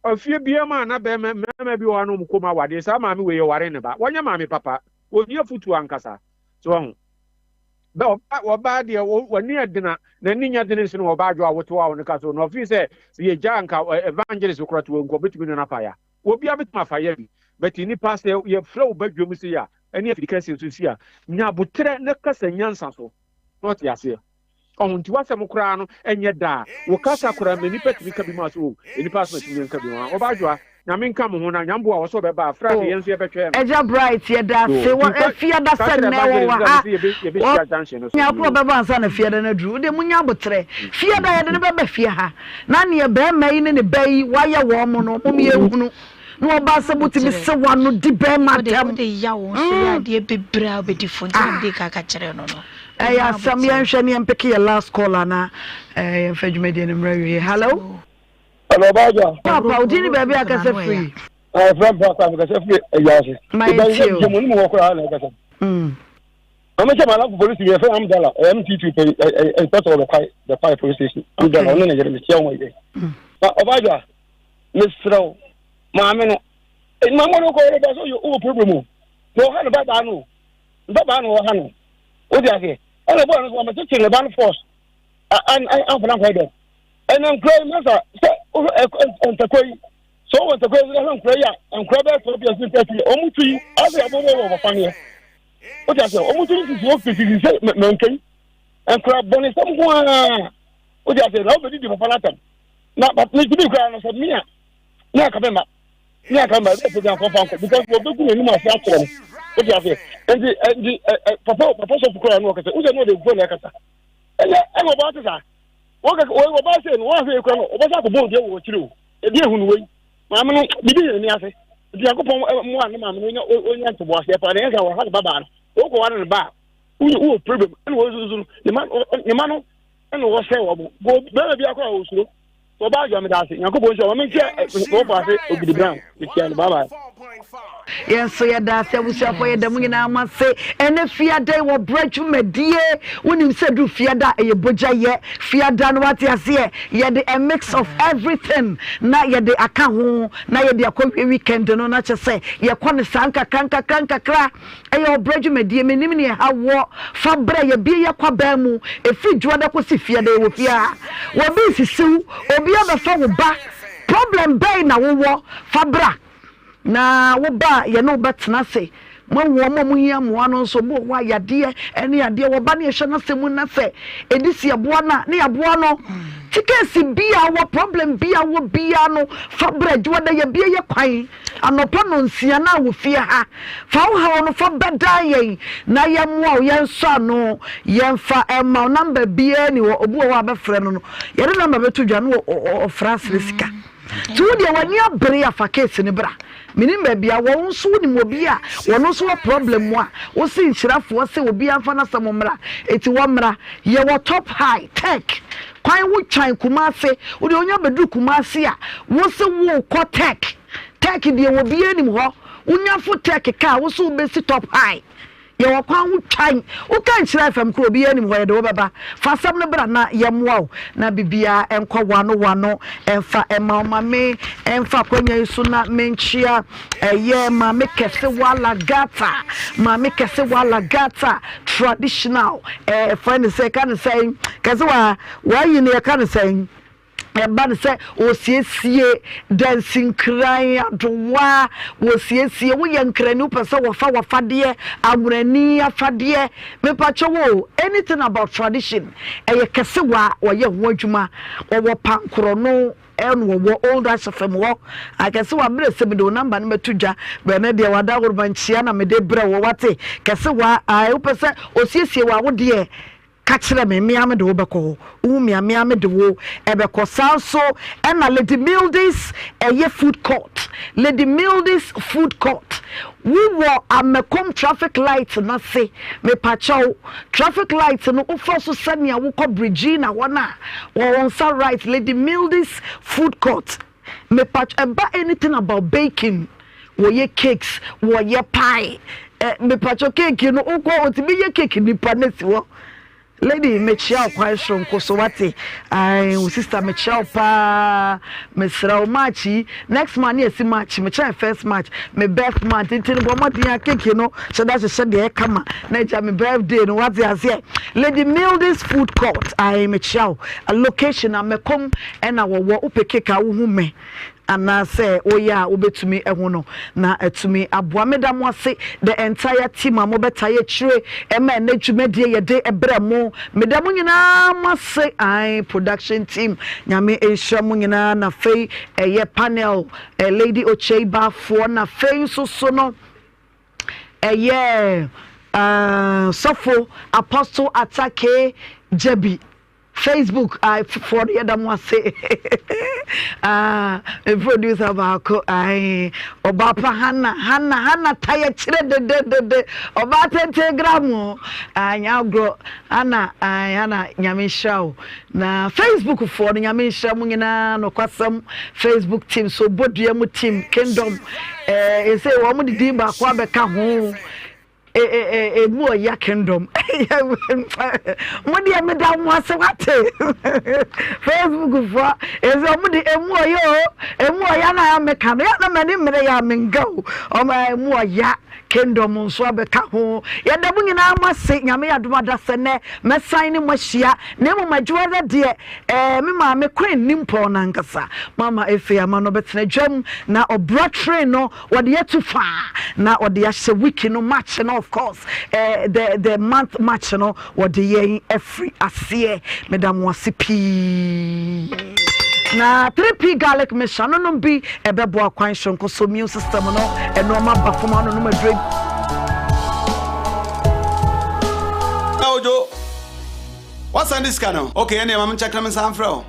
Afie biara mu a na bɛrima mmarima bi wɔ hɔ a na wɔn kɔn mu awadeɛ saa maame wei ɔware ne ba. Wɔnyɛ maame papa. Wɔnni afutuo ankasa. So wahu? Bɛ ɔba ɔbaa deɛ w'ani ɛdena n'ani nyɛ dene nso no ɔbaa adwo a wote hɔ a wɔne ka so na ɔfii sɛ sɛ yɛgya nka evangelist korɔ te wɔ nka ɔbɛtumi ne no afa ya. Obiara bɛtumi afa ya bi but nnipa sɛ yɛfrɛ wo badwam sei a ɛne afidi kɛse nso si a nya aboterɛ na kasa nyansa so na ɔte aseɛ. Ɔho nti w'asɛm koraa no ɛnyɛ da a wo kasa koraa ma nipa tumi ka bi ma so o nipa asɛm atumi nka bi ma ɔba adwoa nyame nka mo ho na nyame boa wɔ sɛ ɔbɛba a Friday yɛn nso yɛbɛtwɛn no. Agya Bright yɛda ase Yoo wɔ nti ka fiada ka sɛ kyerɛ nnɛ wɔ evangelist wɔ sɛ ha mese yɛbɛ wɔ yɛbɛhyia junction no so nyako yoo. ɔbɛba ansa na fiada no aduru wodeɛ monya aboterɛ fiada yɛde no bɛba fie ha na neɛ barima yi ne ne ba yi wayɛ wɔn mo no mom yɛnhunu na ɔbaa sɛ motumi Kyerɛ. se wano di bɛrima Wode atɛm wode yaw nso yɛ mm. adeɛ bebree a wobɛdi fo nti na Ah. mede ka ka kyerɛ no no. Ɛyɛ Ɔnya asɛm aboterɛ. yɛnhwɛ ne yɛmpeke yɛ last call ana eh, yɛmfa dwumadie no mmerɛ wie. Hello? Hello, Baja. Papa, wo din ne baabi a kasa firi? Ah, from Papa, mi kasa firi ɛyà ase. Ma yɛn tie o. Ìgbà yẹn mu wɔ koraa na ɛkasa. Mame sɛ malafo polisi mi yɛfrɛ Amdala, ɛyɛ MT2 pɛ inspector wɔ Bɛkwae, Bɛkwae police station. Amdala, ɔno na yɛrɛ mekyia wɔn yɛ. Na ɔbaadwa, mesrɛ wo, maame no, maame no kɔ yɛrɛ ba so yɛ wɔ problem o. Na ɔha ne ba baa no, ne ba baa no ɔha no. Wo di aseɛ, ɛna bɔɔl no so wɔn tete ne ba no force, amfa na nkɔyɛ dɛ. Ɛna nkura yi masa sɛ ntakwa yi, sɛ ɔwɔ ntakwa yi, ɛhwɛ nkura yi a, nkura bɛyɛ tɔ bi a ɛsi ntɛsi, wɔn tu yi, asɛ ɛbɔ wɔ wɔ faneɛ. Wote aseɛ, wɔn tiri sisi hɔ fisisi sɛ mɛnkɛn, nkora bɔnesɛm nko ara. Wote aseɛ, na wobɛdidi papa no atɛm. Na but ne tumi koraa no sɛ me a, me anka me ma, me anka me ma, ɛbɛ pɛgya nkɔfa nkɔ because wɔbɛgu n'anim ase akyerɛ no. Wote aseɛ, nti nti papa papa sɔfo koraa no ɔkasa, wosɛ no ɔde nkuo na ɛkasa. Ɛnyɛ ɛna ɔbaa te saa. Wɔkaka ɔbaa sɛ no wɔahwɛ ekura no ɔbɛsa akɔbɔ obi wɔ akyire o. Ebi ehunu wei. Maame no biribi yɛ n'ani ase. Nti Nyankopɔn mmoa ne maame no onya onya ntoboaseɛ paa na ɛyɛ sɛ wɔha ne babaa no. Wokɔ ware ne ba a wowɔ wowɔ problem ɛna wɔn nso no ne ma ne ma no ɛna wɔsɛ wɔn mo. Bɛrima bi akɔ a osuro. Sɛ ɔbaa adwa meda ase. Nyankopɔn nhyira wɔn. Menkyia wɔfo ase Ogidi Brown. Mekyia no. Bye bye. Yɛn nso yɛda ase abusuafoɔ yɛda mu nyinaa mo ase ɛnɛ fiada yi wɔ brɛ dwumadie wonim sɛ duru fiada a ɛyɛ bogya yɛ fiada no wate aseɛ yɛde a mix of everything na yɛde aka ho na yɛde akɔ wie weekend no na kyɛ sɛ yɛkɔ no saa nkakra nkakra nkakra ɛyɛ ɔbrɛ dwumadie menim ne ɛha wɔ fa brɛ yɛbie yɛkɔ abaa mu ɛfiri dwoada kɔsi fiada yɛwɔ fie a wɔbi nsisiw obi abɛfa wo ba problem bɛn na wowɔ fa bra Na wo ba a, yɛne wo bɛtena ase. Moahu wɔn a wɔhia mmoa no nso. Obi wɔ hɔ a, yadeɛ ne adeɛ, wɔba ne yɛhwɛ n'asɛm mu na sɛ ɛdi si yɛboa no a, ne yɛaboa no. Ti case bi a wɔ problem bi a wɔ biara no, fa brɛ Adwoada, yɛbie yɛ kwan anɔpa nonsia na wɔ fie ha. Fa wo haw no fa bɛdan yɛn na yɛmmoa wo, yɛnsɔ ano, yɛmfa mma wo. Number biara ni hɔ, obi wɔ hɔ a bɛfrɛ no no, yɛde number bɛto dwa na ɔfrɛ asrɛ sika. Nti wo deɛ w'ani abere a fa case no bra. Menim baabi a wɔ wo nso wonim obi a wɔno nso wɔ problem mu a wo se nhyirafoɔ se obiara mfa n'asɛm mmra eti wɔmmra. Yɛwɔ top high tech kwan wo twan Kumase wo deɛ wonya bɛduru Kumase a wo se wo kɔ tech tech deɛ wɔ biara nim hɔ wonya fo tech car wo se wo bɛsi top high Yɛwɔ kwan ho twan. Woka Nhyira FM koro obiara nim hɔ yɛde wo bɛba. Fa asɛm no bra na yɛmmoa wo na biribiara nkɔ wano wano mfa mma wo. Ma me mfa akwanya yi so na menkyea ɛyɛ Maame Kɛse wa Lagata. Maame Kɛse wa Lagata traditional ɛɛ frɛ no sɛ ka no sɛn Kɛse wa wayi no yɛka no sɛn? Ɛba no sɛ wɔsiesie dansinkran, adowa, wɔsiesie, woyɛ nkrani wopɛ sɛ wɔfa w'afadeɛ, aworani afadeɛ, mepakyɛ wo o, anything about tradition, ɛyɛ kɛse wa wɔyɛ ho adwuma, wɔwɔ pankorɔno ɛna wɔwɔ old asafam hɔ, akɛse wa berɛ sɛ mede wo namba no mɛto dwa, berɛ no deɛ wada ahoroma nkyia na mede brɛ wɔ wate, kɛse wa, ae wopɛ sɛ ɔsiesie wɔ awodeɛ. Ka kyerɛ me, me ara mede wo bɛkɔ hɔ. Wohu me a, me ara mede wo bɛkɔ. Saa nso na Lady Mildy's ɛyɛ food court. Lady Mildy's food court. Wowɔ Amakom traffic light no ase. Mepakyɛw, traffic light no wofa so sɛnea wokɔ Brigina hɔ no a, wɔ wo nsa right, Lady Mildy's food court. Mepakyɛw, ɛba anything about baking, wɔyɛ cakes, wɔyɛ pie. Eh, mepakyɛw cake no wokɔ otumi yɛ cake nipa no si hɔ. Lady mekyia wo kwan soronko so wate ae wo sister mekyia wo paa mesrɛ wo March yi next month ne yɛsi March mekyia yɛ first March me birth month nti no bɔ mmɔden a cake no hyɛ da hyehyɛ deɛ ɛkama na agya me birthday no wate aseɛ Lady Mildy's food court ae mekyia wo location amɛkɔm ɛna wɔwɔ wopɛ cake a wohu me anaasɛ woyɛ a wobɛtumi ahu no na atumi aboa. Meda mo ase the entire team a mobɛtae akyire ɛma ɛnɛ dwumadie yɛde brɛ mo. Meda mo nyinaa mo ase ae production team Nyame nhyira mo nyinaa na afei ɛyɛ panel eh, Lady Ochei Baafoɔ na afei nso so no ɛyɛ uh, sɔfo Apostle Atake Jabi Facebook ah foɔ no yɛda mo ase ah me producer baako ae ɔbaa pa Hanna Hanna Hanna ta yɛ kyerɛ dededede ɔbaa tenten gram o ah nyɛ agorɔ Hanna ae Hanna nyame nhyira wo na Facebook foɔ no nyame nhyira mo nyinaa nokwasɛm Facebook team so bodua mu team kingdom eh ɛsɛ wɔn de din baako abɛka ho Emu ɔya kingdom. Mo deɛ meda mo ase wate. Facebook foɔ ɛsɛ ɔmo de emu ɔya o emu ɔya na meka no yɛ na m'ani mmere yɛ a menka o ɔmo emu ɔya kingdom nso abɛka ho yɛda mo nyinaa mo ase nyame yɛ adom adasɛ nɛ mɛsan ne mo ahyia na mmom adwoada deɛ ɛɛ me maame queen nimpɔn nankasa mama efe ama no bɛtena dwam na ɔbra train no Wɔde atu faa na wɔde ahyɛ week no March no of course eh, the the month March no wɔde yɛn afiri aseɛ. Meda mo ase pii. Na 3P garlic mixture no nom bi ɛbɛboa kwan soronko so immune system no ɛnoɔma ba fam anonom aduro. Ojo, wasan de sika no? Okay, ɛnneɛ ma menkyɛke na mensan mfrɛ wo.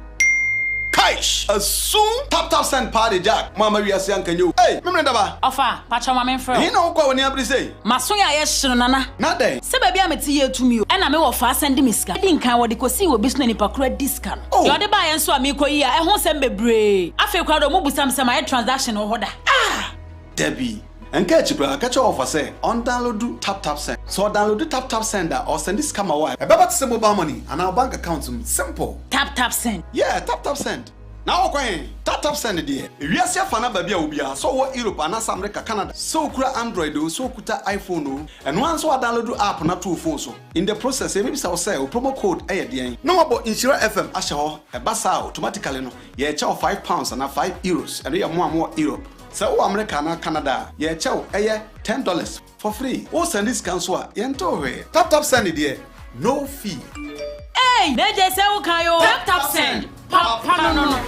Kaish! Asum! Tap tap send paa de Jack mo amma wiase anka nyɛ o ei! Memene daba! Ɔfa, pakyɛw ma menfrɛ wo. Ɛhe na wokɔ a w'ani abere sei? M'aso yɛ ayɛ hye no Nana. Na dɛn? Sɛ baabi a mete yɛ tumi o. Ɛna me wɔfaa sɛnde me sika. Edi nkan wɔde kosii wɔ bi so na nipa koro adi sika no. Oh! Deɛ ɔde baeɛ nso a meekɔ yi a ɛho nsɛm bebree. Afei koraa deɛ ɔmo busa me sɛ mayɛ transaction wɔ hɔ da. Ah! Dabi. Ɛnka akyi koraa, ka kyerɛ wɔfa sɛ ɔndownloadu TapTapSend. Sɛ ɔdownloadu TapTapSend a, ɔresɛnde sika ma wo a, ɛbɛba te sɛ mobile money anaa wo bank account mu. Simple! TapTapSend. Yeah, TapTapSend. Na wokɔ he? TapTapSend deɛ. Ewiase afa no aba bi a obiara, sɛ ɔwɔ Europe anaasɛ America, Canada, sɛ okura Android oo, sɛ okuta iPhone oo, ɛno ara nso woadownloadu app no ato wo phone so. In the process, yɛbɛbisa wo sɛ wo promo code yɛ deɛn? Na woabɔ Nhyira FM ahyɛ hɔ. Ɛba saa a, automatically no, yɛrekyɛ wo £5 anaa €5. Ɛno yɛ mo a mowɔ Europe. Sɛ wowɔ Amerika anaa Canada a, yɛrekyɛ wo ɛyɛ $10 for free. Wo sɛnde sika nso a, yɛntew hwee. Tap tap send deɛ, no fee. Eii Mejay sɛ wo kan oo. Tap tap send, papa no no.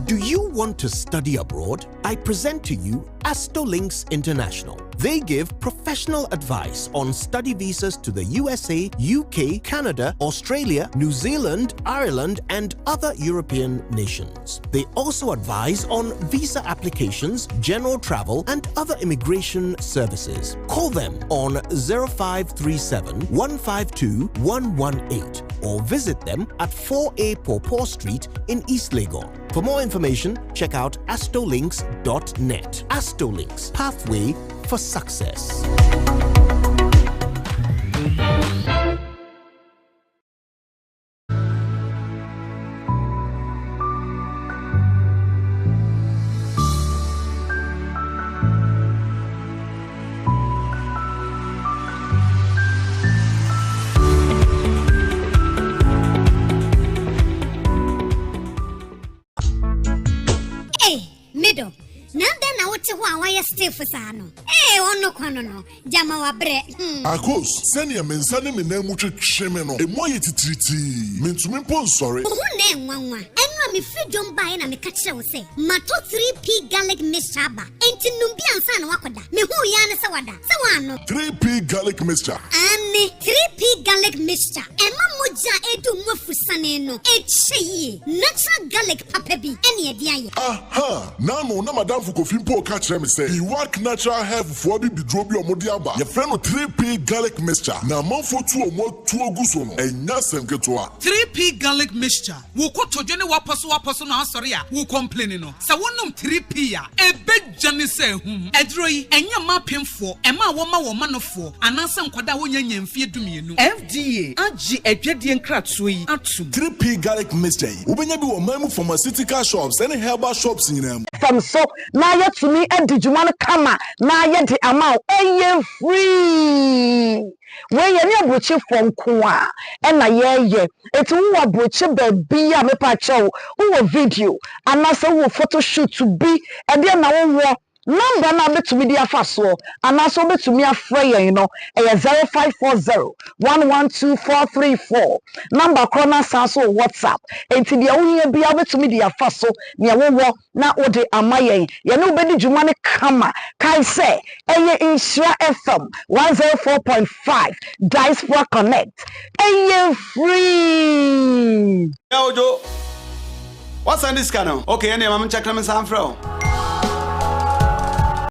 Do you want to study abroad? I present to you Astolinks International. They give professional advice on study visas to the USA, UK, Canada, Australia, New Zealand, Ireland, and other European nations. They also advise on visa applications, general travel, and other immigration services. Call them on 0537 152 118 or visit them at 4A Pawpaw Street in East Legon. For more information, check out astolinks.net. Astolinks, pathway for success. Ei, me dɔ, na adɛn na wote hɔ a woayɛ stiff saa no? Hey, ɔno kwa no no, gyama wabrɛ, hmm. Akos, sɛnea me nsa ne me nan mu twetwe me no, emu ayɛ titiritii. Mintumi mpo nsɔre. Wo ho nnɛ nwanwa. Ɛno a mefiri dwom baeɛ na meka kyerɛɛ wo sɛ matɔ 3P garlic mixture aba. Enti nom bi ansa na woakɔda. Mehuu yi ara ne sɛ wada. Sɛ woannom. 3P garlic mixture. Aane, 3P garlic mixture. Ɛma mogya a ɛredi wo mu afusane no kyɛ yie. Natural garlic papa bi ne ɛde ayɛ. Aha! N'ano na m'adamfo Kofi mpo reka kyerɛ me sɛ Iwak Natural Health foɔ abibiduro bi a wɔde aba, yɛfrɛ no 3P Garlic Mixture, na amanfoɔ tu wɔn atuo gu so no, ɛnyɛ asɛm ketewa. 3P Garlic Mixture, Wo kotodwe ne w'apɔsowapɔso no asɔre a wo kɔmpleni no, sɛ wonom 3P a, ɛbɛdwane sɛ ahum. Aduro yi, ɛnyɛ mma apemfoɔ, mmaa a wɔma wɔn manofoɔ, anaasɛ nkwadaa a wɔnnya nnya mfeɛ dumienu. FDA agye adwadie nkratoɔ yi atom. 3P Garlic Mixture yi, wobɛnya bi wɔ ɔman mu pharmaceutical shops ne herbal shops nyinaa mu. Fam so na yɛatumi adi dwuma no kama na yɛde ama wo. Ɛyɛ free. Wei yɛne aburokyefoɔ nko a ɛna yɛyɛ. Enti wowɔ aburokye baabi a mepa kyɛw wowɔ video anaasɛ wowɔ photo shoot bi ɛdeɛ na wowɔ number no a wobɛtumi de afa soɔ anaasɛ wobɛtumi afrɛ yɛn no ɛyɛ 0540 112 434 number korɔ no asan so wɔ WhatsApp. Enti deɛ wohia biara wobɛtumi de afa so nea wowɔ na wode ama yɛn. Yɛne wo bɛdi dwuma no kama. Kae sɛ, ɛyɛ Nhyira FM 104.5 Diaspora Connect. Ɛyɛ free! Yeah Ojo, woasan de sika no? Okay, ɛnneɛ ma menkyɛke na mensan mfrɛ wo.